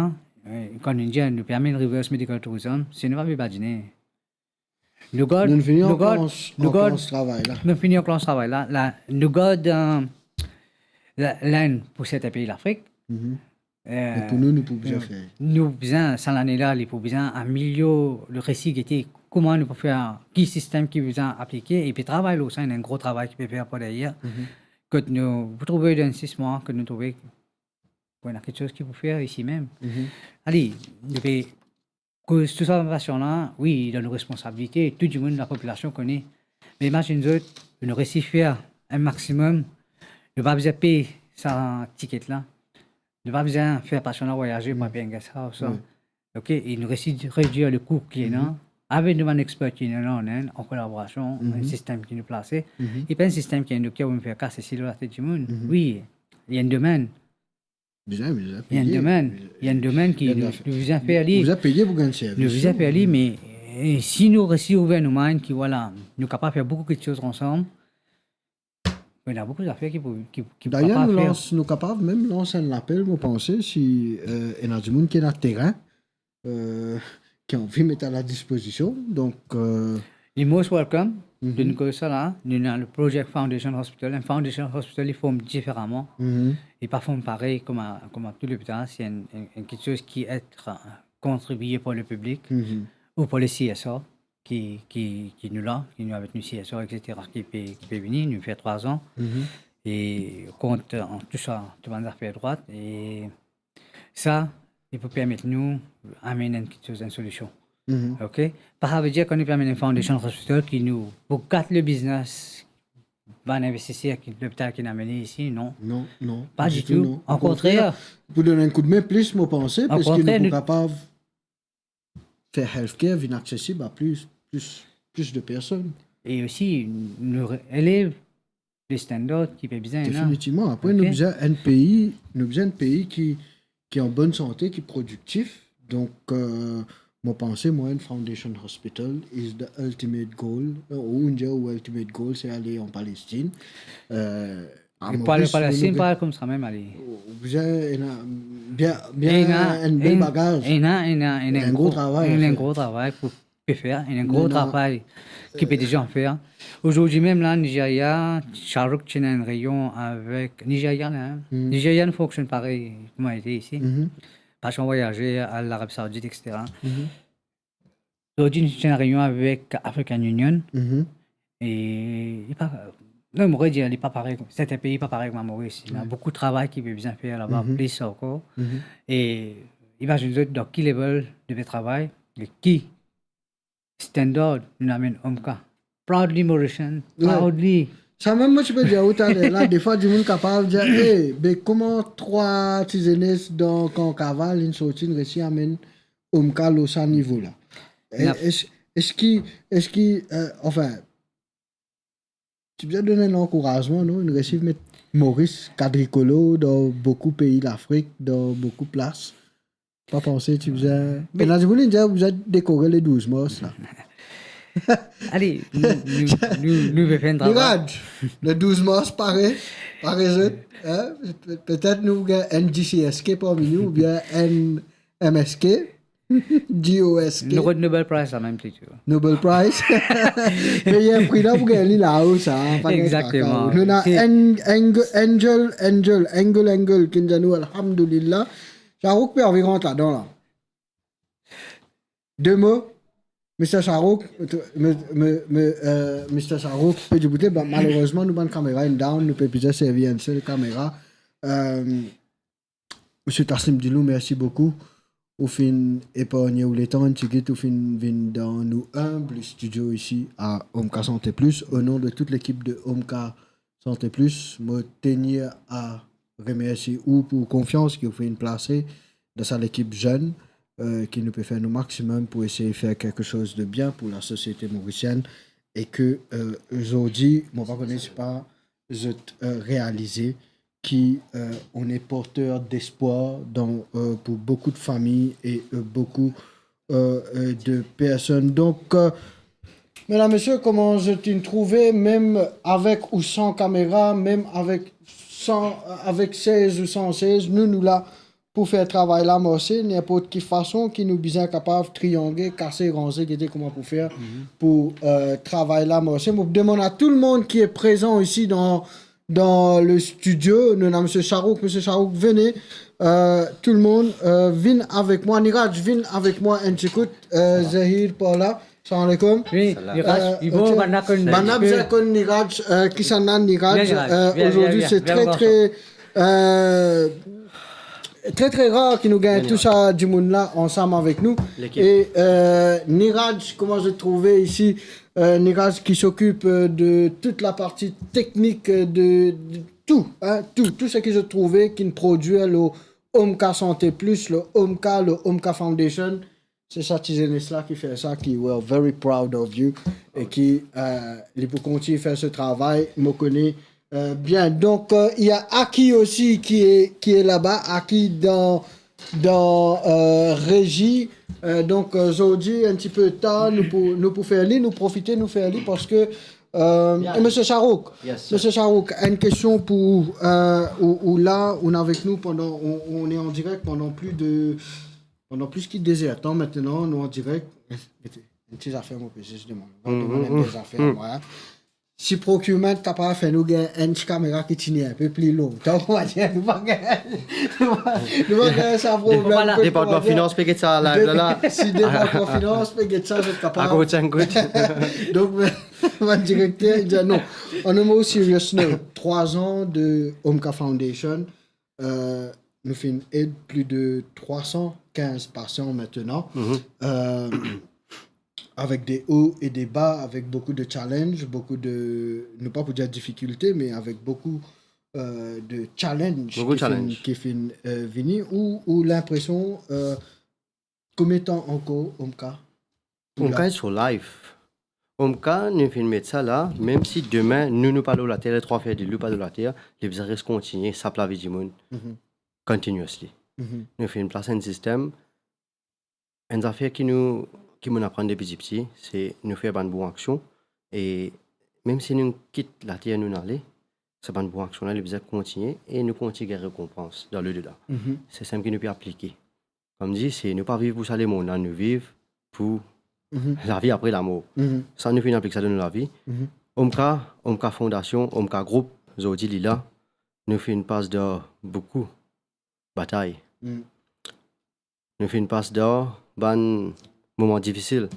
euh, kan nou dir nou pe amenn reverse medical tourism, se nou pa pe badine. Nou gard, nou fini ankor travay la. Nou fini ankor travay la. La, nou gard, euh, la, Lenn pou serten pei Lafrik. Mhm. Euh, e pou nou, nou pou bizin fer. Nou bizin, sa lane la, li pou bizin amelior le resi, gete kouma nou pou fer, ki sistem ki bizin aplike, epi travay lor sa, ena enn gro travay ki pe fer par deryer. Mhm. Kot nou pou trouve dan sis mwa, kot nou trouve, bon, ena kiksoz ki pou fer isi mem. Mhm. Ale, nou pe koz tou sa pasian la, wi, dan nou responsabilite, tou dimoun, lapopilasion kone. Me imazinn zot, nou resi fer enn maximum, nou pa bizin pey sa tiket la, nou pa bizin fer pasian la vwayaze pou al pey enn guest house, sa. Wi. Ok, e nou resi redwir le kou ki ena, avek nou bann exper ki ena la an Inn, an kolaborasion, enn sistem ki nou plase, e pa enn sistem ki enn dokter pou fer kas isi lor latet dimoun. Mhm. Wi, li enn domenn. Bizin, bizin peye. Li enn domenn, li enn domenn ki nou, nou bizin fer li. Bizin peye pou gagn servis. Nou bizin fer li, me, eh, si nou resi ouver nou mind ki, vwala, nou kapav fer boukou kiksoz ansam, ena boukou zafer ki pou, ki, ki pou kapav fer. Dayer, nou lans, nou kapav mem lans enn lapel, mo panse, si, eh, ena dimoun ki ena terin, eh, ki anvi met a la dispozision. Donk, eh, you're most welcome. Mhm. Donk, kouma sa la, nou ena le Project Foundation Hospital. Enn foundation hospital, li form diferaman. Mhm. Li pa form parey kouma, kouma tou lopital. Se enn, enn, enn kiksoz ki et, eh, kontribie par le piblik ou par le C S R ki, ki, ki nou la, ki nou avek nou C S R, et cetera, ki pe, ki pe vini, nou fer trwa an. Mhm. E kont, eh, tou sa, tou bann zafer drwat. E sa, li pou permet nou amenn enn kiksoz, enn solision. Mhm. Ok? Pa savedir kan nou pe amenn enn foundation hospital ki nou pou gat le biznes bann investiser ki, lopital ki inn amenn isi, non. Non, non, pa ditou, non. Okontrer, pou donn enn koudme plis, mo panse, parski nou pou kapav fer healthcare vinn aksesib a plis, plis, plis de personn. E osi, nou re-, elev le standard ki pe bizin la. Definitivman. Apre, nou bizin enn pei, nou bizin enn pei ki, ki an bonn sante, ki prodiktif. Donk, eh, mo panse, mwa, enn foundation hospital is the ultimate goal, eh, ou nou dir ou ultimate goal, se ale an Palestin. Eh, E pa le Palestin, pa koumsa mem, ale. Ou bizin ena bien, bien enn bel bagaz. Ena, ena, ena enn gro travay pou pe fer, ena enn gro travay ki pe deza fer. Ozordi mem la, Nizeria, Shahrukh ti ena enn reynion avek Nizeria la, Nizeria nou fonksionn parey kouma ete isi. Pasian vwayaze al Larabi Saoudit, et cetera. Zordi nou ti ena reynion avek African Union. E li pa, non, mo redir, li pa parey, serten pei pa parey kouma Moris. Ena boukou travay ki pe bizin fer laba, plis ankor. E imazinn zot dan ki level nou pe travay, e ki standard nou amenn OMCA. Proudly Mauritian, proudly. Sa mem mo ti pe dir ou taler la, defwa dimoun kapav dir, "Eh, be kouma trwa ti zenes dan Kan Kaval, inn sorti, inn resi amenn Omka lor sa nivo la. E, es, eski, eski, euh, anfin, ti bizin donn enn ankourazman, non? Inn resi met Maurice Quadricolore dan boukou pei Lafrik, dan boukou plas. Pa panse ti bizin, me ena dimoun inn dir bizin dekore le douz mars la. Ale, nou, nou, nou, nou pe fer enn travay. Mirad, le douz mars pare, pare zot, hein? Pe-, petet nou gagn enn G C S K parmi nou, oubien enn M S K, G O S K. Nou rod Nobel Prize la mem, plito. Nobel Prize. Me enn pri la pou gagn li lao sa, pa gagn traka. Exactement. Nou ena Angel, Angel, Angel, Angel, ki dir nou, alhamdulillah. Shahrukh pe anvi rant ladan la. De mo, Mister Shahrukh, me, me, me, euh, Mister Shahrukh pe diboute, be, malerezman, nou bann kamera inn down, nou pe bizin servi enn sel kamera. Euh, Misie Taslim Dilou, mersi boukou. Ou finn epargne ou letan, enn tigit, ou finn vinn dan nou enb studio isi a Omka Santé Plus. O non de tout lekip de Omka Santé Plus, mo tenir a remersie ou pou konfians ki ou finn plase dan sa lekip zenn, euh, ki nou pe fer nou maximum pou esey fer kiksoz de bien pou lasosiete morisienn e ke, euh, zordi, mo pa kone si pa zot, euh, realize ki, euh, on est porteur d'espoir dans, euh, pour beaucoup de familles et, euh, beaucoup, euh, euh, de personnes. Donc, euh, medam, mesie, kouma zot inn trouve, mem avek ou san kamera, mem avek san, avek sez ou san sez, nou, nou la pou fer travay la marse, ninport ki fason ki nou bizin kapav triyangle, kase, ranze, gete kouma pou fer pou, euh, travay la marse. Mo demann a tou lemonn ki est présent ici dans, dans le studio, nou ena Misie Shahrukh, Misie Shahrukh, venez, euh, tout le monde, euh, vinn avek mwa, Niraj, vinn avek mwa enn ti kout, euh, Zahir par la. Salam alaikum. Wi, Niraj, euh, ok. Bann la bizin konn Niraj, euh, kisannla Niraj, euh, aujourd'hui, c'est très, très, euh, très, très rare ki nou gagn tou sa dimoun la ansam avek nou. E, euh, Niraj, kouma zot trouve isi, euh, Niraj ki s'occupe, euh, de toute la partie technique, euh, de, de tout, hein, tout, tout seki zot trouve ki'nn prodwir lor Omka Santé Plus, lor Omka, lor Omka Foundation. Se sa ti zenes la ki fer sa, ki we are very proud of you, e ki, euh, li pou kontign fer se travay, mo kone, euh, bien. Donc, euh, il y a Aki aussi qui est, qui est là-bas, Aki dan, dan, euh, régie. Euh, donc, euh, zordi, enn ti pe tar, nou pou, nou pou fer li, nou profite, nou fer li, parski, euh, Misie Shahrukh, Misie Shahrukh, enn kestion pou, euh, ou, ou la, ou avek nou pandan, on, on est en direct pendant plus de Pandan plis ki de zer tan aster, nou an direk. Gete, enn ti zafer mo pe zis demann. Mo demann enn ti zafer, mwa. Si procurement kapav fer nou gagn enn ti kamera ki tini enn pe pli lontan, nou pa gagn, nou pa, nou pa gagn sa problem. Departman finans pe get sa live la, la. Si departman finans pe get sa, zot kapav. Akout, akout. Donc, mon directeur, il dit, non. On a more serious now. Trois ans de Omka Foundation. Euh, nou finn ed plis de trwa san kinz pasian aster. Euh, avek de o e de ba, avek boukou de challenge, boukou de, nou pa pou dir difikilte, me avek boukou, euh, de challenge ki finn, ki finn, euh, vini, ou, ou linpresion, euh, Konbien tan ankor Omka? Omka is for life. Omka, nou finn met sa la, mem si demin nou, nou pa lor later, le trwa fer de lou pa lor later, li bizin res kontigne sap lavi dimoun continuously. Nou finn plas enn sistem, enn zafer ki nou, ki mo'nn aprann depi tipti, se nou fer bann bon aksion, e mem si nou kit later, nou ale, sa bann bon aksion la, li bizin kontigne, e nou kontign gagn rekonpans dan le dela. Sistem ki nou pe aplike. Kouma dir, se nou pa viv pou sa lemonn la, nou viv pou lavi apre lamor. Sa nou finn aplik sa dan nou lavi. Omka, Omka Foundation, Omka Group, zordi li la, nou finn pas dan boukou batay. Nou finn pas dan bann moman difisil.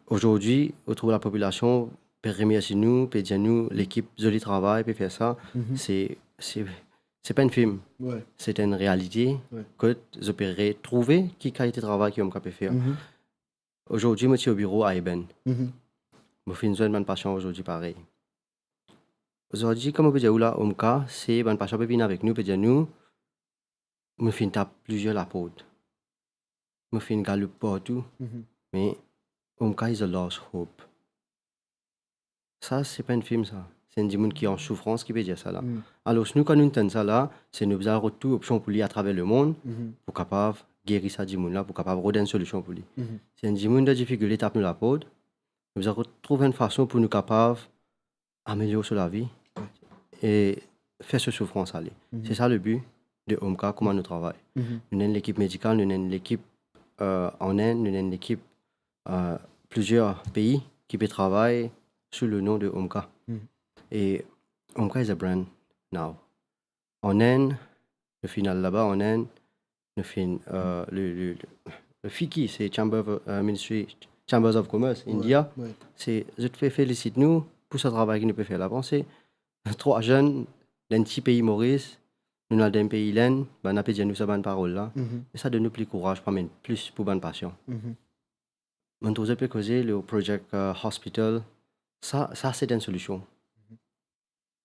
Zordi, ou trouv lapopilasion pe remersie nou, pe dir nou, "Lekip, zoli travay, pe fer sa." Se, se, se pa enn fim. Se enn realite kot zot pe retrouve ki kalite travay ki Omka pe fer. Zordi, mo ti o biro a Eben. Mo finn zwenn bann pasian zordi parey. Zordi, kouma mo pe dir ou la, Omka, se bann pasian pe vinn avek nou, pe dir nou, mo finn tap plizier laport. mo finn galoup partou. Mhm. Me Umka is a lost hope. Sa, se pa enn fim, sa. Se enn dimoun ki an soufrans ki pe dir sa la. Mm. Alor, nou, kan nou tann sa la, se nou bizin rod tou opsion pou li atraver lemond, mhm, pou kapav geri sa dimoun la, pou kapav rod enn solision pou li. Mhm. Se enn dimoun dan difikilté, tap nou laport, nou bizin rod, trouv enn fason pou nou kapav amelior so lavi e fer so soufrans ale. Mhm. Se sa le bi de Umka, kouma nou travay. Mhm. Nou ena enn lekip medikal, nou ena enn lekip, euh, an Inde, nou ena enn lekip, euh, plizier pei ki pe travay sou le nom de Umka. Mhm. E Umka is a brand now. An Inde, le final laba, an Inde, nou finn, euh, le, le, le, le FICCI, se Chamber of, euh, Ministry, Chambers of Commerce, ouais, India, ouais. Se, zot pe felisit nou pou sa travay ki nou pe fer la. Bon, se trwa zenn, dan enn ti pei Moris, nou al dan enn pei Lenn, bann la pe dir nou sa bann parol la. Mhm. E sa donn nou pli kouraz pou amenn plis pou bann pasian. Mhm. Mo trouv zot pe koze le project, euh, hospital, sa, sa se enn solision. Mhm.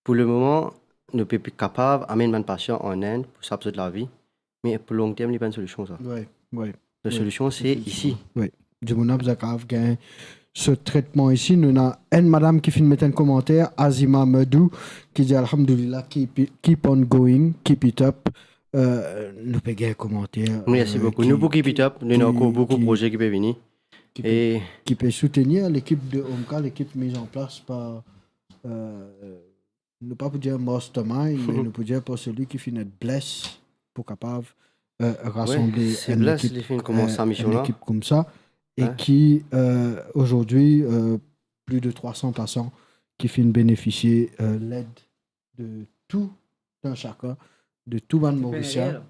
Pou le moman, nou pe, pe kapav amenn bann pasian an Inde pou sap zot lavi, me pou long term, li pa enn solision, sa. Wi, wi. La solision, se isi. Wi. Dimoun la bizin kapav gagn so tretman isi. Nou ena enn madam ki finn met enn komanter, Azima Madou, ki dir, "Alhamdulillah, keep it, keep on going, keep it up." Euh, nou pe gagn komanter, mersi, euh, boukou. Nou pou keep it up, nou ena ankor boukou proze ki pe vini. Ki pe, e ki pe soutenir lekip de Umka, lekip miz an plas par, euh, nou pa pou dir mastermind, me nou pou dir par seli ki finn et bless pou kapav, euh, rasanble, wi, se enn bless, lekip, li finn koumans, euh, sa mision la, enn lekip koumsa, e ki, euh, azordi, euh, plis de trwa san pasian ki finn benefisie, euh, led de tou, dan sakenn, de tou bann Morisien.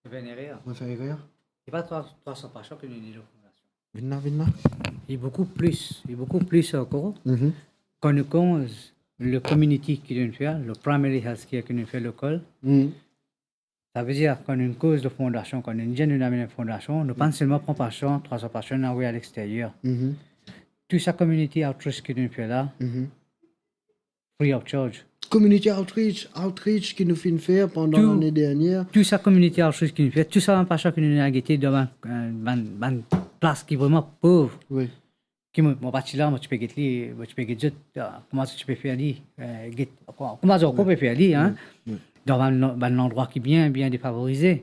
Mo fer enn erer. Mo fer erer. Se pa trwa, trwa san pasian ki nou ena dan fondasion. Vinn la, vinn la. E boukou plis, e boukou plis ankor. Mhm. Kan nou koz le community ki nou fer, le primary health care ki nou fer lokal, mhm, sa ve dir, kan nou koz de fondasion, kan nou dir nou amenn enn fondasion, nou pa selman pran pasian, trwa san pasian, nou avoy aleksteryer. Mhm. Tou sa community outreach ki nou fer la, mhm, free of charge. Community outreach, outreach ki nou finn fer pandan lane dernier. Tou sa community outreach ki nou fer, tou sa bann pasian ki nou ena gete dan bann, euh, bann, bann plas ki vreman pov. Wi. Ki mo, mo pa ti la, mo ti pe get li, mo ti pe get zot, ah, kouma zot ti pe fer li, euh, get, kouma, kouma zot ankor pe fer li, hein. Wi, wi. Dan bann, bann landrwa ki bien, bien defavorize.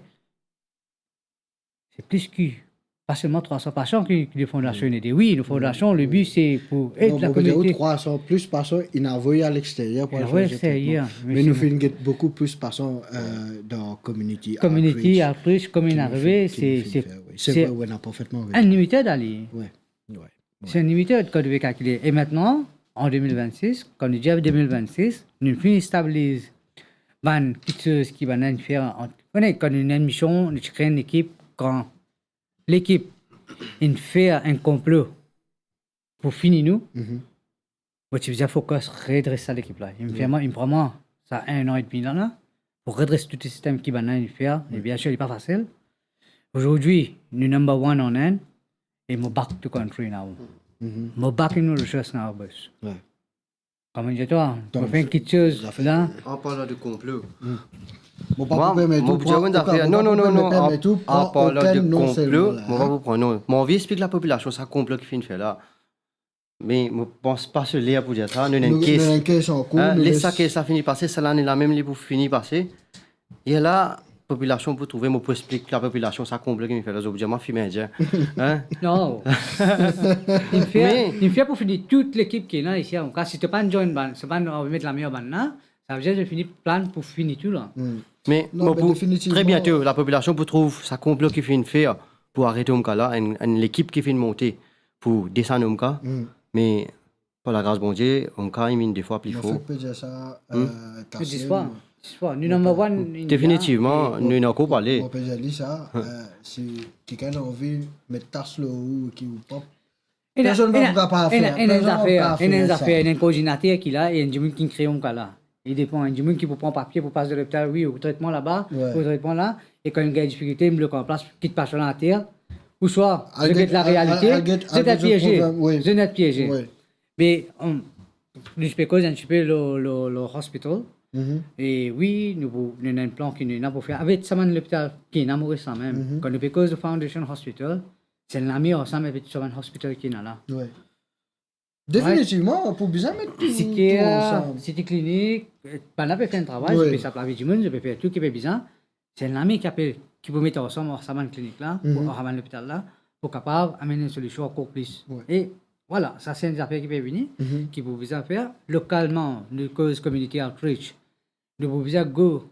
Se plis ki, pa selman trwa san pasian ki, ki le fondasion inn ede. Wi, le fondasion, le bi, se pou ed la kominite. Non, mo pe dir ou, trwa san plis pasian inn avoy aleksteryer pou al fer zot tretman. Inn avoy aleksteryer, me sinon nou finn get boukou plis pasian, euh, dan community outreach. Community outreach, kouma inn arive, se, se, se unlimited, ale. Wi, wi. Se unlimited kan nou pe kalkile. E aster, an de mil vennsis, kan nou dir de mil vennsis, nou finn estabiliz bann kiksoz ki bann inn fer an, kone, kan nou ena enn mision, nou ti kre enn lekip, kan lekip inn fer enn konplo pou fini nou, mo ti bizin fokis redres sa lekip la. Inn fer mwa, inn pran mwa sa enn an edmi la, la, pou redres tou sistem ki bann la inn fer. E biensir, li pa fasil. Azordi, nou number one an Inde, e mo back to country now. Mo back in Mauritius now, boss. Wi. Kouma dir twa, mo fer enn kiksoz la. An parlan de konplo. Mo pa pou permet ou pran, non, non, non, non, an parlan de konplo, mo pa pou pran, non. Mo anvi explik lapopilasion sa konplo ki finn fer la. Me mo pans pa se ler pou dir sa, nou ena enn kes. Les sa kes la fini pase, sa lane la mem li pou fini pase. E la, popilasion pou trouve, mo pou explik lapopilasion sa konplo ki finn fer la, zot pou dir mwa fim Indien. Hein? Non. Inn fer, inn fer pou fini tou lekip ki ena isi, an ka, si to pa join bann, si to pa met lame ar bann la, sa ve dir zot fini plan pou fini tou la. Me mo pou, tre biento, lapopilasion pou trouv sa konplo ki finn fer pou aret Umka la, enn, enn lekip ki finn monte pou desann Umka. Me par lagras Bondie, Umka inn vinn de fwa pli for. Mo fek pe dir sa, euh, Kasim, dis fwa, dis fwa. Nou number one in India. Definitivman, nou ena ankor pou ale. Mo pe dir li sa, euh, si kikenn anvi met tas lor ou ki ou pap, personn pa pou kapav fer. Ena enn zafer, ena enn zafer, ena enn koordinater ki la, e enn dimoun ki kre Umka la. Li depan enn dimoun ki pou pran papie pou pas dan lopital, wi, ou tretman laba, ou tretman la, e kan inn gagn difikilte, inn blok an plas, kit pasian la ater, ouswa, zot get larealite, zot et pieze, zot et pieze. Me, um, nou ti pe koz enn tipe lor, lor, lor hospital. Mhm. E wi, nou pou, nou ena enn plan ki nou ena pou fer avek sa bann lopital ki ena Moris la mem. Mhm. Kan nou pe koz de Foundation Hospital, se enn lame ansam avek sa bann hospital ki ena la. Wi. Definitivman, pou bizin met tou, City, tou ansam. City Clinic, eh, bann la pe fer enn travay, Wi. Zot pe sap lavi dimoun, zot pe fer tou ki pe bizin. Se enn lame ki apel, ki pou met ansam ar sa bann klinik la, pou, Mhm. ar sa bann lopital la, pou kapav amenn enn solision ankor plis. Wi. E vwala, sa se enn zafer ki pe vini, Mhm. ki pou bizin fer lokalman, nou koz community outreach. Nou pou bizin go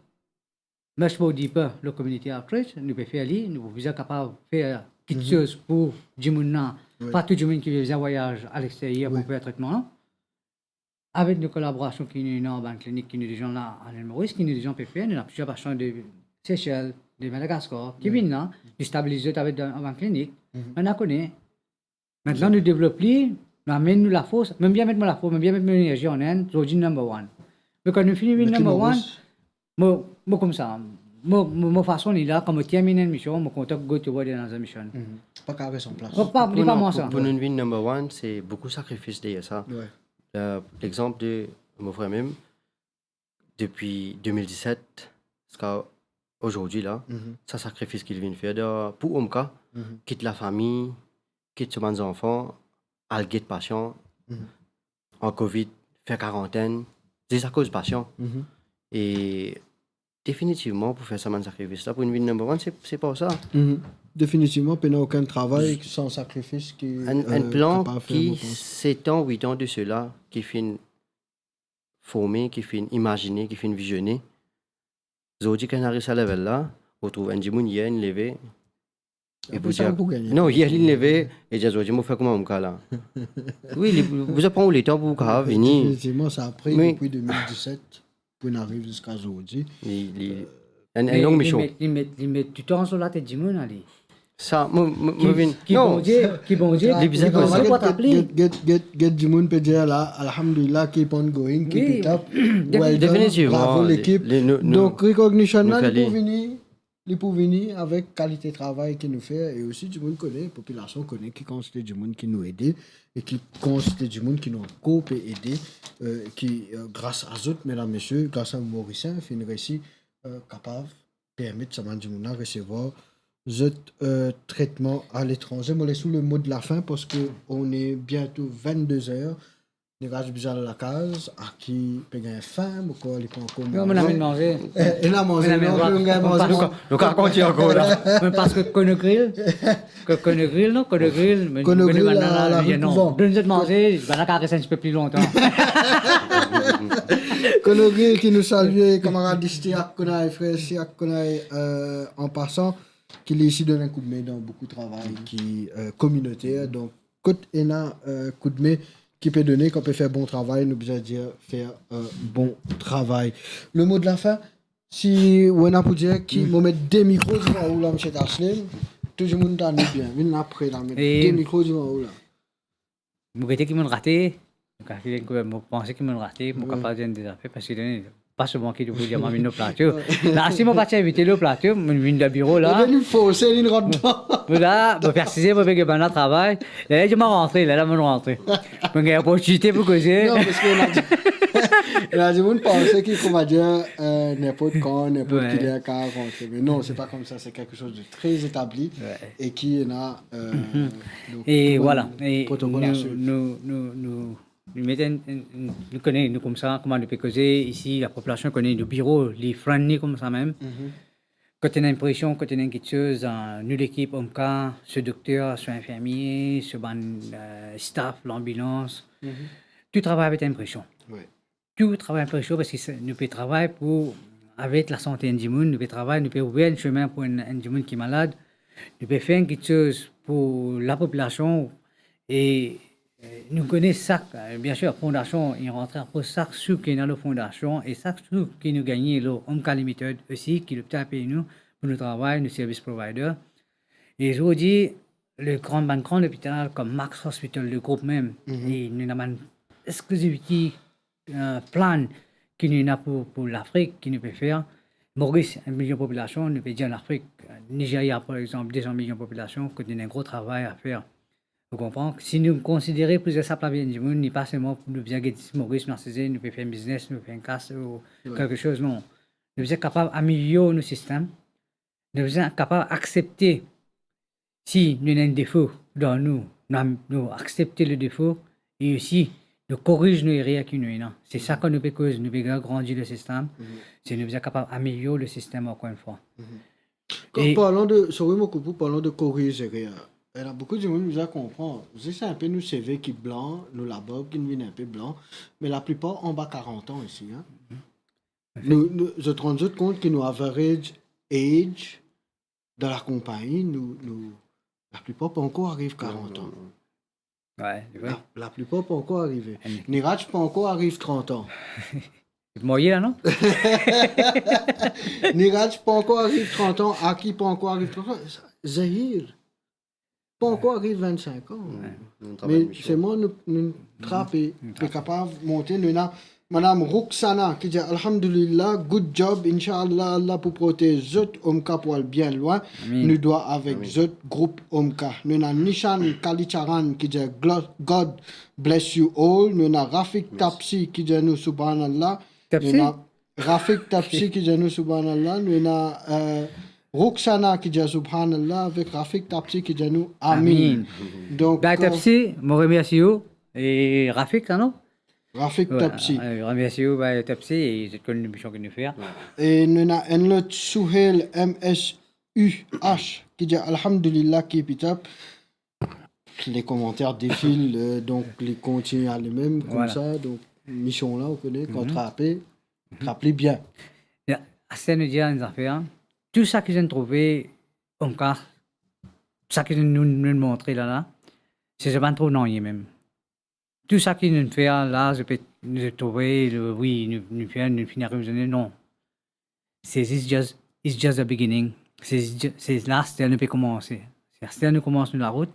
much more deeper lor community outreach, nou pe fer li, nou pou bizin kapav fer kiksoz pou dimoun la, Wi. pa tou dimoun ki bizin vwayaz aleksteryer pou Wi. fer tretman la. Avek nou kolaborasion ki nou ena bann klinik ki nou deza la an Ile Moris, ki nou deza pe fer, nou ena plizier pasian de Sesel, de Madagaskar, ki Wi. vinn la, nou stabiliz zot avek dan, bann klinik. Mhm. Bann la kone, Aster nou devlop li, nou amenn nou lafors, mo bien met mo lafors, mo bien met mo enerzi an Inn, zordi number one. Me kan nou fini vinn Fini number one, Moris. mo, mo koumsa, mo, mo, mo fason li la, kan mo terminn enn mision, mo kontan go toward another mission. Mhm. Pa kav res an plas. Pa, pa, Pou li pa nou, mwa pou, sa. pou nou vinn number one, se boukou sakrifis deryer sa. Wi. Euh, lexanp de mo frer mem, depi de mil diset ziska zordi la, Mhm. sa sakrifis ki li vinn fer de, pou Omka, Mhm. kit lafami, kit so bann zanfan, al get pasian, Mhm. an Covid, fer karantenn, zis akoz pasian. Mhm. E definitivman, pou fer sa bann sakrifis la, pou vinn number one, se, se par sa. Mhm. Definitivman, pena okenn travay san sakrifis ki, Enn, enn euh, plan kapav fer ki, mo pans. set an, wit an de sela, ki finn forme, ki finn imazine, ki finn vizione. Zordi, kan inn ariv sa level la, ou trouv enn dimoun yer inn leve, e Apre pou sa, dir, ou pou gagne. non, yer linn leve, e dir, "Zordi, mo fer kouma Omka la." Wi, li, ou bizin pran ou letan pou ou kapav vini. Definitivman, sa apre, Wi. depi de mil diset, pou inn ariv ziska zordi. Li, li, Euh, enn, enn long mision. Li met, li met, li met toutan so latet dimoun, ale. Sa, mo, mo, mo Ki, vinn, ki non. Bondie, ki Bondie, Li bizin ki Bondie koz. pou atrap li. Get, get, get, get dimoun pe dir la, "Alhamdulillah, keep on going, keep Wi. it up." Definitivman. Well done, Definitivman, bravo li, lekip. li, nou, nou, Donk, recognition nou la, fer li pou li. vini, li pou vini avek kalite travay ki nou fer, e osi dimoun kone, popilasion kone ki kantite dimoun ki nou ede, e ki kantite dimoun ki nou ankor pe ede, euh, ki, euh, gras a zot, medam, mesie, gras a Morisien, finn resi, euh, kapav permet sa bann dimoun la resevwar zot, euh, tretman aletranze. Mo les ou le mo de la fin, parski on est bientôt vingt-deux heures. Ni ras bizin al lakaz, a ki pe gagn fin, mo krwar li pa ankor Non, mo manze. amenn manze. Eh, ena manze, Mo amenn non, manze. Mo amenn manze. Mo pa- Nou ka, nou ka kontign ankor la. Mo pas kot Kono Grill. Ko-, Kono Grill, non? Kono Grill, mo, Kono mo Grill, bann la, la, la, rue non. Couvent. Donn zot manze, bann la kapav res enn tipe pli lontan. Kono Grill ki nou salye, kamarad Isti ak Konay, frer Isti ak Konay, euh, an pasan, ki li osi donn enn koudme dan boukou travay ki, euh, kominoter. Donk, kot ena, euh, koudme ki pe done, kan pe fer bon travay, nou bizin dir fer, euh, bon travay. Le mo de la fin, si ou ena pou dir ki, Mm. mo met de mikro devan ou la, misie Taslim, tou dimoun tann ou bien. Vinn apre la, met E de mikro devan ou la. Mo gete ki mo'nn rate, mo kalkile, mo panse ki mo'nn rate, mo Wi. kapav dir enn de zafer, parski pa souvan ki pou dir mo vinn lor plato. La, si mo pa ti invite lor plato, mo vinn dan biro la. Ebien, li forse, li rant dan. Mo la, mo pe asize, mo pe get bann la travay. La, li dir mo rantre, la, la, mo rantre. Mo gagn loportinite pou koze. Non, parski ena di-, ena dimoun panse ki, kouma dir, euh, ninport kan, ninport Wi. kiler kav rantre. Me non, se pa koumsa, se quelque chose de très établi Wi. e ki ena, euh, Mhm. donk, E kouma vwala, nou e protokol nou, asir. nou, nou, nou, nou met enn, enn, enn, nou kone, nou koumsa, kouma nou pe koze isi, lapopilasion kone nou biro, li friendly koumsa mem. Mhm. Kan ena enn presion, kan ena enn kiksoz, euh, nou lekip Omka, so dokter, so infirmie, so bann, euh, staff, lanbilans, Mhm. tou travay avek enn presion. Wi. Tou travay avek presion, parski se, nou pe travay pou, avek lasante enn dimoun, nou pe travay, nou pe ouver enn semin pou enn, enn dimoun ki malad, nou pe fer enn kiksoz pou lapopilasion, e, e, nou kone sak, e, biensir, fondasion, li rant apre sak sou ki ena lor fondasion, e sak sou ki nou gagne lor Omka Limited osi, ki lopital pey nou, pou nou travay, nou service provider. E zordi, le gran, bann gran lopital, kom Max Hospital, le group mem, Mhm. e nou ena bann exclusivity, euh, plan ki nou ena pou, pou Lafrik, ki nou pe fer. Moris, enn milion popilasion, nou pe dir Lafrik, euh, Nizeria, par exanp, de san milion popilasion, kot nou ena enn gro travay a fer. Ou konpran? Si nou konsidere pou zis sa plavi enn dimoun, li pa selman pou nou bizin get Moris, nou asize, nou pe fer biznes, nou pe fer enn kas ou kelke soz, non. Nou bizin kapav amelior nou sistem. Nou bizin kapav aksepte si nou ena enn defo dan nou, nou, nou aksepte le defo e osi nou koriz nou erer ki nou ena. Se sa kan nou pe koz, nou pe grandi le sistem, se nou bizin kapav amelior le sistem ankor enn fwa. Kan, e parlan de, sorry mo koup ou, parlan de koriz erer, ena boukou dimoun bizin konpran, zis inpe nou seve ki blan, nou labarb ki vinn inpe blan, me laplipar anba karant an isi, hein. Nou, nou, zot rann zot kont ki nou average age dan lakonpagni, nou, nou, laplipar pa ankor ariv karant an. Wi, se vre. La, laplipar pa ankor arive. Niraj pa ankor ariv trant an. Li marye la, non? Niraj pa ankor ariv trant an, Aki pa ankor ariv trant an, Zahir pa ankor ariv vennsenk an. Me selman nou, nou trape, pe kapav monte, nou ena Madam Ruksana ki dir, "Alhamdulillah, good job, inshallah, Allah pou protez zot, Omka pou al bien lwin, nou dwa avek zot, group Omka." Nou ena Nishan Kalicharan ki dir, "Glo-, God bless you all." Nou ena Rafik Tapsi ki dir nou, "Subhanallah." Nou ena Rafik Tapsi ki dir nou, "Subhanallah." Nou ena, euh, Ruksana ki dir, "Subhanallah," avek Rafik Tapsi ki dir nou, "Amin." Donk, Tapsi, mo remersi ou, e Rafik, sa non? Rafik Tapsi. Remersi ou, Tapsi, e zot konn lemision ki nou fer. E nou ena enn lot, Souhel M S U H, ki dir, "Alhamdulillah, keep it up." Les commentaires défilent, euh, donk li kontigne ale mem koumsa, donk mision la, ou kone, kan trape, trap li bien. Ya, aster nou dir enn zafer, tou sa ki zot trouve, Omka, sa ki nou, nou montre la la, se zot pa trouv nanye mem. Tou sa ki nou fer la, zot pe, nou trouve, wi, nou, nou fer, nou fini ariv, non. Se zis just, it's just the beginning. Se zis, se la, aster nou pe koumanse. Se aster nou koumans nou larout.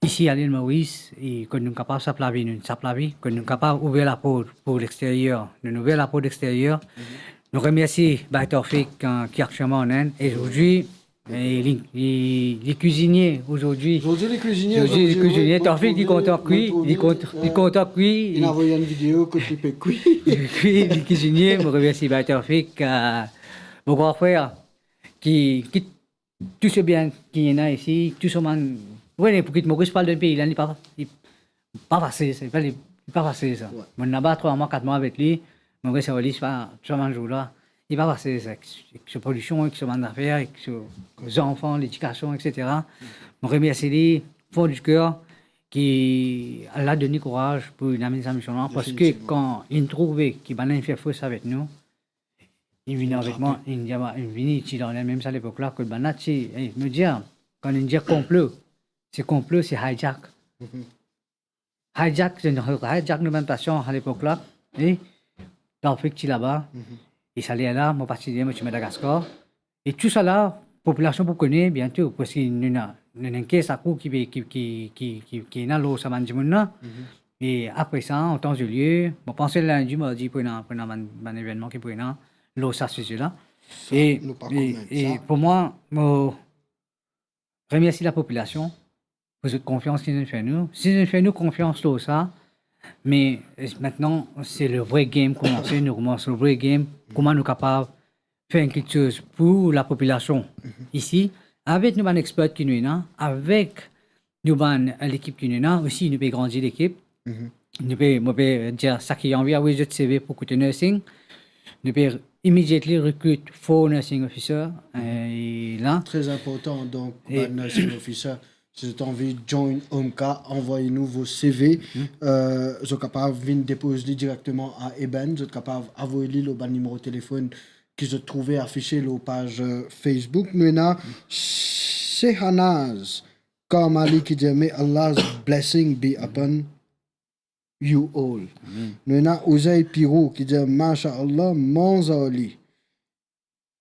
Isi, a Lil Moris, e kot nou kapav sap lavi, nou sap lavi. Kot nou kapav ouver laport pou lexteryer, nou ouver laport lexteryer. Nou remersi Bhai Tawfik, euh, ki aktielman an Inde. E zordi, e li, li, li kwizinie zordi. Zordi li kwizinie, zordi li kwizinie. Tawfik, li kontan kwi, li kont-, li kontan kwi. Li avoy enn video kot li pe kwi. Li kwi, li kwizinie. Mo remersi Bhai Tawfik, euh, mo gran frer, ki, ki tou so bien ki ena isi, tou so bann, wi, pou kit Moris, pou al dan pei la, li pa, li pa fasil sa, li pa, li pa fasil sa. Wi. Mo laba trwa mwa, kat mwa avek li, mo res ar li, pa, tou sa bann zour la, li pa fasil sa, ek, ek so polision, ek so bann zafer, ek so zanfan, ledikasion, et cetera. Mo remersi li, fon di ker, ki Allah donn li kouraz pou li amenn sa mision la, parski kan li trouve ki bann la inn fer fos avek nou, li vini avek mwa, li dir mwa, li vini ti dan lemem sa lepok la, kot bann la ti, e, nou dir, kan nou dir konplo, se konplo, se hijack. Hijack, se nou hijack nou bann pasian a lepok la, e, Tawfik ti laba, e sa ler la, mo pa ti, mo ti Madagaskar, e tou sa la, popilasion pou kone biento, parski nou ena, nou ena enn kes akour ki, ki, ki, ki, ki, ki ena lor sa bann dimoun la. E apre sa, an tan e lie, mo panse lindi, mardi, pou ena, pou ena bann, bann evennman ki pou ena lor sa size la. Sa, e, nou pa e, komet e sa. Pou mwa, mo remersi lapopilasion pou zot konfians ki zot fer nou. Si zot fer nou konfians lor sa, me, e, mintnan, se le vrai game koumanse, nou koumans le vrai game, kouma nou kapav fer enn kiksoz pou lapopilasion isi, avek nou bann expert ki nou ena, avek nou bann, e, lekip ki nou ena, osi nou pe grandi lekip. Nou pe, mo pe dir, seki anvi avoy zot CV pou kote nursing, nou pe immediately recruit four nursing officer, e, la. Tre inportan, donk, e, bann nursing officer, si zot anvi join Omka, anvoy nou vo CV, e, zot kapav vinn depoz li direkteman a Eben, zot kapav avoy li lor bann nimero telefonn ki zot trouve afise lor paz, e, Facebook. Nou ena Sehanaz Kamali ki dir, "May Allah's blessing be upon you all." Amin. Nou ena Ouzey Pirou ki dir, "Masha Allah, manz ar li."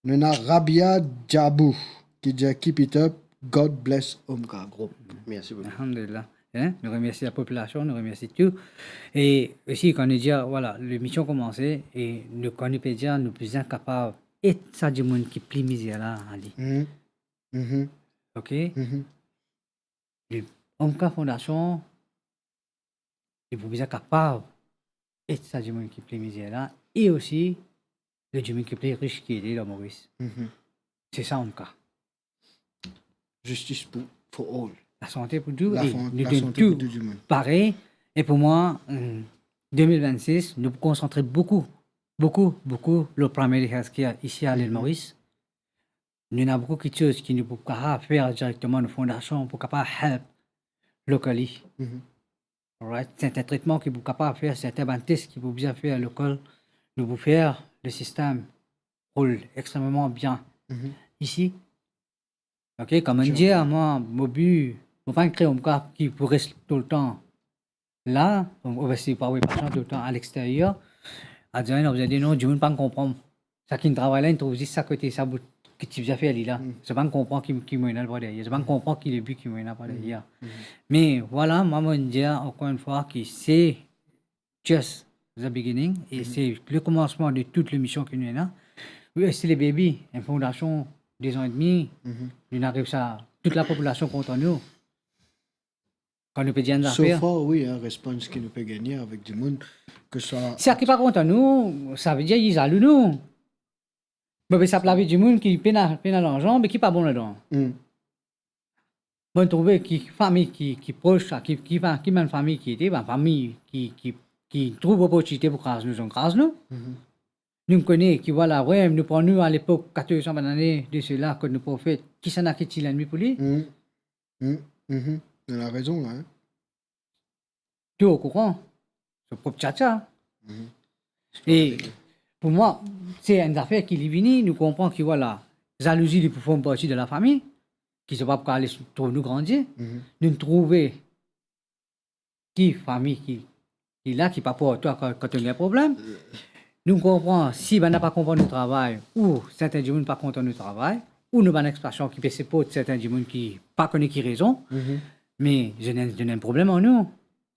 Nou ena Rabia Djabou ki dir, "Keep it up, God bless Omka Group." Mersi boukou. Alhamdulillah. Hein? Nou remersi lapopilasion, nou remersi tou. E osi, kan nou dir, vwala, lemision koumanse, e nou, kan nou pe dir, nou bizin kapav ed sa dimoun ki pli mizer la, ale. Mhm. Mhm. Ok? Mhm. Li, Omka Fondation, li pou bizin kapav ed sa dimoun ki pli mizer la, e osi le dimoun ki pli ris ki ete dan Moris. Mhm. Se sa Omka. Justice pou, for all. Lasante pou tou, e nou donn tou parey. E pou mwa, hmm, de mil vennsis, nou pou konsantre boukou, boukou, boukou lor primary healthcare isi a Lil Moris. Nou ena boukou kiksoz ki nou pou kapav fer direkteman, nou fondasion pou kapav help locally. Alright? Sertin tretman ki pou kapav fer, sertin bann tes ki pou bizin fer lokal, nou pou fer le sistem roul extrememan bien isi. Ok, kouma dir, mwa, mo bi, mo pa enn kre Omka ki pou res toultan la, ou, ou si pa, wi, pasian toultan a lexteryer. Adir, non, bizin dir non, dimoun pa konpran. Sa ki travay la, li trouv zis sa kote, sa bout ki ti bizin fer li la. Zot pa konpran ki, ki mo ena par deryer. Zot pa konpran ki le bi ki mo ena par deryer. Me vwala, mwa, mo dir ankor enn fwa ki se just the beginning, e se le komansman de tout lemision ki nou ena. We are still a baby, enn fondasion de zan edmi, nou ariv sa, tout lapopilasion kontan nou. Kan nou pe dir enn zafer. So far, wi, hein, respons ki nou pe gagne avek dimoun, ke swa... Sa ki pa kontan nou, savedir li zalou nou. Mo pe sap lavi dimoun ki pena, pena larzan, me ki pa bon ladan. Mo trouve ki fami ki, ki pros, ki, ki fa-, ki bann fami ki ete, bann fami ki, ki, ki trouv loportinite pou kraz nou, zot kraz nou. Nou kone ki, vwala, we, nou pran nou alepok, katorz san bann ane de sela, kot nou profet, kisannla ki ti lennmi pou li? Ena rezon la, hein. Tou okouran, so prop tchatcha. E pou mwa, se enn zafer ki li vini, nou konpran ki, vwala, zalouzi li pou form parti de lafami, ki se pa pou ale trouv nou grandi. Nou trouve ki fami ki, ki la, ki pa pou ar twa kan, kan to gagn problem. Nou konpran, si bann la pa konpran nou travay, ou sertin dimoun pa kontan nou travay, ou nou bann expatrian ki pe siport sertin dimoun ki pa kone ki rezon, me zot ena, zot ena enn problem ar nou.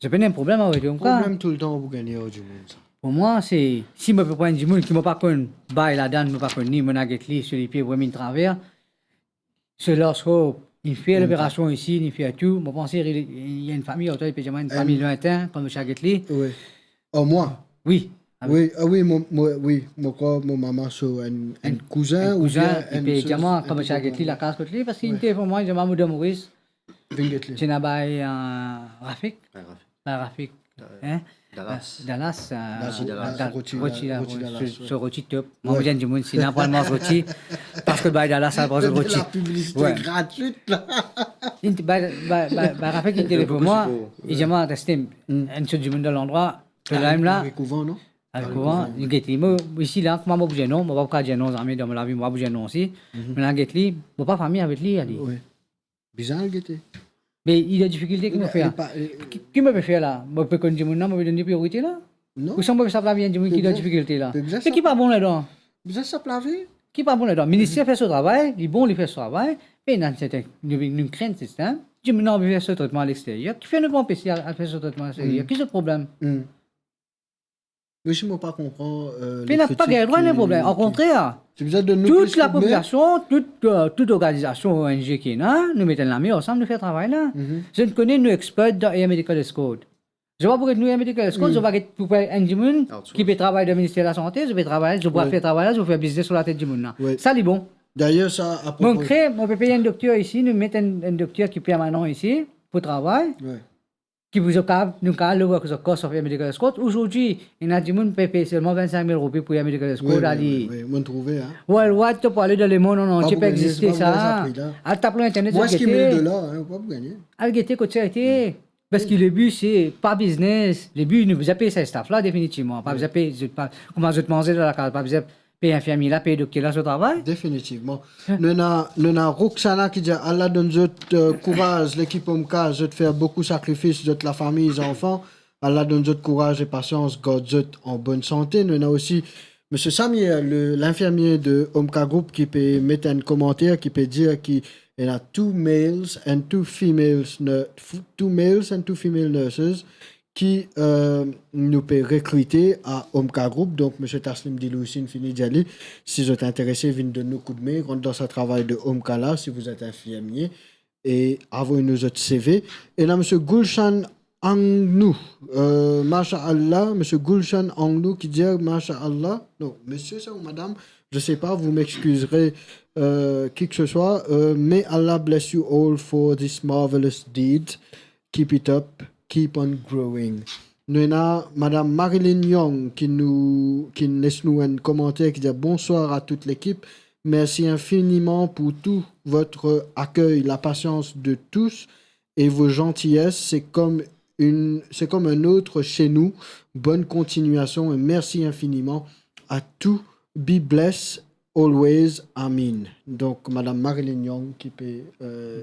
Zot pena enn problem avek nou, ka. Problem toultan pou gagne ar dimoun, sa. Pou mwa, se, si mo pe pran enn dimoun ki mo pa konn, bay ladan, mo pa konn li, mo ena get li, so lipie, mo inn traver, so Lars Hope, inn fer loperasion isi, inn fer tou, mo panse, li, li enn fami, otan li pe dir mwa enn fami lointin, kan mo ti al get li. Wi. Ar mwa? Wi. Wi, ah wi, mo, mo, wi, mo krwar mo mama so enn, enn kouzin, enn kouzin, oubien li pe dir mwa, kan mo ti al get li, lakaz kot li, parski li inn telefone mwa, li dir mwa, mo dan Moris. Vinn get li. Ti ena bay, euh, Rafik. Bay Rafik. Bay Rafik. Hein? Dallas. Dallas, euh, Roti, Roti Dallas, so, so roti top. Mwa, mo dir dimoun, si ena pou al manz roti, parski bay Dallas, al manz roti. Labiblisite gratwit la. Inn, bay, bay, bay, bay Rafik inn telefone mwa, li dir mwa, Testim, enn sort dimoun dan landrwa, to la mem la. Al kouvan, non? Al kouvan, li get li. Mo, isi la, kouma mo pou dir non, mo pa pou kapav dir non zame dan mo lavi, mo pa pou dir non osi. Mo ena get li, mo pa fami avek li, ale. Bizin al gete. Me li dan difikilte, ki mo fer? Ki, ki mo pe fer la? Mo pe konn dimoun la, mo pe donn li priorite la? Non. Ouswa mo pe sap lavi enn dimoun ki dan difikilte la? Me ki pa bon ladan? Bizin sap lavi. Ki pa bon ladan? Minister fer so travay, li bon, li fer so travay. Me ena sertin, nou, nou krenn sistem. Dimoun la anvi fer so tretman alexteryer. Kifer nou pa anpes li al, al fer so tretman alexteryer? Ki so problem? Mwa osi mo pa konpran, euh, lekritik ki, ki... Pena, pa gagn drwa enn problem. Okontrer, tout lapopilasion, tout, euh, tout lorganizasion O N G ki ena, nou met enn lame ansam, nou fer travay la. Zot kone nou expert dan air medical escort. Zot pa pou get nou air medical escort, zot pa get pou pran enn dimoun ki pe travay dan minister lasante, zot pe travay, zot pou al fer travay la, zot fer biznes lor latet dimoun la. Sa li bon. Dayer sa, apropo... Mo kre, mo pe pey enn dokter isi, nou met enn, enn dokter ki permanan isi pou travay. Ki pou zot kapav, nou kapav lower zot cost of air medical escort. Azordi, ena dimoun pe pey selman vinn-sink mil roupi pou air medical escort, ale. Wi, wi, wi, mo trouve, hein. Worldwide, to pou ale dan lemonn antie, pa pou gagn, existe pa pou gagn sa pri la. Al tap lor internet, zot gete. Mwins ki mil dolar, hein, ou pa pou gagne. Al gete kot sa ete. Parski le bi se pa biznes. Le bi, nou bizin pey sa staff la, definitivman. Pa bizin pey, zot pa, kouma zot manze dan lakaz, pa bizin pey infirmie la, pey dokter la so travay. Definitivman. Nou ena, nou ena Roxana ki dir, Allah donn zot, euh, kouraz, lekip Omka, zot fer boukou sakrifis, zot lafami, zanfan. Allah donn zot kouraz e pasians, gard zot an bonn sante. Nou ena osi Misie Samir, le, linfirmie de Omka Group ki pe met enn komanter, ki pe dir ki ena two males and two females, two males and two female nurses ki, euh, nou pe rekrite a Omka Group. Donk, Misie Taslim Dilou isi inn fini dir li, si zot interese, vinn donn nou koudme, rant dan sa travay de Omka la, si vous êtes infirmier, e avoy nou zot CV. Ena Misie Gulshan Angnou, euh, Masha Allah, Misie Gulshan Angnou ki dir Masha Allah. Non, misie sa ou madam, je sais pas, vous m'excuserez, euh, qui que ce soit, euh, may Allah bless you all for this marvelous deed. Keep it up, keep on growing. Nou ena madam Marilyn Young ki nou, ki les nou enn komanter ki dir, "Bonsoir à toute l'équipe. Merci infiniment pour tout votre accueil, la patience de tous et vos gentillesses, c'est comme une, c'est comme un autre chez nous. Bonne continuation et merci infiniment à tous. Be blessed always, amin." Donk, madam Marilyn Young ki pe, euh,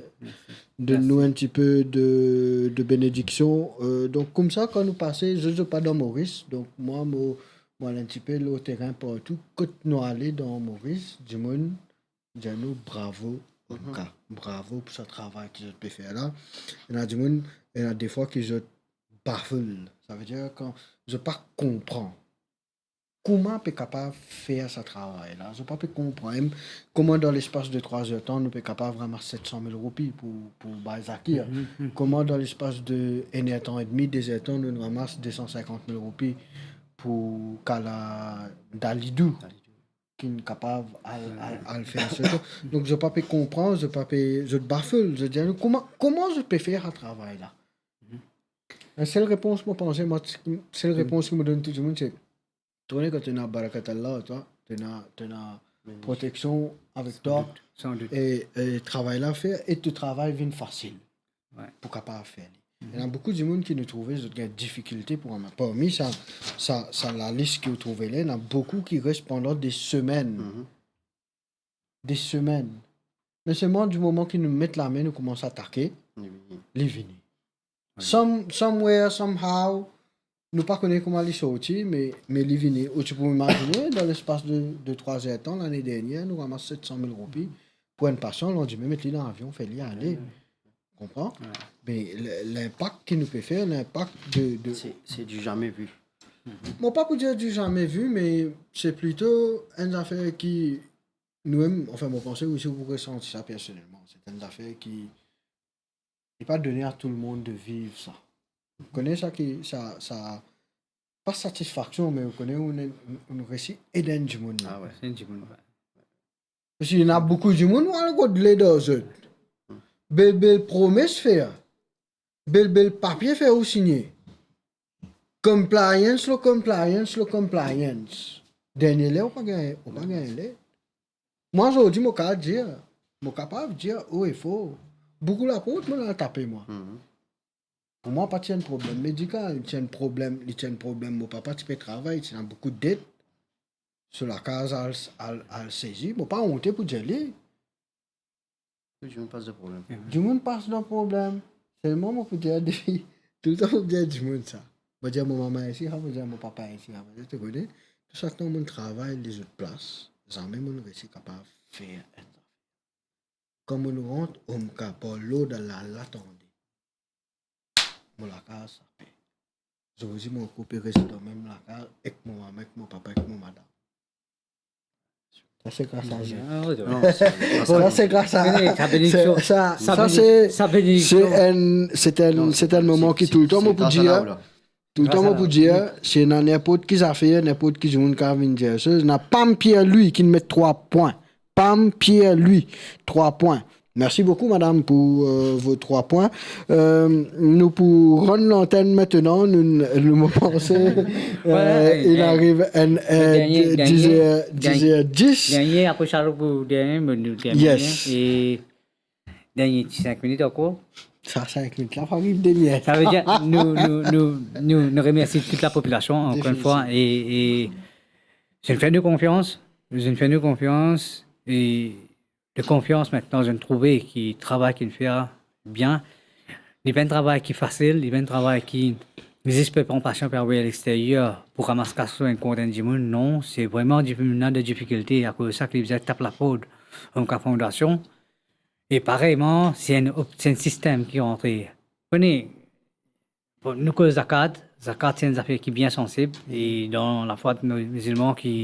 donn nou enn tipe de, de benediksion. Euh, donk, koumsa, kan nou pase, zot, zot pa dan Moris. Donk, mwa, mo, mo al enn tipe lor terin partou. Kot nou ale dan Moris, dimoun dir nou bravo, Omka. Bravo pou sa travay ki zot pe fer la. Ena dimoun, ena defwa ki zot baffle. Savedir kan zot pa konpran. Kouma pe kapav fer sa travay la? Zot pa pe konpran. Em, kouma dan lespas de trwa zertan, nou pe kapav ramas set san mil roupi pou, pou bay Zakir? Kouma dan lespas de enn ertan edmi, de zertan, nou ramas de san sinkant mil roupi pou Kala Dalidou, ki'nn kapav al, al, al fer sa. Donk, zot pa pe konpran, zot pa pe, zot baffle, zot dir nou, kouma, kouma zot pe fer sa travay la? Lasel repons, mo panse, mo, sel repons ki mo donn tou dimoun, se, to kone kan to ena barakat Allah, twa, to ena, to ena proteksion avek twa, san dout, e, e travay la fer, e to travay vinn fasil pou kapav fer li. Ena boukou dimoun ki nou trouve zot gagn difikilte pou ann, parmi sa, sa, sa lalis ki ou trouve la, ena boukou ki res pandan de semenn. De semenn. Me selman di moman ki nou met lame, nou koumans atake, li vini. Some-, somewhere, somehow, nou pa kone kouma li sorti, me, me li vini. Ou ti pou imazine, dan lespas de, de trwa zertan, lane dernier, nou ramas set san mil roupi pou enn pasian, landime met li dan avion, fer li ale. Konpran? Me l-, linpak ki nou pe fer, linpak de, de C'est, c'est du jamais vu. Mo pa pou dir du jamais vu, me se plito enn zafer ki nou mem, anfin, mo panse osi ou pou resanti sa personelman. Se enn zafer ki, li pa done a tou lemonn de viv sa. Ou kone sa ki, sa, sa, pa satisfaksion, me ou kone ou, ou, ou resi ed enn dimoun. Ah ouais. Se enn dimoun, ouais. Paski ena boukou dimoun, ou al rod ledan zot. Bel, bel promes fer. Bel, bel papie fer ou signe. Compliance, lo compliance, lo compliance. Dernie ler, ou pa gagn, ou pa gagn ler. Mwa, zordi, mo kapav dir, mo kapav dir, o e for, boukou laport, mo al tape mwa. Pou mwa, pa ti enn problem medikal, ti enn problem, li ti enn problem, mo papa ti pe travay, ti ena boukou det. So lakaz al, al, al sezi, mo pa onte pou dir li. Tou dimoun pas dan problem. Dimoun pas dan problem. Selman mo pou dir depi, toultan mo pou dir dimoun sa. Mo dir mo mama isi, ha, mo dir mo papa isi, ha, mo dir, to kone, tou sa tan mo'nn travay lezot plas, zame mo'nn resi kapav fer enn zafer. Kan mo'nn rant Omka par lord Lala, tande. Mo lakaz sape. Zordi mo ankor pe res dan mem lakaz ek mo mama, ek mo papa, ek mo madam. Sa se gras a Dieu. Ah, ouais, ouais. Non, sa, sa se gras a, sa, sa, sa, se, se enn, se enn, se enn moman ki toultan mo pou dir, toultan mo pou dir, si ena ninport ki zafer, ninport ki dimoun kapav vinn dir, se ena Pam Pierre Louis ki met trwa pwin. Pam Pierre Louis, trwa pwin. Merci beaucoup, madame, pour, euh, vos trois points. Euh, nou pou rann lantenn aster, nou, nou, nou panse, euh, il arrive à, euh, dix heures, dix heures dix. Dernie, apre sa, pou dernie, me nou termine. Yes. E dernie ti sink minit ankor. Sa sink minit la, pa ariv dernie. Savedir, nou, nou, nou, nou, nou remersi tout lapopilasion, ankor enn fwa, e, e zot inn fer nou konfians, zot inn fer nou konfians, e de konfians. Aster zot inn trouve ki travay ki nou fer bien, li pa enn travay ki fasil, li pa enn travay ki zis pe pran pasian pe avoy alexteryer pou ramas kas lor enn kont enn dimoun, non, se vreman dimoun ena de difikilte, akoz sa ki li bizin tap laport Omka Foundation. E pareyman, se enn op-, se enn sistem ki rantre. Kone, bon, nou koz zakat, zakat se enn zafer ki bien sansib, e dan lafwa nou mizilman ki,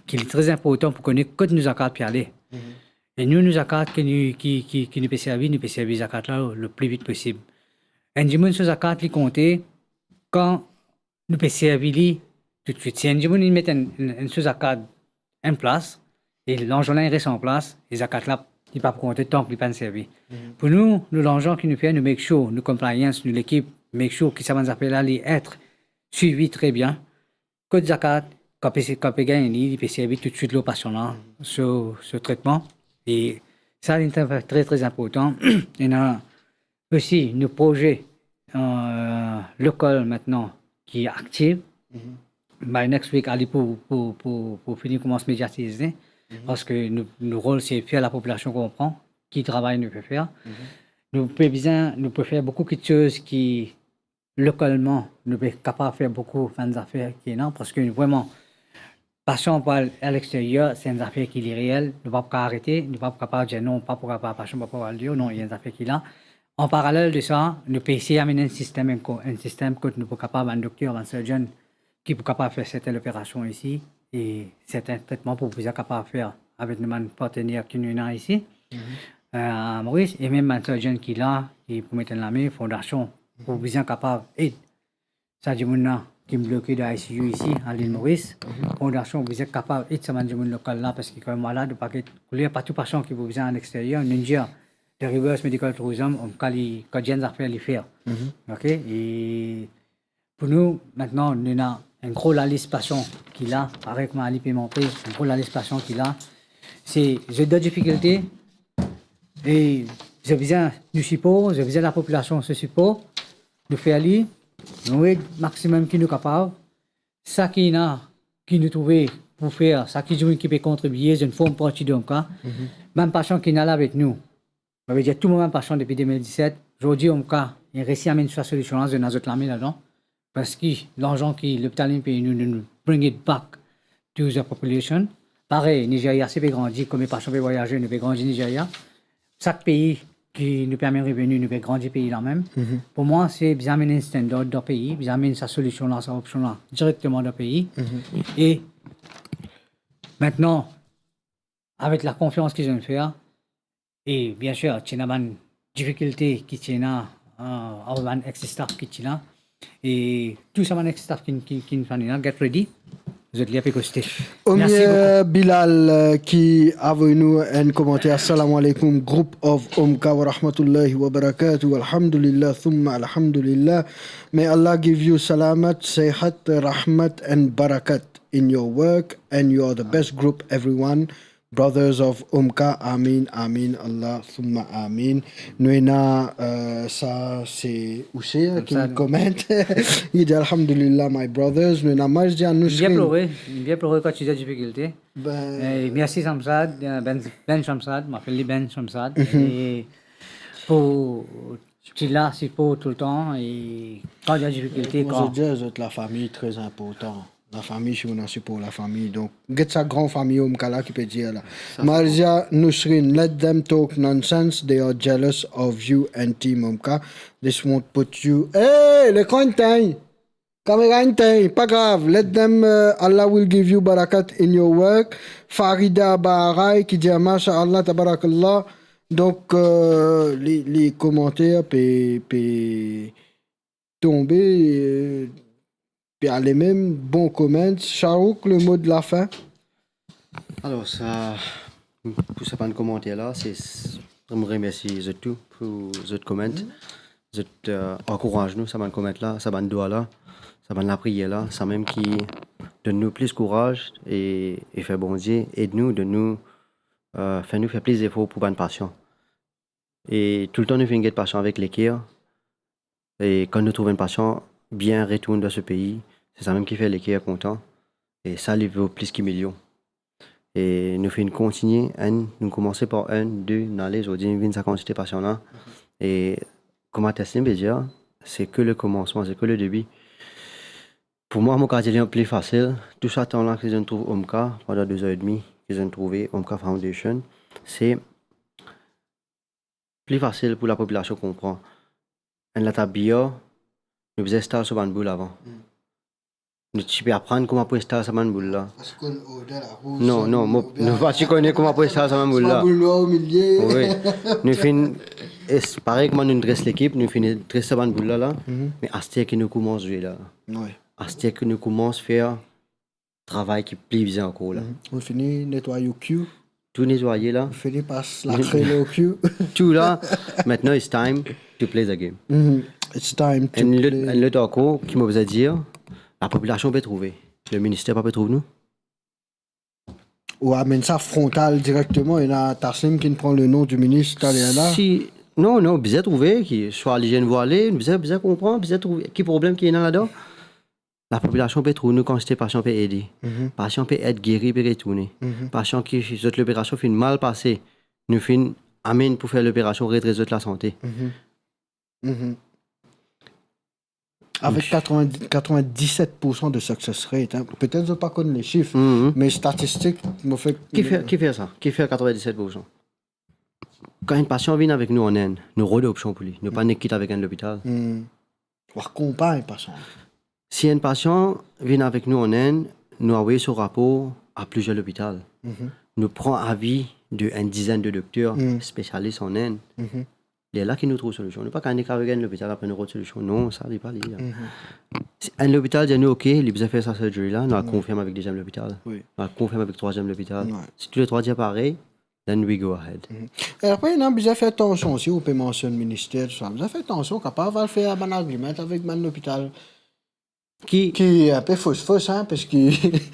ki li tre inportan pou kone kot nou zakat pe ale. Mhm. E nou, nou zakat ki nou, ki, ki, ki nou pe servi, nou pe servi zakat la le pli vit posib. Enn dimoun so zakat, li konte kan nou pe servi li toutswit. Si enn dimoun, li met enn, enn, enn so zakat enn plas, e larzan la, li res an plas, e zakat la, li pa pou konte tank li pa'nn servi. Mhm. Pou nou, nou larzan ki nou fer, nou make sure, nou compliance, nou lekip, make sure ki sa bann zafer la, li et swivi tre bien. Kot zakat, kan pe, kan pe gagn li, li pe servi toutswit lor pasion la, so, so tretman. E sa, li tre, tre, tre inportan. Ena osi nou proze, euh, lokal aster ki aktiv. Mhm. By next week, ale pou, pou, pou, pou fini koumans mediatize, mhm, parski nou, nou rol, se fer lapopilasion konpran ki travay nou pe fer. Mhm. Nou pe bizin, nou pe fer boukou kiksoz ki lokalman, nou pe kapav fer boukou bann zafer ki ena, parski vreman, pasion pou al, al exterier, se enn zafer ki li reel, nou pa pou kapav arete, nou pa pou kapav dir non, pa pou kapav pasion, pa pou al dir non, ena enn zafer ki la. An paralel de sa, nou pe esey amenn enn sistem, enn ko-, enn sistem kot nou pou kapav, bann dokter, bann surgeon, ki pou kapav fer sertin operasion isi, e sertin tretman pou bizin kapav fer avek nou bann partener ki nou ena isi, mhm, euh, a Moris, e mem bann surgeon ki la, ki pou met enn lame, fondasion, pou bizin kapav ed sa dimoun la ki bloke dan I C U isi, a Lil Moris. Mhm. Fondasion pou bizin kapav ed sa bann dimoun lokal la, parski kan mwa la, nou pa get koler, pa tou pasion ki pou bizin al exterier, nou dir, the reverse medical tourism, OMCA li, kan dir enn zafer, li fer. Mhm. Ok? E pou nou, aster, nou ena enn gro lalis pasion ki la, parey kouma Ali pe montre, enn gro lalis pasion ki la. Se, zot dan difikilte, e zot bizin nou sipor, zot bizin lapopilasion so sipor, nou fer li, nou ed maximum ki nou kapav. Sa ki ena, ki nou trouve pou fer, sa ki dimoun ki pe kontribie, zot form parti de OMCA. Mhm. Bann pasion ki ena la avek nou, savedir tou bann pasion depi de mil diset, zordi OMCA, li resi amenn sa solision la, zot ena zot lame ladan. Parski larzan ki lopital inn pey nou, nou, nou bring it back to the population. Parey, Nigeria, si pe grandi, konbien pasion pe vwayaze, nou pe grandi Nigeria. Sak pei ki nou pe amenn reveni, nou pe grandi pei la mem. Mhm. Pou mwa, se bizin amenn enn standard dan pei, bizin amenn sa solision la, sa opsion la, direkteman dan pei. Mhm. E aster, avek lakonfians ki zot inn fer, e biensir, ti ena bann difikilte ki ti ena, euh, ar bann ex-staff ki ti la. E tou sa bann ex-staff ki, ki, ki finn la, get ready. Zot li ape koste. Mersi boukou. Omie Bilal, euh, ki avoy nou enn komanter. Assalamu alaikum, group of OMCA wa rahmatullahi wa barakatuh. Alhamdulillah, thumma alhamdulillah. May Allah give you salamat, sehat, rahmat and barakat in your work, and you are the best group, everyone. Brothers of OMCA, amin, amin, Allah, thumma amin. Nou ena, euh, sa se Ouse ki comment. Li dir, "Alhamdulillah, my brothers." Nou ena Marzia Nousrine. Bien plore, bien plore kan ti dir difikilte. Ben, eh, mersi Shamsad, eh, Ben, Ben Shamsad, mo apel li Ben Shamsad. Mhm. E pou ti la, sipor toultan, e kan ti ena difikilte, kan... Mo dir zot, lafami tre inportan. Lafami, si ou ena sipor lafami. Donk, get sa gran fami OMCA la ki pe dir la. Sa, se Marzia Nousrine, "Let them talk nonsense, they are jealous of you and Team OMCA. This won't put you," hey, lekran inn tegn! Kamera inn tegn, pa grav. Let them, uh, Allah will give you barakat in your work. Farida Baharay ki dir, "Masha Allah, tabarakallah." Donk, euh, li, li komanter pe, pe tonbe, euh, pe ale mem, bon comment. Sharouk, le mot de la fin? Alor, sa, pou sa bann komanter la, se, se, mo remersi zot tou pou zot comment. Mhm. Zot, euh, ankouraz nou, sa bann comment la, sa bann dwa la, sa bann lapriyer la, sa mem ki donn nou plis kouraz e, e fer Bondie ed nou, donn nou, euh, fer nou fer plis zefor pou bann pasion. E toultan nou finn get pasion avek leker. E kan nou trouv enn pasion bien retourn dan so pei, se sa mem ki fer leker kontan. E sa, li vo plis ki milion. E nou finn kontigne, enn, nou koumanse par enn, de, nou ale, zordi nou vinn sa kantite pasion la. E kouma Teslim pe dir, se ke le komansman, se ke le debi. Pou mwa, mo kapav dir li pli fasil, tou sa tan la ki zot inn trouv OMCA, pandan de zan edmi, ki zot inn trouve OMCA Foundation, se pli fasil pou lapopilasion konpran. Enn latab biyer, nou bizin instal so bann boul avan. Hmm. Nou ti pe aprann kouma pou instal sa bann boul la. Pase konn order larouz, non, non, mo, nou pa ti kone kouma pou instal sa bann boul la. Sa boul la o milie. Wi. Nou finn, es, parey kouma nou dres lekip, nou finn dres sa bann boul la, la. Mhm. Me aster ki nou koumans zwe la. Wi. Aster ki nou koumans fer travay ki pli bizin ankor la. Mhm. Ou fini netway ou cue? Tou netwaye la. Ou fini pas lakrem o cue? Tou la. Maintenant, it's time to play the game. Mhm. It's time to play. Enn lot, enn lot ankor ki mo bizin dir, lapopilasion pe trouve. Leminister pa pe trouv nou. Ou amenn sa frontal direkteman, ena Tasnim ki pran le nom du ministre, taler la. Si, non, non, bizin trouve ki, swa li zwenn vwale, bizin, bizin konpran, bizin trouve ki problem ki ena ladan. Lapopilasion pe trouv nou kantite pasian pe ede. Mhm. Pasian pe et geri, pe retourne. Mhm. Pasian ki zot loperasion finn mal pase, nou finn amenn pou fer loperasion redres zot lasante. Mhm. Mhm. Avek katrovin, katrovin-diset pour san de success rate, hein. Petet zot pa konn lesif, mhm, me statistik, mo fer... Ki fer, ki fer sa? Ki fer katrovin-diset pour san? Kan enn pasian vinn avek nou an Inn, nou rod opsion pou li. Nou pa nek kit avek enn lopital. Hmm. Ou akonpagn pasian. Si enn pasian vinn avek nou an Inn, nou avoy so rapor a plizier lopital. Mhm. Nou pran avi de enn dizenn de dokter, hmm, spesialis an Inn. Mhm. Lerla ki nou trouv solision. Nou pa kapav nek avek enn lopital, apre nou rod solision. Non, sa, li pa li, la. Mhm. Si enn lopital dir nou, ok, li bizin fer sa surgery la, nou al, hmm, konfirm avek deziem lopital. Wi. Nou al konfirm avek trwaziem lopital. Wi. Si tou le trwa dir parey, then we go ahead. Mhm. E apre, ena bizin fer atansion osi, ou pe mansionn minister, tousa. Bizin fer atansion, kapav al fer bann agreement avek bann lopital ki, ki inpe fos-fos, hein, parski...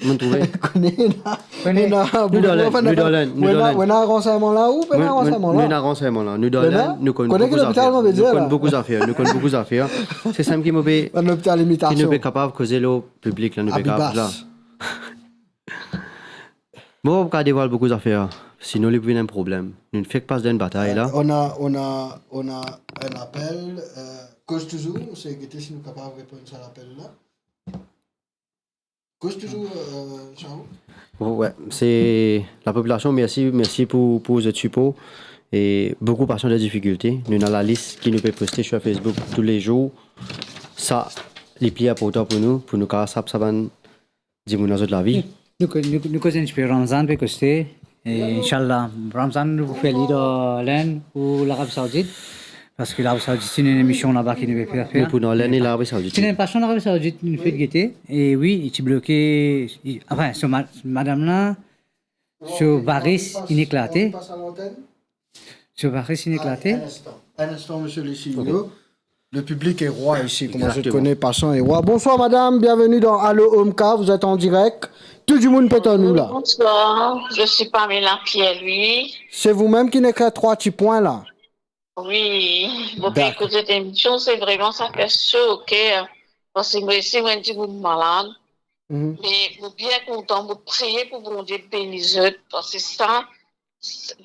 Mo trouve. Kone, ena, kone, ena, nou dan Linn, nou dan Linn, nou dan Linn. Ou ena ransegnman la, ou ena ransegnman la? Nou ena ransegnman la. Nou dan Linn, nou konn boukou zafer. Kone ki lopital mo pe dir la? Nou konn boukou zafer, nou konn boukou zafer. Se sa ki mo pe, bann lopital imitasion, ki nou pe kapav koze lor piblik la, nou pe kapav la. Abibas. Mo pa kapav devwal boukou zafer, sinon li pou vinn enn problem. Nou fek pas dan enn batay la. Euh, on a, on a, on a un appel, euh, koz touzour, se gete si nou kapav reponn sa lapel la. Koz touzour, euh, Chao. Bon, wi, se lapopilasion, mersi, mersi pou, pou zot sipor. E boukou pasian dan difikilte. Nou ena lalis ki nou pe poste sur Facebook toulezour. Sa, li pli inportan pou nou, pou nou kapav sap sa bann dimoun dan zot lavi. Nou, nou, nou, nou koz enn tipe Ramzan pe koste, e inshallah, Ramzan nou pou fer li dan Linn ou Larabi Saoudit, parski Larabi Saoudit, ti ena enn emision laba ki nou pe fer. Nou pou dan Linn e Larabi Saoudit. Ti ena enn pasian Larabi Saoudit, nou fer gete, e wi, li ti bloke, li, anfin, so ma-, madam la, so varis inn eklate. So varis inn eklate. Un instant, un instant, monsieur le C E O. Ok. Le public est roi ici, kouma zot kone, pasian est roi. Bonsoir madame, bienvenue dans Allo Omka, vous êtes en direct. Tou dimoun pe tann nou la. Bonsoir, je suis Pamela Pierre-Louis. Se ou mem ki nek trwa ti pwin la. Wi, mo pe ekout zot emision, se vreman sa fer so oker. Parski mo osi, mo enn dimoun malad. Mhm. Me mo bien kontan, mo priye pou Bondie beni zot, parski sa,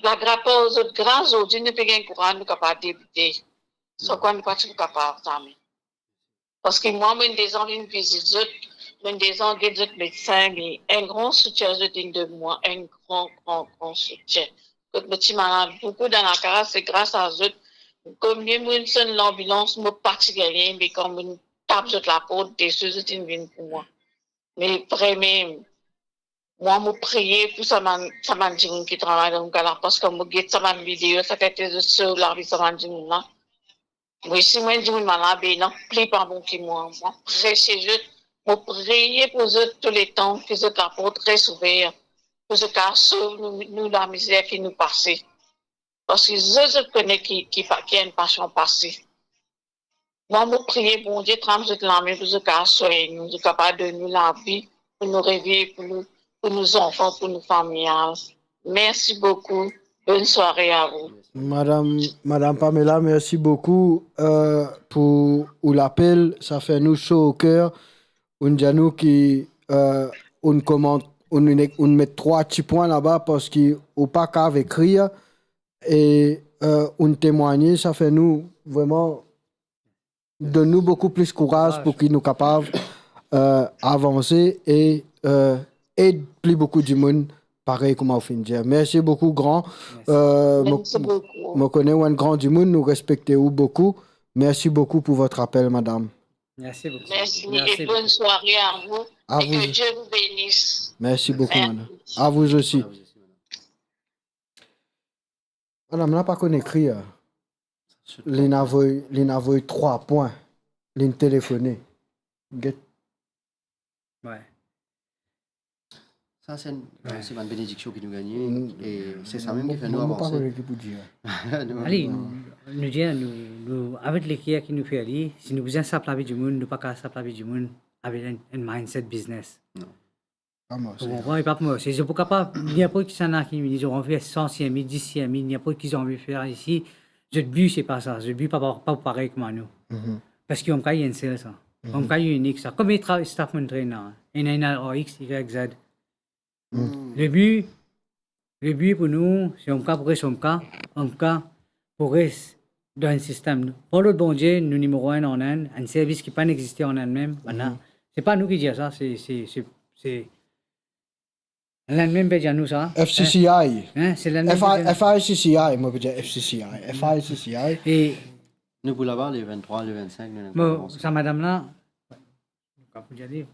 lagra-, par zot gras, zordi nou pe gagn kouraz, nou kapav deboute. San kwa nou pa ti pou kapav zame. Parski mwa, mo inn deza vinn vizit zot, mo inn deza get zot medsin, me enn gran soutien zot inn donn mwa, enn gran, gran, gran soutien. Kot mo ti malad boukou dan lakaz, se gras a zot. Konbien moun sonn lanbilans, mo pa ti gagne, me kan mo inn tap zot laport, de sou zot inn vinn pou mwa. Me vremem, mwa, mo priye pou sa bann, sa bann dimoun ki travay dan Omka la, parski mo get sa bann video, sa ki ete zot sov lavi sa bann dimoun la. Mo osi, mo enn dimoun malad, be ena pli pa bon ki mwa. Mo apresie zot, mo priye pou zot touletan, ki zot laport res ouver, pou zot kapav sov nou, nou lamizer ki nou pase. Parski zot, zot kone ki, ki pa, ki enn pasian pase. Mwa, mo priye Bondie tram zot lame pou zot kapav swagn nou, zot kapav donn nou lavi pou nou reviv, pou nou, pou nou zanfan, pou nou fami. Mersi boukou. Bonn sware a ou. Madam, Madam Pamela, mersi boukou, euh, pou ou lapel. Sa fer nou so oker. Ou dir nou ki, euh, ou koman, ou, ou met trwa ti pwin laba parski ou pa kav ekrir. E, euh, ou temwagne, sa fer nou vreman donn nou boukou plis kouraz pou ki nou kapav, euh, avanse e, euh, ed pli boukou dimoun, parey kouma ou finn dir. Mersi boukou, gran. Mersi. Euh, mo, mo kone ou enn gran dimoun, nou respekte ou boukou. Mersi boukou pou vot apel, madam. Mersi boukou. Mersi e bonn sware a ou. À vous. Et que Dieu vous bénisse. Merci beaucoup, madame. À vous aussi. Madame la pa konn ekrir. Linn avoy, linn avoy trwa pwin. Linn telefone. Get. Wi. Sa, se enn, se bann benediksion ki nou gagne, e se sa mem ki fer nou avanse. Mo pa konn ki pou dir. Non. Ale, nou dir, nou, nou, avek leker ki nou fer li, si nou bizin sap lavi dimoun, nou pa kav sap lavi dimoun avek enn, enn mindset biznes. Non. Ou konpran? E pa pou mwa, se, zot pou kapav, ninport kisannla ki, zot anvi fer san, sin mil, dis, sin mil, ninport ki zot anvi fer isi, zot bi se pa sa, zot bi pa, pa, pa parey kouma nou. Paski omka li enn sel sa. Omka li inik sa. Konbien tra-, staff monn train la? Ena, ena ar iks, i gray, zed. Le bi, le bi pou nou, se omka pou res omka, omka pou res dan enn sistem. Par lot Bondie, nou nimero enn an Inn, enn servis ki pa existe an Inn mem, bann la. Se pa nou ki dir sa, se, se, se, se Linn mem pe dir nou sa. F C C I. Hein? Se Linn mem pe dir nou. F I C C I, mo pe dir F C C I. F I C C I. E nou pou laba le venntrwa, le vennsink, nou ena... Bon, komanse. Sa madam la,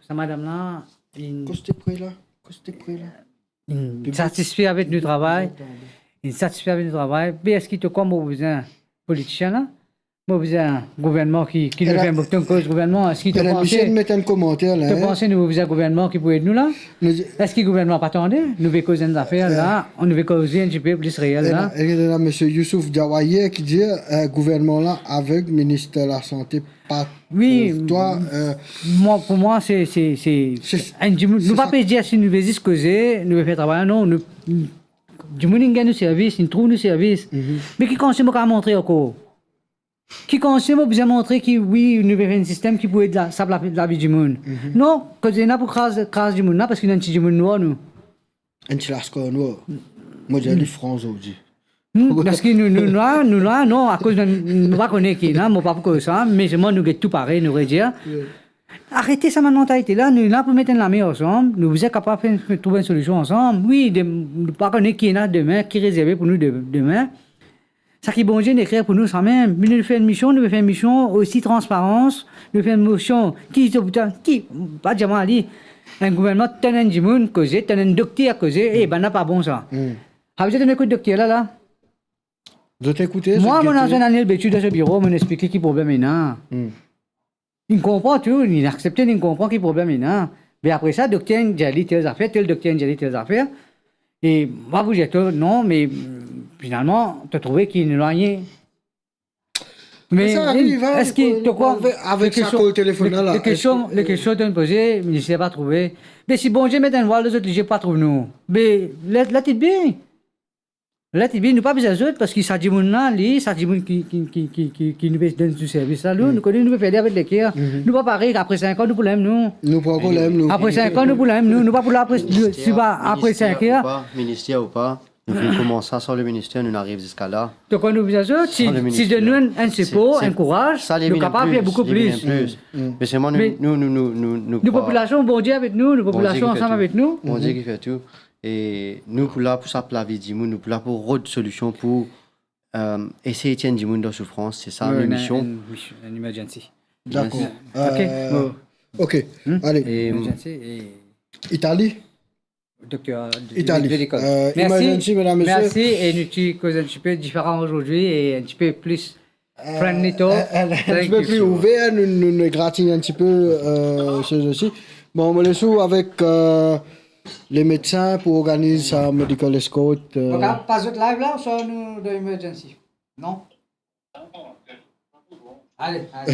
sa madam la, inn... Koste pre la, koste pre la. Inn satisfe avek nou travay. Inn satisfe avek nou travay. Me eski to krwar mo bizin politisien la? Mo bizin gouvernman ki, ki nou fer enn bout koz gouvernman. Eski to panse, misie met enn komanter la, to panse nou bizin gouvernman ki pou ed nou la? Eski gouvernman pa tande? Nou pe koz enn zafer la, nou pe koz enn tipe plis reel la. Ena, ena misie Youssouf Diawarieh ki dir, eh, gouvernman la aveg, minister lasante pa trouv twa, eh. Mwa, pou mwa, se, se, se enn dimoun, nou pa pe dir si nou pe zis koze, nou pe fer travay, non, nou, dimoun inn gagn nou servis, inn trouv nou servis. Me ki konsey mo kav montre ankor? Ki konsey mo bizin montre ki wi, nou pe fer enn sistem ki pou ed la, sap la, lavi dimoun? Non, koze ena pou kraz, kraz dimoun la, paski nou enn ti dimoun nwar nou. Enn ti laskar nwar. Mo dir li fran zordi. Paski nou, nou, nou la, nou la, non, akoz nou, nou pa kone ki ena, mo pa pou koz sa, me selman nou get tou parey, nou redir. Arete sa bann mantalite la, nou la pou met enn lame ansam, nou bizin kapav fer, trouv enn solision ansam. Wi, de, nou pa kone ki ena demin, ki rezerve pou nou de, demin. Sa ki Bondie inn ekrir pou nou samem. Me nou fer enn mision, nou fer enn mision osi transparans, nou fer enn mision ki, ki, pa dir mwa li, enn gouvernman tann enn dimoun koze, tann enn dokter koze, e bann la pa bon sa. Sa vedir to ekout dokter la, la? Zot ekoute, mwa, zot gete. Mo al zwenn Anel Bethue dan so biro, mo explike ki problem ena. Li konpran tou, li aksepte, li konpran ki problem ena. Me apre sa, dokter inn dir li tel zafer, tel dokter inn dir li tel zafer. E mwa, pou dir to, non, me, mm, finalman, to trouve ki nou nanye. Me sa ariv, hein, eski to krwar, avek sa kol telefon la, le, le kestion, le kestion to inn poze, minister pa trouve. Me si Bondie met enn vwal dan zot lizie, pa trouv nou. Me let, let it be. Let it be, nou pa bizin zot, paski sa dimoun la, li, sa dimoun ki, ki, ki nou pe donn nou servis la, nou, nou kone nou pe fer li avek leker. Nou pa parey, apre sink an, nou pou lem nou. Nou pa ankor lem nou. Apre sink an, nou pou lem nou. Nou pa pou la apre, si pa, apre sink an. Minister ou pa, minister ou pa, nou finn koumans sa san le minister, nou ariv ziska la. Donk, nou bizin zot, si, si donn nou enn, enn sipor, enn kouraz, nou kapav fer boukou plis. Me selman nou, nou, nou, nou, nou krwar. Nou popilasion, Bondie avek nou, nou popilasion ansam avek nou. Bondie ki fer tou. E nou pou la pou sap lavi dimoun, nou pou la pou rod solision pou, euh, esey tir enn dimoun dan soufrans, se sa nou mision. Enn mision, enn emergency. Dakor. Ok, ale. Emergency e Itali. Dokter Itali. Emergency, medam, mesie. Mersi, e nou ti koz enn tipe diferan ozordi e enn tipe plis friendly talk. Enn, enn, enn tipe pli ouver, nou, nou, nou gratign enn tipe, euh, se osi. Bon, mo les ou avek, euh, le medsin pou organiz sa medical escort, euh. Bon, pa zot live la, ouswa nou dan emergency? Non? Ale, ale.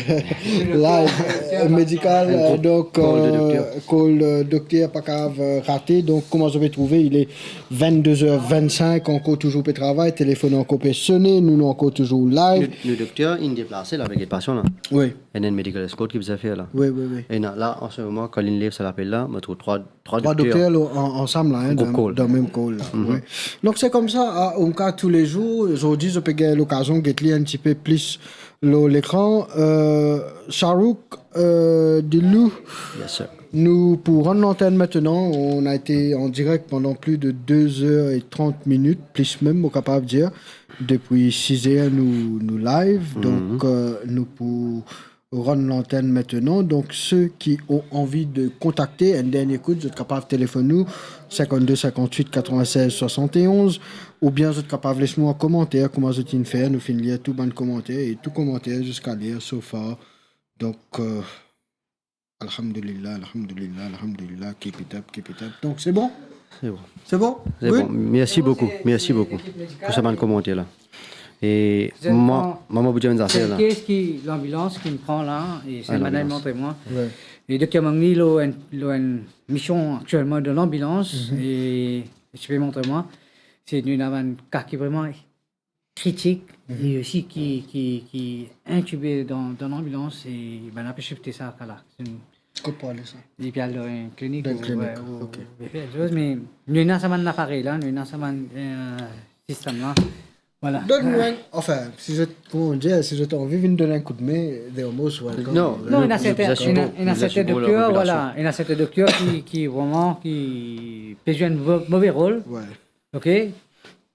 Live, euh, medikal, euh, donk, call de dokter. Call, euh, dokter pa kav, euh, rate. Donk, kouma zot pe trouve, il est vingt-deux heures vingt-cinq, ankor touzour pe travay, telefon ankor pe sone, nou, nou ankor touzour live. Nou, nou dokter, inn deplase la avek le pasian la. Wi. Ena enn medical escort ki bizin fer la. Wi, wi, wi. E la, an se moman, kan linn lev sa lapel la, mo trouv trwa, trwa dokter an, ansam la, hein, dan, dan mem call la. Wi. Donk, se koumsa, a, an tou ka, toulezour, zordi, zot pe gagn lokazion get li enn tipe plis lor lekran. Euh, Shahrukh, euh, Dilou, nou pou rann lantenn aster. On a été en direct pendant plus de deux heures et trente minutes, plis mem, mo kapav dir. Depi siz er nou, nou live, donk, euh, nou pou rann lantenn aster. Donk, seki ena anvi de kontakte, enn dernie kout, zot kapav telefonn nou, cinquante-deux cinquante-huit quatre-vingt-seize soixante et onze, oubien zot kapav les nou an komanter, kouma zot inn fer, nou finn lir tou bann komanter, e tou komanter ziska ler so far. Donk, euh, alhamdulillah, alhamdulillah, alhamdulillah, keep it up, keep it up. Donk, se bon? Se bon. Se bon? Se bon. Mersi boukou, mersi boukou pou sa bann komanter la. E mwa, mwa, mo pou dir enn zafer la. Kes ki lanbilans ki pran la, e se bann-la inn montre mwa. Wi. E Dokter Mangli, li ena enn, li ena enn mision aktielman dan lanbilans, e, e ti pe montre mwa. Se nou ena bann ka ki vreman kritik, e osi ki, ki, ki intibe dan, dan lanbilans, e bann-la pe sifte sa, ka la. Kot pou ale sa? Li pe al dan enn klinik. Dan enn klinik, ok. Ou pe fer enn soz, me nou ena sa bann aparey la, nou ena sa bann, euh, sistem la. Vwala. Donn nou enn, anfin, si zot, kouma dir, si zot anvi vinn donn enn koudme, they're most welcome. Non, non, ena serten, ena serten dokter, vwala, ena serten dokter ki, ki vreman, ki pe zwe enn mo-, move rol. Wi. Ok?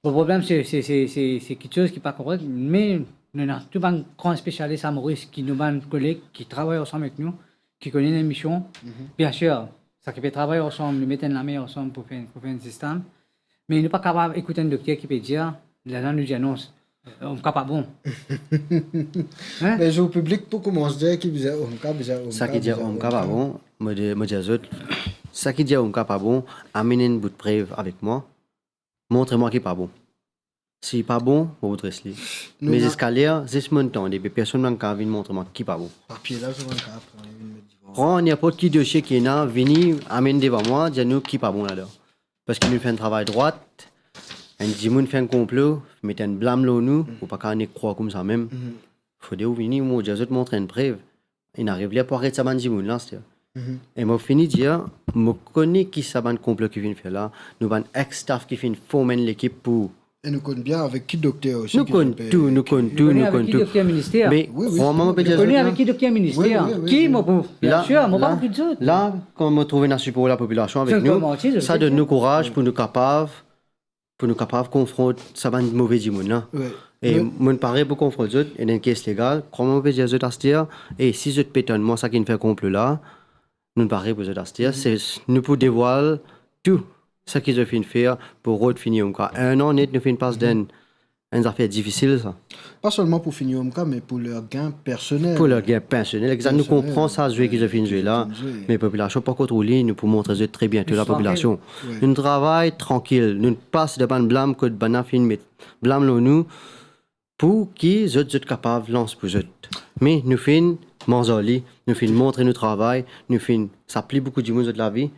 Mo problem, se, se, se, se, se kiksoz ki pa korek, me nou ena tou bann gran spesialis a Moris ki nou bann koleg ki travay ansam avek nou, ki kone nou mision. Biensir, sa ki pe travay ansam, nou met enn lame ansam pou fer, pou fer enn sistem. Me nou pa kapav ekout enn dokter ki pe dir, lerla nou dir non, OMCA pa bon. Hein? Me zour piblik pou koumans dir ki bizin OMCA, bizin OMCA, sa ki dir bizin OMCA pa bon, mo dir, mo dir zot, sa ki dir OMCA pa bon, amenn enn bout prev avek mwa, montre mwa ki pa bon. Si pa bon, mo pou dres li. Me ziska ler, zis monn tande, be personn pa kapav vinn montre mwa ki pa bon. Papie la, zot pa kapav pran li, vinn met divan. Pran ninport ki dosie ki ena, vini, amenn devan mwa, dir nou ki pa bon ladan. Parski nou fer enn travay drwat, enn dimoun fer enn konplo, met enn blam lor nou, ou pa kapav nek krwar koumsa mem. Fode ou vini, mo dir zot, montre enn prev. Inn ariv ler pou aret sa bann dimoun la, aster. E mo fini dir, mo kone ki sa bann konplo ki finn fer la, nou bann ex-staff ki finn form enn lekip pou... E nou konn bien avek ki dokter osi. Nou konn tou, nou konn tou, nou konn tou. Me krwar mwa, mo pe dir zot la. Nou kone avek ki dokter minister. Wi, wi, wi. Ki mo pou, biensir, mo pa pou kit zot. La, kan mo trouve ena sipor lapopilasion avek nou, sa donn nou kouraz pou nou kapav pou nou kapav konfront sa bann move dimoun la. Wi. E monn pare pou konfront zot, e dan enn kes legal, krwar mwa mo pe dir zot aster, e si zot pe tann mwa sa ki finn fer konplo la, nou pare pou zot aster, se, nou pou devwal tou sa ki zot finn fer pou rod fini OMCA. Enn an net nou finn pas dan enn zafer difisil sa. Pa selman pou fini OMCA, me pou ler gin personel. Pou ler gin personel, exakt. Nou konpran sa zwe ki zot finn zwe la, me popilasion pankor trouv li, nou pou montre zot tre biento lapopilasion. Wi. Nou travay trankil, nou pas dan bann blam kot bann-la finn met blam lor nou, pou ki zot, zot kapav lans pou zot. Me nou finn manz ar li, nou finn montre nou travay, nou finn sap pli boukou dimoun zot lavi.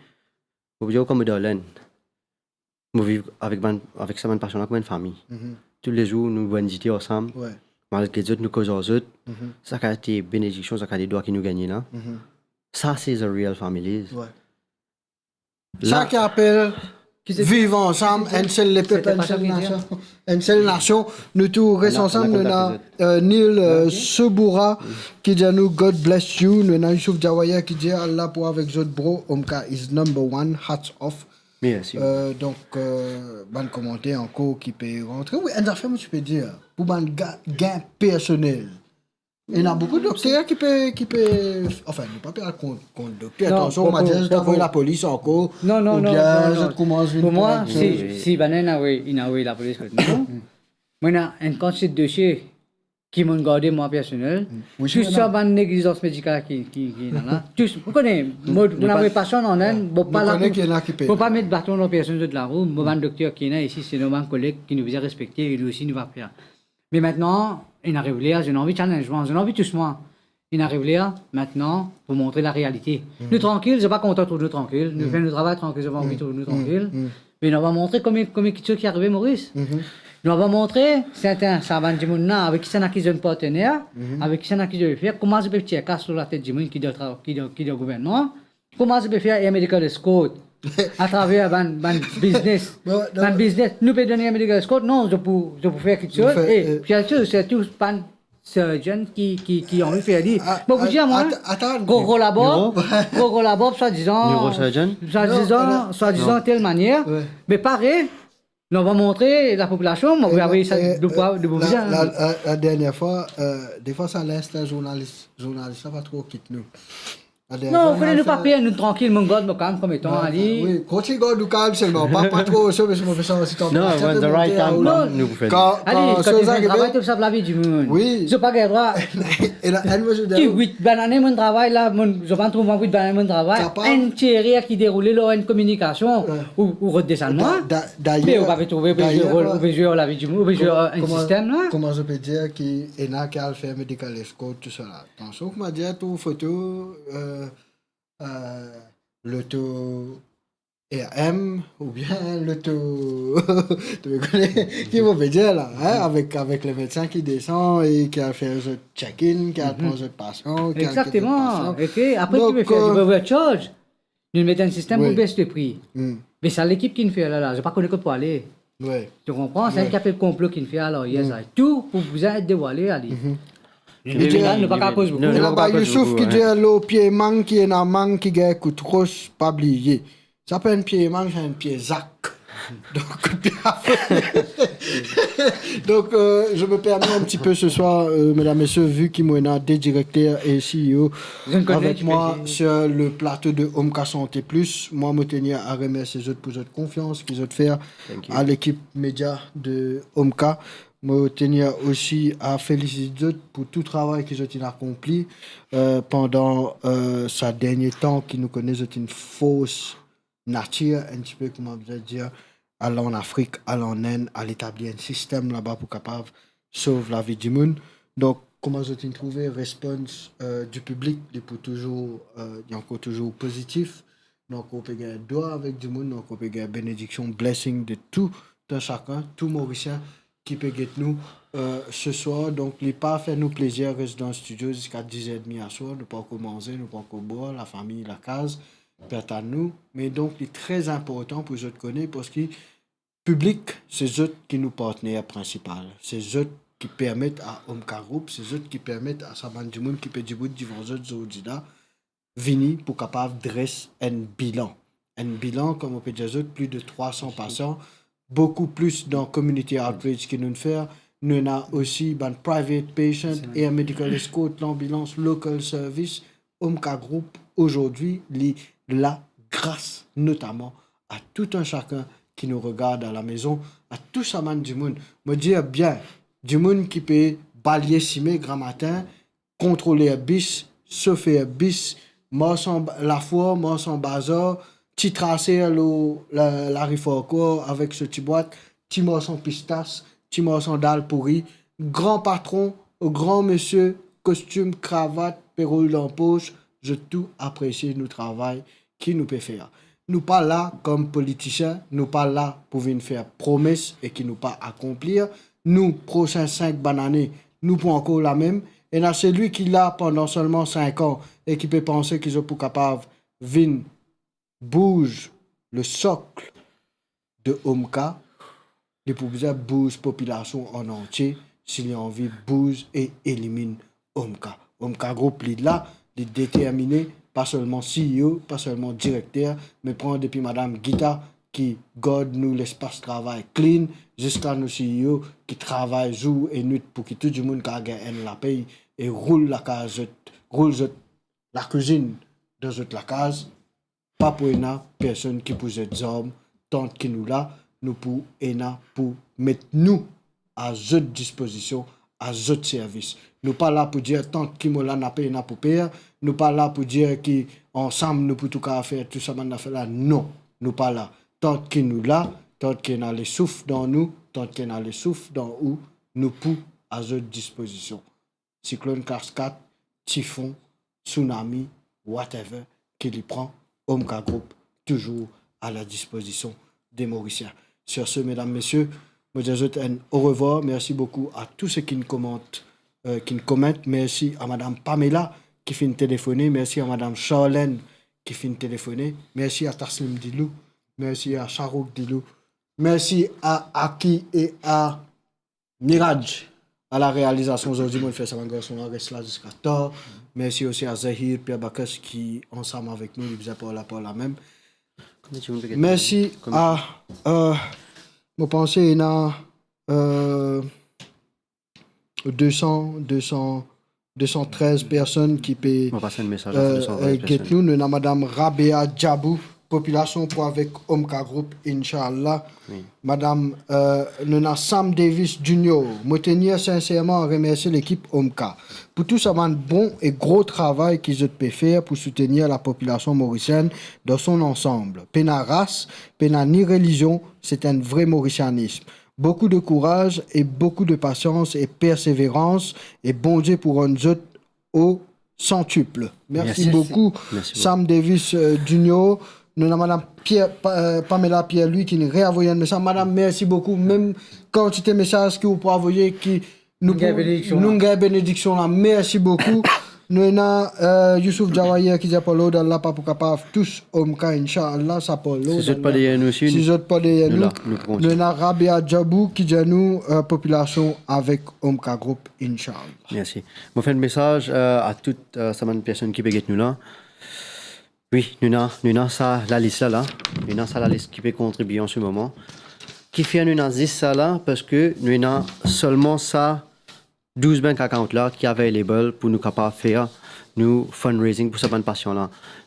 Mo pou dir ou kouma dan Lenn. Mo viv avek bann, avek sa bann pasion la kouma enn fami. Toulezour nou boir enn dite ansam. Wi. Malgre zot, nou koz ar zot. Sa kalite benediksion, sa kalite dwa ki nou gagne la. Sa se the real families. Wi. Sa ki apel viv ansam, enn sel lepep, enn sel nasion. Enn sel nasion. Nou tou res ansam, nou ena, euh, Neil, euh, Soboura, ki dir nou, "God bless you." Nou ena Youssouf Jawaya ki dir, "Allah pou avek zot, bro. OMCA is number one. Hats off." Mersi. Euh, donk, euh, bann komanter ankor ki pe rantre. Wi, enn zafer mo ti pe dir, pou bann ga-, gin personel. Ena boukou dokter ki pe, ki pe, anfin, nou pa pe al kont, kont dokter. Non, atansion, pa, pa, pa, pa. Ou pa dir zot avoy lapolis ankor, oubien zot koumans vinn... Pou mwa, si, si bann-la inn avoy, inn avoy lapolis kot nou, mwa ena enn kantite dosie ki monn garde mwa personel. Wi, tou sa bann neglisans medikal ki, ki, ki ena la. Tou, ou kone, mo, nou avoy pasion an Inn, mo pa la pou, mo pa met baton dan personn zot larou, mo bann dokter ki ena isi, se nou bann koleg ki nou bizin respekte, e nou osi nou va fer. Me mintnan, inn ariv ler, zot ena anvi challenge mwa, zot ena anvi tous mwa. Inn ariv ler, mintnan, pou montre larealite. Nou trankil, zot pa kontan trouv nou trankil, nou fer nou travay trankil, zot pa anvi trouv nou trankil. Me nou ava montre komie, komie kiksoz ki arive Moris. Nou ava montre serten sa bann dimoun la, avek kisannla ki zot partener, avek kisannla ki zot fer, kouma zot pe tir kas lor latet dimoun ki dan tra-, ki dan, ki dan gouvernman. Kouma zot pe fer air medical escort atraver bann, bann biznes. Bann biznes, nou pe donn air medical escort, non, zot pou, zot pou fer kiksoz. E, euh, sirtou, sirtou bann surgeon ki, ki, ki anvi fer li. Mo pou dir mwa, Coco Labor, Coco Labor, swadizan, swadizan, swadizan tel manier, me pare, Nou, nou va montre lapopilasion, nou va avoy sa, eh, de bwa, de bwa la, la, la, la dernie fwa, eh, defwa sa les zournalis, zournalis la pa tro kit nou. La dernie fwa, non, ou kone nou pa per, nou trankil, mo gard mo kalm kouma etan, non, ali. Wi, kontign gard ou kalm selman, pa, pa tro so, paski mo fer sa osi tanto. Non, when the right time come, nou pou fer. Kan, ali, kan, kan so, kan to vinn travay, to sav lavi dimoun. Wi. Zot pa gagn drwa. E la, enn mo, zot ki wit banane mo travay la, mo, zot pa trouv mwa wit banane mo travay. Kapab. Enn tier ki deroule lor enn kominikasion, wi, ou, ou rod desann mwa. Da, da, dayer, me ou pa pe trouve, ou pe zwe dayer, rol, ou pe zwe lavi dimoun, ou pe zwe, kouma, eh, enn kouma, sistem la. Kouma zot pe dir ki ena ki al fer medical escort, tou sa la. Atansion, kouma dir, tou foto, eh, eh, loto R M oubien loto, to kone ki mo pe dir la, hein, avek, avek le medsin ki desann e ki al fer zot check-in, ki al pran zot pasian, ki al get zot pasian. Exactement. E ki apre, donk, ki pe fer, eh, li pe overcharge. Nou met enn sistem pou bes le pri. Hmm. Me sa lekip ki'nn fer la, la, zot pa kone kot pou ale. Wi. To konpran? Sa enn ki apel konplo ki'nn fer la, yes, tou pou bizin et dewale, ali. Mhm. Li dir, nou pa kapoz boukou. Non, non, nou pa kapoz boukou, hein. Youssouf ki dir, lor pie mang ki ena mang ki gagn kout ros, pa bliye. Sa pa enn pie mang, sa enn pie zak. Donc, donc, euh, je me permets un petit peu ce soir, euh, mesdames, messieurs, vu ki mo ena de direkter e C E O avec moi sur le plateau de Omka Santé Plus, mwa mo tenir a remersie zot pou zot konfians ki zot fer a lekip media de Omka. Mo tenir osi a felisit zot pou tou travay ki zot inn akonpli, euh, pandan, euh, sa dernie tan ki nou kone zot inn fors natir, enn tipe, kouma mo dir, al an Afrik, al an Inn, al etabli enn sistem laba pou kapav sov lavi dimoun. Donk, kouma zot inn trouve respons, euh, di piblik, li pou touzour, euh, li ankor touzour pozitif. Nou ankor pe gagn dwa avek dimoun, nou ankor pe gagn benediksion, blessing de tou, de sakenn, tou Morisien ki pe get nou, euh, ce soir. Donk, li pa fer nou plezir res dan studio ziska diz er edmi aswar, nou pa ankor manze, nou pa ankor bwar, lafami, lakaz, pe atann nou. Me donk, li tre inportan pou zot kone, parski piblik, se zot ki nou partner prinsipal. Se zot ki permet a Omka Group, se zot ki permet a sa bann dimoun ki pe dibout divan zot zordi la, vini pou kapav dres enn bilan. Enn bilan, kouma mo pe dir zot, plis de trwa san pasian, boukou plis dan community outreach ki nou fer. Nou ena osi bann private patient, air medical escort, lanbilans, local service. Omka Group, ozordi, li la gras notaman a tou enn sakenn ki nou regard a lamezon, a tou sa bann dimoun. Mo dir bien, dimoun ki pe balye sime gramatin, kontroler bis, sofer bis, marsan ba-, lafour, marsan bazar, ti traser lor la, lari Farquhar avek so ti bwat, ti marsan pistas, ti marsan dal pouri, gran patron, gran misie, kostim, kravat, perol dan pos, zot tou apresie nou travay ki nou pe fer. Nou pa la kom politisien, nou pa la pou vinn fer promes e ki nou pa akonplir. Nou, prosin sink bann ane, nou pou ankor lamem. Ena selwi ki la pandan selman sink an e ki pe panse ki zot pou kapav vinn bouz le socle de Omka, li pou bizin bouz popilasion an antie si li anvi bouz e eliminn Omka. Omka Group, li la, li determine, pa selman C E O, pa selman direkter, me pran depi Madam Gita ki gard nou lespas travay clean, ziska nou C E O ki travay zour e nwit pou ki tou dimoun kapav gagn enn lapey e roul lakaz zot, roul zot lakwizinn dan zot lakaz. Pa pou ena personn ki pou zet zarm, tant ki nou la, nou pou ena pou met nou a zot dispozision, a zot servis. Nou pa la pou dir, tant ki mo la, napa ena pou per, nou pa la pou dir ki ansam nou pou tou kapav fer tou sa bann zafer la. Non, nou pa la. Tant ki nou la, tant ki ena lesouf dan nou, tant ki ena lesouf dan ou, nou pou a zot dispozision. Siklonn Cascade, tifon, tsunami, whatever, ki li pran, Omka Group touzour a la dispozision de Morisien. Sur ce, mesdames, messieurs, mo dir zot enn orevwar. Mersi boukou a tou seki finn komant, euh, ki finn komant. Mersi a Madam Pamela ki finn telefone. Mersi a Madam Charlène ki finn telefone. Mersi a Taslim Dilou. Mersi a Sharouk Dilou. Mersi a Aki e a Miraj, a la realizasion. Zordi, mo fer sa bann garson la res la ziska tar. Mersi osi a Zahir, Pierre Bacchus ki ansam avek nou, li bizin parl la, parl la mem. Mersi a, euh, Mo panse ena, euh, deux cents, deux cents, deux cent treize personn ki pe, Mo pas enn mesaz euh, a deux cent treize euh, get personn. Nou. Nou ena Madam Rabea Djabou, popilasion pou avek Omka Group, inshallah. Wi. Madam, euh, nou ena Sam Davis Junior. Mo tenir sinserman a remersie lekip Omka pou tou sa bann bon e gro travay ki zot pe fer pou soutenir lapopilasion morisienn dan son ansanm. Pena ras, pena ni relizion, se enn vre morisianism. Boukou de kouraz e boukou de pasians e perseverans, e Bondie pou rann zot o santip. Mersi Mersi. boukou, Mersi boukou. Sam Davis, euh, Junior. Nou ena Madam Pierre, Pa-, euh, Pamela Pierre-Louis ki inn reavoy enn mesaz. Madam, mersi boukou. Mem kantite mesaz ki ou pou avoye ki nou Nou'nn gagn pou, benediksion la. Nou'nn gagn benediksion la. Mersi boukou. Nou ena, euh, Youssouf Jawahir ki dir, par lord Allah, pa pou kapav tous Omka, inshallah, sa par lord Allah. Si zot pa deryer nou osi, si nou, zot pa deryer nou, nou la, nou pran. Nou ena Rabea Djabou ki dir nou, euh, popilasion avek Omka Group, inshallah. Mersi. Mo fer enn mesaz, euh, a tout, euh, sa bann personn ki pe get nou la. Wi, nou ena, nou ena sa lalis la, la. Nou ena sa lalis ki pe kontribie an se moman. Kifer nou ena zis sa la? Parski nou ena selman sa douz bank account la ki available pou nou kapav fer nou fundraising pou sa bann pasian la.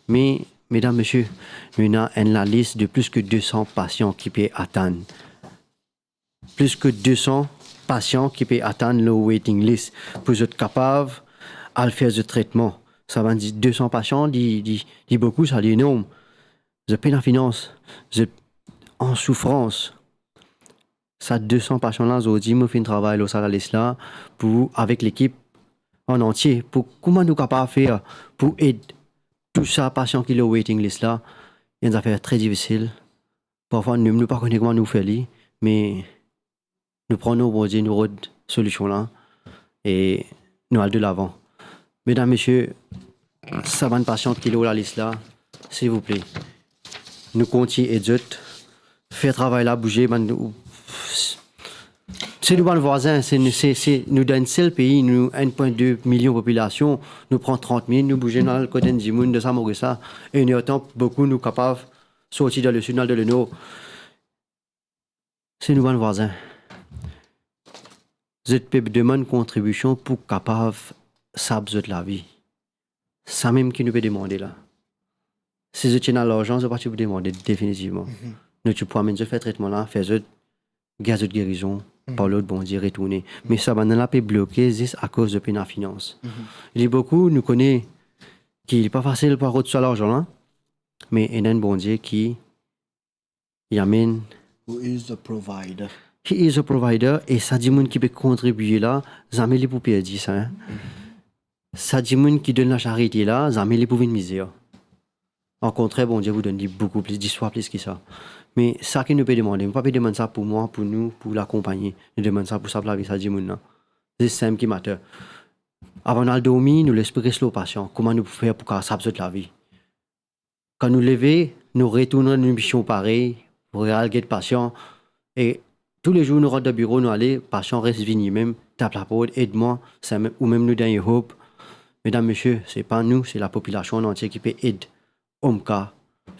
Me, medam, mesie, nou ena enn lalis de plis ki de san pasian ki pe atann. Plis ki de san pasian ki pe atann lor waiting list pou zot kapav al fer zot tretman. Sa bann di-, de san pasian, li, li, li boukou sa, li enorm. Zot pena finans, zot an soufrans. Sa de san pasian la, zordi mo finn travay lor sa lalis la pou, avek lekip an antie, pou kouma nou kapav fer pou ed tou sa pasian ki lor waiting list la. Enn zafer tre difisil. Parfwa, nou, nou pa kone kouma nou fer li, me nou pran non Bondie, nou rod solision la, e nou al delavan. Medam, mesie, sa bann pasian ki lor lalis la, silvouple, nou kontign ed zot, fer travay la bouze, bann, se nou bann vwazin, se, se, se, nou dan enn sel pei, nou enn pwin de milion popilasion, nou pran trant minit, nou bouze, nou al kot enn dimoun dan sa Moris la, e nou atann boukou nou kapav sorti dan lesid, nou al dan lenor. Se nou bann vwazin. Zot pe demann kontribision pou kapav sab zot lavi. Samem ki nou pe demande la. Si zot ti ena larzan, zot pa ti pou demande definitivman. Mhm. Nou ti pou amenn zot fer tretman la, fer zot gagn zot gerizon, mhm, par lord Bondie, retourne. Mhm. Me sa bann la pe bloke zis akoz zot pena finans. Mhm. Li boukou, nou kone ki li pa fasil pou rod sa larzan la, me ena enn Bondie ki li amenn. Who is the provider? He is a provider, e sa dimoun ki pe kontribie la, zame li pou perdi sa, hein. Mhm. Sa dimoun ki donn lasarite la, zame li pou vinn mizer. Okontrer, Bondie pou donn li boukou plis, dis fwa plis ki sa. Me sa ki nou pe demande, nou pa pe demann sa pou mwa, pou nou, pou lakonpagni. Nou demann sa pou sab lavi sa dimoun la. Se sa ki matter. Avan nou al dormi, nou lespri res lor pasian. Kouma nou pou fer pou kapav sab zot lavi? Kan nou leve, nou retourn dan nou mision parey, pou al get pasian. E toulezour nou rant dan biro, nou ale, pasian res vini mem, tap laport, ed mwa, samem, oumem nou dan Europe. Medam, mesie, se pa nou, se lapopilasion an antie ki pe ed Omka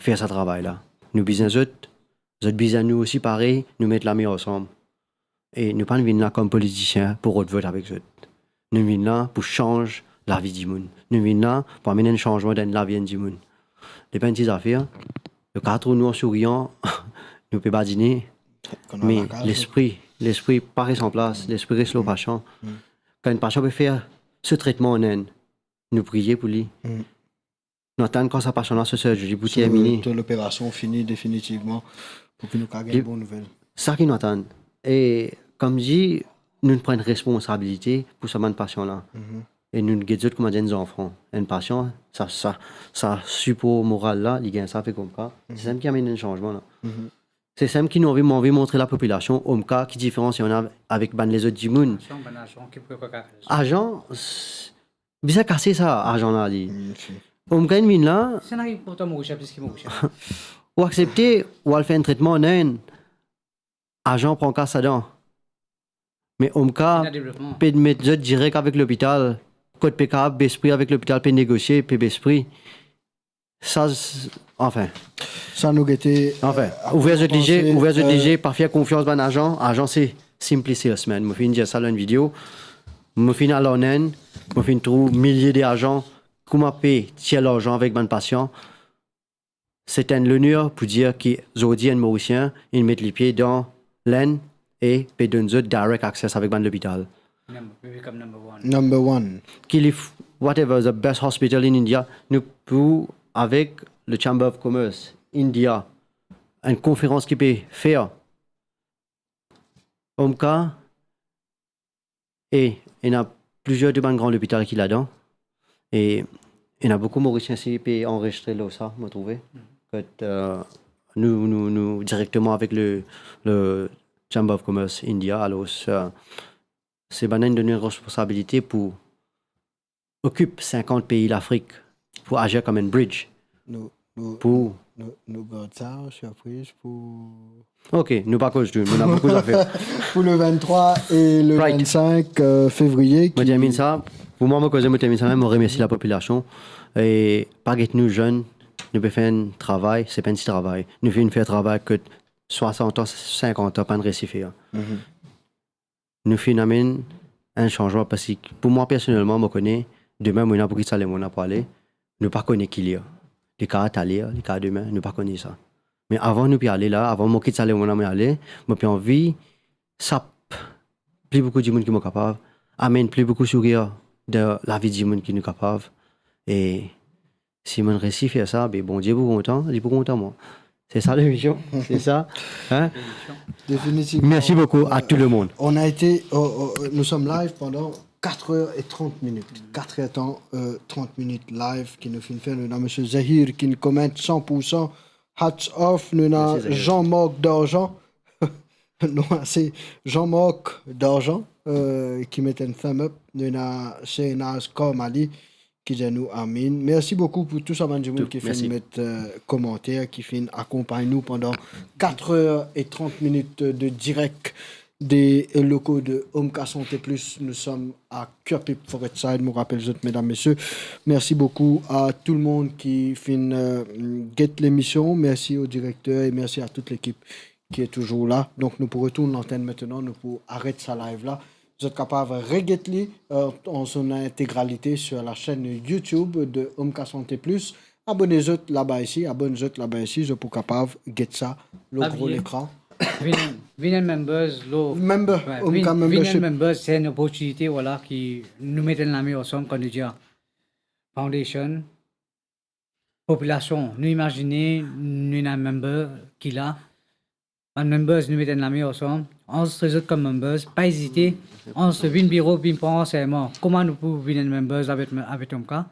fer sa travay la. Nou bizin zot, zot bizin nou osi parey, nou met lame ansam. E nou pa vinn la kom politisien pou rod vot avek zot. Nou vinn la pou sanz lavi dimoun. Nou vinn la pou amenn enn sanzman dan lavi enn dimoun. Li pa enn ti zafer, nou kapav trouv nou an sourian, nou pe badine, me lespri, lespri pa res an plas, lespri res lor pasian. Mm. Kan enn pasian pe fer so tretman an Inn, nou priye pou li. Mm. Nou atann kan sa pasian la so surgery pou termine. So, to loperasion fini definitivman, pou ki nou kapav gagn bon nouvel. Sa ki nou atann. E, kouma dir, nou pran responsabilite pou sa bann pasian la. Mhm. E nou get zot kouma enn zanfan. Enn pasian, sa, sa, sa sipor moral la, li gagn sa avek Omka. Mhm. Se sa ki amenn enn sanzman la. Mhm. Se sa ki nou anvi, mo anvi montre lapopilasion, Omka, ki diferans ena avek bann lezot dimoun. Azan, bann azan ki pou kapav... Azan, s-, bizin kase sa, azan la, li. Mm, ok. Omka inn vinn la. Sa inn ariv pou twa Morisien plis ki Morisien. Ou aksepte, ou al fer enn tretman an Inn, azan pran kas ladan. Me Omka pe met zot direk avek lopital, kot pe kapav bes pri avek lopital, pe negosie, pe bes pri. Sa, s-, anfin. Sa nou gete, anfin, euh, ouver zot lizie, panse, ouver zot, euh, lizie, pa fer konfians bann azan. Azan se simple salesman. Mo finn dir sa dan enn video. Mo finn al an Inn, mo finn trouv milie de azan. Kouma pe tir larzan avek bann pasian. Se enn loner pou dir ki zordi enn Morisien inn met lipie dan Linn e pe donn zot direct access avek bann lopital. Number, we become number one. Number one. Ki li f-, whatever, the best hospital in India, nou pou, avek le Chamber of Commerce India, enn konferans ki pe fer, OMCA, e ena plizier de bann gran lopital ki ladan. E ena boukou Morisien si pe anrezistre lor sa, mo trouve. Kot, euh, nou, nou, nou direkteman avek le, le Chamber of Commerce India, alor, euh, se bann-la inn donn nou responsabilite pou okip sinkant pei Lafrik pou azir kouma enn bridge. Nou, nou, pou nou, nou gard sa an sirpriz pou... Ok, nou pa koz tou, nou ena boukou zafer. Pou le venntrwa e le... Right. Vennsenk, euh, fevriye. Mo ki terminn sa, pou mwa, mo koze, mo terminn sa mem, mo remersi lapopilasion. E pa get nou zenn, nou pe fer enn travay, se pa enn ti travay. Nou finn fer travay kot swasant an, sinkant an, pa'nn resi fer. Mhm. Nou finn amenn enn sanzman, parski pou mwa personelman, mo kone, demin, mo ena pou kit sa lemonn la pou ale, nou pa kone ki ler. Li kav taler, li kav demin, nou pa kone sa. Me avan nou pe ale la, avan mo kit sa lemonn la, mo ale, mo pe anvi sap pli boukou dimoun ki mo kapav, amenn pli boukou sourir dan lavi dimoun ki nou kapav. E si mo'nn resi fer sa, be Bondie pou kontan, li pou kontan mwa. Se sa lemision, se sa, hein? Définitivement. Merci beaucoup à tout le monde. On a été, oh, oh, nous sommes live pendant quatre heures et trente minutes. Quatre heures de temps, euh, trente minutes live ki nou finn fer. Nou ena Monsieur Zahir ki'nn komant san pour san. Hats off. Nou ena... Merci, Zahir. Jean-Marc Dargent. Non, se Jean-Marc Dargent, euh, ki met enn thumb up. Nou ena Shehnaz Karmali ki dir nou amin. Merci beaucoup pour tout sa bann dimoun ki finn met, euh, komanter, ki finn akonpagn nou pandan quatre heures et trente minutes de direct des locaux de Omka Santé Plus. Nous sommes à Curepipe, Forêtside. Mo rapel zot, medam, mesie, merci beaucoup à tout le monde ki finn, euh, get lemision. Merci au directeur et merci à toute l'équipe qui est toujours là. Donk, nou pou retourn lantenn aster, nou pou aret sa live la. Zot kapav reget li, euh, en son intégralité sur la chaîne YouTube de Omka Santé Plus. Abone zot laba isi, abone zot laba isi, zot pou kapav get sa lor gro lekran. Vinn, vinn members, lor... Member, ouais, Omka vinn, vinn membership. Members, se enn loportinite, vwala, ki nou met enn lame ansam, kan nou dir foundation, popilasion, nou imazine, nou ena member ki la. Bann members, nou met enn lame ansam, anrezistre zot kom members, pa ezite, anrezistre, vinn biro, vinn pran ransegnman. Kouma nou pou vinn enn members avek, avek Omka?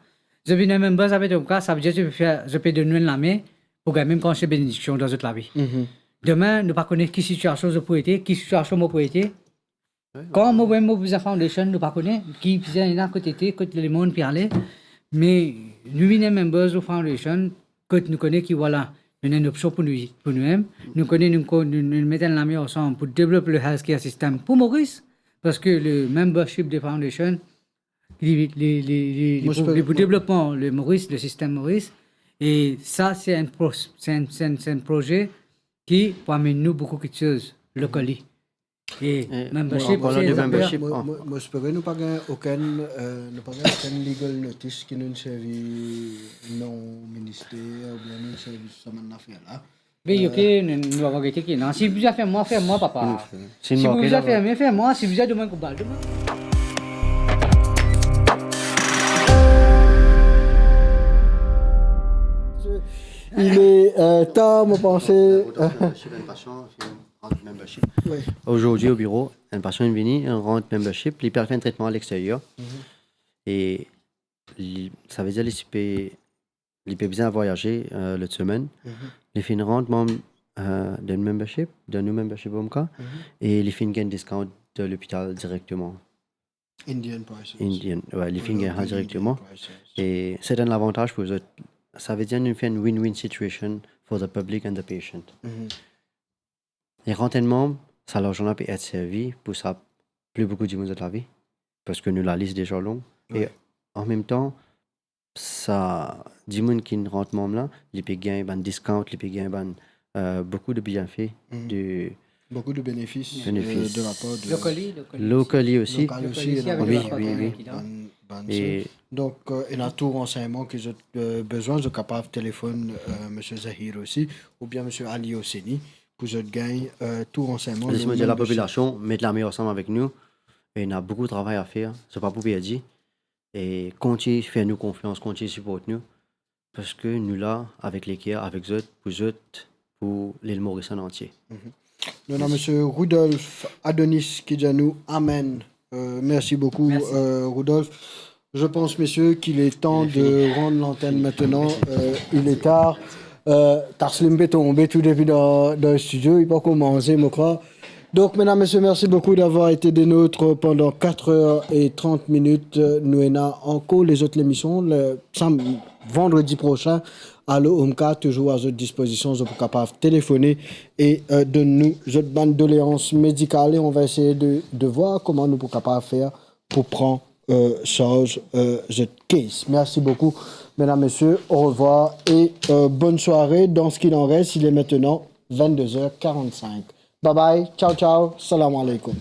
Zot vinn enn members avek Omka, savedir zot pe fer, zot pe donn nou enn lame pou gagn mem kan se benediksion dan zot lavi. Mhm. Demin, nou pa kone ki sitiasion zot pou ete, ki sitiasion mo pou ete. Kan mo mem mo bizin foundation, nou pa kone ki bizin ena kot ete, kot lemonn pe ale. Me nou vinn enn members lor foundation, kot nou kone ki, vwala, nou ena enn opsion pou nou, pou nou mem. Nou kone nou, nou, nou met enn lame ansam pou devlop le healthcare system pou Moris, parski le membership de foundation, li, li, li, li, li pou, li pou devlopman le Moris, le sistem Moris. E sa, se enn pro-, se enn, se enn, se enn proze ki pou amenn nou boukou kiksoz locally. E, e, membership, an parlan de membership, mo, mo, mo espere nou pa gagn okenn, euh, nou pa gagn okenn legal notice ki nou servi non minister oubien nou servi sa bann zafer la. Me, euh, ok, nou, nou ava gete ki, non, si bizin fer mwa, fer mwa, papa. Si bizin fer mwa, fer mwa, si bizin donn mwa enn kout bal, donn mwa. Il est, euh, tard, mo panse. Rant membership. Wi. Azordi o biro, enn pasian inn vini, inn rant membership, li pe al fer enn tretman alexterier. Mhm. E li, savedir li ti pe, li pe bizin vwayaze, euh, lot semenn. Mhm. Li finn rant manm, euh, dan membership, dan nou membership Omka, mhm, e li finn gagn discount dan lopital direkteman. Indian prices. Indian, wi, li finn gagn sa direkteman. Indian prices. E se enn lavantaz pou zot. Savedir nou fer enn win-win situation for the public and the patient. Mhm. E rant enn manm, sa larzan la pe et servi pou sa pli boukou dimoun zot lavi, parski nou lalis deza long. Wi. E an mem tan, sa dimoun ki rant manm la, li pe gagn bann discount, li pe gagn bann, euh, beaucoup de bienfaits, de Beaucoup de bénéfices, euh, de la part de Locally, locally aussi. Local aussi, avek bann, bann, bann, e donk, euh, ena tou ransegnman ki zot, euh, bizin, zot kapav telefonn, euh, Monsieur Zahir aussi, oubien Monsieur Ali Hosseini, pou zot gagn, euh, tou ransegnman. Zis mo dir lapopilasion, met lame ansam avek nou. Ena boukou travay a fer, se pa pou perdi. E kontign fer nou konfians, kontign siport nou, parski nou la avek leker, avek zot, pou zot, pou Lil Moris an antie. Nou ena Monsieur Rudolf Adonis ki dir nou amen. Euh, merci beaucoup, euh, Rudolf. Je pense, messieurs, qu'il est temps de rendre l'antenne maintenant. Euh, il est tard. Euh, Taslim pe tonbe tou depi dan, dan studio, li pankor manze, mo krwar. Donc, mesdames, messieurs, merci beaucoup d'avoir été des nôtres pendant quatre heures et trente minutes. Euh, nou ena ankor lezot lemision, le sam-, vandredi prosin, Allo Omka, touzour a zot dispozision, zot pou kapav telefone e, euh, donn nou zot bann doleans medikal e on va essayer de, de voir kouma nou pou kapav fer pou pran, euh, sarz, euh, zot case. Merci beaucoup, mesdames, messieurs. Au revoir et, euh, bonne soirée. Dans ce qu'il en reste, il est maintenant vingt-deux heures quarante-cinq. Bye bye, ciao, ciao, salam alaikum.